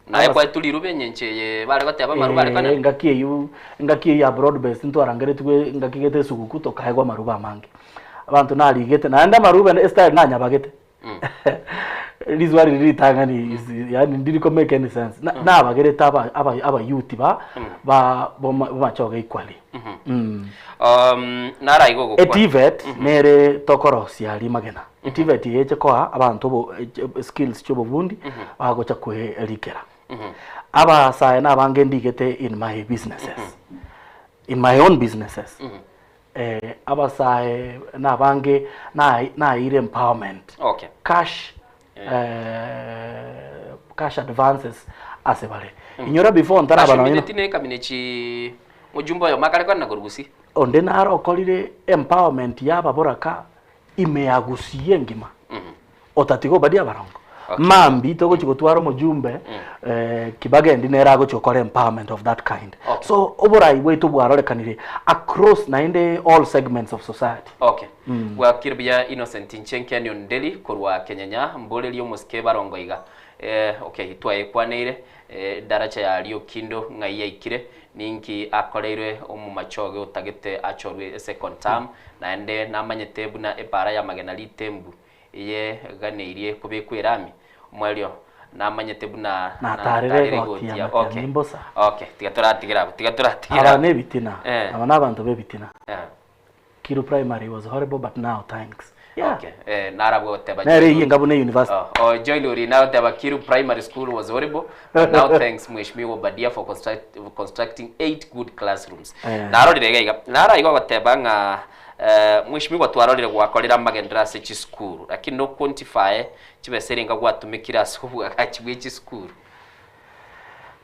Naye kwaetwe riruba enyencho eye bare goteba amaruba are konyora? Engaki eyio, engaki eyio ya broad based ntwarangeretigwe engaki gete esuguku tokaegwa amaruba amange. Abanto narigete naende amaruba estyle nanyabagete. Riswali riria ritang'ani is yaani ndiri ko make any sense. Nabagerete aba aba abayouth ba ba boma bomachoge equally. Nara igo ogokwana. Etivet nere tokorosia rimagena. Etivet eye eche koa abanto obo skills chia obobundi bagocha kwerikera. Abasae nabange ndigete in my businesses, in my own businesses. Abasae nabange naeire empowerment, cash cash advances ase bare. Inyora before ntaraba nonye na. Ashumineti ne ekamineti mojumbe oyomo akare kore na korwa gusii. Onde naro okorire empowerment ya ababoraka ime ya Gusii engima otatiga Obadia Abarongo. Mambi togochi gotwara omojumbe Kibagendi nere agochi gokora empowerment of that kind. So oborai bwaito bwarorekanire across naende all segments of society. Okay. Bwakire buya Innocent inche Kenyon Nderi korwa Kenyenya mborerie omosike barongo iga. Eh, okay, twayekwaneire eh, daracha ya Riokindo ng'ai yaikire, ninki akoreirwe omomachoge otagete achorwe second term, naende namanyete buna epara ya Magena Ritembu eye ganeirie kobekwa erami. Omoerio namanyete buna Natarire egoti ya Matiang'i mbosa. Okay, tiga toratigera abwo, tiga toratigera Aba abwo. nebitina. Eh. Aba nabanto bebitina. Eh. Kiru primary was horrible but now thanks. Yeah. Okay. Eh, narabwo goteba Nere Joy eyio engabu ne university. Oh, oh, Joy Lori now teba Kiru Primary School was horrible but now thanks Mheshimiwa Obadia for constructing 8 good classrooms. Eh. Narorire iga iga. Naraiga goteba ng'a eh, Mheshimiwa twarorire gwakorera amagendera ase chisukuru lakini no quantify chibesa ere gwatumekire ase obwagachi bwe chisukuru.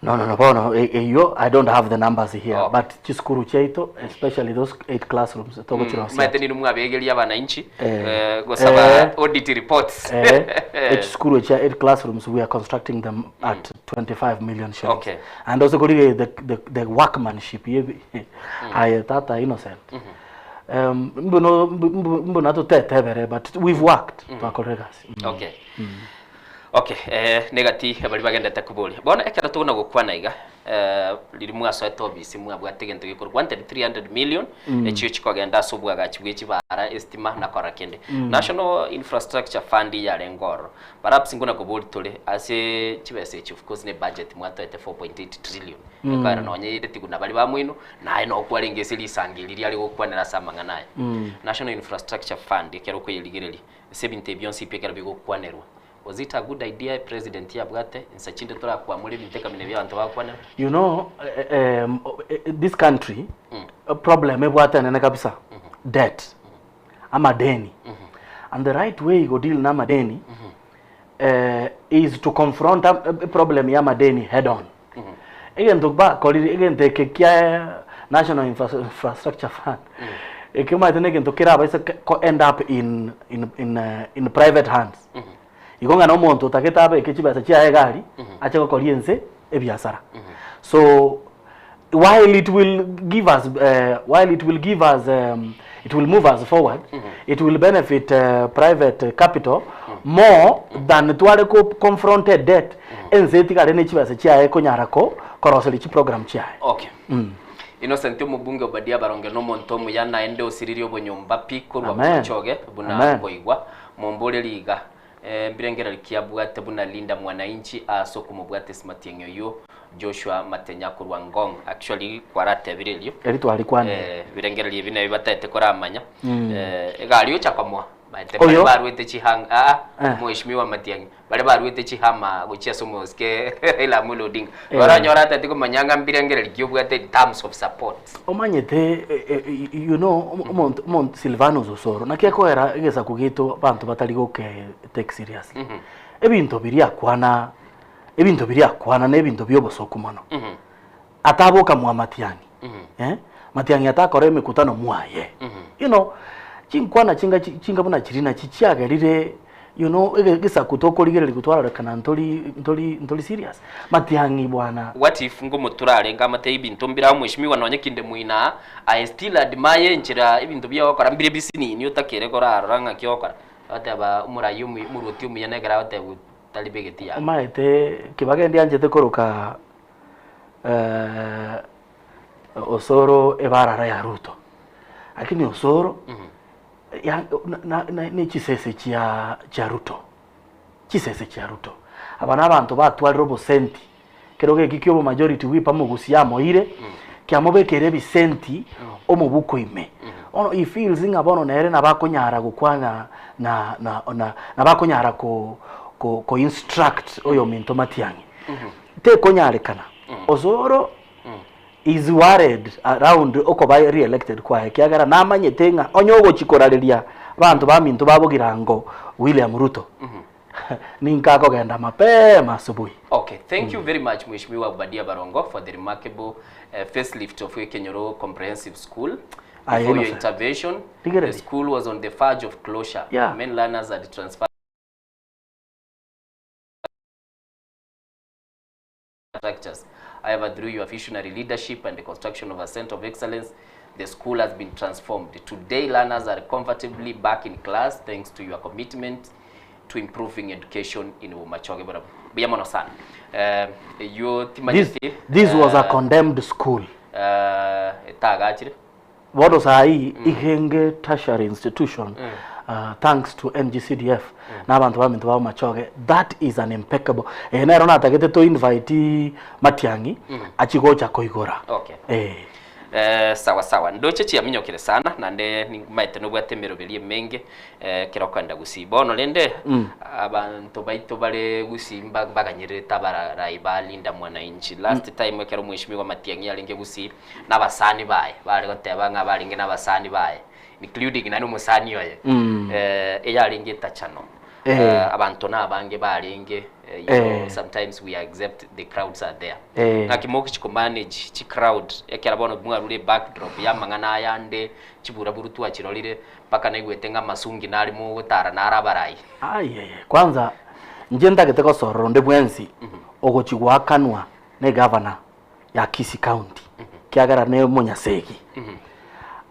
No, no, no, bono, eyio, I don't have the numbers here, but chisukuru chiaito, especially those 8 classrooms, togochirosia. Maete ninu mwabegeria abananchi Eh. eh, gosaba Eh. audit reports. Eh, echisukuru echia 8 classrooms, we are constructing them at 25 million shillings. Okay. And also kuri the workmanship, ye, aye, tata innocent. Mbuno, mbuno atutetebere, but we've worked, twakorire gasi. Okay. Okay, eh, negati abari bagendete kuboria bono ekero togona gokwana iga eh, riri mwasoete obisi mwabwate egento gekorwa wanted 300 million echio chikogenda ase obwagachi bwa echibara estima na kora kende. National Infrastructure Fund yarenge ororo perhaps ngona kobori tore ase chibesa echi, of course ne budget mwatoete 4.8 trillion. Ekero nonye ireti kuna bari bamwino naye nokwarenge ase risangi riria ari gokwanera ase amang'ana aya. National Infrastructure Fund ekero okoyerigereria ase ebinto ebio nsi pi ekero bigokwanerwa, was it a good idea president yabwate insa chinde torakwamura ebinto ekamina bia abanto bagokwanera? You know, this country, problem ebwate nene kabisa, debt, amadeni. And the right way go deal na amadeni is to confront a problem ya amadeni head on. Egento bakorire egento eke kia National Infrastructure Fund. Ekimaete negento kerabaise ko end up in private hands. Igo ng'a na omonto otagete abeke chibesa chiaye egari, ache gokoria ense ebiasara. So while it will give us while it will give us it will move us forward, it will benefit private capital more than tware ko confronted debt ense etigare ne chibesa chiaye konyara ko koroseria chiprogram chiaye. Okay. Innocent omobunge Obadia Baronge nomonto omuya naende osiririe obonyomba pi korwa Amen. Bomachoge buna Amen. koigwa mombore riga eh, mbirengereri kiabwate buna Linda Mwananchi ase okomobwate Matiang'i oyo Joshua Matenya korwa Ngong actually kwaratebire erio. Eri twarikwanire. Eh, birengereri ebi nabio bataete koramanya. Eh, egari ocha komoa baete Oyo? bari barwete chihanga ah, Eh. Mheshimiwa Matiang'i bari barwete chihama gochia ase omosike Raila Amolo Odinga Eh. baranyora atete komanya ng'a mbirengereri kiobwate in terms of support. Omanyete you know, omonto omonto Silvanus Osoro naki ekoera egesaku gieto abanto batari goke take seriously. Ebinto biria akwana, ebinto biria akwana na ebinto bia obosoku mono. Ataboka mwa Matiang'i. Eh? Matiang'i atakora emekutano mwaye. You know, chinkwana chinga chinga buna chiri nachi chiagerire, you know, egesaku tokorigereria gotwararekana ntori ntori ntori serious. Matiang'i bwana. What if ngomoturare ngamate ebinto mbira mheshimiwa nonye kinde mwina I still admire enchera ebinto biagokora mbire bisinini otakere korarora ng'aki ogokora oteba omorai omoruoti omuya nekera oteba tari begeti yago. Omaete kibagendi anchete koroka Osoro ebarara ya Ruto. Lakini Osoro ya, na, ni chisese chia chia Ruto. Chisese chia Ruto. Aba n'abanto batwarire obosenti. Kero geki kiobo majority whip amogusia amoire, kiamobekere ebisenti omobuko ime. Ono he feels ng'a bono nere nabakonyara gokwana na na na nabakonyara ko instruct oyo minto Matiang'i. Tekonyarekana. Osoro is worried around okoba re-elected kwaye kiagera namanyete ng'a onye ogochikorareria abanto baminto babogirango William Ruto ninkakogenda mapema asubuhi. Okay, thank you very much Mheshimiwa Obadia Barongo for the remarkable facelift of Kenyoro Comprehensive School. Aye, Before your Innocent. intervention, Ligereri. the school was on the verge of closure. Many learners had transferred structures. However, through your visionary leadership and the construction of a center of excellence, the school has been transformed. Today, learners are comfortably back in class thanks to your commitment to improving education in Bomachoge. Mbuya mono sana. Eh, eyio This, timanyeti. this was a eh, condemned school. eh, etagachire. Bono saa hii Igenge Tertiary Institution Mm. uh, thanks to NGCDF na abanto baminto ba Bomachoge that is an impeccable eh, nero natagete to invite Matiang'i Mm. achi gocha koigora Okay. eh. Eh, sawa sawa ndoche chiaminyokire sana naende nimaete nobwate emeroberi emenge eh, ekero okoenda gusii bono rende Mm. abanto baito bare gusii mba- baganyererete abaraai ba Linda Mwananchi last time ekero mweshimiwa Matiang'i arenge gusii na abasani baye bare goteba ng'a barenge na abasani baye including naende omosani oye Mm. eh, eyarenge etachano Eh. Eh, abanto na abange barenge eh, you know, Eh. sometimes we accept the crowds are there Eh. ng'aki mogochi komanage chicrowd ekero bono mwarure backdrop ya amang'ana ayande chiburaburu twachirorire mpaka naigwete ng'a amasungi nare mogotara nare abarai Ayeye, kwanza inche ntagete gosorora onde bwensi ogochi goakanwa na egavana ya Kisii County kiagera ne omonyasegi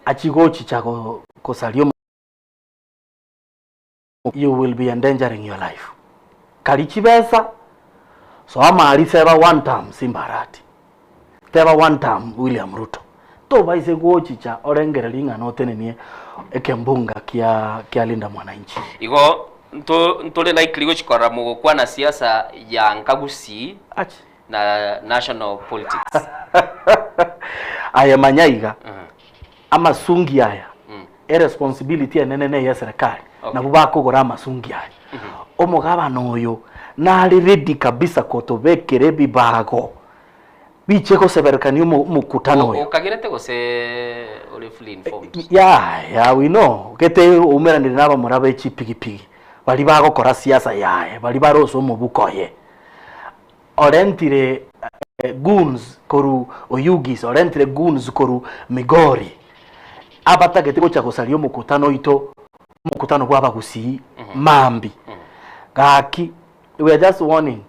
achi gochicha go- gosaria omo you will be endangering your life kari chibesa soa amari seba one term Simba Arati teba one term William Ruto tobaise gochicha orengererie ng'a notenenie ekembunga kia kia Linda Mwananchi. Igo nto ntore likely gochikorora mogokwana siasa ya nka Gusii na national politics. Aye manya iga, amasungi aya, eresponsibility enene neye eserekari, nabwo bakogora amasungi aya. Omogabana oyo nare ready kabisa kotobekera ebibago biche goseberekania omokutano oyo. Okagerete gose ore fully informed? Yaya we know gete oumeranire na abamura be chipigipigi baria bagokora siasa yaye baria bare ase omobuko oye. Orentire goons korwa Oyugis, orentire goons korwa Migori, abatagete gocha gosaria omokutano oito, omokutano bwa abagusii mambi. Gaki, we are just warning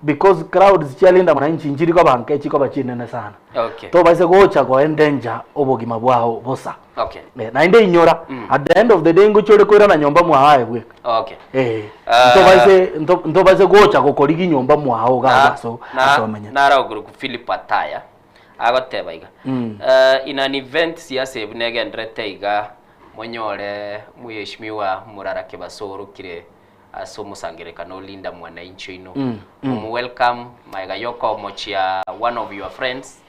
because crowds chia Linda Mwananchi nchiri koba nke chikoba chinene sana. Okay. Tobaise gocha go endanger obogima bwao bosa. Okay. Eh, naende inyora at the end of the day ngochia ore koirana nyomba mwao aye bweka. Okay. Eh, Ah. ntobaise nto- ntobaise gocha gokorigia nyomba mwao iga Na- ase na- ase omenyete. nara oguru Philip Ataya agoteba iga Mm. In an event siasa ebu negenderete iga monyore mweshimiwa Murara Kebaso orokire ase omosangererekano Linda Mwananchi oino Mm, mm. Omu welcome maega yokomochia one of your friends.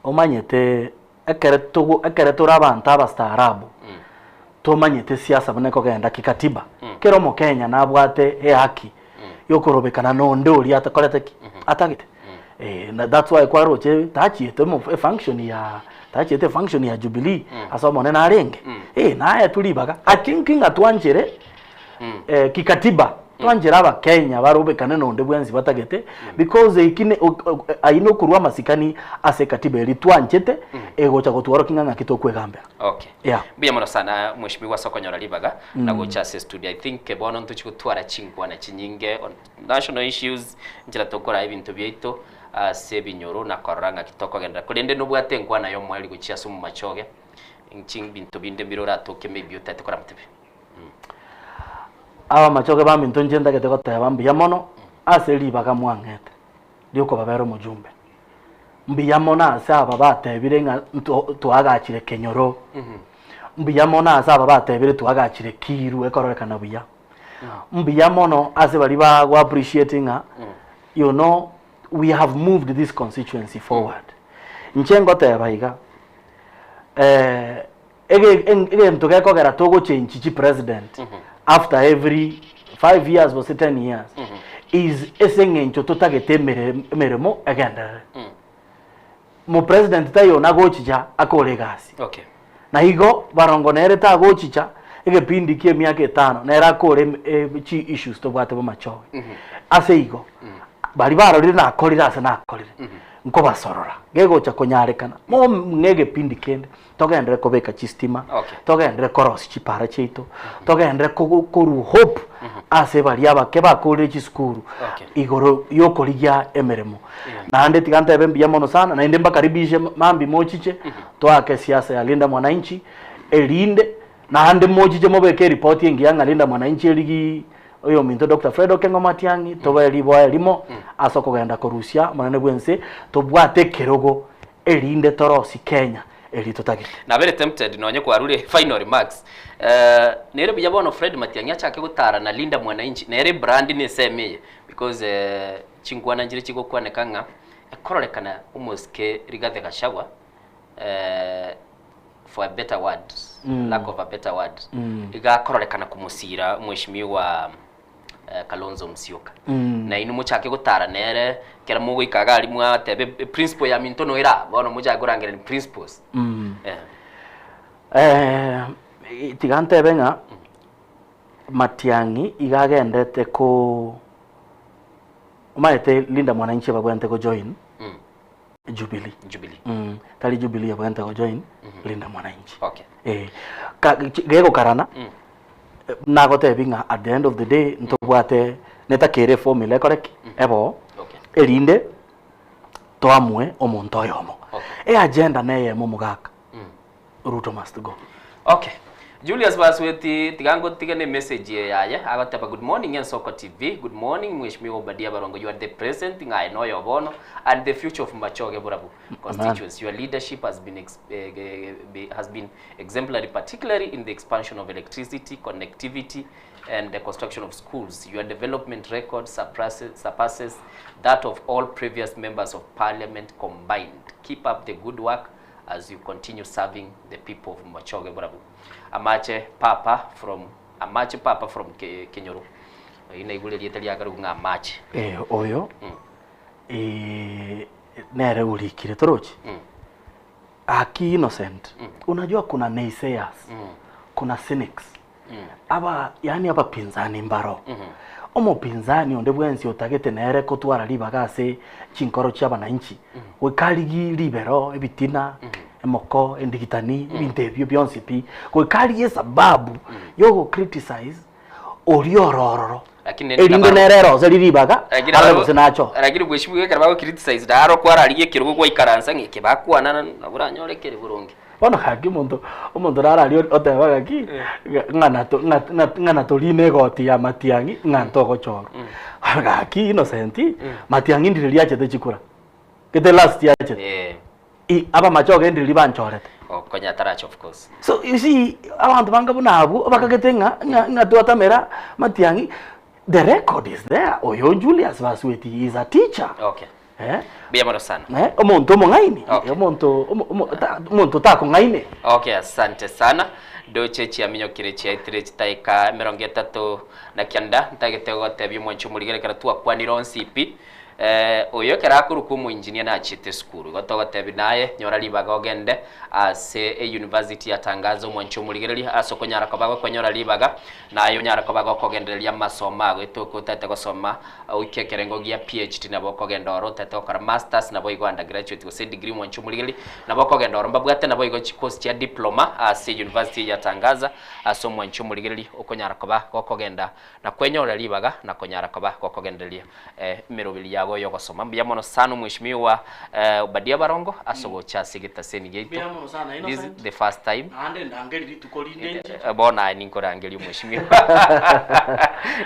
Omanyete ekere togo ekere tore abanto abastaarabu tomanyete siasa buna ekogenda kikatiba kera omokenya nabwate ehaki yokorobekana na onde oria atakorete ki atagete eh, na that's why kwaroche tachiete omo efunction ya tachiete efunction ya Jubilee ase omonene arenge eh naetwe ribaga I think ng'a twanchere eh, kikatiba twanchera abakenya barobekane nonde bwensi batagete because eki ne- o- o- ayio nokorwa amasikani ase ekatiba eria twanchete egocha gotworokia ng'a ng'aki tokwegambera Okay. Yeah. Mbuya mono sana mheshimiwa ase okonyora ribaga na Mm. gocha ase studio. I think eh, bono ntochi gotwara chinkwana chinyinge on national issues nchera tokora ebinto biaito ase ebinyoro na korora ng'aki tokogenderera. Korende nobwate enkwana ya omoerio gochia ase omomachoge nchi ebinto binde mbire oratoke maybe otagete koramotebia. Abamachoge baminto inche ntagete goteba mbuya mono ase ribaga mwang'ete ri'okobabera omojumbe. Mbuya mono ase aba batebire ng'a nto twagachire kenyoro. Mbuya mono ase aba batebire twagachire kiru ekororekana buya. Mbuya mono ase baria bago appreciate ng'a you know we have moved this constituency forward. Inche ngoteba iga Ege egento gekogera togochenchi chi president after every 5 years gose 10 years is ase eng'encho totagete emere emeremo egenderere. Mo president taiyo nagochicha akore egasi. Okay. Na igo barongo nere tagochicha egepindi kia emiaka etano nere akore em- e chi issues tobwate bomachoge. Ase igo, baria barorire nakorire ase nakorire, nkobasorora gegocha konyarekana mo ng'egepindi kende Togenderere kobeka chistima, Okay. togenderere korosia chipara chiaito, togenderere kogo- korwa hope ase baria abake bakorire chisukuru Okay. igoro yokorigia emeremo. Naende tiga ntebe mbuya mono sana, naende mbakaribishe mambi mochiche, toake siasa ya Linda Mwananchi, erinde naende mochiche mobeke eripoti engiya ng'a Linda Mwananchi erigi. Oyominto Doctor Fred Okengo Matiang'i, tobe riboa erimo ase okogenda korusia omonene bw'ense, tobwate ekerogo erinde torosie Kenya eri totagete. Nabere tempted nonye kwarure final remarks eh, nere buya bono Fred Matiang'i achake gotara na Linda Mwananchi nere ebrand ne esemo eye because eh, chinkwana nchire chigokwaneka ng'a ekororekana omosike Rigathi Gachagua eh, for a better word, lack of a better word, iga akororekana komosira omweshimiwa Kalonzo Musyoka. Na inwe mochake gotara nere, ekero mogoika iga aria mwateba e principle ya minto noyo ere aa, bono mochake korangerania principles. Eh. Tiga ntebe ng'a Matiang'i iga agendete ko omanyete Linda Mwananchi ababwenerete ko join Jubilee. Jubilee. Tari Jubilee abwenerete go join Linda Mwananchi. Okay. Eh, ka, gegokarana nagotebi ng'a at the end of the day ntobwate netakere eformula ekore ki? Ebo erinde toamue omonto oyomo. Eagenda neyemo omogaka. Ruto must go. Okay. Julius Basweti tiga ngotige ne message eye yaye agoteba good morning Ensoko TV good morning Mheshimiwa Obadia Barongo you are the present ng'aye noyo bono and the future of Machoge Borabu constituency your leadership has been ex, eh, eh, be, has been exemplary particularly in the expansion of electricity connectivity and the construction of schools your development record surpasses, surpasses that of all previous members of parliament combined keep up the good work as you continue serving the people of Machoge Borabu. Amache papa from Amache papa from Ke, Kenyoro. Oyio naigure erieta riake ribu ng'a Amache. Eh, oyo eh, nere orikire torochi Aki Innocent unajua kuna naysayers kuna cynics aba yani abapinzani mbaro omopinzani onde bwensi otagete nere kotwara ribaga ase chinkoro chia abananchi goika arigi ribero ebitina emoko endigitani ebinto ebio bionsi pi goika arigie esababu yogo criticize oria orororo Lakini nende erinde nabaro- nere eroseri ribaga Lakini arore nabaro- gose nacho Lakini bweshimiwa ekero bago criticize naro kwararigia ekerogo gwaikaransa ng'a eke bakwana nabo oranyore ekere boronge. Bono gaki omonto omonto naro aria oteba gaki ng'a nato ng'a ng'a ng'a natorine egoti ya matiang'i ng'a ntogochorwa. Gaki Innocent, matiang'i ndire riachete chikura, gete last yachete. Eh. I abamachoge ndire ribanchorete. Okonya taracha of course. So you see abanto banga buna abwo bakagete ng'a ng'a ng'a twatamera matiang'i, the record is there, oyo Julius Basweti is a teacher. Okay. Eh? Mbuya mono sana. Eh, omonto omong'aini, Okay. omonto omo- omo- ta- omonto otakong'aine. Okay, asante sana. Ndoche chiaminyokire chiaetire chitaika emerongo etato na kianda ntagete gotebia omwanchi omorigere ekero twakwanire onsi pi eh, oyo ekero akorokwa omoinjinia nachiete esukuru igo togotebia naye nyora ribaga ogende ase euniversity ya Tangaza omwanchi omorigereria ase okonyara koba gokonyora ribaga naye onyare koba gokogendereria amasomo ago etoke otagete gosoma Oike ekerengo gia PhD nabo okogenda oro otagete gokora masters naboigo undergraduate gose degree mwanche omorigereria nabo okogenda oro mbabwate naboigo chicourse chia diploma ase university eye ya Tangaza ase omwanche omorigereria okonyara koba gokogenda na kwenyorera ribaga na konyara koba gokogendereria emeroberi yago yogosoma. Mbuya mono sana omweshimiwa Obadia Barongo ase ogocha ase egetaseni giaito. Mbuya mono sana This is Innocent. the first time. Naende ndangerie rituko rinde inche. Bono aye ninkorangerie omweshimiwa.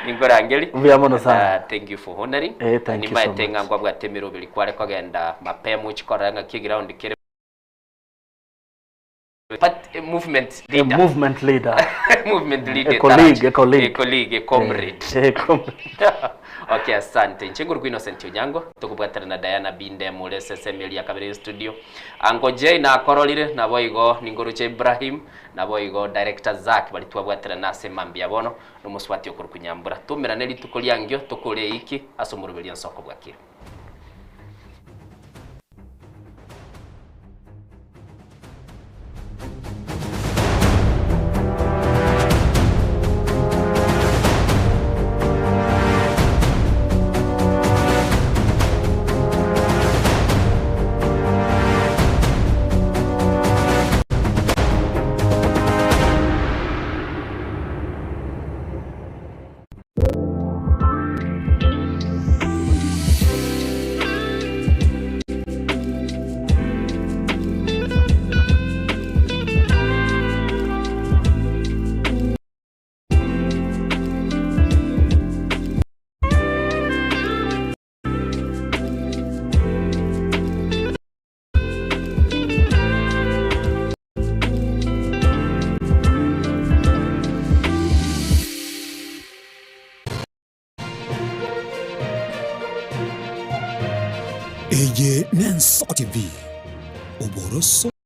Ninkorangerie. Mbuya mono sana. And, thank you for honoring. Eh, thank you so Nimbaete ng'a much. nkwabwate emeroberi kware kogenda mapema ochi korora ng'aki eground kere But a movement A leader. movement leader. Movement leader. A colleague, a colleague. A colleague, a comrade. Eh, a comrade. Okay, asante. Inche nguru Innocent Onyango, tokobwatana na Diana Binde mure sesemi ya kabere studio. Ango J nakororire nabo igo ningoruche Ibrahim nabo igo director Zack bari twabwatana na ase mambia bono nomuswati okuru kunyambura. Tumerane rituko riangio tokore iki ase omoruberia nsoko bwakire. Eye n'Ensoko TV, oboroso.